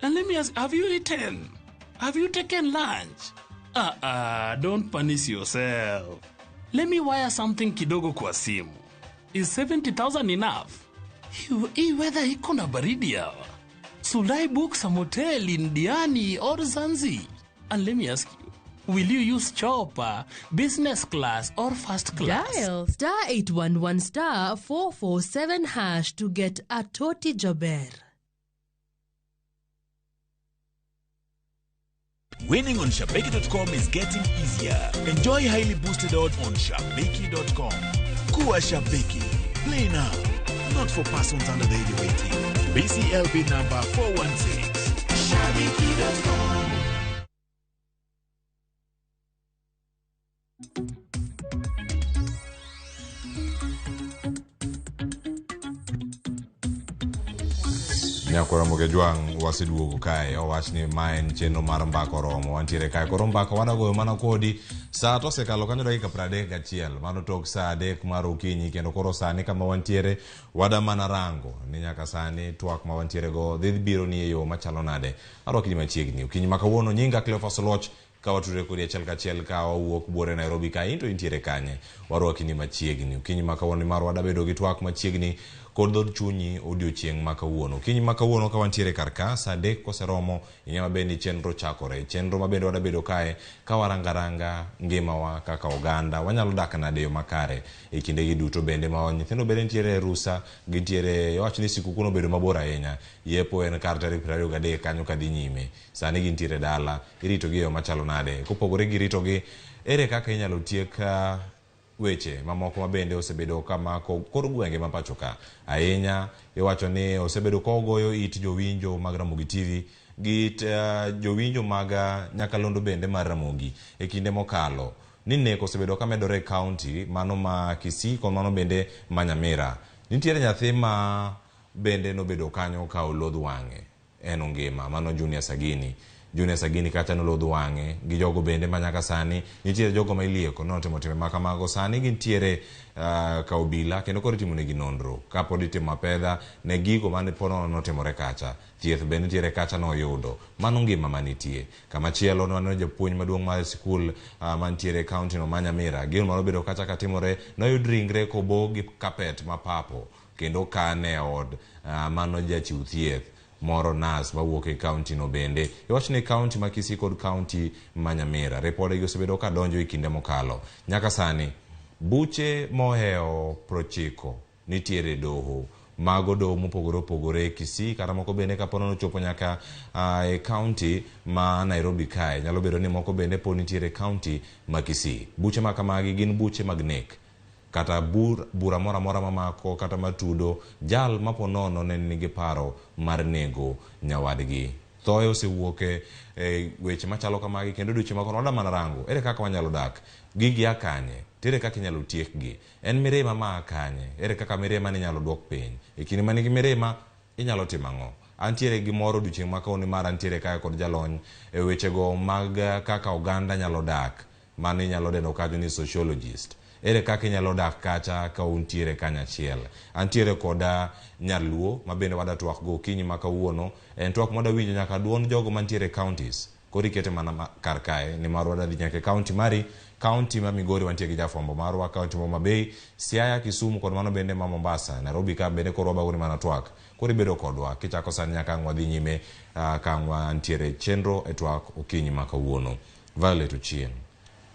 And let me ask, have you eaten? Have you taken lunch? Don't punish yourself. Let me wire something kidogo kwa simu. Is 70,000 enough? Hii weather iko na baridi hawa. Should I book some hotel in Diani or Zanzi? And let me ask you, will you use chopper, business class, or first class? Dial star 811 star 447 hash to get a Toti Jober. Winning on Shabiki.com is getting easier. Enjoy highly boosted odds on Shabiki.com. Kuwa Shabiki. Play now. Not for persons under the age of 18. BCLB number 416. Shabiki.com. Nyakwara Ramogi Ajwang' waseduogo kae owach ni ma en chenro mar mbaka oromo wantiere kae koro mbaka wadagoyo mana kodi saa to osekalo kanyo dakika 31 mano tok saa 3 mar okinyi kendo koro sani kama wantiere wada mana rango ni nyaka sani twak ma wantiere go dhi biro ni e yo machalo nade arwaki machiegni okinyi ma kawuono nyinga Cleophas Oluoch ka watudre kodi achiel kachiel ka wawuok buore Nairobi ka in to intiere kanye warwaki ni machiegni okinyi ma kawuono nimar wadabedo gi twak machiegni kod dhood chunyi odiochieng' ma kawuono okinyi ma kawuono ka wantiere kar ka saa 3 koseromo ing'e maber ni chenro chakore chenro mabende wadabedo kae ka warangaranga ngimawa kaka oganda wanyalo dak nade e yo makare e kindegi duto bende ma nyithindo bende nitiere e rusa gintiere iwacho ni sikukuu nobedo mabor ahinya yepo en kar tarik 23 kanyo kadhi nyime sani gintiere dala iritogi e yo machalo nade kopogore gi ritogi ere kaka inyalo tiek weche mamoko mabende osebedo kamako kor gwenge ma pacho ka ahinya iwacho ni osebedo kogoyo it jowinjo mag Ramogi TV gi it jowinjo mag nyakalondo bende mar Ramogi e kinde mokalo ni nek osebedo kamedore e kaunti mano ma Kisii kod mano bende ma Nyamira nitiere nyathi ma bende nobedo kanyo ka olodh wang'e en ongima mano Junior Sagini Junior Sagini kacha nolodh wang'e gi jogo bende ma nyaka sani nitiere jogo ma ilieko notimo timbe ma kamago sani gintiere ka obila kendo koro itimonegi nonro kapod itimo apedha ne gigo mane pod notimore kacha. Thieth be nitiere kacha noyudo. Mano ngima manitie. Kamachielo ne waneno japuonj maduong' mar sikul mantiere e kaunti no ma Nyamira. Gino manobedo kacha katimore noyud ringre kobo gi kapet ma papo kendo okane e od mano jachiw thieth moro nas mawuok e kaunti no bende. Iwacho ni kaunti ma Kisii kod kaunti ma Nyamira ripodegi osebedo ka donjo e kinde mokalo. Nyaka sani buche mohewo 90 nitiere e doho. Mago doho mopogore opogore e Kisii kata moko bende kapo nono ochopo nyaka e kaunti ma Nairobi kae. Nyalo bedo ni moko bende pod nitiere e kaunti ma Kisii. Buche ma kamagi gin buche mag nek kata bura moro amora mamako kata matudo jal mapo nono ne nigi paro mar nego nyawadgi. Thoe osewuok e weche machalo kamagi kendo odiochieng' ma koro wada mana rango ere kaka wanyalo dak, gigi a kanye, to ere kaka inyalo tiekgi, en mirima ma a kanye, ere kaka mirima ni inyalo duok piny, e kinde ma nigi mirima inyalo timo ang'o. Antiere gi mor odiochieng' ma kawuono nimar antiere kae kod jalony e wechego mag kaka oganda nyalo dak, mano inyalo dendo kanyo ni sociologist. Ere kaka inyalo dak kacha ka untiere kanyachiel. Antiere koda nyaluo ma bende wada twak go okinyi ma kawuono. En twak mwada winjo nyaka duond jogo mantiere e counties. Koro ikete mana kar kae nimar wada dhi nyaka e county mari, county ma Migori wantie gi jafwambo marwa, county ma Homa Bay, Siaya, Kisumu kod mano bende ma Mombasa, Nairobi ka bende koro wabago ni mana twak. Koro ibedo kodwa kichako sani nyaka ang' wadhi nyime ka ang' wantiere chenro e twak okinyi ma kawuono. Violet Ochieng'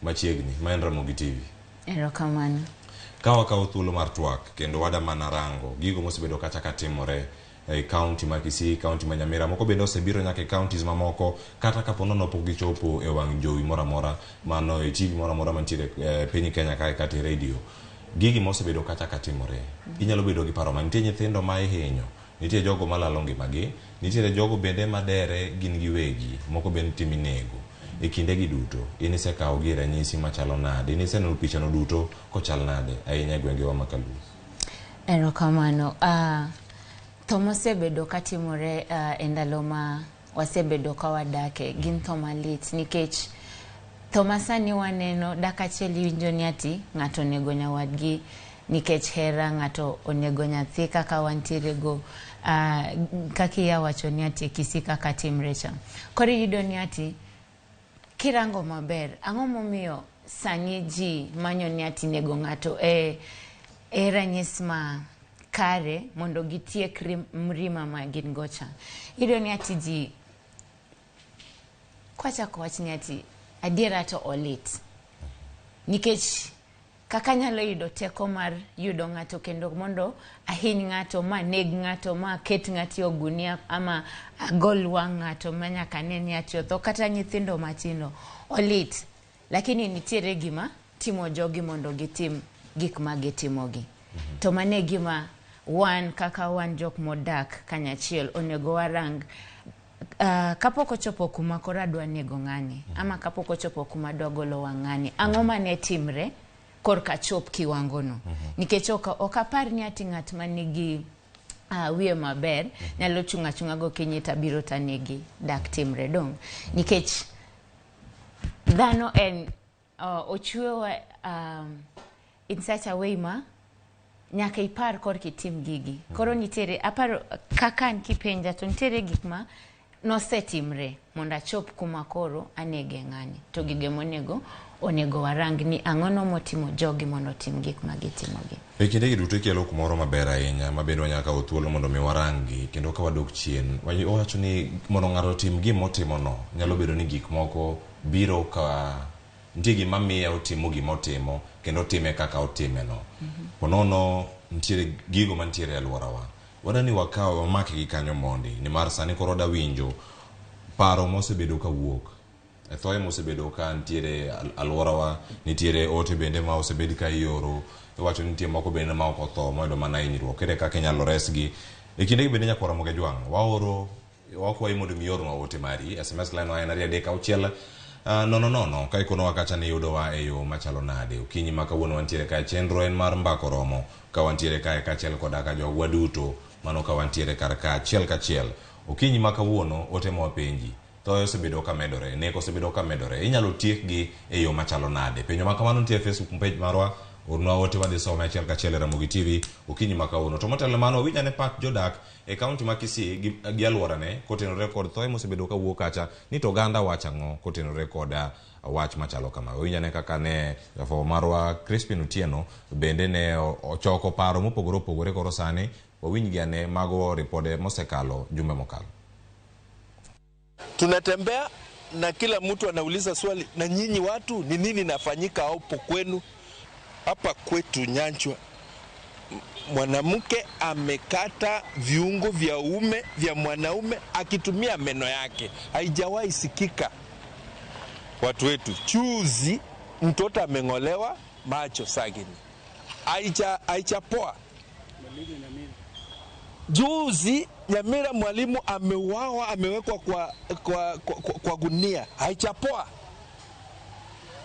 machiegni ma en Ramogi TV. Erokamano. Ka wakawo thuolo mar twak kendo wada mana rango gigo mosebedo kacha katimore e county ma Kisii, county ma Nyamira, moko bende osebiro nyaka e counties mamoko kata kapo nono pok gichopo e wang' jowi moro amora mano e TV moro amora mantiere e piny Kenya kae kata e radio. Gigi mosebedo kacha katimore, inyalo bedo gi paro ma nitie nyithindo ma ihinyo, nitie jogo malalo ngimagi, nitiere jogo bende madere gin giwegi, moko bende nitie minego. E kindegi duto, in isekawo gi ranyisi machalo nade? In iseneno pichano duto kochal nade ahinya e gwengewa ma Kaluo? Erokamano. Tho mosebedo katimore e ndalo ma wasebedo ka wadake gin tho malit nikech tho ma sani waneno dak achiel iwinjo ni ati ng'ato onego nyawadgi nikech hera, ng'ato onego nyathi kaka wantiere go kaka iya wacho ni ati e Kisii kaka timre cha. Koro iyudo ni ati kirango maber, ang'o momiyo sani ji manyo ni ati nego ng'ato e ranyis ma kare mondo gitiek mrima ma gin go cha. Iyudo ni ati ji kwachako wach ni ati adiera to olit. Nikech kaka nyalo yudo teko mar yudo ng'ato kendo mondo ahiny ng'ato, ma neg ng'ato, ma ket ng'ato e ogunia ama agol wang' ng'ato ma nyaka ne ni ati otho, kata nyithindo matindo olit. Lakini nitiere gima timo jogi mondo gitim gik ma gitimogi. To mano e gima wan kaka wan jok modak kanyachiel onego warang kapok ochopo kuma koro adwa nego ng'ani ama kapok ochopo kuma adwa golo wang' ng'ani, ang'o mane timre korka chop kiwango no. Nikech ok apar ni ati ng'at manigi wiye maber nyalo chung' achung'a gokinyi tabiro tanegi dak timre dong. Nikech dhano en ochwewa in such a way ma nyaka ipar korka itim gigi. Koro nitiere, aparo kaka an kipenja to nitiere gik ma nosetimre mondo achop kuma koro anege ng'ani. To gige monego onego warang ni ang'ono motimo jogi mondo otim gik ma gitimogi. E kindegi duto ikelo kumoro maber ahinya ma bende wanyalo kawo thuolo mondo mi waranggi kendo ka wadok chien. Wacho ni mondo ng'ato otim gima otimono, nyalo bedo ni gik moko biro ka nitie gima miye otimo gima otimo kendo otime kaka otimeno. Ponono nitiere gigo mantiere e alworawa. Wadwa ni wakaw wamakgi kanyo mondi nimar sani koro wada winjo paro mosebedo kawuok e thoe mosebedo ka nitiere alworawa, nitiere ote bende ma osebed ka ioro, iwacho ni nitie moko bende ma ok otho moyudo mana hinyruok. Ere kaka inyalo resgi? E kindegi bende nyakwar Ramogi Ajwang', waoro wakwayi mondo mi iornwa ote mari. SMS line wa en 236 00 ka ikonowa kacha ni iyudowa e yo machalo nade. Okinyi ma kawuono wantiere kae, chenro en mar Mbaka Oromo ka wantiere kae kaachiel koda ka jogwa duto mano ka wantiere kar ka achiel kachiel. Okinyi ma kawuono ote ma wapenji Thoe osebedo ka medore, nek osebedo ka medore. Inyalo tiekgi e yo machalo nade? Penjo ma kamano nitie e Facebook page marwa. Ornwa ote wadhi some achiel kachiel e Ramogi TV okinyi ma kawuono. To motelo ne mano, wawinj ane pach jodak e kaunti ma Kisii gi, gi alworane kotenore kod thoe mosebedo ka wuok kacha ni to oganda wacho ang'o kotenore kod wach machalo kama. Wawinj ane kaka ne jafwambo marwa Crispin Otieno bende ne ochoko paro mopogore opogore koro sani wawinjgi ane mago ripode mosekalo jumbe mokalo. Tunatembea na kila mtu anauliza swali, na nyinyi watu ni nini nafanyika hapo kwenu? Hapa kwetu Nyanchwa, mwanamke amekata viungo vya uume vya mwanaume akitumia meno yake, haijawahi sikika. Watu wetu, chuzi mtoto ameng'olewa macho sagini, haichapoa. Juzi Nyamira mwalimu ameuawa, amewekwa kwa gunia, haichapoa.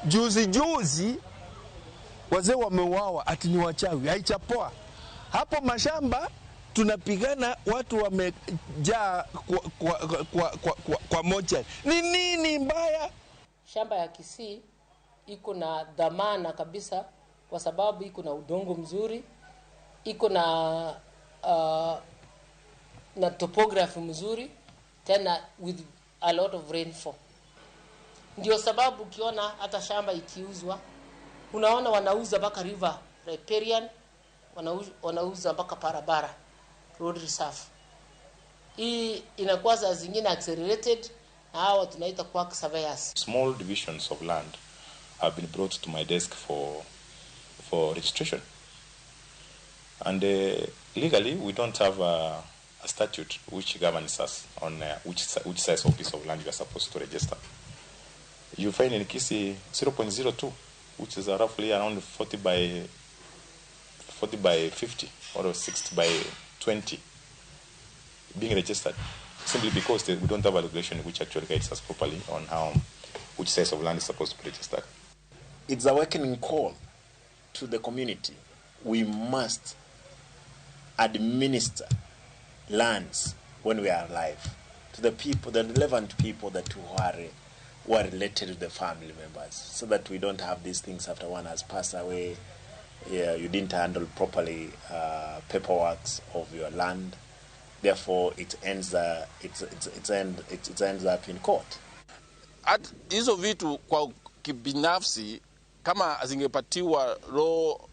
Juzi juzi wazee wameuawa ati ni wachawi, haichapoa. Hapo mashamba tunapigana, watu wamejaa kwa mochari. Ni nini mbaya? Shamba ya Kisii iko na dhamana kabisa kwa sababu iko na udongo mzuri, iko na topography mzuri, tena with a lot of rainfall. Ndio sababu ukiona hata shamba ikiuzwa, unaona wanauza mpaka river riparian, wanauza mpaka barabara road reserve. Hii inakuwa saa zingine accelerated na hawa tunaita quack surveyors. Small divisions of land have been brought to my desk for registration. And legally, we don't have a statute which governs us on which size of piece of land you are supposed to register. You find in Kisii 0.02, which is roughly around 40 by 50 or 60 by 20 being registered, simply because we don't have a regulation which actually guides us properly on how which size of land is supposed to be registered. It's a awakening call to the community. We must administer lands when we are alive to the people, the relevant people that who are related to the family members, so that we don't have these things after one has passed away. Yeah, you didn't handle properly paperwork of your land, therefore it ends up in court. At hizo vitu kwa kibinafsi kama zingepatiwa low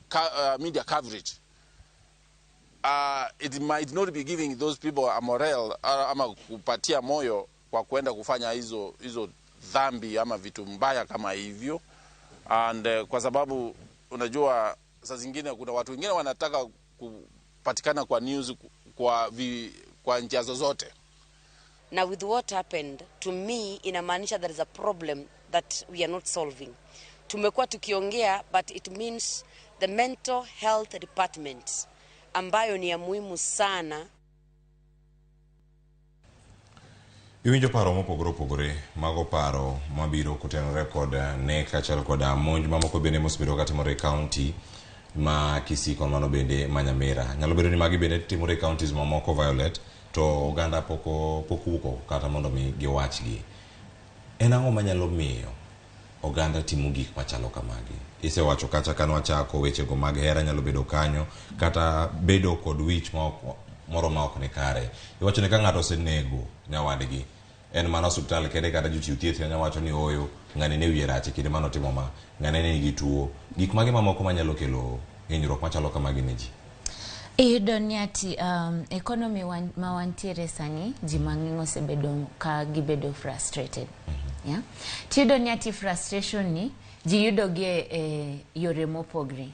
media coverage, it might not be giving those people a morale ama kupatia moyo kwa kuenda kufanya hizo dhambi ama vitu mbaya kama hivyo. And kwa sababu unajua saa zingine kuna watu wengine wanataka kupatikana kwa news kwa njia zozote. Now with what happened to me inamaanisha there is a problem that we are not solving. Tumekuwa tukiongea, but it means the mental health department ambayo ni ya muhimu sana. Iwinjo paro mopogore opogore, mago paro mabiro kotenore kod nek kaachiel kod monj mamoko bende mosebedo katimore e kaunti ma Kisii kod mano bende ma Nyamira. Nyalo bedo ni magi bende timore e counties mamoko Violet, to oganda pok owuok oko kata mondo mi giwachgi. En ang'o manyalo miyo oganda timo gik machalo kamagi? Isewacho kacha ka nwachako wechego mag hera nyalo bedo kanyo, kata bedo kod wich moro ma ok ni kare. Iwacho ni ka ng'ato osenego nyawadgi, en mana osiptal kende kata jochiw thieth nyalo wacho ni ooyo, ng'ani ne wiye rach e kinde mane otimo ma, ng'ani ne nigi tuo. Gik mage mamoko manyalo kelo hinyruok machalo kamagi ne ji? Iyudo ni ati economy ma wantiere sani, ji mang'eny osebedo ka gibedo frustrated. Yeah? Tiyudo ni ati frustration ni ji yudo gi e yore mopogre.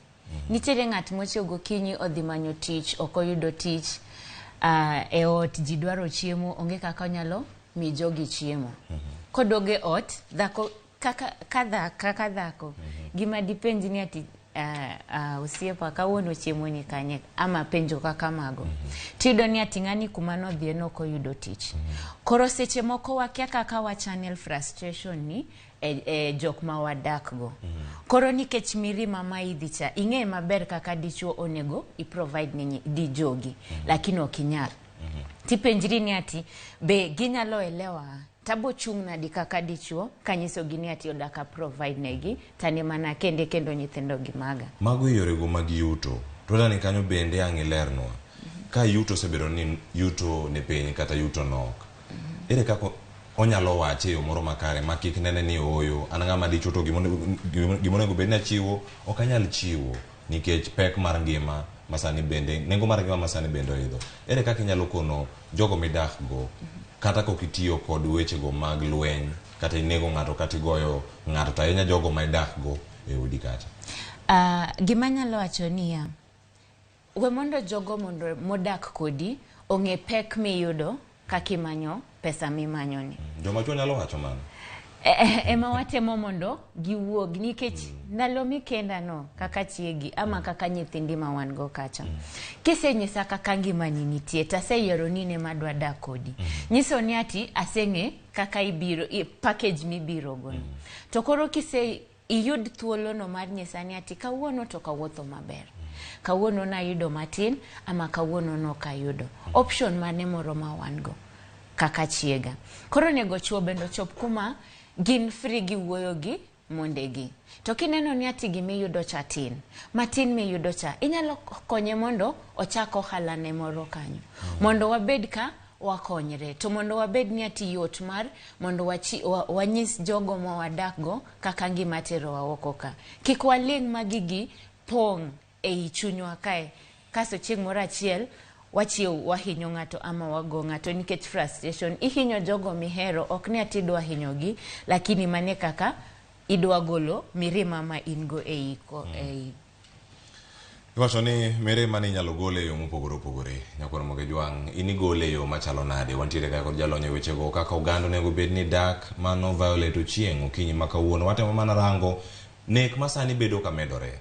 Nitiere ng'at mochiew gokinyi odhi manyo tich, ok oyudo tich, e ot ji dwaro chiemo, onge kaka onyalo mi jogi chiemo. Koduogo e ot, dhako kaka dhako, gima dipenji ni ati osiepa kawuono chiemo ni kanye, ama penjo kaka mago. Tiyudo ni ati ng'ani kuma nodhiye nok oyudo tich. Koro seche moko wakia kaka wa channel frustration ni e jok ma wadak go. Koro nikech mirima ma idhi cha, ing'e maber kaka dichuo onego i provide ne di jogi, lakini ok inyal. Tipenjri ni ati be ginyalo elewa Tabo chung' nadi kaka dichuo kanyisogi ni ati odak a provide negi tani mana kende kendo nyithindo gi maga. Mago e yorego mag yuto. To dani kanyo bende ang' ilernwa. Ka yuto osebedo ni yuto ni piny kata yuto nok. Ere kaka onyalo wache e yo moro makare ma kik nene ni ooyo an ng'ama dichuo to gimonego bed ni achiwo ok anyal chiwo nikech pek mar ngima masani bende nengo mar ngima masani bende oidho. Ere kaka inyalo kono jogo midak go kata kok itiyo kod wechego mag lweny kata inego ng'ato kata igoyo ng'ato to ahinya jogo ma idak go e odi kacha. Gima anyalo wacho niya, we mondo jogo mondo modak kodi ong'e pek miyudo kaka imanyo pesa mimanyoni. Joma chuo nyalo wacho mano. Ema watemo mondo giwuog nikech ndalo mikendano kaka chiegi ama kaka nyithindi ma wan go kacha. Kisenyisa kaka ngimani nitie taseyiero ni in ema adwa dak kodi. Nyiso ni ati aseng'e kaka ibiro, package mibiro go no. To koro kise iyud thuolono mar nyisa ni ati kawuono to kawuotho maber. Kawuono nayudo matin ama kawuono nok ayudo. Option mane moro ma wan go kaka chiega. Koro onego chuo bende ochop kuma gin free gi wuoyo gi mondegi. To kineno ni ati gimiyudo cha tin, matin miyudo cha, inyalo konye mondo ochak ohala ne moro kanyo. Mondo wabed ka wakonyre. To mondo wabed ni ati yot mar mondo wanyis jogo ma wadak go kaka ngima terowa oko ka. Kik waling' ma gigi pong' ei chunywa kae. Kasto chieng' moro achiel wachiew wahinyo ng'ato ama wago ng'ato nikech frustration. Ihinyo jogo mihero, ok ni ati idwa hinyogi, lakini mane kaka idwa golo mirima ma in go ei ko, ei. Iwacho ni mirima ni inyalo gol e yo mopogore opogore. Nyakwar Mogejwang', in igole e yo machalo nade? Wantiere ka kod jalony e wechego kaka oganda onego bed ni dak, mano Violet Ochieng' okinyi ma kawuono. Watemo mana rango nek ma sani bedo ka medore.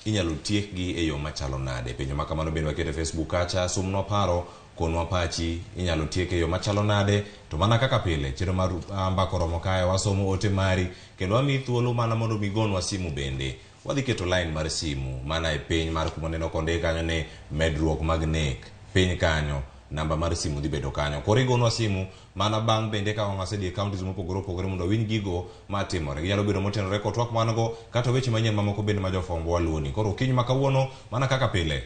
Inyalo tiekgi e yo machalo nade? Penjo ma kamano bende waketo e Facebook kacha, sumnwa paro, konwa pachi, inyalo tiek e yo machalo nade? To mana kaka pile, chenro mar Mbaka Oromo kae, wasomo ote mari, kendo wamiyi thuolo mana mondo migonwa simu bende. Wadhi keto line mar simu mana e piny mar kuma neno kondik kanyo ni medruok mag nek. Piny kanyo, namba mar simu dhi bedo kanyo. Koro igonwa simu mana bang' bende ka wasedhi e counties mopogore opogore mondo wawinj gigo matimore. Ginyalo bedo motenore kod twak wan go kata weche manyien mamoko bende ma jofwambo waluwoni. Koro okinyi ma kawuono mana kaka pile,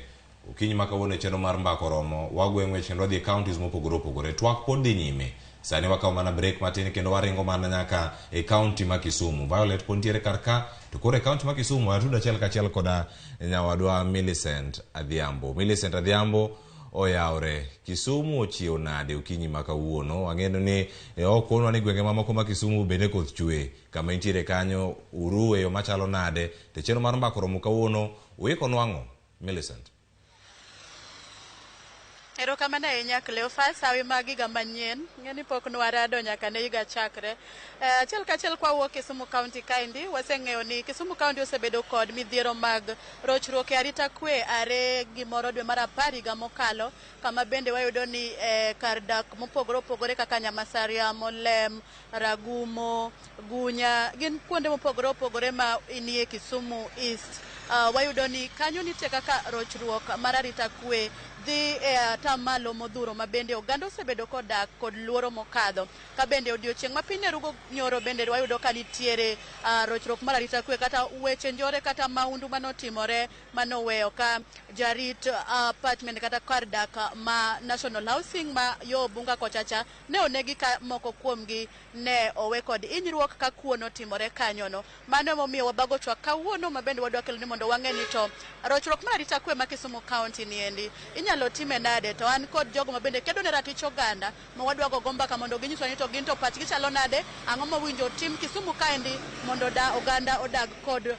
okinyi ma kawuono e chenro mar Mbaka Oromo, wagwe ng'wech kendo wadhi e counties mopogore opogore. Twak pod dhi nyime. Sani wakawo mana break matin kendo waringo mana nyaka e county ma Kisumu. Violet pod nitiere kar ka, to koro e county ma Kisumu watudo achiel kachiel koda nyawadwa Millicent Adhiambo. Millicent Adhiambo oyawre. Kisumu ochiew nade okinyi ma kawuono? Wang'eyo ni ok konwa ni gwenge mamoko ma Kisumu bende koth chwe. Kama intiere kanyo uru e yo machalo nade? To chenro mar Mbaka Oromo kawuono uiko nwang'o? Millicent. Erokamano ahinya Cleophas, hawi mag higa manyien. Ng'e ni pok nwarado nyaka ne higa chakre. Achiel kachiel kwa wuok Kisumu County kaendi, waseng'eyo ni Kisumu County osebedo kod midhiero mag rochruok e arita kwe are gimoro dwe mar 10 higa mokalo, kama bende wayudo ni kar dak mopogore opogore kaka Nyamasaria, Molem, Ragumo, Gunya, gin kuonde mopogore opogore ma nie Kisumu East. Wayudo ni kanyo nitie kaka rochruok mar arita kwe dhi e atamalo modhuro ma bende oganda osebedo kodak kod luoro mokadho. Ka bende odiochieng' ma piny ne rugo nyoro bende wayudo ka nitiere rochruok mar arita kwe kata weche njore kata maundu manotimore manoweyo ka jarit apartment kata kar dak ma National Housing ma yo Bunga kochacha ne onegi ka moko kuomgi ne owe kod hinyruok ka kuo notimore kanyono. Mano emomiyo wabago twak kawuono ma bende wadwa kelo ni mondo wang'e ni to rochruok mar arita kwe ma Kisumu County ni endi inyalo time nade, to an kod jogo ma bende kedo ne ratich oganda ma wadwa go mbaka mondo ginyiswa ni to gin to pachgi chalo nade, ang'o mowinjo tim Kisumu kaendi mondo da oganda odag kod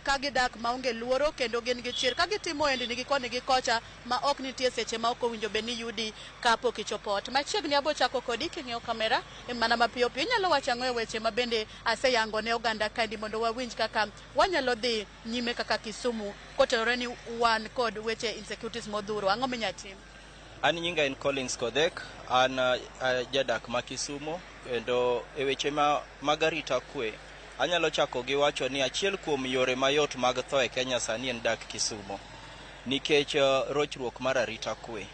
ka gidak maonge luoro kendo gin gi chir ka gitimo endi nigi koni gi kocha ma ok nitie seche ma ok owinjo bed ni yudi kapok ichopo ot. Machiegni abo chako kodi king'iyo kamera mana mapiyo piyo. Inyalo wacho ang'o e weche ma bende aseyango ne oganda kaendi mondo wawinj kaka wanyalo dhi nyime kaka Kisumu kotenore ni wan kod weche insecurities modhuro. Ang'o minya tim? An nyinga en Collins Kodhek, an jadak ma Kisumu, kendo e weche mag arita kwe anyalo chako gi wacho ni achiel kuom yore mayot mag tho e Kenya sani en dak Kisumu nikech rochruok mar arita kwe.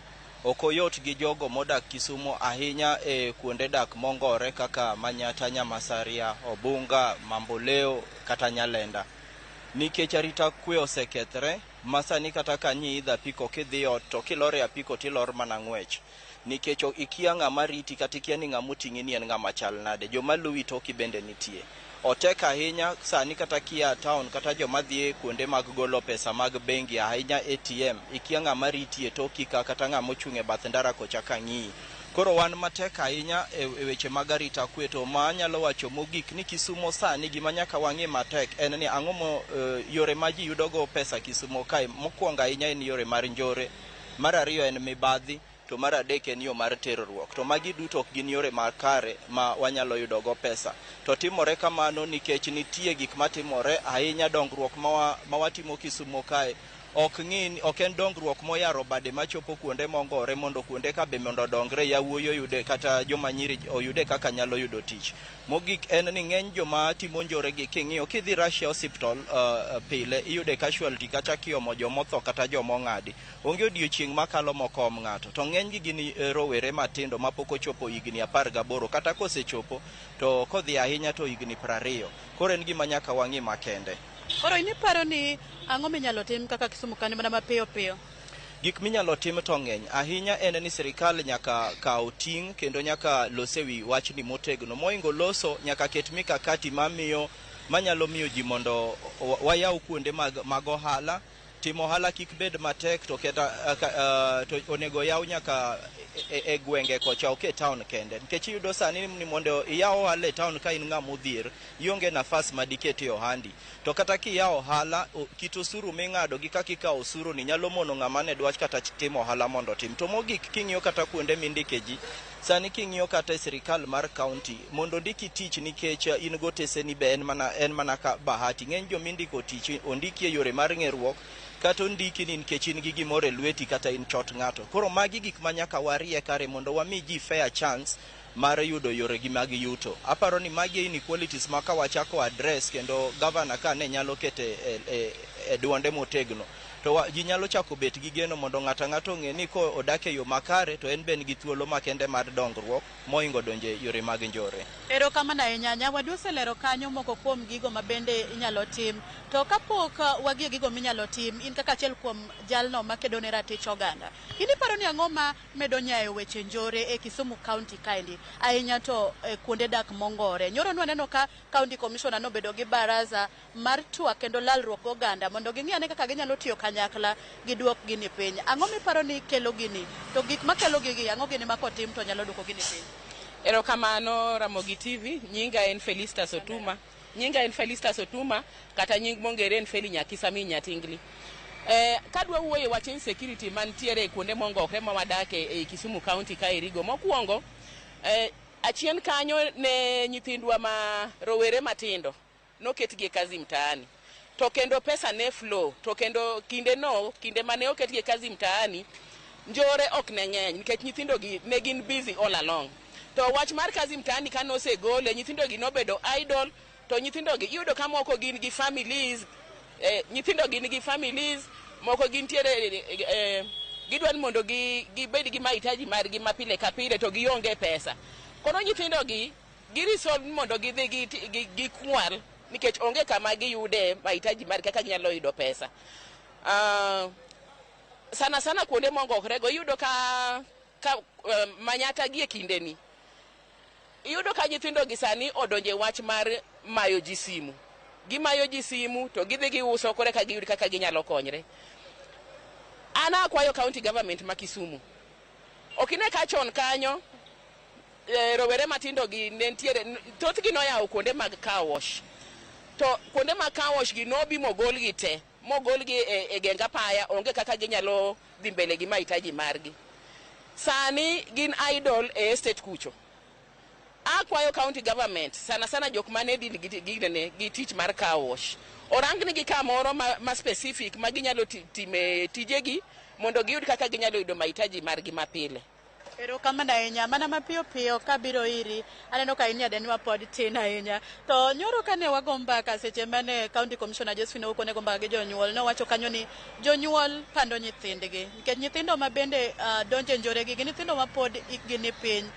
Ok oyot gi jogo modak Kisumo ahinya e kuonde dak mongore kaka Manyata, Nyamasaria, Obunga, Mamboleo kata Nyalenda. Nikech arita kwe osekethre ma sani kata ka nyi idho apiko kidhi ot to kilor e apiko tilor mana ng'wech. Nikech ikia ng'ama riti kata ikia ni ng'ama oting'i ni en ng'ama chal nade. Joma luwi toki bende nitie. Otek ahinya sani kata kia town kata joma dhi e kuonde mag golo pesa mag bengi ahinya ATM ikia ng'ama riti e toki ka kata ng'ama ochung' e bath ndara kocha ka ng'iyi. Koro wan matek ahinya e weche mag arita kwe to ma anyalo wacho mogik ni Kisumo sani gima nyaka wang'i matek en ni ang'o mo yore ma ji yudogo pesa Kisumo kae mokwongo ahinya en yore mar njore, mar ariyo en mibadhi to mar adek en yo mar terruok. To magi duto ok gin yore makare ma wanyalo yudogo pesa. To timore kamano nikech nitie gik matimore ahinya dongruok ma watimo Kisumo kae ok ng'i ok en dongruok moyaro bade machopo kuonde mongore mondo kuonde ka be mondo odongre yawuoyi oyude kata joma nyiri oyude kaka nyalo yudo tich. Mogik en ni ng'eny joma timo njore gi king'iyo kidhi Russia Hospital pile iyude casualty kata kiomo jomotho kata jomong'adi. Onge odiochieng' makalo mokom ng'ato. To ng'enygi gin rowere matindo mapok ochopo higni 18 kata kosechopo to kodhi ahinya to higni 20. Koro en gima nyaka wang'i makende. Koro in iparo ni ang'o minyalo tim kaka Kisumu kani mana mapiyo piyo? Gik minyalo tim to ng'eny ahinya en ni sirikal nyaka kaw ting' kendo nyaka los e wi wachni motegno. Moingo loso nyaka ket mikakati mamiyo manyalo miyo ji mondo wayaw kuonde mag ohala. Timo ohala kik bed matek to keta to onego yaw nyaka e gwenge kocha ok e town kende. Nikech iyudo sani ni mondo iyaw ohala e town ka in ng'ama odhier, ionge nafas madikete ohandi. To kata kiyawo ohala, kit osuru ming'ado gi kaka ikawo osuru ni nyalo mono ng'ama ne dwach kata timo ohala mondo otim. To mogik king'iyo kata kuonde mindike ji, sani king'iyo kata e sirikal mar county, mondo ondiki tich nikech in goteseni be en mana ka bahati. Ng'eny jomindiko tich ondiki e yore mar ng'eruok, kata ondiki ni nikech in gi gimoro e lweti kata in chot ng'ato. Koro magi gik ma nyaka warie kare mondo wami ji fair chance mar yudo yoregi mag yuto. Aparo ni magi inequalities ma ka wachako address kendo governor ka ne nyalo kete e duonde motegno to ji nyalo chako bet gi geno mondo ng'ato ang'ato ong'e ni ko odak e yo makare to en be en gi thuolo makende mar dongruok moingo donje yore mag njore. Erokamano ahinya. Nyawadu oselero kanyo moko kuom gigo ma bende inyalo tim. To kapok wagie gigo minyalo tim, in kaka achiel kuom jalno makedo ne ratich oganda, in iparo ni ang'o ma medo nyayo weche njore e Kisumu County kaendi, ahinya to kuonde dak mongore? Nyoro nwaneno ka County Commissioner nobedo gi baraza mar twak kendo lalruok gi oganda mondo ging'i ane kaka ginyalo tiyo kanyakla giduok gini piny. Ang'o miparo ni kelo gini? To gik makelo gigi, ang'o gini ma kotim to nyalo duoko gini piny? Erokamano Ramogi TV, nyinga en Felistas Otuma. Nyinga en Felistas Otuma, kata nying mongere en Feli Nyakisa min Nyatingli. Kadwa wuoyo e wach insecurity mantiere kuonde mongokre ma wadake e Kisumu County kaerigo. Mokwongo, achien kanyo ne nyithindwa ma rowere matindo noketgi e kazi mtaani. To kendo pesa ne flow, to kendo kinde no, kinde mane oketgi e kazi mtaani, njore ok ne ng'eny nikech nyithindo gi ne gin busy all along. To wach mar kazi mtaani kane osegole, nyithindo gi nobedo idle, to nyithindo gi iyudo ka moko gin gi families, nyithindo gin gi families, moko gintiere gidwa ni mondo gibed gi mahitaji margi ma pile ka pile to gionge pesa. Koro nyithindo gi giresolve mondo gidhi gikwal nikech onge kama giyude mahitaji margi kaka ginyalo yudo pesa. Sana sana kuonde mongokre go iyudo ka Manyata gi e kindeni iyudo ka nyithindo gi sani odonje wach mar mayo ji simu. Gimayo ji simu to gidhi giuso kore ka giyud kaka ginyalo konyre. An akwayo county government ma Kisumu. Ok ine ka chon kanyo rowere matindo gi ne nitiere, thothgi noyawo kuonde mag car wash. To kuonde mag car wash gi nobi mogolgi te, mogolgi e geng apaya, onge kaka ginyalo dhi mbele gi mahitaji margi. Sani gin idle e estate kucho. Akwayo county government, sana sana jok mane deal gi tich mar car wash, orang nigi kamoro ma specific ma ginyalo time tijegi mondo giyud kaka ginyalo yudo mahitaji margi mapile. Erokamano ahinya. Mana mapiyo piyo kabiro iri, aneno ka in nyadenwa pod tin ahinya. To nyoro kane wago mbaka seche mane County Commissioner Josephine Ouko ne go mbaka gi jonyuol, nowacho kanyo ni jonyuol pando nyithindgi. Nikech nyithindo ma bende donjo e njore gi gin nyithindo ma pod hikgi ni piny.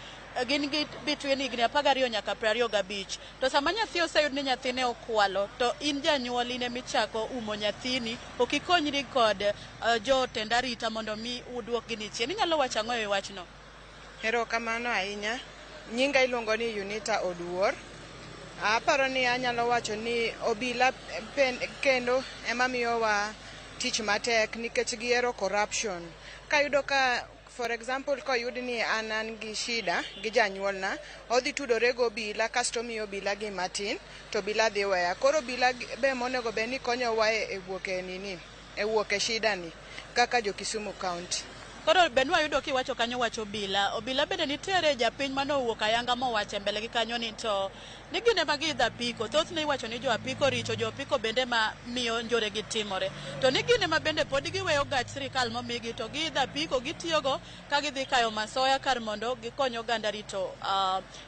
Gin gi between higni 12 nyaka 25. To sama nyathi oseyud ni nyathine okwalo, to in janyuol in emichako umo nyathini, ok ikonyri kod jotend arita mondo mi uduok gini chien. Inyalo wacho ang'o e wachno? Erokamano ahinya. Nyinga iluongo ni Unita Oduor. Aparo ni anyalo wacho ni obila pen, kendo ema miyowa tich matek nikech gihero corruption. Kayudo ka for example koyud ni an gi shida gi janyuolna, odhi tudore gi obila kasto omiyo obila gima tin to obila dhi weya. Koro obila be monego bed ni konyowa e wuok e nini, e wuok e shida ni kaka jo Kisumu County. Koro be nwayudo kiwacho kanyo wach obila. Obila bende nitiere japiny manowuok ayanga mowacho e mbele gi kanyo ni to ni gin ema giidho apiko. Thothne iwacho ni jo apiko richo, jo apiko bende ma miyo njore gi timore. To ni gin ema bende pod giweyo gach sirikal momigi to giidho apiko gitiyogo ka gidhi kayo masoya kar mondo gikony oganda rito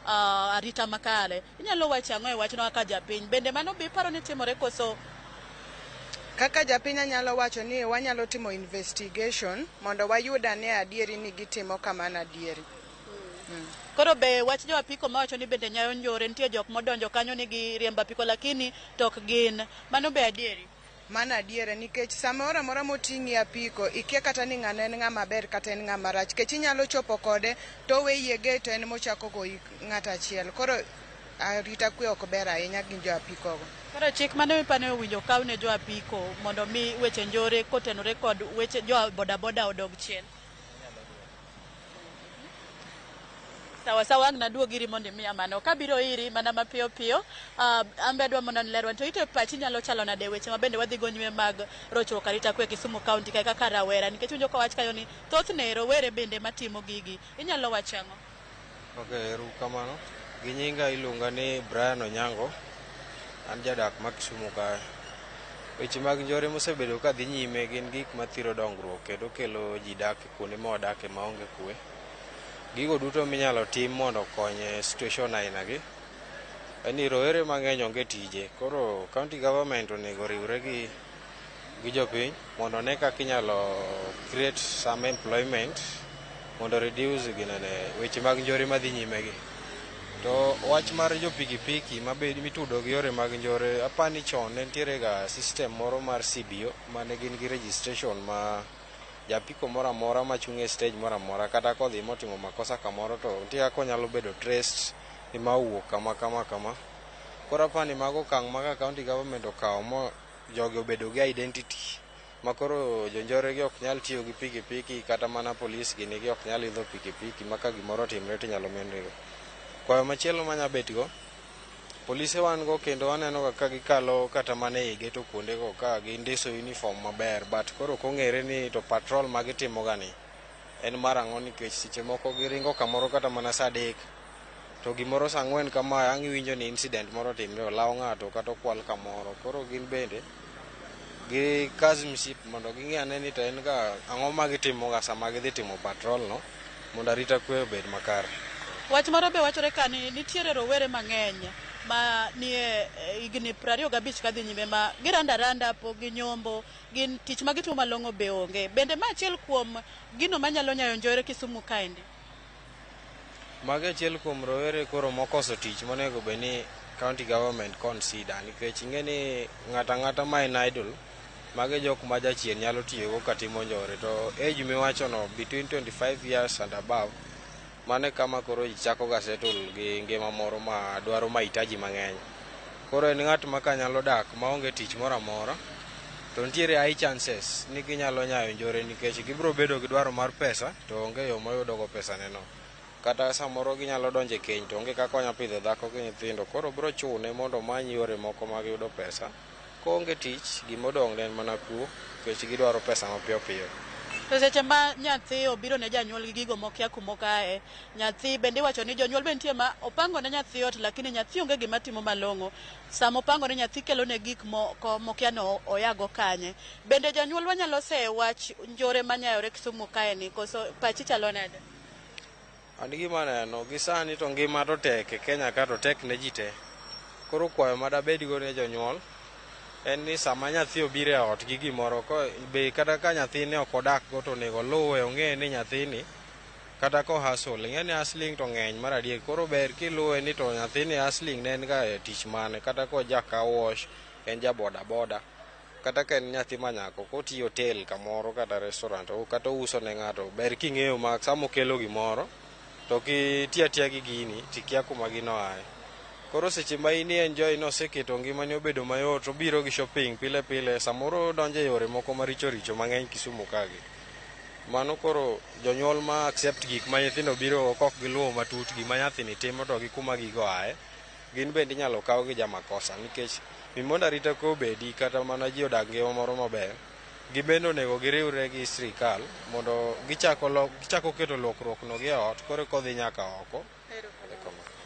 arita makare. Inyalo wacho ang'o e wachno kaka japiny? Bende mano be iparo ni timore koso? Kaka japiny anyalo wacho ni wanyalo timo investigation mondo wayud ane adieri ni gitimo kamano adieri. Koro be wach jo apiko mawacho ni bende nyayo njore, nitie jok modonjo kanyo ni giriembo apiko lakini to ok gin. Mano be adieri? Mano adiera nikech samoro amora moting'i apiko ikia kata ni ng'ano en ng'ama ber kata en ng'ama rach nikech inyalo chopo kode to oweyi e gate to en mochako goyi ng'ato achiel. Koro arita kwe ok ber ahinya gi jo apiko go. Koro chik mane mipani owinjo kaw ne jo apiko mondo mi weche njore kotenore kod weche jo bodaboda odog chien. Sawa sawa, ang' naduog iri mondo imiya mano. Kabiro iri mana mapiyo piyo, ambe adwa mondo nilerwa to ite pachi nyalo chalo nade weche ma bende wadhi go nyime mag rochruok arita kwe Kisumu County kae kaka rawera nikech winjo kowach kanyo ni thothne rowere bende matimo gigi. Inyalo wacho ang'o? Okay, erokamano. Gi nyinga iluonga ni Brian Onyango. An jadak ma Kisumu kae. Weche mag njore mosebedo ka dhi nyime gin gik mathiro dongruok kendo kelo ji dak kuonde ma wadake maonge kwe. Gigo duto minyalo tim mondo okony e situation aina gi en ni rowere mang'eny onge tije. Koro county government onego oriwre gi jopiny mondo one kaka inyalo create some employment mondo reduce ginene weche mag njore madhi nyime gi. To wach mar jo pikipiki mabed mitudo gi yore mag njore, apani chon ne nitiere ga system moro mar CBO mane gin gi registration ma japiko moro amora machung' e stage moro amora kata kodhi motimo makosa kamoro to nitie kaka onyalo bedo traced ni ma owuok kama kama kama. Koro apani mago okang' ma ka county government okawo mo jogi obedo gi identity ma koro jonjore gi ok nyal tiyo gi pikipiki kata mana polis gini gi ok nyal idho pikipiki ma ka gimoro otimre to inyalo mien-gigo. Kwayo machielo manya bet go, polise wan go kendo waneno ga ka gikalo kata mana ei geto kuonde go ka gindiso uniform maber but koro ok ong'ere ni to patrol ma gitimo ga ni en mar ang'o nikech seche moko giringo kamoro kata mana saa 3 to gimoro saa 4 kama ang' iwinjo ni incident moro otimre olaw ng'ato kata okwal kamoro. Koro gin bende gi kazi msip mondo ging'i ane ni to en ga ang'o ma gitimo ga sama gidhi timo patrol no mondo arita kwe obed makare. Wach moro be wachore ka ni nitiere rowere mang'eny ma nie higni 25 kadhi nyime ma giranda randa pok ginyombo, gin tich ma gitimo malong'o be onge. Bende ma achiel kuom gino manyalo nyayo njore Kisumu kaendi? Magi achiel kuom rowere koro mokoso tich monego bed ni county government consider nikech ing'e ni ng'ato ang'ata ma en idle magi jok ma jachien nyalo tiyogo katimo njore to age miwachono between 25 years and above mano e kama koro ji chako ga settle gi ngima moro ma dwaro mahitaji mang'eny. Koro en ng'at ma kanyalo dak maonge tich moro amora to nitiere high chances ni ginyalo nyayo njore nikech gibiro bedo gi dwaro mar pesa to onge yo moyudo go pesa neno. Kata samoro ginyalo donjo e keny to onge kaka onya pidho dhako gi nyithindo koro biro chune mondo omany yore moko mag yudo pesa. Koonge tich gimodong' ne en mana kuo nikech gidwaro pesa mapiyo piyo. To seche ma nyathi obiro ne janyuol gi gigo mokia kumokae, nyathi bende iwacho ni jonyuol be nitie ma opango ne nyathi ot lakini nyathi onge gima timo malong'o. Sama opango ne nyathi kelo ne gik moko mokia ni oyago kanye. Bende janyuol wanyalo seye wach njore manyayore Kisumu kae ni koso pachi chalo nade? An gima aneno gi sani to ngima to tek e Kenya ka to tek ne ji te. Koro kwayo ma dabedgo ne jonyuol en ni sama nyathi obiro e ot gi gimoro ko be kata ka nyathini ok odak go to onego oluwe ong'e ni nyathini kata ko hustle ing'e ni hustling to ng'eny mar adier koro ber kiluwe ni to nyathini hustling ne en ga e tich mane kata ko ja car wash en ja boda boda kata ka en nyathi ma nyako kotiyo hotel kamoro kata restaurant o kata ouso ne ng'ato ber king'eyo ma sama okelo gimoro to kitiyo atiya gi gini tikia kuma gino aye. Koro seche ma in enjoy noseketo ngimani obedo mayot obiro gi shopping pile pile samoro odonjo e yore moko maricho richo mang'eny Kisumu kagi. Mano koro jonyuol ma accept gik ma nyithindo biro go kok giluwo matut gima nyathini timo to gi kuma gigo aye gin bende inyalo kaw gi jamakosa nikech mondo arita kwe obedi kata mana ji odag ngima moro maber gibende onego giriwre gi sirikal mondo gichako, gichako keto lokruok no gi e ot koro kodhi nyaka oko.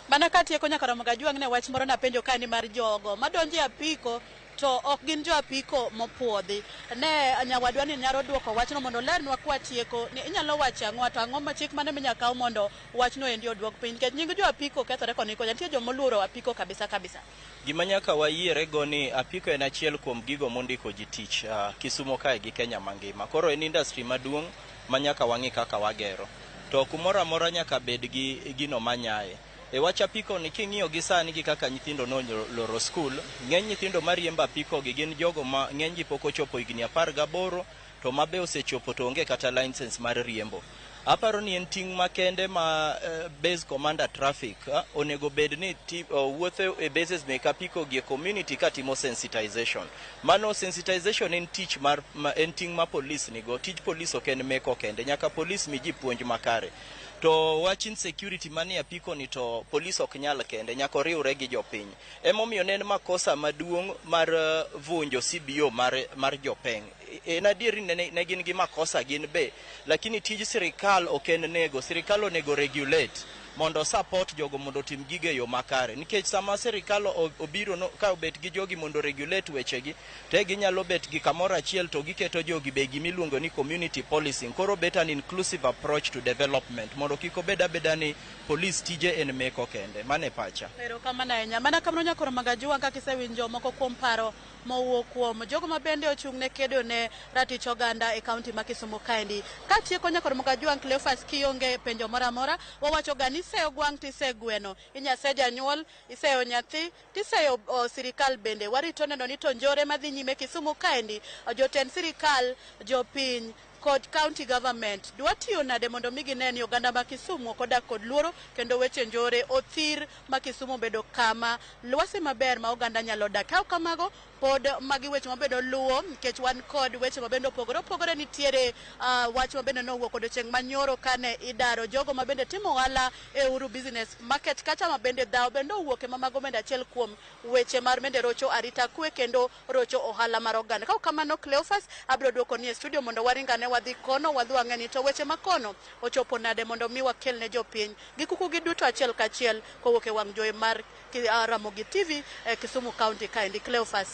Mana katieko nyaka Ramogi Ajwang' ne wach moro napenjo ka ni mar jogo madonjo e apiko to ok gin jo apiko mopuodhi. Ne nyawadwa ni nyalo duoko wachno mondo olernwa kwatieko ni inyalo wacho ang'o to ang'o ma chik mane minyalo kaw mondo wachno endi oduok piny nikech nying jo apiko kethore koni kocha nitie jomoluoro apiko kabisa kabisa. Gima nyaka wayiere go ni apiko en achiel kuom gigo mondiko ji tich Kisumo kae gi Kenya mangima. Koro en industry maduong' ma nyaka wang'i kaka wagero. To kumoro amora nyaka bed gi gino manyaye. E wach apiko ni king'iyo gi sani gi kaka nyithindo noloro skul, ng'eny nyithindo mariembo apiko gi gin jogo ma ng'eny gi pok ochopo higni 18 to mabe osechopo to onge kata license mar riembo. Aparo ni en ting' makende ma base commander traffic onego bed ni wuotho e bases mek apiko gi e community katimo sensitization. Mano sensitization en tich mar en ting' ma police nigo. Tij police ok en meko kende, nyaka police mi ji puonj makare. To wach insecurity manie apiko ni to police ok nyal kende, nyaka oriwre gi jopiny. Emomiyo ne en makosa maduong' mar vunjo CBO mar jopeng. En adier ni ne gin gi makosa gin be, lakini tij sirikal ok en nego, sirikal onego regulate mondo support jogo mondo otim gigo e yo makare. Nikech sama sirikal obiro no, ka obet gi jogi mondo regulate wechegi, te ginyalo bet gi kamoro achiel to giketo jogi be gimiluongo ni community policing. Koro bet an inclusive approach to development mondo kik obed abeda ni police tije en meko kende. Mano e pacha. Erokamano ahinya. Mana kamano nyakoro Magajua kaka isewinjo moko kuom paro mowuok kuom jogo ma bende ochung' ne kedo ne ratich oganda e kaunti ma Kisumu kaendi. Katieko nyakoro Magajua Cleophas kionge penjo moro amora, wawacho ga ni iseyo gwang' tiseyo gweno, inya se janyuol, iseyo nyathi, tiseyo sirikal bende. Warito neno ni to njore madhi nyime Kisumu kaendi, jotend sirikal, jopiny kod county government dwa tiyo nade mondo mi gine ni oganda ma Kisumu ok odak kod luoro kendo weche njore othir ma Kisumu obedo kama lwasi maber ma oganda nyalo dak. Ka kamago pod magi weche mabedo luwo nikech wan kod weche mabende opogore opogore nitiere wach mabende nowuok odiochieng' manyoro kane idaro jogo mabende timo ohala e Uhuru Business Market kacha mabende dhawo bende owuok ema mago bende achiel kuom weche mar bende rocho arita kwe kendo rocho ohala mar oganda. Ka kamano Cleophas abiro duoko ni e studio mondo waringane wadhi kono wadhi wang'e ni to weche makono ochopo nade mondo mi wakel ne jopiny gi kuku gi duto achiel kachiel kowuok e wang' jowi mar Ramogi TV e Kisumu County kaendi. Cleophas.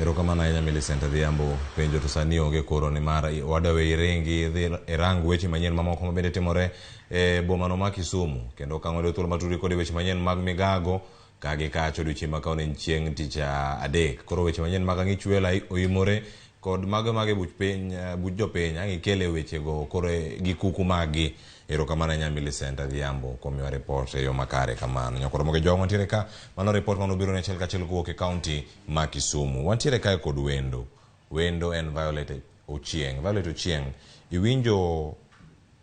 Erokamano ahinya Millicent Adhiambo. Penjo to sani onge koro nimar wadawe iringi idhi irang weche manyien mamoko mabende timore e bomano ma Kisumu. Kendo ka ng'ado thuolo matudi kod weche manyien mag migago ka gi kacho odiochieng' ma kawuono en chieng' tich adek. Koro weche manyien mag ang'ich welo oimore kod mago mag buch piny buch jopiny ang' ikele wechego koro gi kuku maggi. Erokamano ahinya Millicent Adhiambo kuom miwa ripot e yo makare kamano. Nyakoro moge jowa wantiere ka, mano ripot manobiro ne achiel kachiel kowuok e kaunti ma Kisumu. Wantiere kae kod wendo. Wendo en Violet Ochieng. Violet Ochieng, iwinjo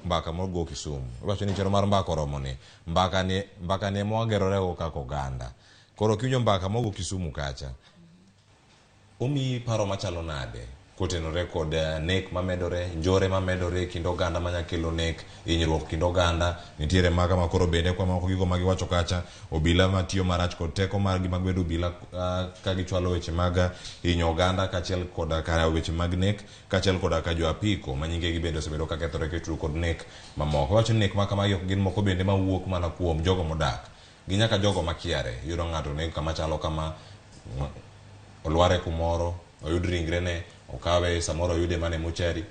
mbaka mogo Kisumu. Iwacho ni chenro mar mbaka oromo ni. Mbaka ni mbaka ni ema wagerore go kaka oganda. Koro kiwinjo mbaka mogo Kisumu kacha, omiyi paro machalo nade kotenore kod nek mamedore, njore mamedore e kind oganda manya kelo nek, hinyruok kind oganda. Nitiere maga ma koro bende kwa moko gigo magiwacho kacha, obila matiyo marach kod teko margi mag bedo obila ka gichwalo weche mag hinyo oganda kaachiel koda ka weche mag nek, kaachiel koda ka jo apiko ma nyingegi bende osebedo ka kethore kitudo kod nek mamoko. Iwacho ni nek ma kamagi ok gin moko bende mawuok mana kuom jogo modak, gi nyaka jogo makiare. Iyudo ng'ato neg kama chalo kama, olware kumoro, oyud ringrene, okawe samoro oyude mana e mochari.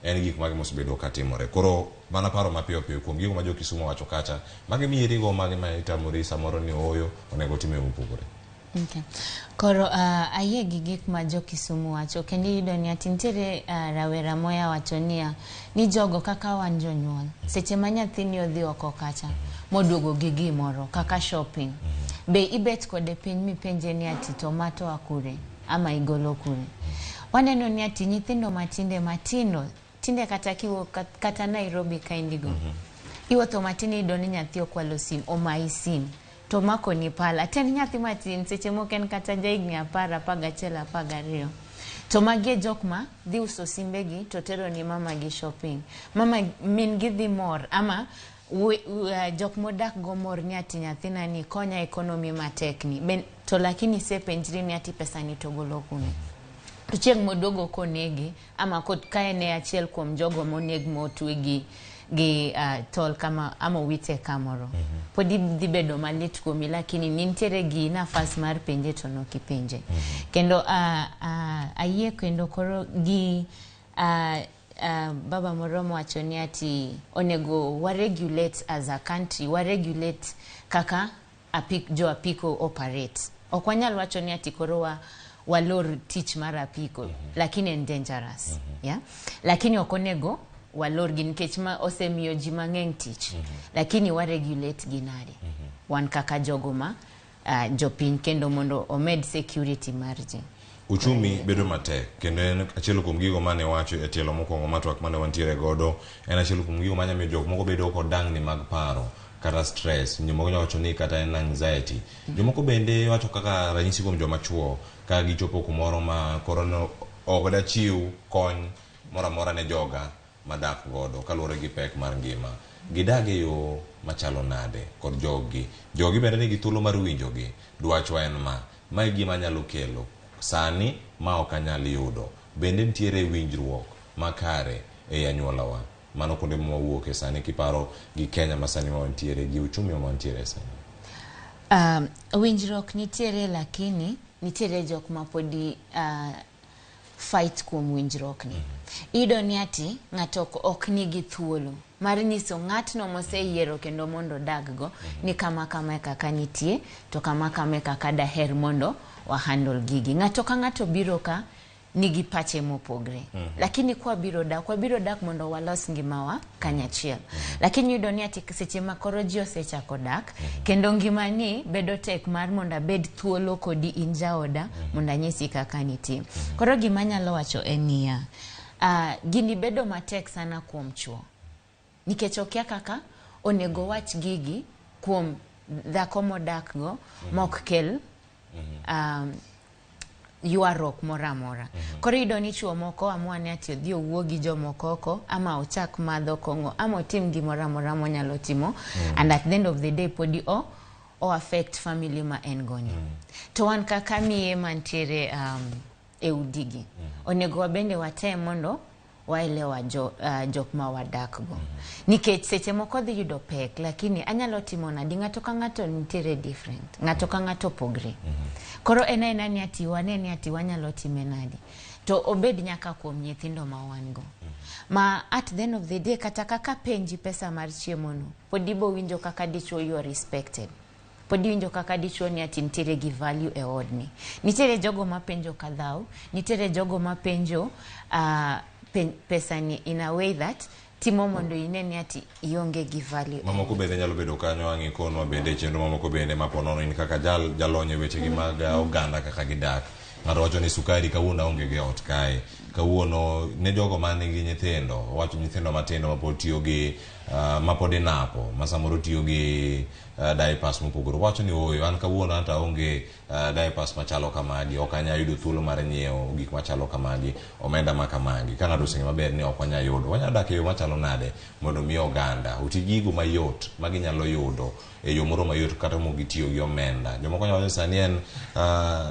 En gik mage mosebedo ka timore. Koro mana paro mapiyo piyo kuom gigo ma jo Kisumu wacho kacha, mage miyierigo, mage ma itamori samoro ni ooyo, onego time mopogore. Okay. Koro ayie gi gik ma jo Kisumu wacho kendo iyudo ni ati nitiere rawera moya wacho niya ni jogo kaka wan jonyuol seche ma nyathini odhi oko kacha moduogo gi gimoro kaka shopping be ibet kode piny mipenje ni ati to ma to a kure ama igolo kure waneno ni ati nyithindo matinde matindo tinde kata kiwuok kata Nairobi kaendigo iwuotho matin iyudo ni nyathi okwalo sim omayi sim to makoni pala to en nyathi matin seche moko en kata jahigni 10, 11, 12 to magi e jok ma dhi uso simbegi to tero ni mamagi shopping mama min gi dhi mor ama jok modak go mor ni ati nyathina ni konya economy matek ni ben, to lakini isepenjri ni ati pesa ni to golo kune to chieng' moduogo konege ama ka en e achiel kuom jogo moneg motwe gi tol kama ama owite kamoro pod dhi bedo malit kuomi lakini nintiere gi nafas mar penje to nokipenje kendo ayie kendo koro gi baba moro mowacho ni ati onego wa regulate as a country wa regulate kaka jo apiko operate ok wanyal wacho ni ati koro walor tich mar apiko lakini en dangerous yeah? Lakini ok onego walor gi nikech ma osemiyo ji mang'eny tich lakini wa regulate gi nade wan kaka jogo ma jopiny kendo mondo omed security mar ji. Uchumi bedo matek kendo en achiel kuom gigo mane wacho e tielo mokwongo mar twak mane wantiere godo en achiel kuom gigo manyalo miyo jok moko bedo kod dangni mag paro kata stress jomoko nyalo wacho ni kata en anxiety jomoko bende wacho kaka ranyisi kuom joma chuo ka gichopo kumoro ma koro no ok dachiw kony moro amora ne joga madak godo kaluwore gi pek mar ngima gidag e yo machalo nade kod joggi jogi bende nigi thuolo mar winjogi dwachwa en ma e gima anyalo kelo sani ma ok anyal yudo bende nitiere winjruok makare ei anyuolawa mano kuonde ma wawuoke sani kiparo gi Kenya ma sani ma wantiere gi uchumi ma wantiere sani. Winjruok nitiere lakini nitiere jok ma podi fight kuom winjruok ni. Iyudo ni ati ng'ato ok nigi thuolo mar nyiso ng'atno moseyiero kendo mondo odag go ni kama kama e kaka nitie to kama kama e kaka daher mondo wa handle gigi. Ng'ato ka ng'ato biro ka nigi pache mopogre. Lakini kwa biro dak mondo walos ngimawa kanyachiel. Lakini yudo ni ati seche ma koro ji osechako dak kendo ngimani bedo tek mar mondo abed thuolo kodi in jaoda mondo anyisi kaka nitie. Koro gima anyalo wacho en niya, gini bedo matek sana kuom chuo. Nikech okia kaka onego wach gigi kuom dhako modak go mok kel ywaruok moro amora. Koro iyudo ni chuo moko amua ni ati odhi owuo gi jomoko oko ama ochak madho kong'o ama otim gimoro amora monyalo timo and at the end of the day podi o affect family ma en go ni. To wan kaka miye mantiere e udigi onego wabende watem mondo waelewa jok ma wadak go. Nikech seche moko dhi yudo pek lakini anyalo timo nadi ng'ato ka ng'ato nitiere different ng'ato ka ng'ato opogre. Koro en aena ni ati wane ni ati wanyalo time nadi to obed nyaka kuom nyithindo ma wan go. Ma at the end of the day kata kaka penji pesa mar chiemo no pod ibo winjo kaka dichuo you are respected. Pod iwinjo kaka dichuo ni ati nitiere gi value e odni. Nitiere jogo mapenjo kadhau, nitiere jogo mapenjo pesa ni in a way that timo mondo ine ni ati ionge gi value. Mamoko bende nyalo bedo kanyo ang' ikonwa bende chenro mamoko bende ma ponono in kaka jalony e weche gi mag oganda kaka gidak. Ng'ato wacho ni sukari kawuono aonge go e ot kae. Kawuono ne jogo man gi nyithindo, wacho nyithindo matindo mapod tiyo gi mapod inapo, ma samoro tiyo gi diapers mopogore. Wacho ni ooyo an kawuono anta aonge diapers machalo kamagi, ok anyal yudo thuolo mar nyiewo gik machalo kamagi, omenda ma kamagi. Ka ng'ato oseng'eyo maber ni ok wanyal yudo, wanyalo dak e yo machalo nade mondo mi oganda oti gigo mayot ma ginyalo yudo e yo moro mayot kata mok gitiyo gi omenda. Jomoko nyalo wacho ni sani en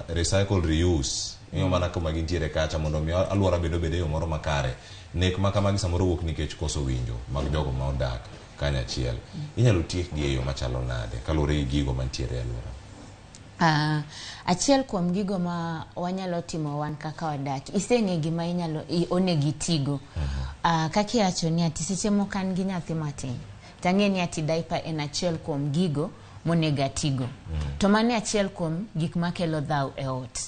recycle reuse, ing'iyo mana kuma gintiere kacha mondo mi alwora bende obed e yo moro makare. Nek ma kamagi samoro wuok nikech koso winjo mag jogo ma odak kanyachiel. Inyalo tiekgi e yo machalo nade kaluwore gi gigo mantiere e alwora? Achiel kuom gigo ma wanyalo timo wan kaka wadak, iseng'e gima inyalo onego itigo. Kaka iwacho ni ati seche moko an gi nyathi matin tang'e ni ati diaper en achiel kuom gigo monego atigo. To mano e achiel kuom gik makelo dhaw e ot.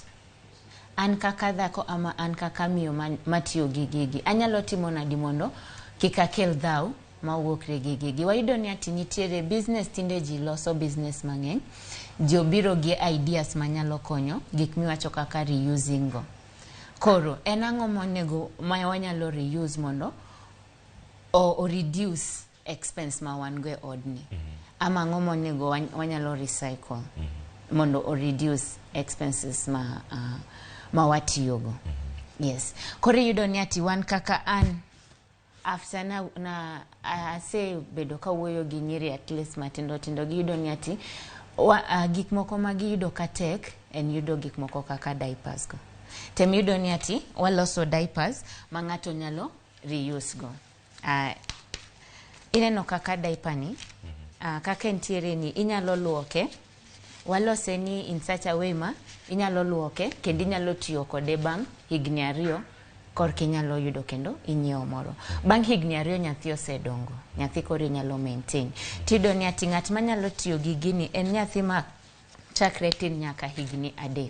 An kaka dhako ama an kaka miyo matiyo gi gigi, anyalo timo nadi mondo kik akel dhaw mawuokre gi gigi. Wayudo ni ati nitiere business tinde ji loso business mang'eny. Ji obiro gi ideas manyalo konyo gik miwacho kaka reusing go. Koro en ang'o monego ma wanyalo reuse mondo o reduce expense ma wan go e odni? Ama ang'o monego wanyalo recycle mondo o reduce expenses ma watiyogo? Yes. Koro iyudo ni ati wan kaka an after na asebedo kawuoyo gi nyiri at least matindo tindo, giyudo ni ati gik moko ma giyudo ka tek en yudo gik moko kaka diapers go. Tem yudo ni ati waloso diapers ma ng'ato nyalo reuse go. Ineno kaka diaper ni, kaka entiere ni inyalo luoke, walose ni in such a way ma inyalo luoke kendo inyalo tiyo kode bang' higni 2 korka inyalo yudo kendo inyiewo moro. Bang' higni 2 nyathi osedongo, nyathi koro inyalo maintain. Tiyudo ni ati ng'at manyalo tiyo gi gini en nyathi ma chakre tin nyaka higni 3.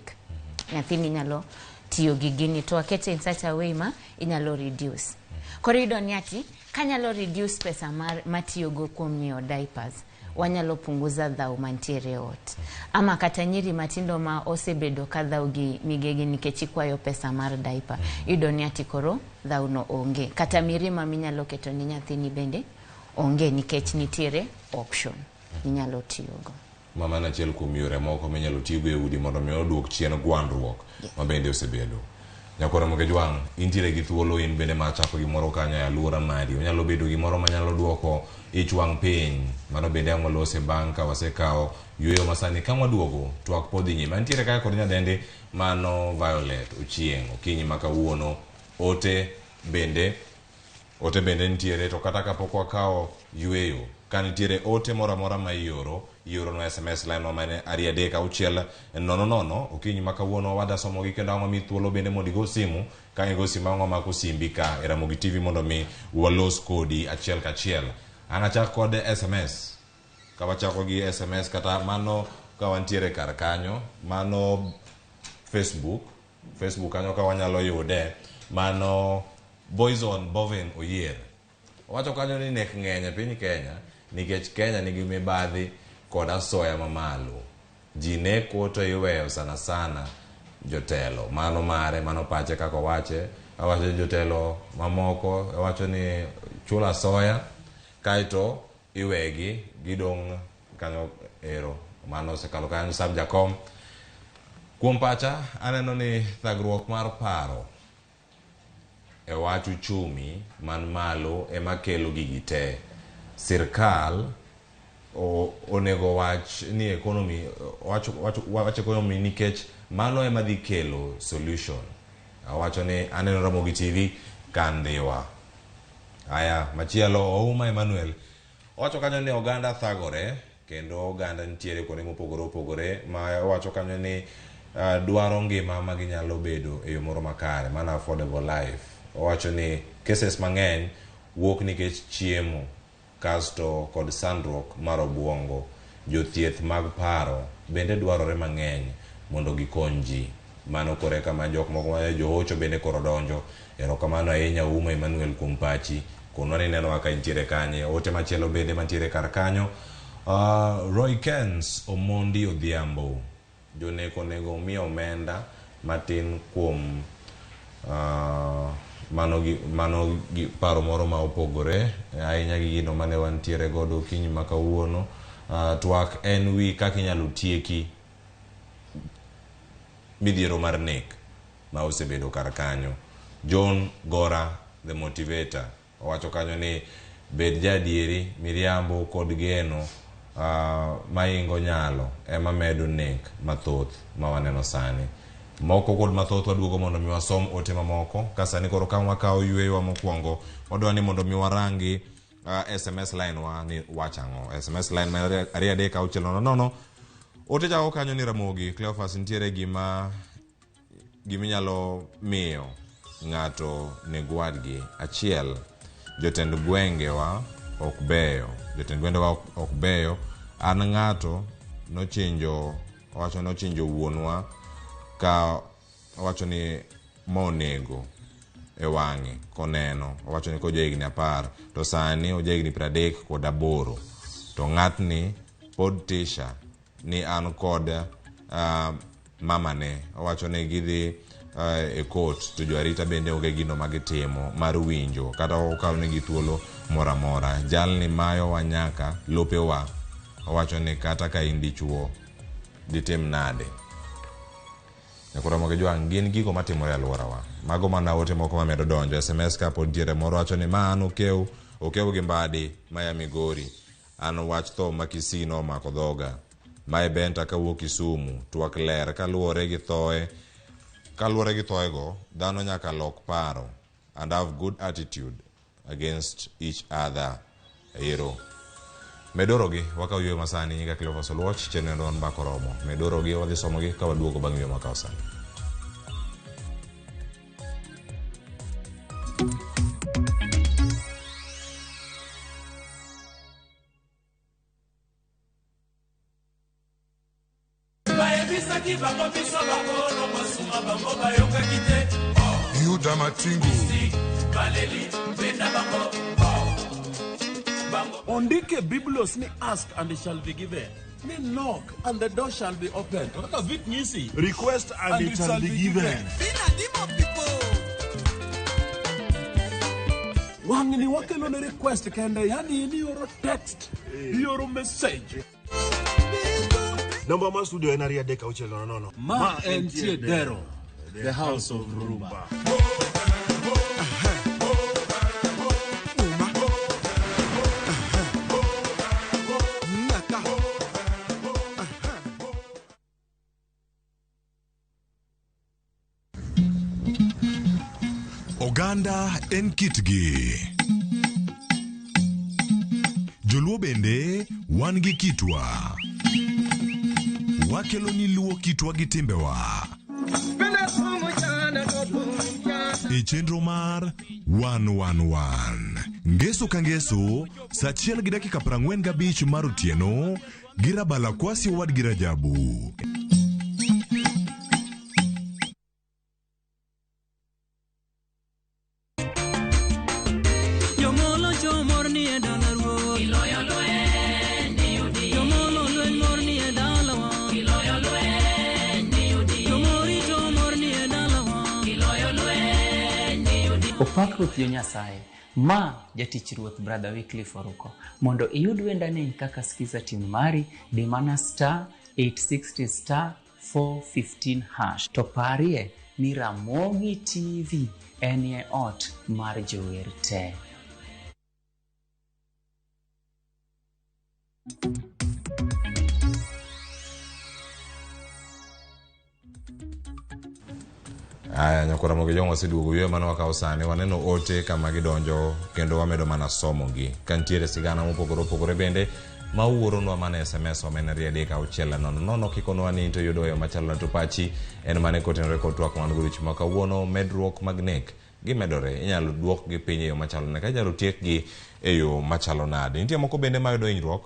Nyathini nyalo tiyo gi gini to wakete in such a way ma inyalo reduce. Koro iyudo ni ati kanyalo reduce pesa mar matiyogo kuom nyiewo diapers, wanyalo punguza dhaw mantiere e ot. Ama kata nyiri matindo ma osebedo ka dhaw gi migegi nikech ikwayo pesa mar diaper, iyudo ni ati koro dhaw no onge. Kata mirima minyalo keto ni nyathini bende onge nikech nitiere option minyalo tiyogo. Ma mano achiel kuom yore moko minyalo tigo e udi mondo mi oduok chien gwandruok ma bende osebedo. Nyakwar Ramogi Jwang', intiere gi thuolo in bende mar chako gimoro kanyo e alwora mari. Onyalo bedo gimoro manyalo duoko ich wang' piny. Mano bende ang' walose bang' ka wasekawo yueyo masani. Ka waduogo, twak pod dhi nyime. Antiere kae kod nyadendi mano Violet Ochieng'. Okinyi ma kawuono ote bende nitiere, to kata kapok wakawo yueyo, ka nitiere ote moro amora ma ioro, ioronwa SMS line wa ma en 2 3 6 0 0. Okinyi ma kawuono wadwa somogi kendo ang' wamiyi thuolo bende mondo igo simu. Ka igo simu ang' wamako simbi ka e Ramogi TV mondo mi walos kodi achiel kachiel. Ang' achak kod SMS. Ka wachako gi SMS kata mano ka wantiere kar kanyo, mano Facebook kanyo ka wanyalo yude, mano Boyzone Bovin Oyier. Owacho kanyo ni nek ng'eny e piny Kenya nikech Kenya nigi mibadhi kod asoya mamalo. Ji neko to iweyo sana sana jotelo. Mano mare, mano pache kaka owache. Owacho ni jotelo mamoko, owacho ni chula asoya, kaeto iwegi gidong' kanyo ero. Mano osekalo kanyo Sam Jakom. Kuom pacha, aneno ni thagruok mar paro e wach uchumi man malo ema kelo gigi te. Sirkal onego wach ni economy, wach economy nikech mano ema dhi kelo solution. Awacho ni aneno Ramogi TV ka Ndhiwa. Aya, machielo Ouma Emmanuel owacho kanyo ni oganda thagore kendo oganda nitiere kuonde mopogore opogore, ma owacho kanyo ni dwaro ngima ma ginyalo bedo e yo moro makare, mana affordable life. Owacho ni cases mang'eny wuok nikech chiemo kasto kod sandruok mar obuongo. Jothieth mag paro bende dwarore mang'eny mondo gikony ji. Mano kore kama jok moko ma johocho bende koro donjo. Erokamano ahinya Ouma Emmanuel kuom pachi. Konwa ni nenowa ka intiere kanye. Ote machielo bende mantiere kar kanyo. Roy Kens Omondi Odhiambo. Joneko onego omi omenda matin kuom mano gi paro moro ma opogore ahinya gi gino mane wantiere godo okinyi ma kawuono. Twak en wi kaka inyalo tieki midhiero mar nek ma osebedo kar kanyo. John Gora the motivator owacho kanyo ni bed jaadieri, miriambo kod geno maingo nyalo ema medo nek mathoth ma waneno sani. Moko kod mathoth waduogo mondo mi wasom ote mamoko. Ka sani koro ka wakawo yueyo mokwongo, wadwa ni mondo mi warangi SMS line wa ni wach ang'o. SMS line ma 2 3 6 0 0. Ote chako kanyo ni Ramogi Cleophas nitiere giminyalo miyo ng'ato neg wadgi. Achiel, Jotend gwengewa ok beyo. Jotend gwengewa ok beyo. An ng'ato nochinjo, owacho nochinjo wuonwa ka owacho ni monego e wang'e koneno. Owacho ni koja higni 10 to sani oja higni 38. To ng'atni pod tisha ni an kod mamane. Owacho ni gidhi e court to jo arita bende onge gino magitimo mar winjo kata ok okaw negi thuolo moro amora. Jalni mayowa nyaka lopewa. Owacho ni kata ka in dichuo ditim nade. Nyakoro Ramogi Jwang' gin gigo matimore e alworawa. Mago mana ote moko mamedo donjo. SMS ka pod nitiere moro wacho ni ma an okew gi Mbadi maya Migori. An wach tho ma Kisii nomako dhoga. Mae Benta kawuok Kisumu. Twak ler kaluwore gi thoe. Kaluwore gi thoego, dhano nyaka lok paro and have good attitude against each other. Ero. Medorogi wakaw yweyo masani nyinga Cleophas Oluoch chenro en mbaka oromo. Medorogi wadhi somogi ka waduogo bang' yweyo makawo sani. Bayebisaki bango biso bakolo masuma bango bayokaki te. Yuda Matingu. Baleli benda bango. Ondike Biblos ni ask and it shall be given. Ni knock and the door shall be opened. Kaka vit nyisi. Request and it shall be given. Wang'ni wakelo ne request kende, yani in ioro text, ioro message. Namba mar studio en 23600. Ma entie Dero, the house of Rumba. Oganda en kitgi. Joluo bende wan gi kitwa. Wakelo ni luo kitwa gi timbewa. E chenro mar 111. Ngeso ka ngeso, saa 1:45 mar otieno, gi Rabala Kwasi owadgi Rajabu. Jomolo chomor ni e dala ruoth. Iloyo lweny ni udi. Jomolo lweny mor ni e dalawa. Iloyo lweny ni udi. Jomorito mor ni e dalawa. Iloyo lweny ni udi. Opak Ruoth jo Nyasaye. Ma jatich Ruoth Brother Wycliffe Oruko. Mondo iyud wendani kaka skiza tune mari, di mana star 860 star 415 hash. To parie ni Ramogi TV enie ot mar jower te. Aya, nyakoro Ramogi Jwang' waseduogo yweyo mane wakawo sani. Waneno ote kama gidonjo kendo wamedo mana somogi. Ka nitiere sigana mopogore opogore bende ma uoronwa mana SMS wa ma en 23600 kikonwa ni to yudo yo machalo na to pachi en mane kotenore kod twak man godo chieng' ma kawuono. Medruok mag nek gimedore, inyalo duokgi piny e yo machalo nade, kata inyalo tiekgi e yo machalo nade. Nitie moko bende mayudo hinyruok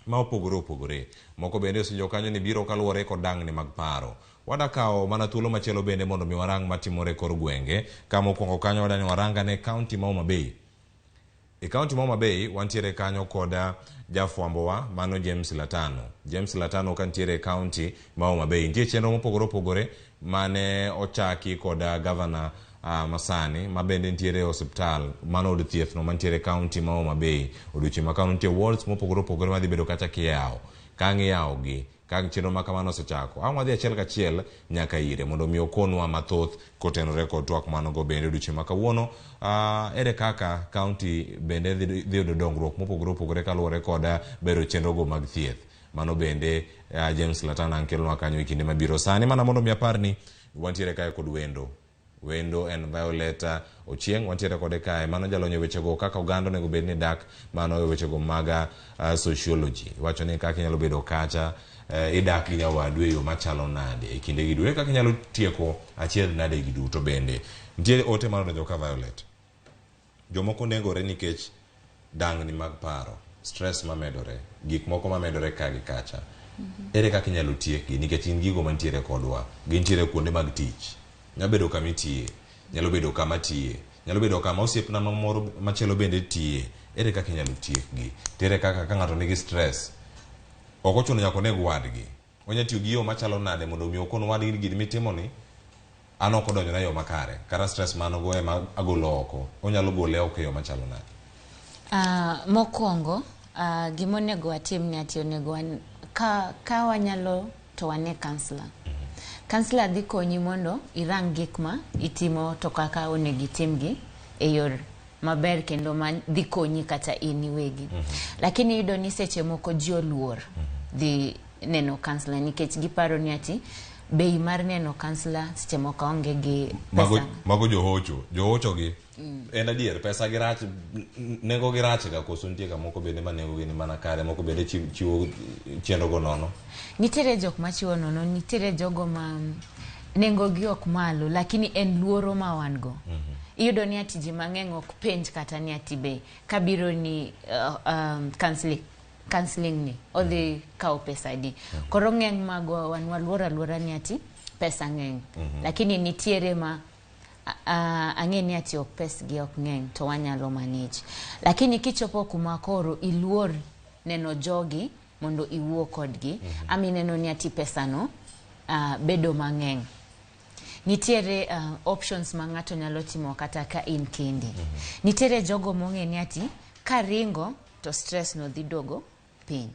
ma opogore opogore. Moko bende osinjo kanyo ni biro kaluwore kod dang'ni mag paro. Wadakawo mana thuolo machielo bende mondo mi warang matimore e kor gwenge. Kama mokwongo kanyo wadani warangane kaunti ma Homa Bay. E kaunti ma Homa Bay wantiere kanyo kod jafwambowa mano James Latano. James Latano kantiere e kaunti ma Homa Bay. Nitie chenro mopogore opogore mane ochaki kod gavana masani ma bende nitiere e osiptal mano od thieth no mantiere e kaunti ma Homa Bay. Odiochieng' ma kawuono nitie wards mopogore opogore madhi bedo kacha kiyawo. Ka ang' iyawogi, ka chenro ma kamano osechako, ang' wadhi achiel kachiel nyaka ire mondo mi okonwa mathoth kotenore kod twak manogo bende odiochieng' ma kawuono. Ere kaka kaunti bende dhi yudo dongruok mopogore opogore kaluwore kod bero chenrogo mag thieth. Mano bende James Latana ang' kelonwa kanyo e kinde mabiro. Sani mana mondo mi apar ni wantiere kae kod wendo. Wendo en Violet Ochieng', wantiere kode kae. Mano jalony e wechego kaka oganda onego bed ni dak, mano e wechego mag sociology. Iwacho ni kaka inyalo bedo kacha, idak gi nyawadu e yo machalo nade e kinde gi duto, kaka inyalo tieko achiedh nade gi duto bende. Nitie ote mar donjo ka Violet. Jomoko negore nikech dangni mag paro, stress mamedore, gik moko mamedore ka gi kacha. Ere kaka inyalo tiekgi nikech gin gigo mantiere kodwa, gintiere kuonde mag tich. Nyalo bedo kama itiye, nyalo bedo kama atiye, nyalo bedo kama osiepna mamoro machielo bende tiye. Ere kaka inyalo tiekgi? To ere kaka ka ng'ato nigi stress, ok ochuno nyaka oneg wadgi. Onya tiyo gi yo machalo nade mondo mi okon wadgi ni gima itimoni an ok odonjona e yo makare kata stress ma an go ema agolo oko. Onyalo gole oko e yo machalo nade? Mokwongo, gima onego watim ni ati onego wan, ka wanyalo to wane counselor. Counselor dhi konyi mondo irang gik ma itimo to kaka onego itimgi e yor maber kendo ma dhi konyi kata in iwegi. Lakini iyudo ni seche moko ji oluor dhi neno counselor nikech giparo ni ati bei mar neno counselor seche moko onge gi pesa. Mago johocho, johocho gi en adier pesa gi rach, nengo gi rach ga koso nitie kamoko bende ma nengo gi ni mana kare, moko bende chiwo chenro go nono. Nitiere jok machiwo nono, nitiere jogo ma nengo gi ok malo, lakini en luoro ma wan go. Iyudo ni ati ji mang'eny ok penj kata ni ati be kabiro ni counseling ni odhi kawo pesa adi. Koro ng'eny magwa wan waluoro aluora ni ati pesa ng'eny. Lakini nitiere ma ang'e ni ati ok pesgi ok ng'eny to wanyalo manage. Lakini kichopo kuma koro iluor neno jogi mondo iwuo kodgi, ama ineno ni ati pesano bedo mang'eny. Nitiere options ma ng'ato nyalo timo kata ka in kendi. Nitiere jogo mong'e ni ati karingo to stress no dhi duogo piny.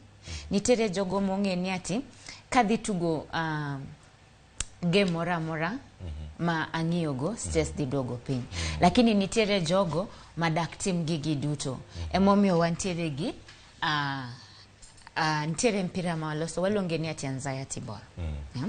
Nitiere jogo mong'e ni ati kadhi tugo game moro amora ma ang'iyogo stress dhi duogo piny. Lakini nitiere jogo madak tim gigi duto. Emomiyo wantiere gi nitiere mpira ma waloso waluonge ni ati anxiety ball. Yeah?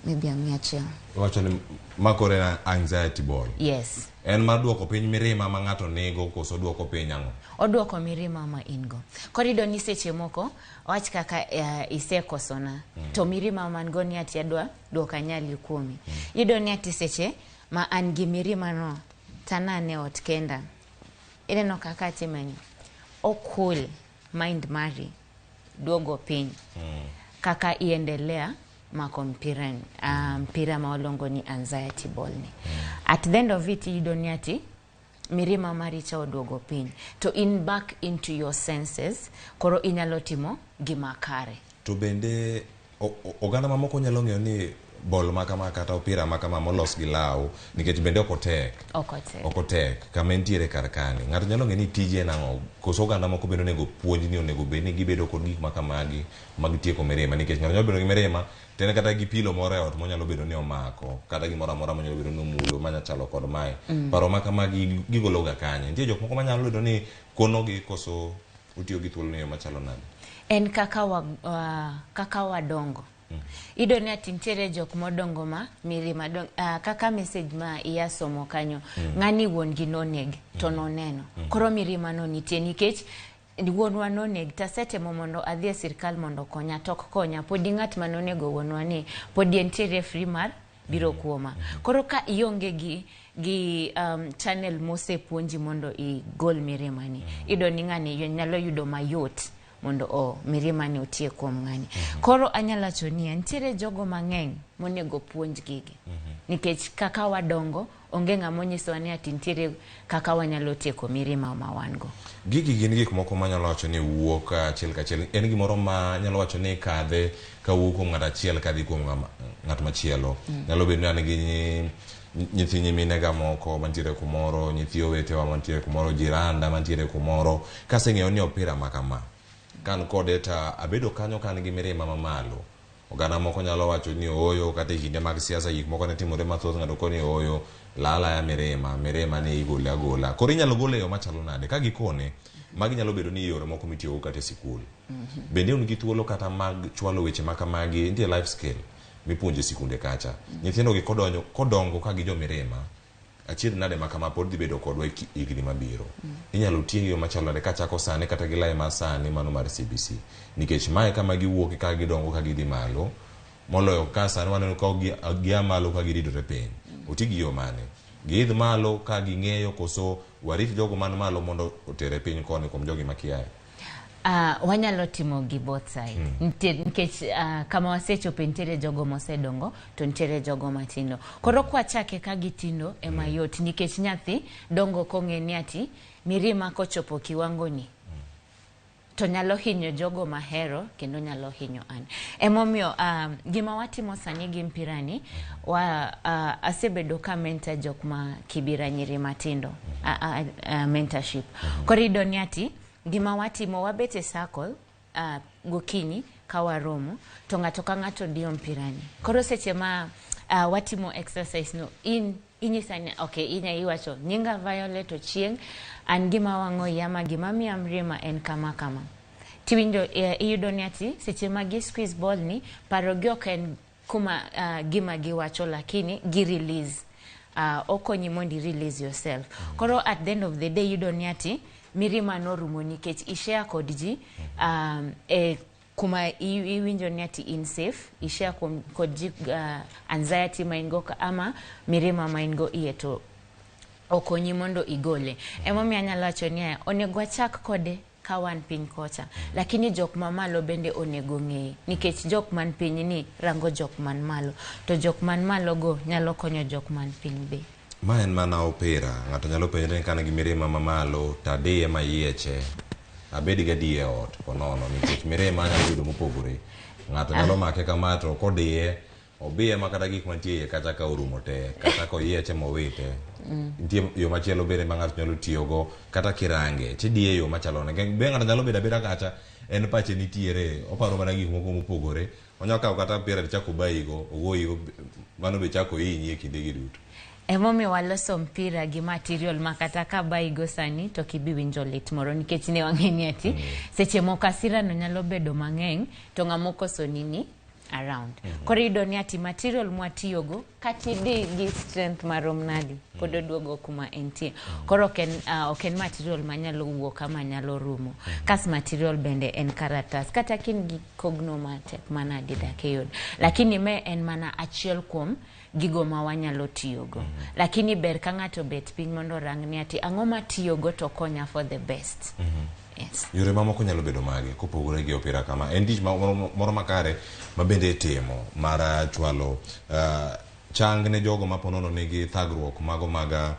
Maybe amiya achiel. Iwacho ni makore en anxiety ball. Yes. En mar duoko piny mirima ma ng'ato nigo koso duoko piny ang'o? Oduoko mirima ma in go. Koro iyudo ni seche moko wach kaka isekosona to mirima man go ni ati adwa duoko anyali kuomi. Iyudo ni ati seche ma an gi mirima no tanane ot kenda. Ineno kaka atimeni. O cool mind mari duogo piny. Kaka iendelea mako mpira, mpira ma waluongo ni anxiety ball ni. At the end of it iyudo ni ati mirima mari cha oduogo piny to in back into your senses, koro inyalo timo gima kare. To bende oganda mamoko nyalo ng'eyo ni bol ma kama kata opira ma kama molos gi law nikech bende ok otek. Ok otek. Ok otek kama entiere kar kani. Ng'ato nyalo ng'eyo ni tije en ang'o koso oganda moko bende onego puonj ni onego bed ni gibedo kod gik ma kamagi mag tieko mirima nikech ng'ato nyalo bedo gi mirima to en kata gi pilo moro e ot monyalo bedo ni omako kata gimoro amora monyalo bedo ni omulo manya chalo kod mae. Paro ma kamagi gigolo ga kanye? Nitie jok moko manyalo bedo ni konogi koso utiyo gi thuolo ni e yo machalo nade? En kaka kaka wadongo. Iyudo ni ati nitiere jok modongo ma mirima kaka message ma iya somo kanyo. Ng'ani wuon gi noneg to noneno. Koro mirima no nitie nikech wuonwa noneg tasetemo mondo adhi e sirkal mondo okonya to ok konya. Podi ng'at manonego wuonwa ni podi entiere free mar biro kuoma. Koro ka ionge gi channel mosepuonji mondo igol mirima ni, iyudo ni ng'ani nyalo yudo mayot mondo mirima ni otie kuom ng'ani. Koro anyalo wacho niya, nitiere jogo mang'eny monego puonj gigi. Nikech kaka wadongo, onge ng'ama onyisowa ni ati nitiere kaka wanyalo tieko mirima ma wan go. Gigi gin gik moko manyalo wacho ni wuok achiel kachiel. En gimoro ma nyalo wacho ni kadhe kawuok kuom ng'ato achiel kadhi kuom ng'at machielo. Nyalo bedo ni an gi nyithi nyiminega moko mantiere kumoro, nyithi owetewa mantiere kumoro, jiranda mantiere kumoro. Kaseng'eyo ni opira ma kama, kan kode ta abedo kanyo ka an gi mirima mamalo. Oganda moko nyalo wacho ni ooyo, kata e kinde mag siasa gik moko ne timore mathoth, ng'ato koni ooyo, lala ya mirima, mirima ni igole agola. Koro inyalo gole e yo machalo nade? Ka gikone, magi nyalo bedo ni yore moko mitiyogo kata e sikul. Bende un gi thuolo kata mag chwalo weche ma kamagi, nitie life skill mipuonjo e sikunde kacha. Nyithindo gi kodongo ka gi jo mirima, achiedh nade ma kama pod dhi bedo kodwa e higni mabiro. Inyalo tiegi e yo machalo nade kachako sani kata gi lai mar sani mano mar CBC. Nikech mae kama giwuok ka gidongo ka gidhi malo, moloyo ka sani waneno ka gia malo ka giridore piny. Oti gi yo mane? Giidh malo ka ging'eyo koso warit jogo man malo mondo otere piny koni kuom jogi makiaye? Wanyalo timo gi both side. Nikech kama wasechope nitiere jogo mosedongo to nitiere jogo matindo. Koro kwachake ka gitindo ema yot nikech nyathi dongo kong'e ni ati mirima kochopo kiwango ni to nyalo hinyo jogo mahero kendo nyalo hinyo an. Emomiyo gima watimo sani gi mpira ni wa, asebedo ka mentor jok ma Kibira nyiri matindo mentorship. Koro iyudo ni ati gima watimo wabet e circle gokinyi ka waromo to ng'ato ka ng'ato diyo mpirani. Koro seche ma watimo exercise no in inyisa ni okay inya iwacho nyinga Violet Ochieng an gima wang'o iya ama gima miya mrima en kama kama. Tiwinjo iyudo ni ati seche ma gi squeeze ball ni paro gi ok en kuma gima giwacho lakini gi release okonyi mondo i release yourself. Koro at the end of the day iyudo ni ati mirima norumo nikech i share kod ji e kuma iwinjo ni ati in safe i share kod ji anxiety ma in go ama mirima ma in go iye to okonyi mondo igole. Emomiyo anyalo wacho niya onego wachak kode ka wan piny kocha lakini jok mamalo bende onego ng'e nikech jok man piny ni rango jok man malo to jok man malo go nyalo konyo jok man piny be. Ma en mana opira, ng'ato nyalo penjore ni ka an gi mirima mamalo to adiye mayieche, abed gadier e ot ponono nikech mirima anyalo yudo mopogore. Ng'ato nyalo make kama to kodiye, obiye ma kata gik mantie iye kacha ka orumo te, kata koyieche mowite. Nitie yo machielo bende ma ng'ato nyalo tiyogo kata kirange, tidiye e yo machalo nade. Be ng'ato nyalo bedo abeda kacha, en pache nitiere, oparo mana gik moko mopogore. Onyalo kawo kata mpira tichako obayigo, ogoyigo, mano be chako hinyi e kindegi duto. Emomiyo waloso mpira gi material ma kata ka bayigo sani to ok ibi winjo lit moro nikech ne wang'e ni ati seche moko hasira no nyalo bedo mang'eny to ng'ama okosoni ni around. Koro iyudo ni ati material mwatiyogo kata idhi gi strength marom nadi pod oduogo kuma entie. Koro ok en material manyalo wuok ama nyalo rumo. Kas material bende en karatas kata ka in gi kogno matek manadi dak iyud. Lakini me en mana achiel kuom gigo ma wanyalo tiyogo. Lakini ber ka ng'ato obet piny mondo orang ni ati ang'o matiyogo to konya for the best. Yes. Yore mamoko nyalo bedo mage kopogore gi opira kama? En tich moro makare ma bende itimo mar chwalo chang ne jogo ma ponono nigi thagruok mago mag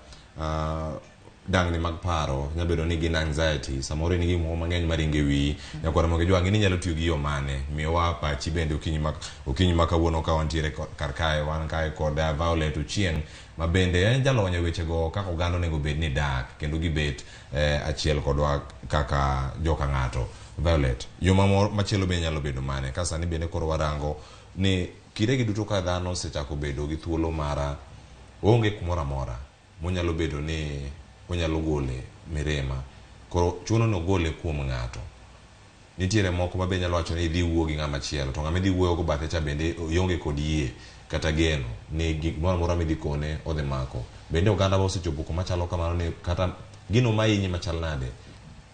dangni mag paro, nyalo bedo ni gin anxiety, samoro in gi gik moko mang'eny maringo e wiyi, nyakwar Ramogi Jwang'e ni inyalo tiyo gi yo mane? Miyowa pachi bende okinyi ma kawuono ka wantiere kar kae, wan kae kod Violet Ochieng' ma bende en jalony e wechego kaka oganda onego bed ni dak kendo gibet achiel kodwa kaka joka ng'ato. Violet, yo machielo bende nyalo bedo mane? Ka sani bende koro warango ni kindegi duto ka dhano osechako bedo gi thuolo mar onge kumoro amora monyalo bedo ni onyalo gole mirima, koro chuno ni ogole kuom ng'ato. Nitiere moko ma be nyalo wacho ni idhi wuo gi ng'ama chielo, to ng'ama idhi wuoyo go bathe cha bende ionge kod yie kata geno ni gimoro amora midhi kone odhi mako. Bende oganda wa osechopo kuma chalo kamano ni kata gino mahinyi machal nade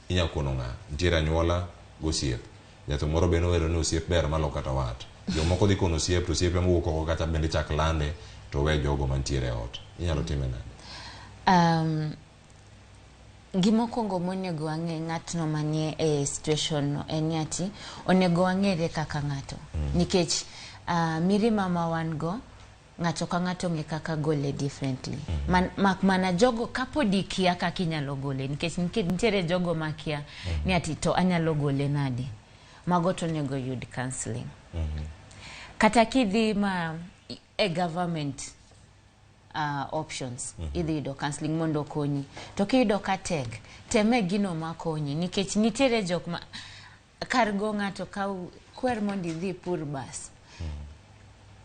inyalo kono ng'a? Nitiere anyuola gosiep. Jathum moro be nowero ni osiep ber malo kata wat. Jomoko dhi kono osiep to osiepe mowuok oko kacha bende chak lande to we jogo mantiere e ot. Inyalo time nade? Gimokwongo monego wang'e ng'atno manie e situation no en ni ati onego wang'ere kaka ng'ato. Nikech mirima ma wan go ng'ato ka ng'ato ong'e kaka gole differently. Mak mana jogo kapod ikia kaka inyalo gole nikech nitiere jogo makia ni ati to anyalo gole nade. Mago to onego yud counseling. Kata kidhi ma e government options idhi yudo counseling mondo okonyi. To kiyudo ka tek, teme gino makonyi nikech nitiere jok ma kar go ng'ato kaw kwer mondo idhi ipur bas.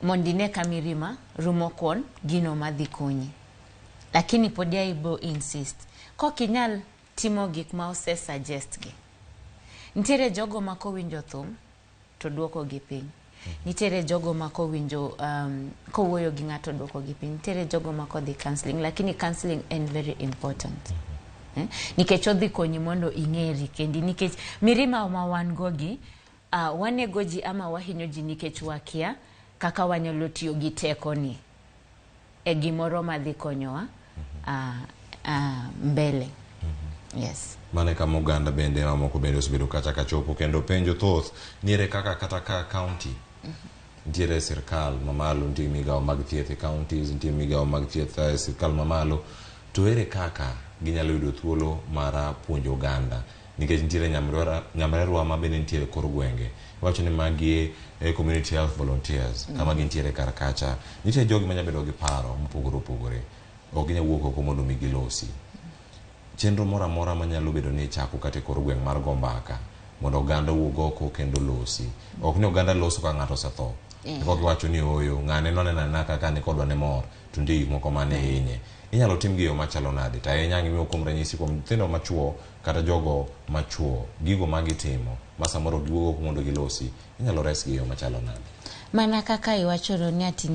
Mondo ine ka mirima rumo kuon gino madhi konyi. Lakini podi aibo insist. Kok inyal timo gik ma ose suggest gi. Nitiere jogo ma kowinjo thum to duoko gi piny. Nitiere jogo ma kowinjo kowuoyo gi ng'ato duoko gi piny. Nitiere jogo ma kodhi counseling, lakini counseling en very important. Nikech odhi konyi mondo ing'eri kendi nikech mirima ma wan go gi wanego ji ama wahinyo ji nikech wakia kaka wanyalo tiyo gi teko ni e gimoro madhi konyowa. mbele. Yes. Mano e kama oganda bende mamoko bende osebedo kacha kachopo kendo penjo thoth niere kaka kata ka county nitiere sirkal mamalo, nitie migawo mag thieth e counties, nitie migawo mag thieth e sirkal mamalo, to ere kaka ginyalo yudo thuolo mar puonjo oganda nikech nitiere nyamrerwa ma bende nitiere kor gwenge iwacho ni magi e community health volunteers kama gintiere kar kacha nitie jogi manyalo bedo gi paro mopogore opogore ok ginyal wuok oko mondo mi gilosi chenro moro amora manyalo bedo ni ichako kata e kor gweng' mar go mbaka mondo oganda owuog oko kendo losi ok ni oganda loso ka ng'ato osetho eko giwacho ni ooyo ng'ane noneno anena kaka ni kodwa ne mor to nitie gik moko mane hinye inyalo tim gi e yo machalo nade to ahinya ang' imiyo kuom ranyisi kuom nyithindo machuo kata jogo machuo gigo ma gitimo ma samoro ok giwuog oko mondo gilosi inyalo resgi e yo machalo nade Mana kaka iwachono ni ati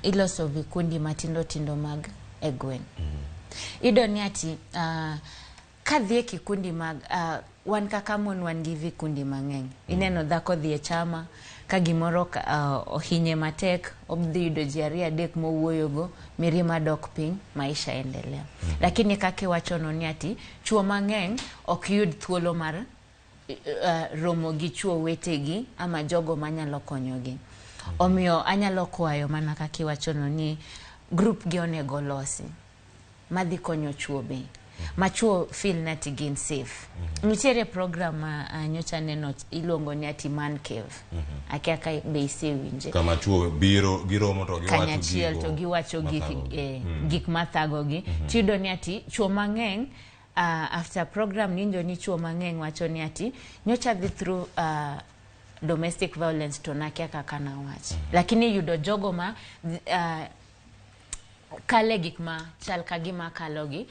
iloso vikundi matindo tindo mag e gweng'. Iyudo ni ati kadhi e kikundi mag wan kaka mon wan gi vikundi mang'eny. Ineno dhako dhi e chama ka gimoro ohinye matek, odhi yudo ji ariyo adek mowuoyogo, mirima dok piny, maisha endelea. Lakini kaka iwachono ni ati chuo mang'eny ok yud thuolo mar romo gi chuo wetegi ama jogo manyalo konyogi. Omiyo anyalo kwayo mana kaka iwachono ni group gi onego losi madhi konyo chuo be ma chuo feel ni ati gin safe. Nitiere program ma nyocha aneno iluongo ni ati man cave. Akia ka be isewinje. Kama chuo biro giromo to giwacho Kanyachiel to gigo giwacho gik, mathagogi. Gik mathagogi. Tiyudo ni ati chuo mang'eny after program niwinjo ni chuo mang'eny wacho ni ati nyocha dhi through domestic violence to nakia kaka nawach. Lakini yudo jogo ma kale gik ma chal ka gima kalogi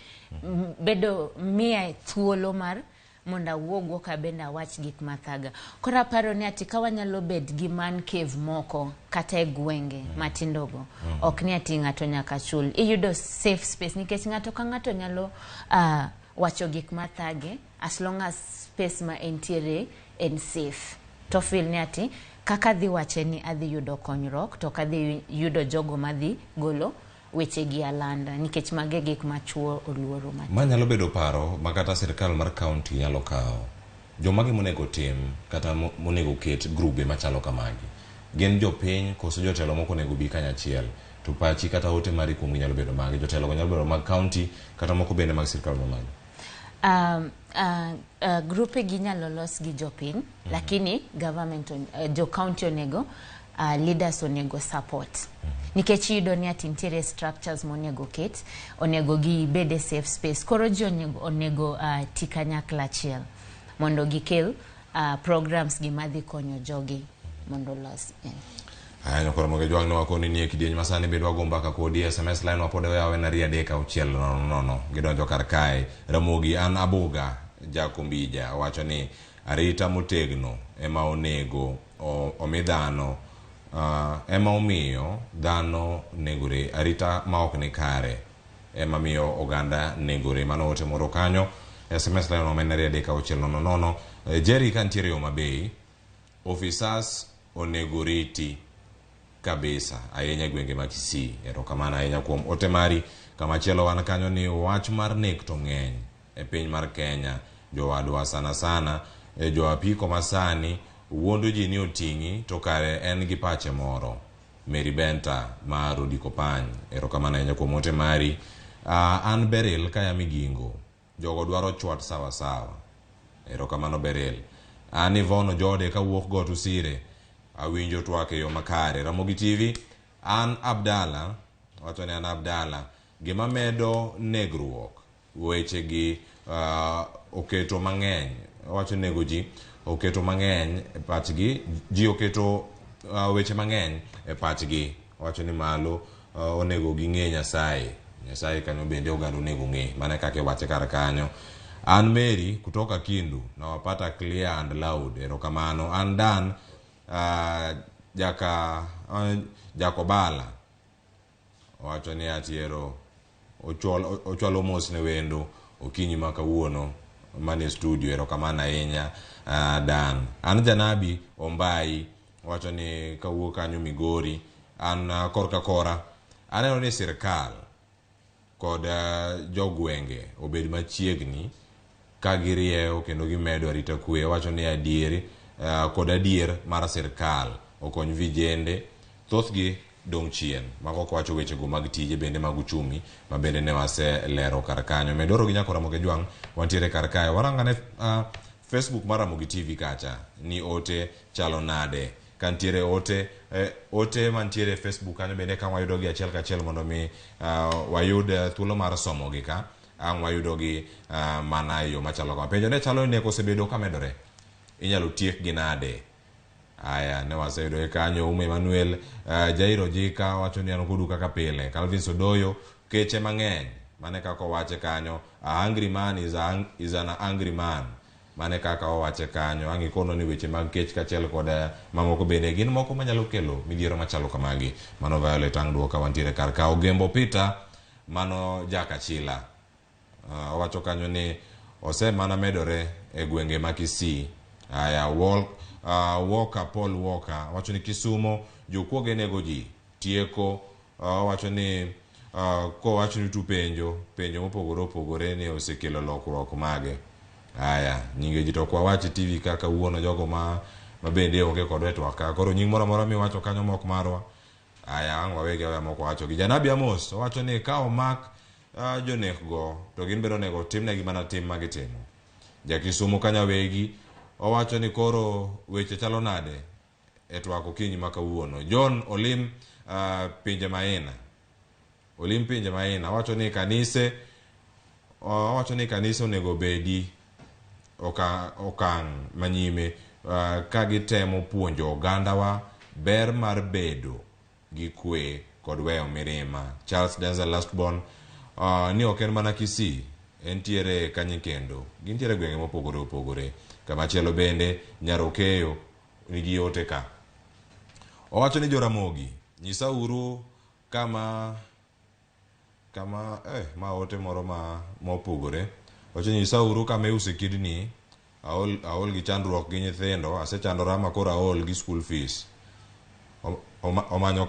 bedo miya thuolo mar mondo awuog oko abende awach gik mathaga. Koro aparo ni ati ka wanyalo bet gi man cave moko kata e gwenge matindo go, ok ni ati ng'ato nyaka chul. Iyudo safe space nikech ng'ato ka ng'ato nyalo wacho gik mathage as long as space ma entiere en safe. To feel ni ati kaka adhi wache ni adhi yudo konyruok to ok adhi yudo jogo madhi golo weche gi alanda nikech mago e gik ma chuo oluoro matek. Ma nyalo bedo paro ma kata sirkal mar county nyalo kawo. Jomage monego tim kata monego ket grube machalo kamagi? Gin jopiny koso jotelo moko onego bi kanyachiel? To pachi kata ote mari kuomgi nyalo bedo mage? Jotelo go nyalo bedo mag county kata moko bende mag sirkal mamalo? Grupe gi nyalo los gi jopiny, lakini government jo county onego leaders onego support. Nikech iyudo ni ati nitiere structures monego ket, onego gibed e safe space. Koro ji onego ti kanyakla achiel mondo gikel programs gi madhi konyo jogi mondo los. Aya nyakoro moge jwang' ne wakoni ni e kidieny masani bende wago mbaka kodi SMS line wapod oyaw en 23600 gidonjo kar kae. Ramogi an Abuga Jakombija wacho ni arita motegno ema onego omi dhano ema omiyo dhano negore arita ma ok ni kare ema miyo oganda negore. Mano ote moro kanyo SMS line wa en 23600. Jerry ka nitiere Homa Bay, officers onego riti kabisa ahinya e gwenge ma Kisii. Erokamano ahinya kuom ote mari. Kamachielo wan kanyo ni wach mar nek to ng'eny e piny mar Kenya. Jowadwa sana sana jo apiko masani wuondo ji ni oting'i to kare en gi pache moro. Mary Benta mar Odiko Pany. Erokamano ahinya kuom ote mari. An Beryl kaya Migingo. Jogo dwaro chwat sawa sawa. Erokamano Beryl. An Yvonne Ojode kawuok Got Usire. Awinjo twak e yo makare. Ramogi TV, an Abdalla, wacho ni an Abdalla, gima medo negruok, weche gi oketo mang'eny, wacho nego ji, oketo mang'eny e pachgi, ji oketo weche mang'eny e pachgi, wacho ni malo onego ging'e Nyasaye. Nyasaye kanyo bende oganda onego ng'e, mana kaka iwache kar kanyo. An Mary kutoka Kindu, nawapata clear and loud. Erokamano. An Dan Jakobala owacho ni atiero ochwalo mos ne wendo okinyi ma kawuono manie studio. Erokamano ahinya Dan. An Janabi Ombai owacho ni kawuok kanyo Migori. An korka kora aneno ni sirkal kod jogwenge obed machiegni ka girieyo kendo gimedo arita kwe. Owacho ni adier kod adier mar sirkal okony vijende thothgi dong' chien. Mago ok wacho wechego mag tije bende mag uchumi ma bende ne waselero kar kanyo. Medoro gi nyako Ramogi Jwang' wantiere kar kae. Warangane Facebook mar Ramogi TV kacha ni ote chalo nade. Ka nitiere ote ote mantiere e Facebook kanyo bende ka wayudogi achiel kachiel mondo mi wayud thuolo mar somogi ka ang' wayudogi mana e yo machalo kama. Penjo ne chalo ni nek osebedo ka medore. Inyalo tiekgi nade? Aya, ne waseyudo kanyo Ume Emmanuel, Jairo Jika wacho ni an kodu kaka pile. Calvin Sodoyo, keche mang'eny. Mane kaka owache kanyo. A hungry man is an angry man. Mane kaka owache kanyo. Ang' ikono ni weche mag kech kaachiel kod mamoko bende gin moko manyalo kelo midhiero machalo kamagi. Mano Violet ang' duoka wantiere kar ka. Ogembo Peter, mano Jakachila. Owacho kanyo ni osemana medore e gwenge ma Kisii. Aya, Walker Paul Walker wacho ni Kisumo jokuoge nego ji tieko. Owacho ni kowacho ni tu penjo mopogore opogore ni osekelo lokruok mage. Aya, nyinge ji to ok wawach e TV kaka wuono jogo ma bende onge kod twak ka. Koro nying moro amora miwacho kanyo mok marwa. Aya, ang' wawegi aweya mok wacho gi. Janabi Amos owacho ni ka omak jonekgo to gin bende onego timnegi mana tim magitimo. Jakisumo Kanyawegi owacho ni koro weche chalo nade e twak okinyi ma kawuono. John Olim Pinje Maina. Olim Pinje Maina owacho ni kanise onego bedi okang' manyime ka gitemo puonjo ogandawa ber mar bedo gi kwe kod weyo mirima. Charles Denzel Lastborn ni ok en mana Kisii, entiere kanye kendo gintiere gwenge mopogore opogore. Kamachielo bende Nyarokeyo nigi ote ka. Owacho ni Joramogi, nyisauru kama ma ote moro ma mopogore. Owacho ni nyisauru kama iuse kidni, aol gi chandruok gi nyithindo, asechandora ma koro aol gi school fees. Omanyo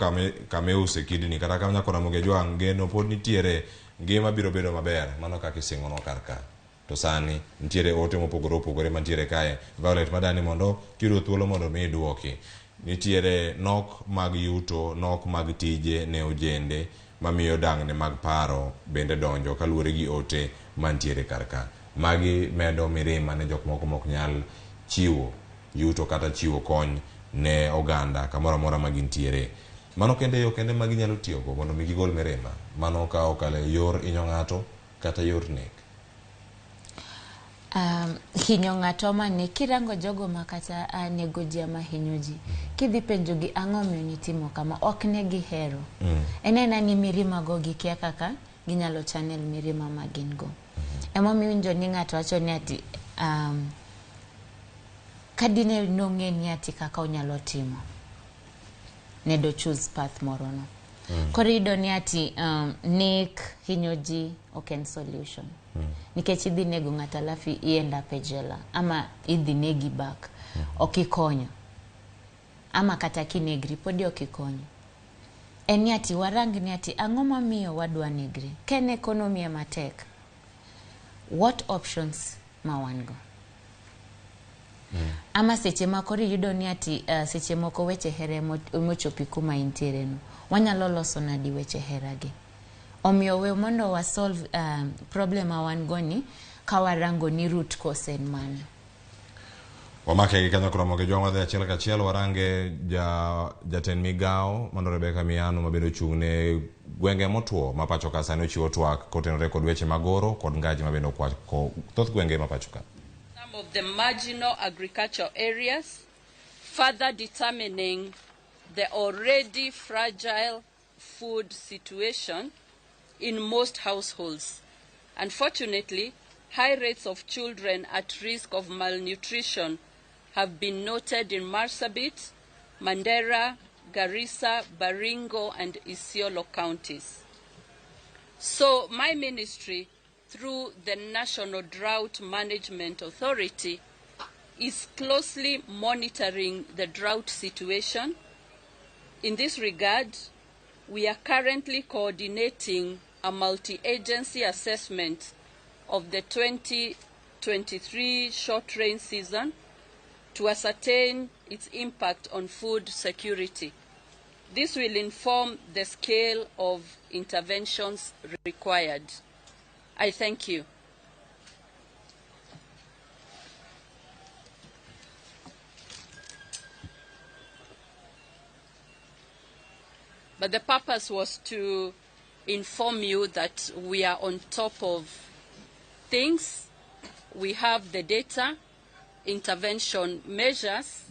kama iuse kidni, kata kama nyako Ramogi Jwang' geno pod nitiere, ngima biro bedo maber. Mano kaka isingonwa kar ka. To sani nitiere ote mopogore opogore mantiere kae. Violet madani mondo kiyudo thuolo mondo mi iduoki. Nitiere nok mag yuto, nok mag tije ne ojende mamiyo dang'ne mag paro bende donjo kaluwore gi ote mantiere kar ka. Magi medo mirima ne jok moko mok nyal chiwo yuto kata chiwo kony ne oganda kamoro amora ma gintiere. Mano kende yo kende ma ginyalo tiyogo mondo mi gigol mirima. Mano ka okalo e yor hinyo ng'ato kata yor nek. Hinyo ng'ato mane kirango jogo ma kata nego ji ama hinyo ji, kidhi penjo gi ang'o miyo nitimo kama, ok ne gihero. En aena ni mirima go gikia kaka ginyalo channel mirima ma gin go. Emomiyo iwinjo ni ng'ato wacho ni ati kadine nong'e ni ati kaka onyalo timo, ne do choose path moro no. Koro iyudo ni ati nek hinyo ji ok en solution. Nikech idhi nego ng'ato alafu i end up e jela ama idhi negi back, ok ikonyo. Ama kata kinegri podi ok ikonyo. En ni ati warang ni ati ang'o mamiyo wadwa negre? Ka en economy ema tek, what options ma wan go? Ama seche ma koro iyudo ni ati seche moko weche hera mochopi kuma intiere no, wanyalo loso nadi weche hera gi? Omiyo we mondo wa solve problem ma wan go ni ka warango ni root cause en mane. Wamake gi kanyo Ramogi Jwang' wadhi achiel kachiel warange jatend migao mano Rebecca Miano mabende ochung' ne gwenge motwo ma pacho ka sani ochiwo twak kotenore kod weche magoro kod ngaji mabende okwako thoth gwenge ma pacho ka. Some of the marginal agricultural areas, further determining the already fragile food situation in most households. Unfortunately, high rates of children at risk of malnutrition have been noted in Marsabit, Mandera, Garissa, Baringo, and Isiolo counties. So my ministry, through the National Drought Management Authority, is closely monitoring the drought situation. In this regard, we are currently coordinating a multi-agency assessment of the 2023 short rain season to ascertain its impact on food security. This will inform the scale of interventions required. I thank you. But the purpose was to inform you that we are on top of things. We have the data, intervention measures,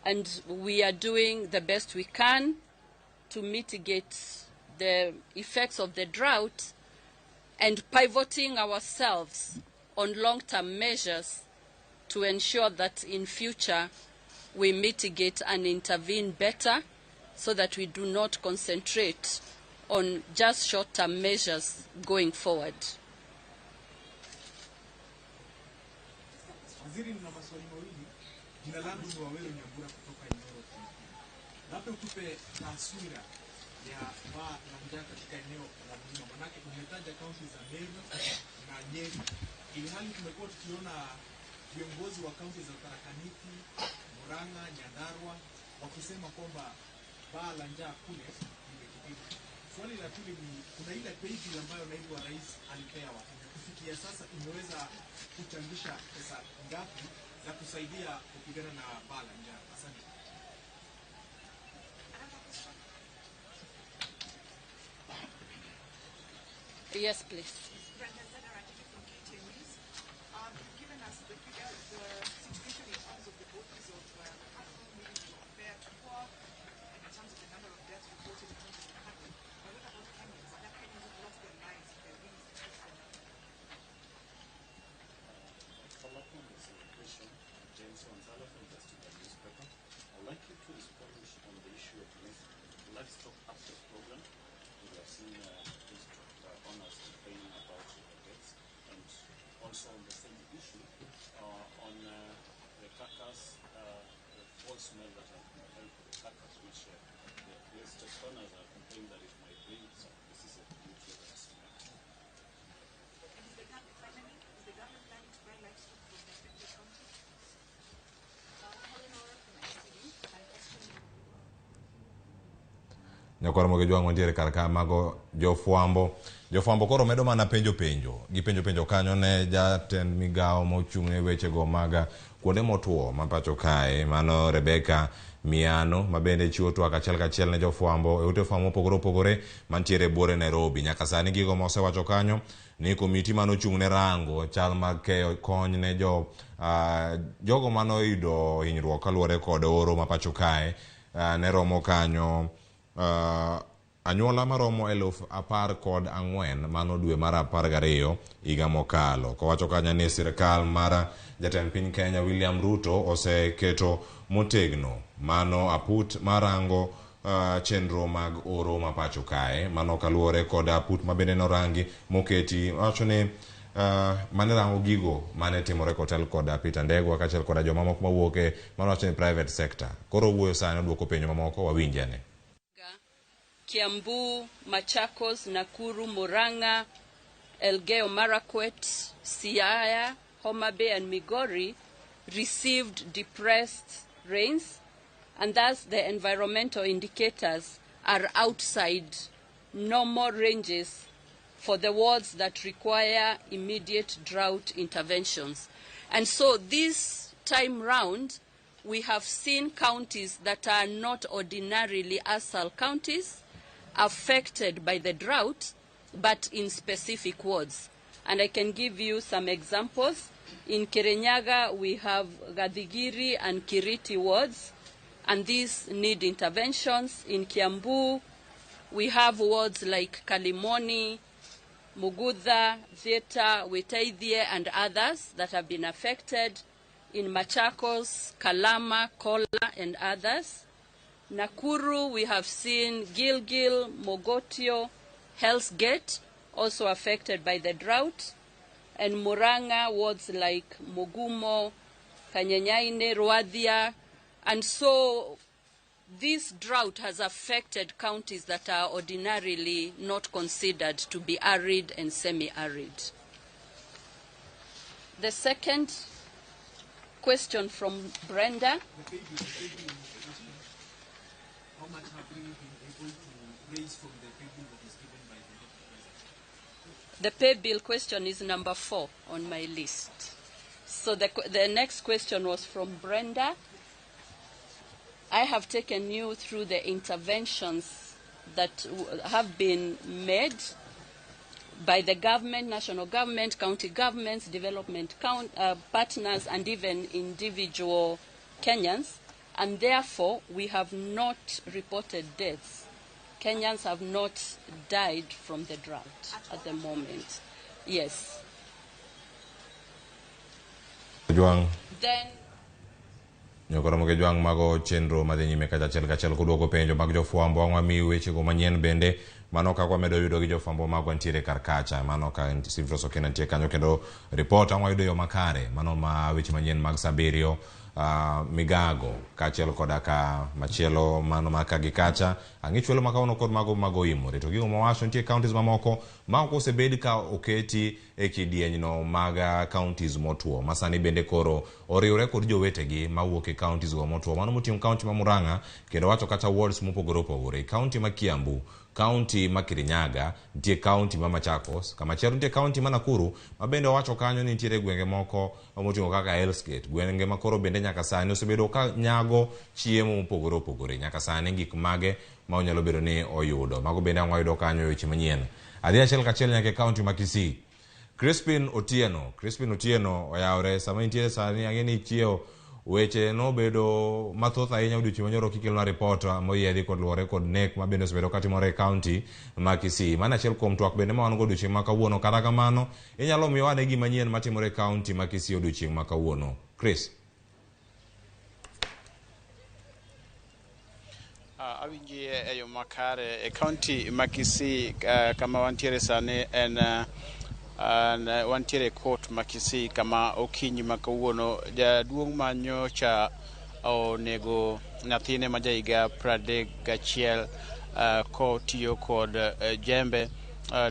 and we are doing the best we can to mitigate the effects of the drought and pivoting ourselves on long-term measures to ensure that in future we mitigate and intervene better so that we do not concentrate on just short-term measures going forward. Waziri, nina maswali mawili. Jina langu ni Waweru Nyambura kutoka Inooro TV. Labda utupe taswira ya baa la njaa katika eneo la mlima, manake umetaja kaunti za Meru na Nyeri, ilhali tumekuwa tukiona viongozi wa kaunti za Tharaka Nithi, Murang'a, Nyandarua wakisema kwamba baa la njaa kule limekithiri. Swali la pili ni kuna ile paybill ambayo naibu wa rais alipea Wakenya, kufikia sasa imeweza kuchangisha pesa ngapi za kusaidia kupigana na baa la njaa? Asante. Yes, please. Brenda Zagarajiki from KTN News. You've given us the figure, the situation in terms of the bodies of cattle moving from fair to poor, and in terms of the number of deaths reported in terms of the cattle. But what about Kenyans? Are there Kenyans who've lost their lives in their wings to them? Follow up on this question, James Wanzala from the Standard newspaper. I'd like you to respond on the issue of livestock access program. We have seen livestock owners complaining about the deaths, and also on the same issue on the carcass, the foul smell that has been held for the carcass, which the livestock owners are complaining that it might bring some diseases due to the smell. And is the government, finally, is the government planning to buy livestock from the affected counties? Helen Ora from NTV. My question Nyakwar Moge Jwang' wantiere kar ka mago jofwambo. Jofwambo koro medo mana penjo penjo. Gipenjo penjo kanyo ne jatend migawo mochung' ne wechego mag kuonde motwo ma pacho kae, mano Rebecca Miano, ma bende chiwo twak achiel kachiel ne jofwambo e ute fwambo mopogore opogore mantiere e buore Nairobi. Nyaka sani gigo mosewacho kanyo ni komiti manochung' ne rango chal mag keyo kony ne jo jogo manoyudo hinyruok kaluwore kod oro ma pacho kae ne romo kanyo anyuola maromo 14,000 mano dwe mar 12 higa mokalo. Kowacho kanyo ni sirikal mar jatend piny Kenya William Ruto oseketo motegno mano aput marango chenro mag oro ma pacho kae, mano kaluwore kod aput mabende norangi moketi wacho ni mane rango gigo mane timore kotel kod Peter Ndegwa kaachiel kod jomamoko mawuok e mano wacho ni private sector. Koro wuoyo sani oduoko penjo mamoko wawinjane. Kiambu, Machakos, Nakuru, Murang'a, Elgeyo Marakwet, Siaya, Homa Bay and Migori received depressed rains, and thus the environmental indicators are outside normal ranges for the wards that require immediate drought interventions. And so this time round, we have seen counties that are not ordinarily ASAL counties affected by the drought, but in specific wards. And I can give you some examples. In Kirinyaga, we have Gathigiri and Kiriti wards, and these need interventions. In Kiambu, we have wards like Kalimoni, Mugutha, Theta, Witeithie, and others that have been affected. In Machakos, Kalama, Kola, and others. Nakuru, we have seen Gilgil, Mogotio, Hell's Gate, also affected by the drought. And Murang'a, wards like Mugumo, Kanyenyaine, Rwathia. And so this drought has affected counties that are ordinarily not considered to be arid and semi-arid. The second question from Brenda. How much have you been able to raise from the pay bill that is given by the deputy president? The pay bill question is number 4 on my list. So the next question was from Brenda. I have taken you through the interventions that have been made by the government, national government, county governments, development partners, and even individual Kenyans. And therefore, we have not reported deaths. Kenyans have not died from the drought at the moment. Yes. Juang. Then Nyokoro moge Juang mago chenro madhi nyime kacha achiel kachiel koduoko penjo mag jofwambo ang' wamiyi wechego manyien bende mano kaka wamedo yudo gi jofwambo magwa ntiere kar kacha mano ka Simfros Okena nitie kanyo kendo ripot ang' wayudo yo makare mano ma weche manyien mag saa abiriyo migago kaachiel koda ka machielo mano ma ka gi kacha ang'i chwelo ma kawuono kod mago mag oimore to gigo mawacho nitie counties mamoko ma ok osebed ka oketi e kidienyno mag counties motwo ma sani bende koro oriwre kod jowetegi mawuok e counties go motwo mano moting'o county ma Murang'a kendo wacho kata wards mopogore opogore county ma Kiambu county ma Kirinyaga nitie county ma Machakos kamachielo nitie county ma Nakuru ma bende owacho kanyo ni nitiere gwenge moko moting'o kaka Hell's Gate gwenge ma koro bende nyaka sani osebedo ka nyago chiemo mopogore opogore nyaka sani gik mage ma onyalo bedo ni oyudo mago bende ang' wayudo kanyo e weche manyien adhi achiel kachiel nyaka e county ma Kisii Crispin Otieno oyawre sama intiere sani ang'e ni ichiewo weche nobedo mathoth ahinya odiochieng' manyoro kikelonwa ripot moyiedhi kod luwore kod nek ma bende osebedo katimore e county ma Kisii. Mano achiel kuom twak bende ma wan go odiochieng' ma kawuono. Kata kamano, inyalo miyowa ane gima nyien matimore e county ma Kisii odiochieng' ma kawuono. Chris. Awinji e yo makare e county ma Kisii kama wantiere sani en wantiere e court ma Kisii kama okinyi ma kawuono jaduong' manyocha onego nyathine ma jahiga 31 kotiyo kod jembe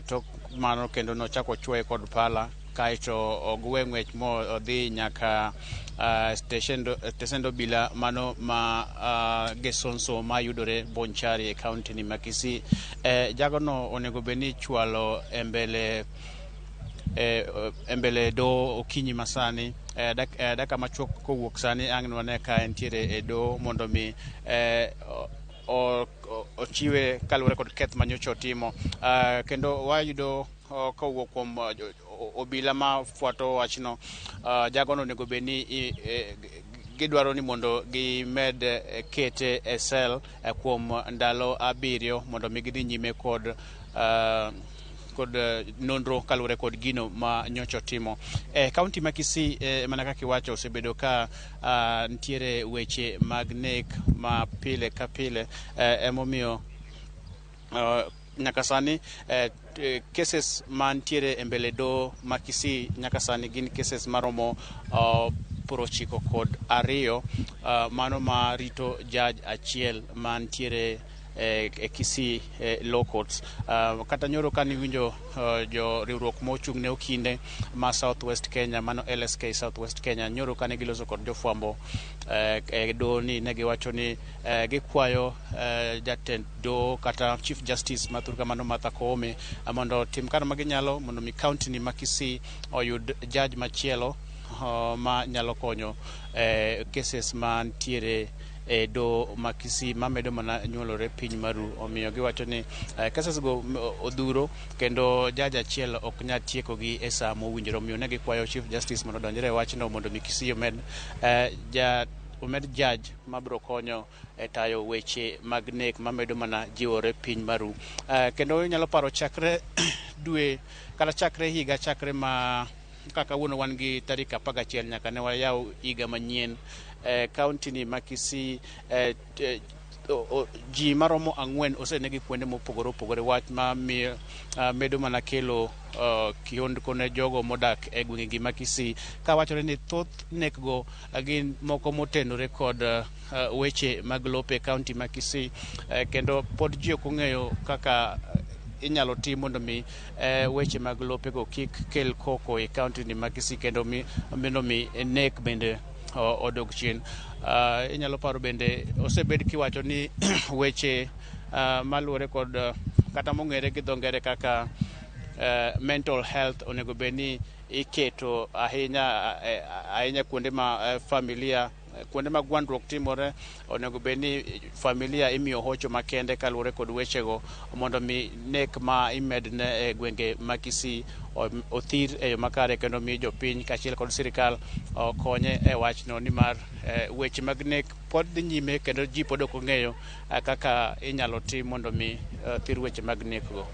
tok mano kendo nochako chwoye kod pala kaeto ogwe ng'wech modhi nyaka stesend obila mano ma Gesonso mayudore Bonchari e county ni ma Kisii. Jagono onego bed ni ichwalo e mbele doho okinyi masani dakika machuok kowuok sani ang' nwane ka entiere e doho mondo mi ochiwe kaluwore kod keth manyocha otimo. Kendo wayudo kowuok kuom obila ma fuato wachno jagono onego bed ni gidwaro ni mondo gimed kete e sel kuom ndalo 7 mondo mi gidhi nyime kod nonro kaluwore kod gino ma nyocha otimo. Kaunti ma Kisii mana kaka iwacho osebedo ka nitiere weche mag nek ma pile ka pile emomiyo nyaka sani cases mantiere e mbele doho ma Kisii nyaka sani gin cases maromo 92 mano ma rito judge achiel mantiere e Kisii Law Courts. Kata nyoro kane iwinjo jo riwruok mochung' ne okinde ma South West Kenya mano LSK South West Kenya nyoro kane giloso kod jofwambo e doho ni ne giwacho ni gikwayo jatend doho kata Chief Justice ma thurka mano Martha Koome mondo otim kar ma ginyalo mondo mi county ni ma Kisii oyud judge machielo ma nyalo konyo cases mantiere e doho ma Kisii mamedo mana nyuolore piny maru. Omiyo giwacho ni cases go odhuro kendo judge achiel ok nyal tiekogi e saa mowinjore. Omiyo ne gikwayo Chief Justice mondo odonjre e wachno mondo mi Kisii omed judge mabiro konyo e tayo weche mag nek mamedo mana jiwore piny maru. Kendo inyalo paro chakre dwe kata chakre higa chakre ma kaka kawuono wan gi tarik 11 nyaka ne wayaw higa manyien county ni ma Kisii ji maromo ang'wen osenegi kuonde mopogore opogore wach ma miyo medo mana kelo kihondko ne jogo modak e gwengegi ma Kisii kawachore ni thoth nekgo gin moko motenore kod weche mag lope e kaunti ma Kisii kendo pod ji ok ong'eyo kaka inyalo tim mondo mi weche mag lopego kik kel koko e kaunti ni ma Kisii kendo mondo mi nek bende odog chien. Inyalo paro bende osebed kiwacho ni weche maluwore kod kata mong'ere gi dho ngere kaka mental health onego bed ni iketo ahinya ahinya kuonde ma familia kuonde ma gwandruok timore onego bed ni familia imiyo hocho makende kaluwore kod wechego mondo mi nek ma imedne e gwenge ma Kisii othir e yo makare kendo mi jopiny kaachiel kod sirikal okonye e wachno nimar weche mag nek pod dhi nyime kendo ji pod ok ong'eyo kaka inyalo tim mondo mi thir weche mag nek go.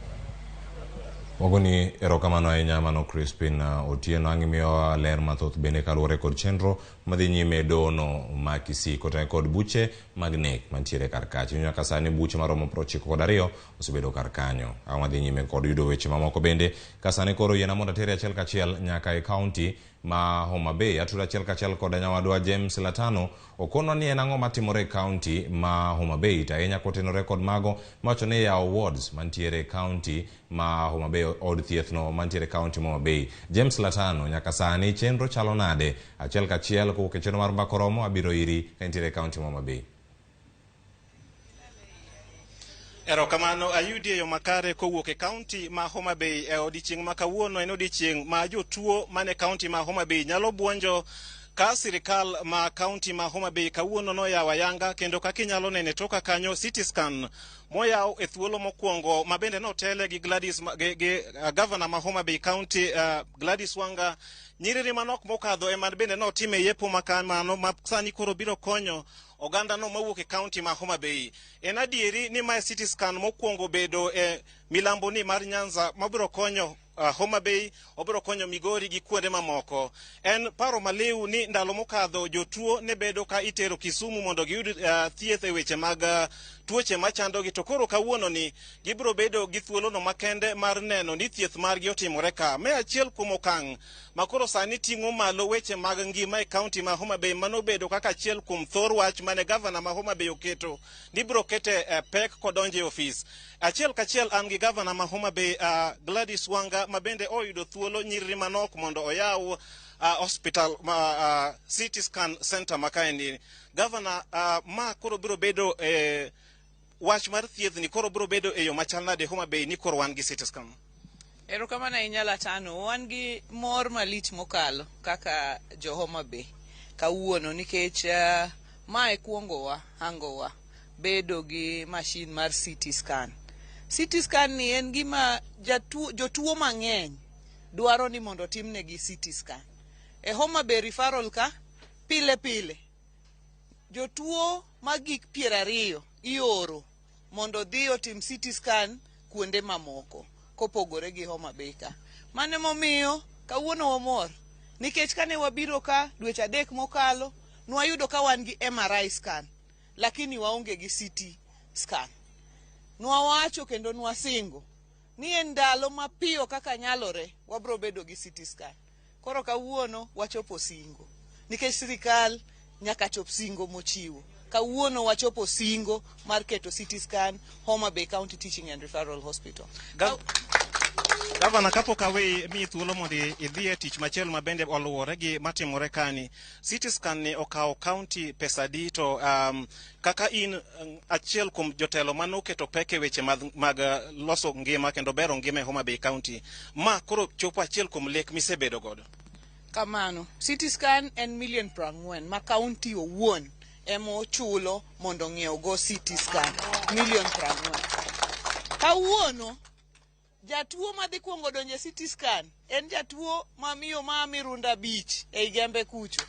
Wagoni erokamano ahinya mano Crispin Otieno ang' imiyowa ler mathoth bende kaluwore kod chenro madhi nyime e dono ma Kisii kotenore kod buche mag nek mantiere kar kacha. Nyaka sani buche maromo 92 osebedo kar kanyo. Ang' wadhi nyime kod yudo weche mamoko bende ka sani koro yiena mondo atere achiel kachiel nyaka e kaunti ma Homa Bay. Atudo achiel kachiel kod nyawadwa James Latano okonwa ni en ang'o matimore e kaunti ma Homa Bay to ahinya kotenore kod mago mawacho ni yawo wards mantiere e kaunti ma Homa Bay od thieth no mantiere e kaunti ma Homa Bay. James Latano nyaka sani chenro chalo nade? Achiel kachiel kowuok e chenro mar Mbaka Oromo abiro iri ka intiere e kaunti ma Homa Bay. Erokamano ayudi e yo makare kowuok e kaunti ma Homa Bay e odiechieng' ma kawuono en odiechieng' ma jotuo mane kaunti ma Homa Bay nyalo buonjo ka sirikal ma kaunti ma Homa Bay kawuono noyawo ayanga kendo kaka inyalo nene toka kanyo CT scan moyaw e thuolo mokwongo ma bende notele gi Gladys gi gavana ma Homa Bay County Gladys Wanga nyiriri manok mokadho ema bende notime yepo makamano ma sani koro biro konyo oganda no mawuok e kaunti ma Homa Bay. En adieri ni mae CT scan mokwongo bedo e milambo ni mar Nyanza mabiro konyo Homa Bay, obiro konyo Migori gi kuonde mamoko. En paro maliw ni ndalo mokadho jotuo ne bedo ka itero Kisumu mondo giyud thieth e weche mag tuoche machandogi, to koro kawuono ni gibiro bedo gi thuolono makende mar neno ni thieth margi otimore ka. Me achiel kuom okang' ma koro sani ting'o malo weche mag ngima e kaunti ma Homa Bay manobedo kaka achiel kuom thor wach mane gavana ma Homa Bay oketo ni biro kete pek kodonjo e ofis. Achiel kachiel an gi gavana ma Homa Bay Gladys Wanga ma bende oyudo thuolo nyiriri manok mondo oyaw hospital ma CT scan center ma kaendi. Gavana, ma koro biro bedo wach mar thieth ni koro biro bedo e yo machal nade Homa Bay ni koro wan gi CT scan? Erokamano ahinya Latano, wan gi mor malich mokalo kaka jo Homa Bay kawuono nikech mae kuongowa hangowa bedo gi mashin mar CT scan. CT scan ni en gima jotuo mang'eny dwaro ni mondo otimnegi CT scan. E Homa Bay referral ka pile pile jotuo magik 20 ioro mondo dhi otim CT scan kuonde mamoko kopogore gi Homa Bay ka. Mano emomiyo kawuono wamor nikech kane wabiro ka dweche 3 mokalo nwayudo ka wan gi MRI scan lakini waonge gi CT scan. Nwawacho kendo nwasingo ni e ndalo mapiyo kaka nyalore wabro bedo gi CT scan. Koro kawuono wachopo singo nikech sirikal nyaka chop singo mochiwo. Kawuono wachopo singo mar keto CT scan Homa Bay County Teaching and Referral Hospital. Gavana, kapok aweyi miyi thuolo mondo idhi e tich machielo ma bende oluwore gi matimore kani, CT scan ni okawo kaunti pesa adi to kaka in achiel kuom jotelo manoketo pek e weche mag loso ngima kendo bero ngima e Homa Bay County, ma koro chopo achiel kuom lek misebedo godo? Kamano, CT scan en milion 40 ma kaunti owuon ema ochulo mondo ong'iew go CT scan milion 40. Kawuono jatuo madhi kuongo donjo e CT scan en jatuo mamiyo ma Mirunda Beach ei Gembe kucho.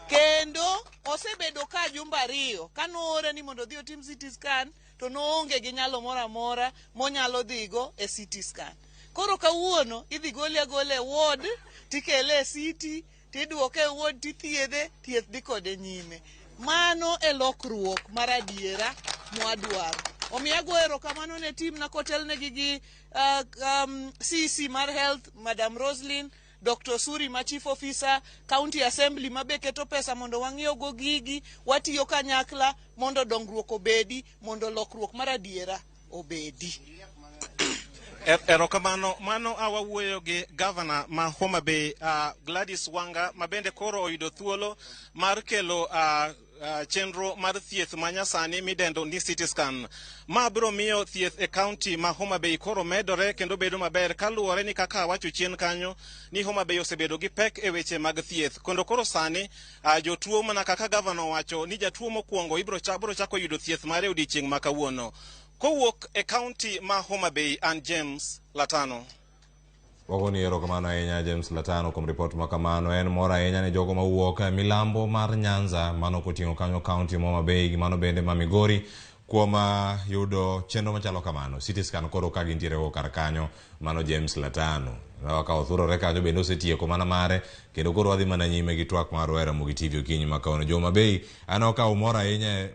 Kendo osebedo ka jumbe 2 kanoore ni mondo odhi otim CT scan to noonge gi nyalo moro amora monyalo dhigo e CT scan. Koro kawuono idhi gole agola e ward tikele e CT tiduoke e ward tithiedhe, thieth dhi kode nyime. Mano e lokruok mar adiera mwadwaro. Omiyo ago erokamano ne team na kotelnegi gi CEC mar Health, Madam Roslyn, Dr. Suri ma Chief Officer, County Assembly ma be keto pesa mondo wang'iew go gigi, watiyo kanyakla mondo dongruok obedi, mondo lokruok mar adiera obedi. Erokamano. Mano awawuoyo gi gavana ma Homa Bay, Gladys Wanga, ma bende koro oyudo thuolo mar kelo chenro mar thieth manyasani midendo ni CT scan. Ma biro miyo thieth e kaunti ma Homa Bay koro medore kendo bedo maber, kaluwore ni kaka awacho chien kanyo ni Homa Bay osebedo gi pek e weche mag thieth, kendo koro sani jotuo, mana kaka gavana owacho ni jatuo mokwongo ibiro biro chako yudo thieth mare odiechieng' ma kawuono. Kowuok e kaunti ma Homa Bay, an James Latano. Wagoni erokamano ahinya, James Latano, kuom ripot ma kamano. En mor ahinya ne jogo mawuok milambo mar Nyanza, mano koting'o kanyo kaunti ma Homa Bay gi mano bende ma Migori, kuom yudo chenro machalo kamano. CT scan koro ka gintiere go kar kanyo. Mano James Latano. Ka othurore kanyo bende osetieko mana mare, kendo koro wadhi mana nyime gi twak marwa e Ramogi TV okinyi ma kawuono. Jo Homa Bay, aneno ka umor ahinya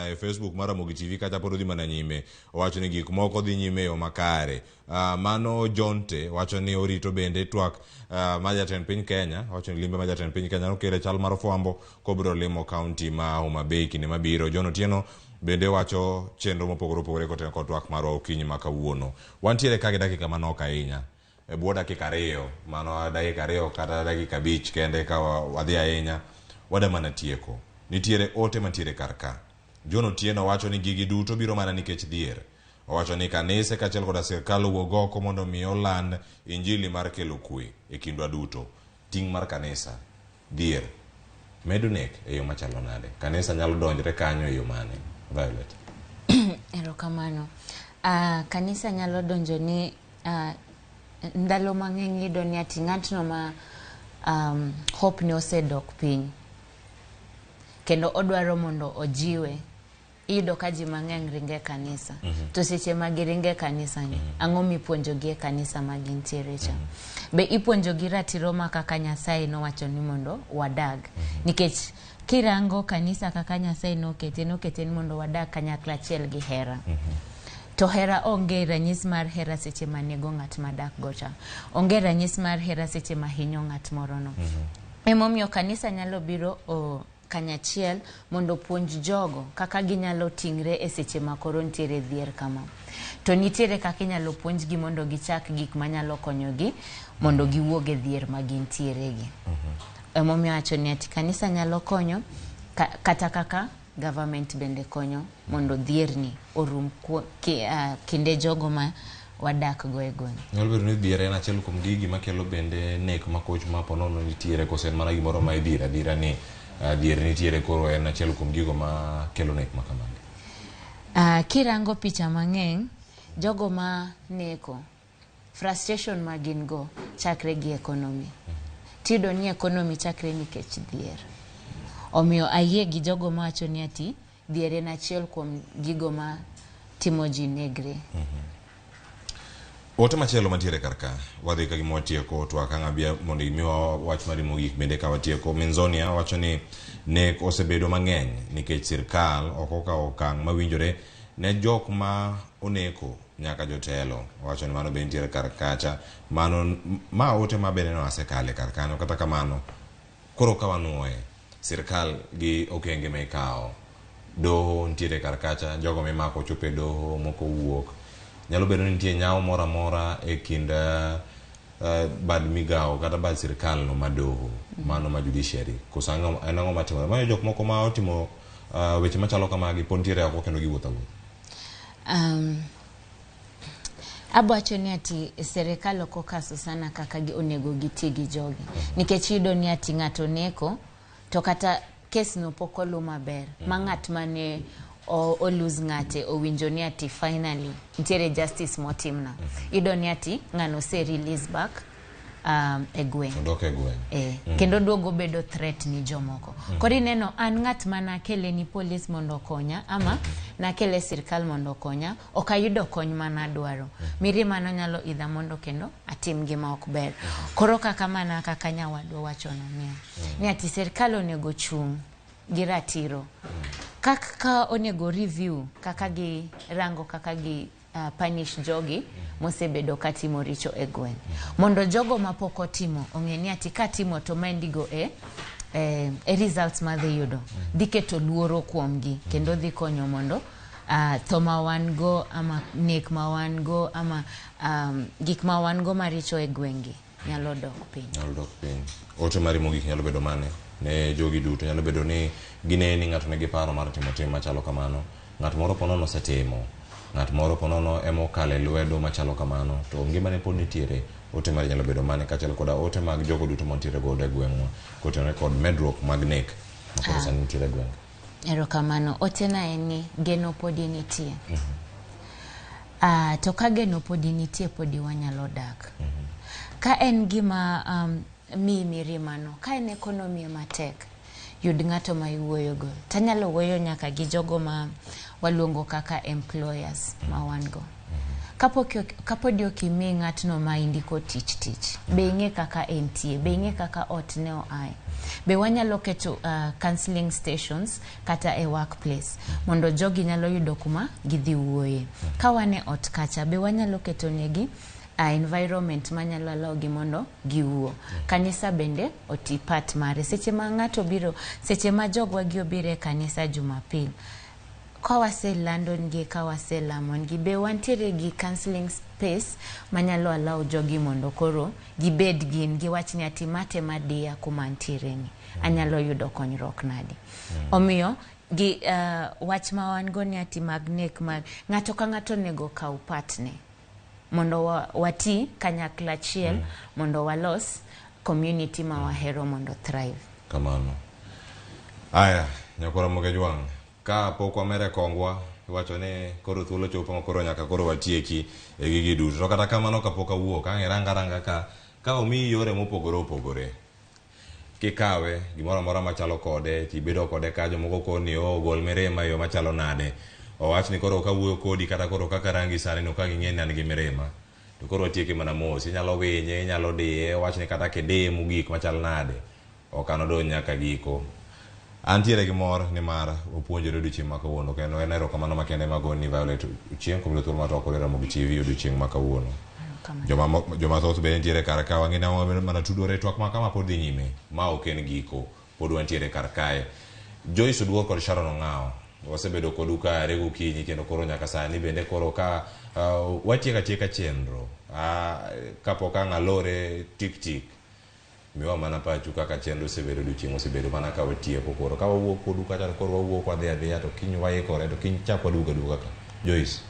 e Facebook mar Ramogi TV kacha pod odhi mana nyime. Owacho ni gik moko dhi nyime e yo makare. Mano Jonte wacho ni orito bende twak ma jatend piny Kenya, wacho ni limbe ma jatend piny Kenya nokelo e chal mar fwambo kobiro limo kaunti ma Homa Bay kinde mabiro. John Otieno bende wacho chenro mopogore opogore kotenore kod twak marwa okinyi ma kawuono. Wantiere ka gi dakika manok ahinya, e bwo dakika 2, mano dakika 2 kata dakika 5 kende ka wadhi ahinya, wada mana tieko. Nitiere ote mantiere kar ka. John Otieno wacho ni gigi duto biro mana nikech dhier. Owacho ni kanise kaachiel koda sirkal owuog oko mondo mi oland injili mar kelo kwe e kindwa duto. Ting' mar kanisa, dhier, medo nek e yo machalo nade? Kanisa nyalo donjre kanyo e yo mane? Violet. Erokamano. Kanisa nyalo donjo ni ndalo mang'eny iyudo ni ati ng'atno ma hope ne osedok piny kendo odwaro mondo ojiwe, iyudo ka ji mang'eny ringo e kanisa. To seche ma giringo e kanisa ni, ang'o mipuonjogi e kanisa ma gintiere cha? Be ipuonjogi ratiro ma kaka Nyasaye nowacho ni mondo wadag? Nikech kirango kanisa kaka Nyasaye nokete, nokete ni mondo wadag kanyakla achiel gi hera. To hera, onge ranyis mar hera seche ma nego ng'at madak go cha. Onge ranyis mar hera seche ma hinyo ng'at moro no. Emomiyo kanisa nyalo biro o kanyachiel mondo opuonj jogo kaka ginyalo ting're e seche ma koro nitiere dhier kama. To nitiere kaka inyalo puonjgi mondo gichak gik manyalo konyogi mondo giwuog e dhier ma gintiere gi. Emomiyo awacho ni ati kanisa nyalo konyo kata kaka government bende konyo mondo dhierni orum kinde jogo ma wadak go e gweng'. Nyalo bedo ni dhier en achiel kuom gigi makelo bende nek makoch ma ponono nitiere, koso en mana gimoro ma idhier adhiera ni dhier nitiere, koro en achiel kuom gigo ma kelo nek ma kamagi? Kirango picha mang'eny, jogo ma neko, frustration ma gin go chakre gi economy. Tiyudo ni economy chakre nikech dhier. Omiyo ayie gi jogo mawacho ni ati dhier en achiel kuom gigo ma timo ji negre. Ote machielo mantiere kar ka, wadhi ka gima watieko twak ang' abia mondo imiwa wach mari mogik bende ka watieko. Minzonia wacho ni nek osebedo mang'eny nikech sirkal ok okawo okang' mawinjore ne jok ma oneko nyaka jotelo. Wacho ni mano be nitiere kar kacha. Mano ma ote ma bende no asekale kar kanyo. Kata kamano, koro ka wanuoye sirkal gi okenge ma ikawo, doho nitiere kar kacha, jogo mimako chopo e doho, moko wuok. Nyalo bedo ni nitie nyawo moro amora e kind bad migawo kata bad sirkal no ma doho, mano ma judiciary, koso en ang'o matimore? Mayo jok moko ma otimo weche machalo kamagi pod nitiere oko kendo giwuotho awuotha. Abwacho ni ati serikal ok okaso sana kaka onego giti gi jogi. Nikech iyudo ni ati ng'ato neko to kata kes no pok olu maber. Ma ng'at mane o lose ng'ate owinjo ni ati finally nitiere justice motimna. Iyudo ni ati ng'ano ose release back e gweng'. Odok e gweng'. Kendo duogo bedo threat ni jomoko. Koro ineno an ng'at ma nakele ni polis mondo okonya ama nakele sirkal mondo okonya, ok ayudo kony manadwaro. Mirima no nyalo idha mondo kendo atim gima ok ber. Koro kaka mana kaka nyawadwa wachono niya, ni ati sirkal onego chung' gi ratiro. Kaka onego review kaka gi rango kaka gi punish jogi mosebedo katimo richo e gweng'. Mondo jogo mapok otimo ong'e ni ati katimo to maendigo e e results madhi yudo. Dhi keto luoro kuomgi kendo dhi konyo mondo tho ma wan go ama nek ma wan go ama gik ma wan go maricho e gweng'gi nyalo dok piny. Nyalo dok piny. Ote mari mogik nyalo bedo mane ne jogi duto? Nyalo bedo ni gineni ng'ato nigi paro mar timo tim machalo kamano, ng'at moro ponono osetimo, ng'at moro ponono ema okalo e lwedo machalo kamano, to ngimane pod nitiere. Ote mari nyalo bedo mane kaachiel koda ote mag jogo duto mantiere godo e gweng'wa kotenore kod medruok mag nek ma koro sani nitiere e gweng'? Erokamano. Otena en ni geno podi nitie. To ka geno podi nitie, podi wanyalo dak. Ka en gima miyi mirimano, ka en economy ema tek, yud ng'ato ma iwuoyogo. Tanyalo wuoyo nyaka gi jogo ma waluongo kaka employers ma wan go. Kapodi ok imi ng'atno ma indiko tich tich, be ing'e kaka entie, be ing'e kaka ot ne oaye. Be wanyalo keto counseling stations kata e workplace mondo jogi nyalo yudo kuma gidhi wuoye. Ka wan e ot kacha, be wanyalo keto negi environment manyalo allow gi mondo giwuo. Kanisa bende oti part mare. Seche ma ng'ato biro, seche ma jogwa gi obiro e kanisa Jumapil, ka waselando negi, ka waselamo negi, be wantiere gi counseling space manyalo allow jogi mondo koro gibed gin, giwach ni ati mate madiya kuma antiere ni, anyalo yudo konyruok nadi. Omiyo, gi wach ma wan go ni ati mag nek mag ng'ato ka ng'ato onego kaw part ne mondo wati kanyakla achiel mondo walos community ma wahero mondo thrive. Kamano. Aya, nyakwara Ramogi Jwang', ka pok wamere kongwa, iwacho ni koro thuolo chopo ma koro nyaka koro watieki e gigi duto. To kata kamano kapok awuok, ang' iranga ranga ka omiyi yore mopogore opogore, kikawe gimoro amora machalo kode, tibedo kode ka jomoko koni o gol mirima e yo machalo nade. Owach ni koro kawuoyo kodi kata koro kaka rangi sani no ka ging'e ni an gi mirima. To koro watieke mana mos, inyalo winye, inyalo diye, owach ni kata kidiye mogik machal nade, ok anodonj nyaka giko. Antiere gi mor nimar wapuonjore odiochieng' ma kawuono kendo en erokamano makende magoni Violet Ochieng' kuom yudo thuolo mar twak kod Ramogi TV odiochieng' ma kawuono. Joma thoth be nitiere kar ka wang'e ni mana tudore twak ma kama pod dhi nyime ma ok en giko, pod wantiere kar kae. Joyce Oduor kod Sharon Ong'awo wasebedo kodu ka are gokinyi kendo koro nyaka sani bende koro ka watieko atieka chenro kapok ang' alore tik tik miwa mana pachu kaka chenro osebedo odiochieng' osebedo mana ka watieko koro ka wawuok kodu kacha to koro wawuok wadhi adhiya to kiny waikore to kiny chak waduogo aduoga ka. Joyce.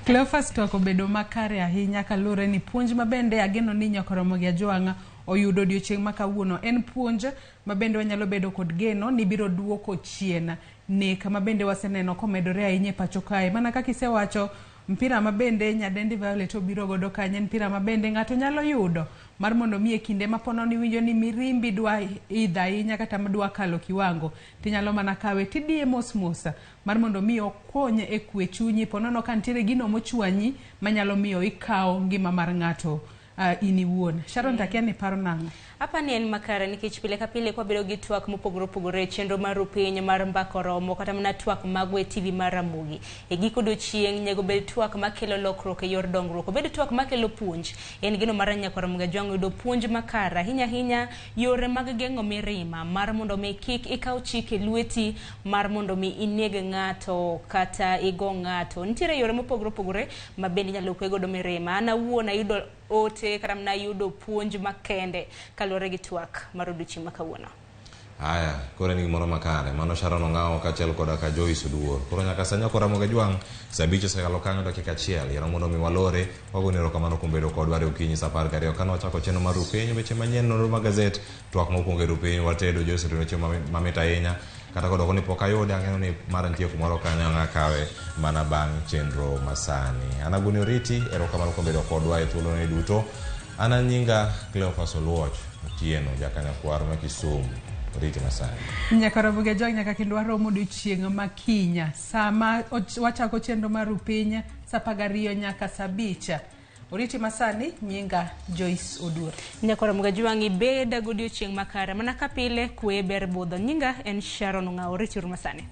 Cleophas twak obedo makare ahinya kaluwore ni puonj mabende ageno ni nyaka Ramogi Ajwang' oyudo odiochieng' ma kawuono en puonj mabende wanyalo bedo kod geno ni biro duoko chien nek mabende waseneno komedore ahinya e pacho kae. Mana kaka isewacho, mpira mabende nyadendi Violet obiro godo kanyo en mpira mabende ng'ato nyalo yudo mar mondo mi e kinde ma ponono iwinjo ni mirimbi dwa idho ahinya kata dwa kalo kiwango, tinyalo mana kawe tidiye mos mos mar mondo mi okony e kwe chunyi ponono ka nitiere gino mochwanyi manyalo miyo ikaw ngima mar ng'ato in iwuon. Sharon, takia ni paro nang'o? Apa ni en makare nikech pile ka pile kwabedo gi twak mopogore opogore e chenro mar Rupiny mar Mbaka Oromo kata mana twak magwa e TV mar Ramogi. E giko odiochieng' nyego bed twak makelo lokruok e yor dongruok, obed twak makelo puonj. En geno mar nyakwar Ramogi Ajwang' yudo puonj makare ahinya ahinya yore mag geng'o mirima mar mondo mi kik ikaw chik e lweti mar mondo mi ineg ng'ato kata igo ng'ato. Nitiere yore mopogore opogore ma bende inyalo kwe godo mirima. An awuon ayudo ote kata mana yudo puonj makende kaluwore gi twak mar odiochieng' ma kawuono. Aya, koro en gimoro makare. Mano Sharon Ong'awo kaachiel koda ka Joyce Oduor. Koro nyaka sani ok Ramogi Ajwang', saa 5 osekalo kanyo dakika 1. Yiero mondo mi walore, wagoni erokamano kuom bedo kodwa e okinyi saa 12 kane wachako chenro mar Rupiny, weche manyien, nonro mag gazet, twak mokwongo e Rupiny, watedo Joyce otedo chiemo mamit ahinya. Kata kodoko ni pok ayude, ang'eyo ni mara nitie kumoro kanyo ang' akawe mana bang' chenro masani. An Aguni Oriti, erokamano kuom bedo kodwa e thuoloni duto. An anyinga Cleophas Oluoch Otieno, jakanyakwar ma Kisumu. Oriti masani. Nyaka Ramogi Ajwang' nyaka kendo waromo odiochieng' ma kinya sama wachako chenro mar Rupiny saa 12 nyaka saa 5. Oriti masani, nyinga Joyce Oduor. Nyaka Ramogi Ajwang' ibed godiochieng' makare mana ka pile kwe ber budho. Nyinga en Sharon Ong'awo. Oriti uru masani.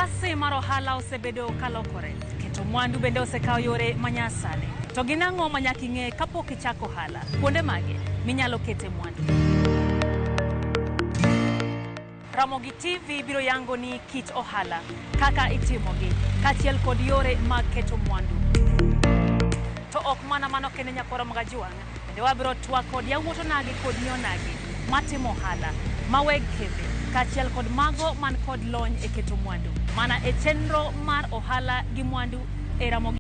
Lwasi mar ohala osebedo kalokore. Keto mwandu bende osekawo yore manyasani. To gin ang'o ma nyaka ing'e kapok ichako ohala? Kuonde mage minyalo kete mwandu? Ramogi TV biro yango ni kit ohala, kaka itimogi, kaachiel kod yore mag keto mwandu. To ok mana mano kende nyakwara Magajuang', bende wabiro twak kod yawuot onagi kod nyi onagi matimo ohala, ma weg kembe, kaachiel kod mago man kod lony e keto mwandu. Mana e chenro mar ohala gi mwandu e Ramogi.